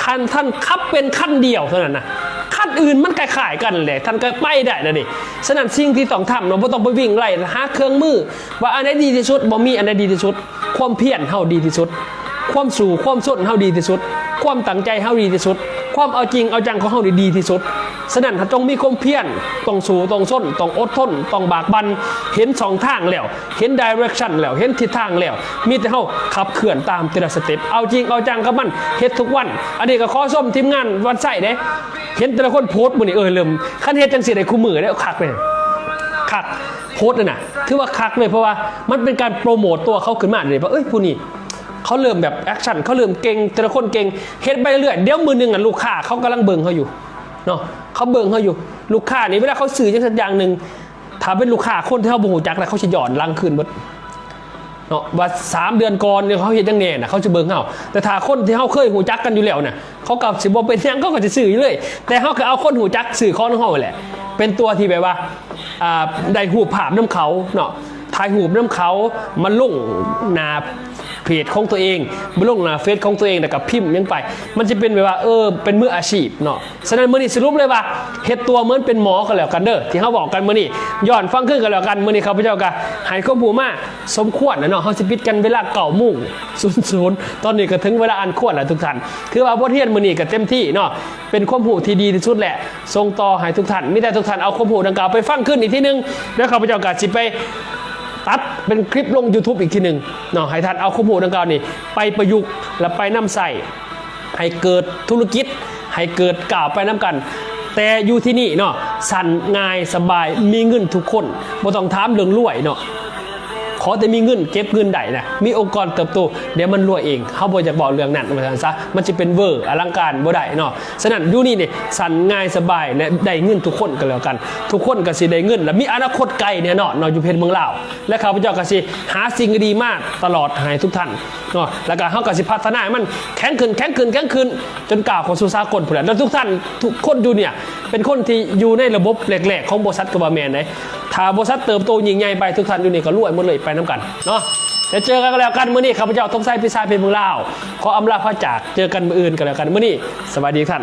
ຄັນທ່ານຂັບເປັນຄັນດຽວເທົ່ານັ້ນນະ ຄັນອື່ນມັນຄ້າຍໆກັນແຫຼະ ທ່ານກໍໄປໄດ້ແລ້ວເດ້. ສະນັ້ນສິ່ງທີ່ຕ້ອງທຳເນາະ ບໍ່ຕ້ອງໄປວິ່ງໄລ່ຫາເຄື່ອງມື ວ່າອັນໃດດີທີ່ສຸດ ບໍ່ມີອັນໃດດີທີ່ສຸດ ຄວາມພຽນເຮົາດີທີ່ສຸດ ຄວາມສູ້ຄວາມຊົນເຮົາດີທີ່ສຸດ ຄວາມຕັ້ງໃຈເຮົາດີທີ່ສຸດ ຄວາມເອົາຈິງເອົາຈັງຂອງເຮົານີ້ດີທີ່ສຸດ. ສະນັ້ນ ເຮົາຕ້ອງມີຄວາມພຽນ, ຕ້ອງສູ້, ຕ້ອງຊົນ, ຕ້ອງອົດທົນ, ຕ້ອງບາກບັ່ນ. ເຫັນຊ່ອງທາງແລ້ວ, ເຫັນ direction ແລ້ວ, ເຫັນທິດທາງແລ້ວ, ມີແຕ່ເຮົາຂັບເຄື່ອນຕາມແຕ່ລະສະເຕັບ, ເອົາຈິງເອົາຈັງກັບມັນ, ເຮັດທຸກວັນ. ອັນນີ້ກໍຂໍຊົມທີມງານວັດໄຊເດ້, ເຫັນແຕ່ລະຄົນໂພສມື້ນີ້, ເອີ ເລີ່ມ, ຄັນເຮັດຈັ່ງຊີ້ໄດ້ຄູ່ມື້ເດ້, ຄັກເລີຍ, ຄັກ. ໂພສນີ້ນະ ຖືວ່າຄັກເລີຍ, ເພາະວ່າມັນເປັນການໂປຣໂມດຕົວເຂົາຂຶ້ນມາເດ້, ວ່າ ເອີຍ ຜູ້ນີ້ ເຂົາເລີ່ມແບບແອັກຊັນ, ເຂົາເລີ່ມເກັ່ງ, ແຕ່ລະຄົນເກັ່ງ, ເຮັດໄປເລື້ອຍໆ. ດຽວມື້ໜຶ່ງ ລູກຄ້າເຂົາກຳລັງເບິ່ງເຮົາຢູ່ເນາະ, ເຂົາເບິ່ງເຮົາຢູ່. ລູກຄ້ານີ້ ເວລາເຂົາຊື້ຫຍັງສັກຢ່າງໜຶ່ງ, ຖ້າເປັນລູກຄ້າຄົນທີ່ເຮົາບໍ່ຮູ້ຈັກນະ, ເຂົາຊິຍ້ອນຫຼັງຄືນເບິດເນາະ, ວ່າສາມເດືອນກ່ອນເຂົາເຮັດຫຍັງແດ່ນະ, ເຂົາຊິເບິ່ງເຮົາ. ແຕ່ຖ້າຄົນທີ່ເຮົາເຄີຍຮູ້ຈັກກັນຢູ່ແລ້ວນະ, ເຂົາກໍຊິບໍ່ເປັນຫຍັງ, ເຂົາກໍຊິຊື້ຢູ່ເລີຍ. ແຕ່ເຮົາກໍເອົາຄົນຮູ້ຈັກຊື້ຂອງເຮົາແຫຼະ ເປັນຕົວທີ່ແບບວ່າ ອ່າ ໄດ້ຮູບພາບນຳເຂົາເນາະ, ຖ່າຍຮູບນຳເຂົາ ມາລົງໜ້າເພຈຂອງຕົວເອງ, ມາລົງໜ້າເຟສຂອງຕົວເອງ ແລ້ວກໍພິມຫຍັງໄປ, ມັນຈະເປັນແບບວ່າ ເອີ ເປັນມືອາຊີບເນາະ. ສະນັ້ນ ມື້ນີ້ສະຫຼຸບເລີຍວ່າ ເຮັດຕົວເໝືອນເປັນໝໍກໍແລ້ວກັນເດີ ທີ່ເຮົາເວົ້າກັນມື້ນີ້. ຍ້ອນຟັງຄືນກໍແລ້ວກັນ, ມື້ນີ້ຂ້າພະເຈົ້າກໍໃຫ້ຄວາມຮູ້ມາສົມຄວນແລ້ວເນາະ. ເຮົາຊິປິດກັນເວລາເກົ້າໂມງສູນສູນ, ຕອນນີ້ກໍເຖິງເວລາອັນຄວນແລ້ວທຸກທ່ານ. ຄືວ່າບົດຮຽນມື້ນີ້ກໍເຕັມທີ່ເນາະ, ເປັນຄວາມຮູ້ທີ່ດີທີ່ສຸດແຫຼະ ສົ່ງຕໍ່ໃຫ້ທຸກທ່ານ. ມີແຕ່ທຸກທ່ານເອົາຄວາມຮູ້ດັ່ງກ່າວໄປຟັງຄືນອີກທີໜຶ່ງ, ແລ້ວຂ້າພະເຈົ້າກໍຊິໄປຕັດເປັນຄລິບລົງ YouTube ອີກທີໜຶ່ງເນາະ, ໃຫ້ທ່ານເອົາຄວາມຮູ້ດັ່ງກ່າວນີ້ໄປປະຍຸກ ແລະ ໄປນຳໃຊ້ໃຫ້ເກີດທຸລະກິດ, ໃຫ້ເກີດກ້າວໄປນຳກັນ. ແຕ່ຢູ່ທີ່ນີ້ເນາະ, ສັ້ນ ງ່າຍ ສະບາຍ, ມີເງິນທຸກຄົນ, ບໍ່ຕ້ອງຖາມເລື່ອງລວຍເນາະ. ຂໍແຕ່ມີເງິນ, ເກັບເງິນໄດ້ນະ, ມີອົງກອນເຕີບໂຕ, ດຽວມັນລວຍເອງ. ເຮົາບໍ່ຢາກເວົ້າເລື່ອງນັ້ນ, ວ່າຊັ້ນຊະ, ມັນຊິເປັນເວີອະລັງການບໍ່ໄດ້ເນາະ. ສະນັ້ນ ຢູ່ນີ້ນີ້ ສັ້ນ ງ່າຍ ສະບາຍ ແລະ ໄດ້ເງິນທຸກຄົນກໍແລ້ວກັນ. ທຸກຄົນກໍຊິໄດ້ເງິນ ແລະ ມີອະນາຄົດໄກແນ່ນອນເນາະ ຢູ່ປະເທດເມືອງລາວ. ແລະ ຂ້າພະເຈົ້າກໍຊິຫາສິ່ງດີໆມາຕະຫຼອດໃຫ້ທຸກທ່ານເນາະ, ແລ້ວກໍເຮົາກໍຊິພັດທະນາໃຫ້ມັນແຂງຂຶ້ນ, ແຂງຂຶ້ນ, ແຂງຂຶ້ນ, ຈົນກ້າວເຂົ້າສູ່ສາກົນພຸ້ນແຫຼະ. ແລ້ວທຸກທ່ານ ທຸກຄົນຢູ່ນີ້ ເປັນຄົນທີ່ຢູ່ໃນລະບົບແລກໆຂອງບໍລິສັດກໍວ່າແມ່ນເດ້. ຖ້າບໍລິສັດເຕີບໂຕຍິ່ງໃຫຍ່ໄປ, ທຸກທ່ານຢູ່ນີ້ກໍລວຍໝົດເລີຍໄປນຳກັນເນາະ. ແລ້ວເຈີກັນກໍແລ້ວກັນ. ມື້ນີ້ຂ້າພະເຈົ້າ ທົງໄຊ ພິຊາຍ ເພເມືອງລາວ ຂໍອຳລາພາຈາກ, ເຈີກັນມື້ອື່ນກໍແລ້ວກັນ. ມື້ນີ້ສະບາຍດີທຸກທ່ານ.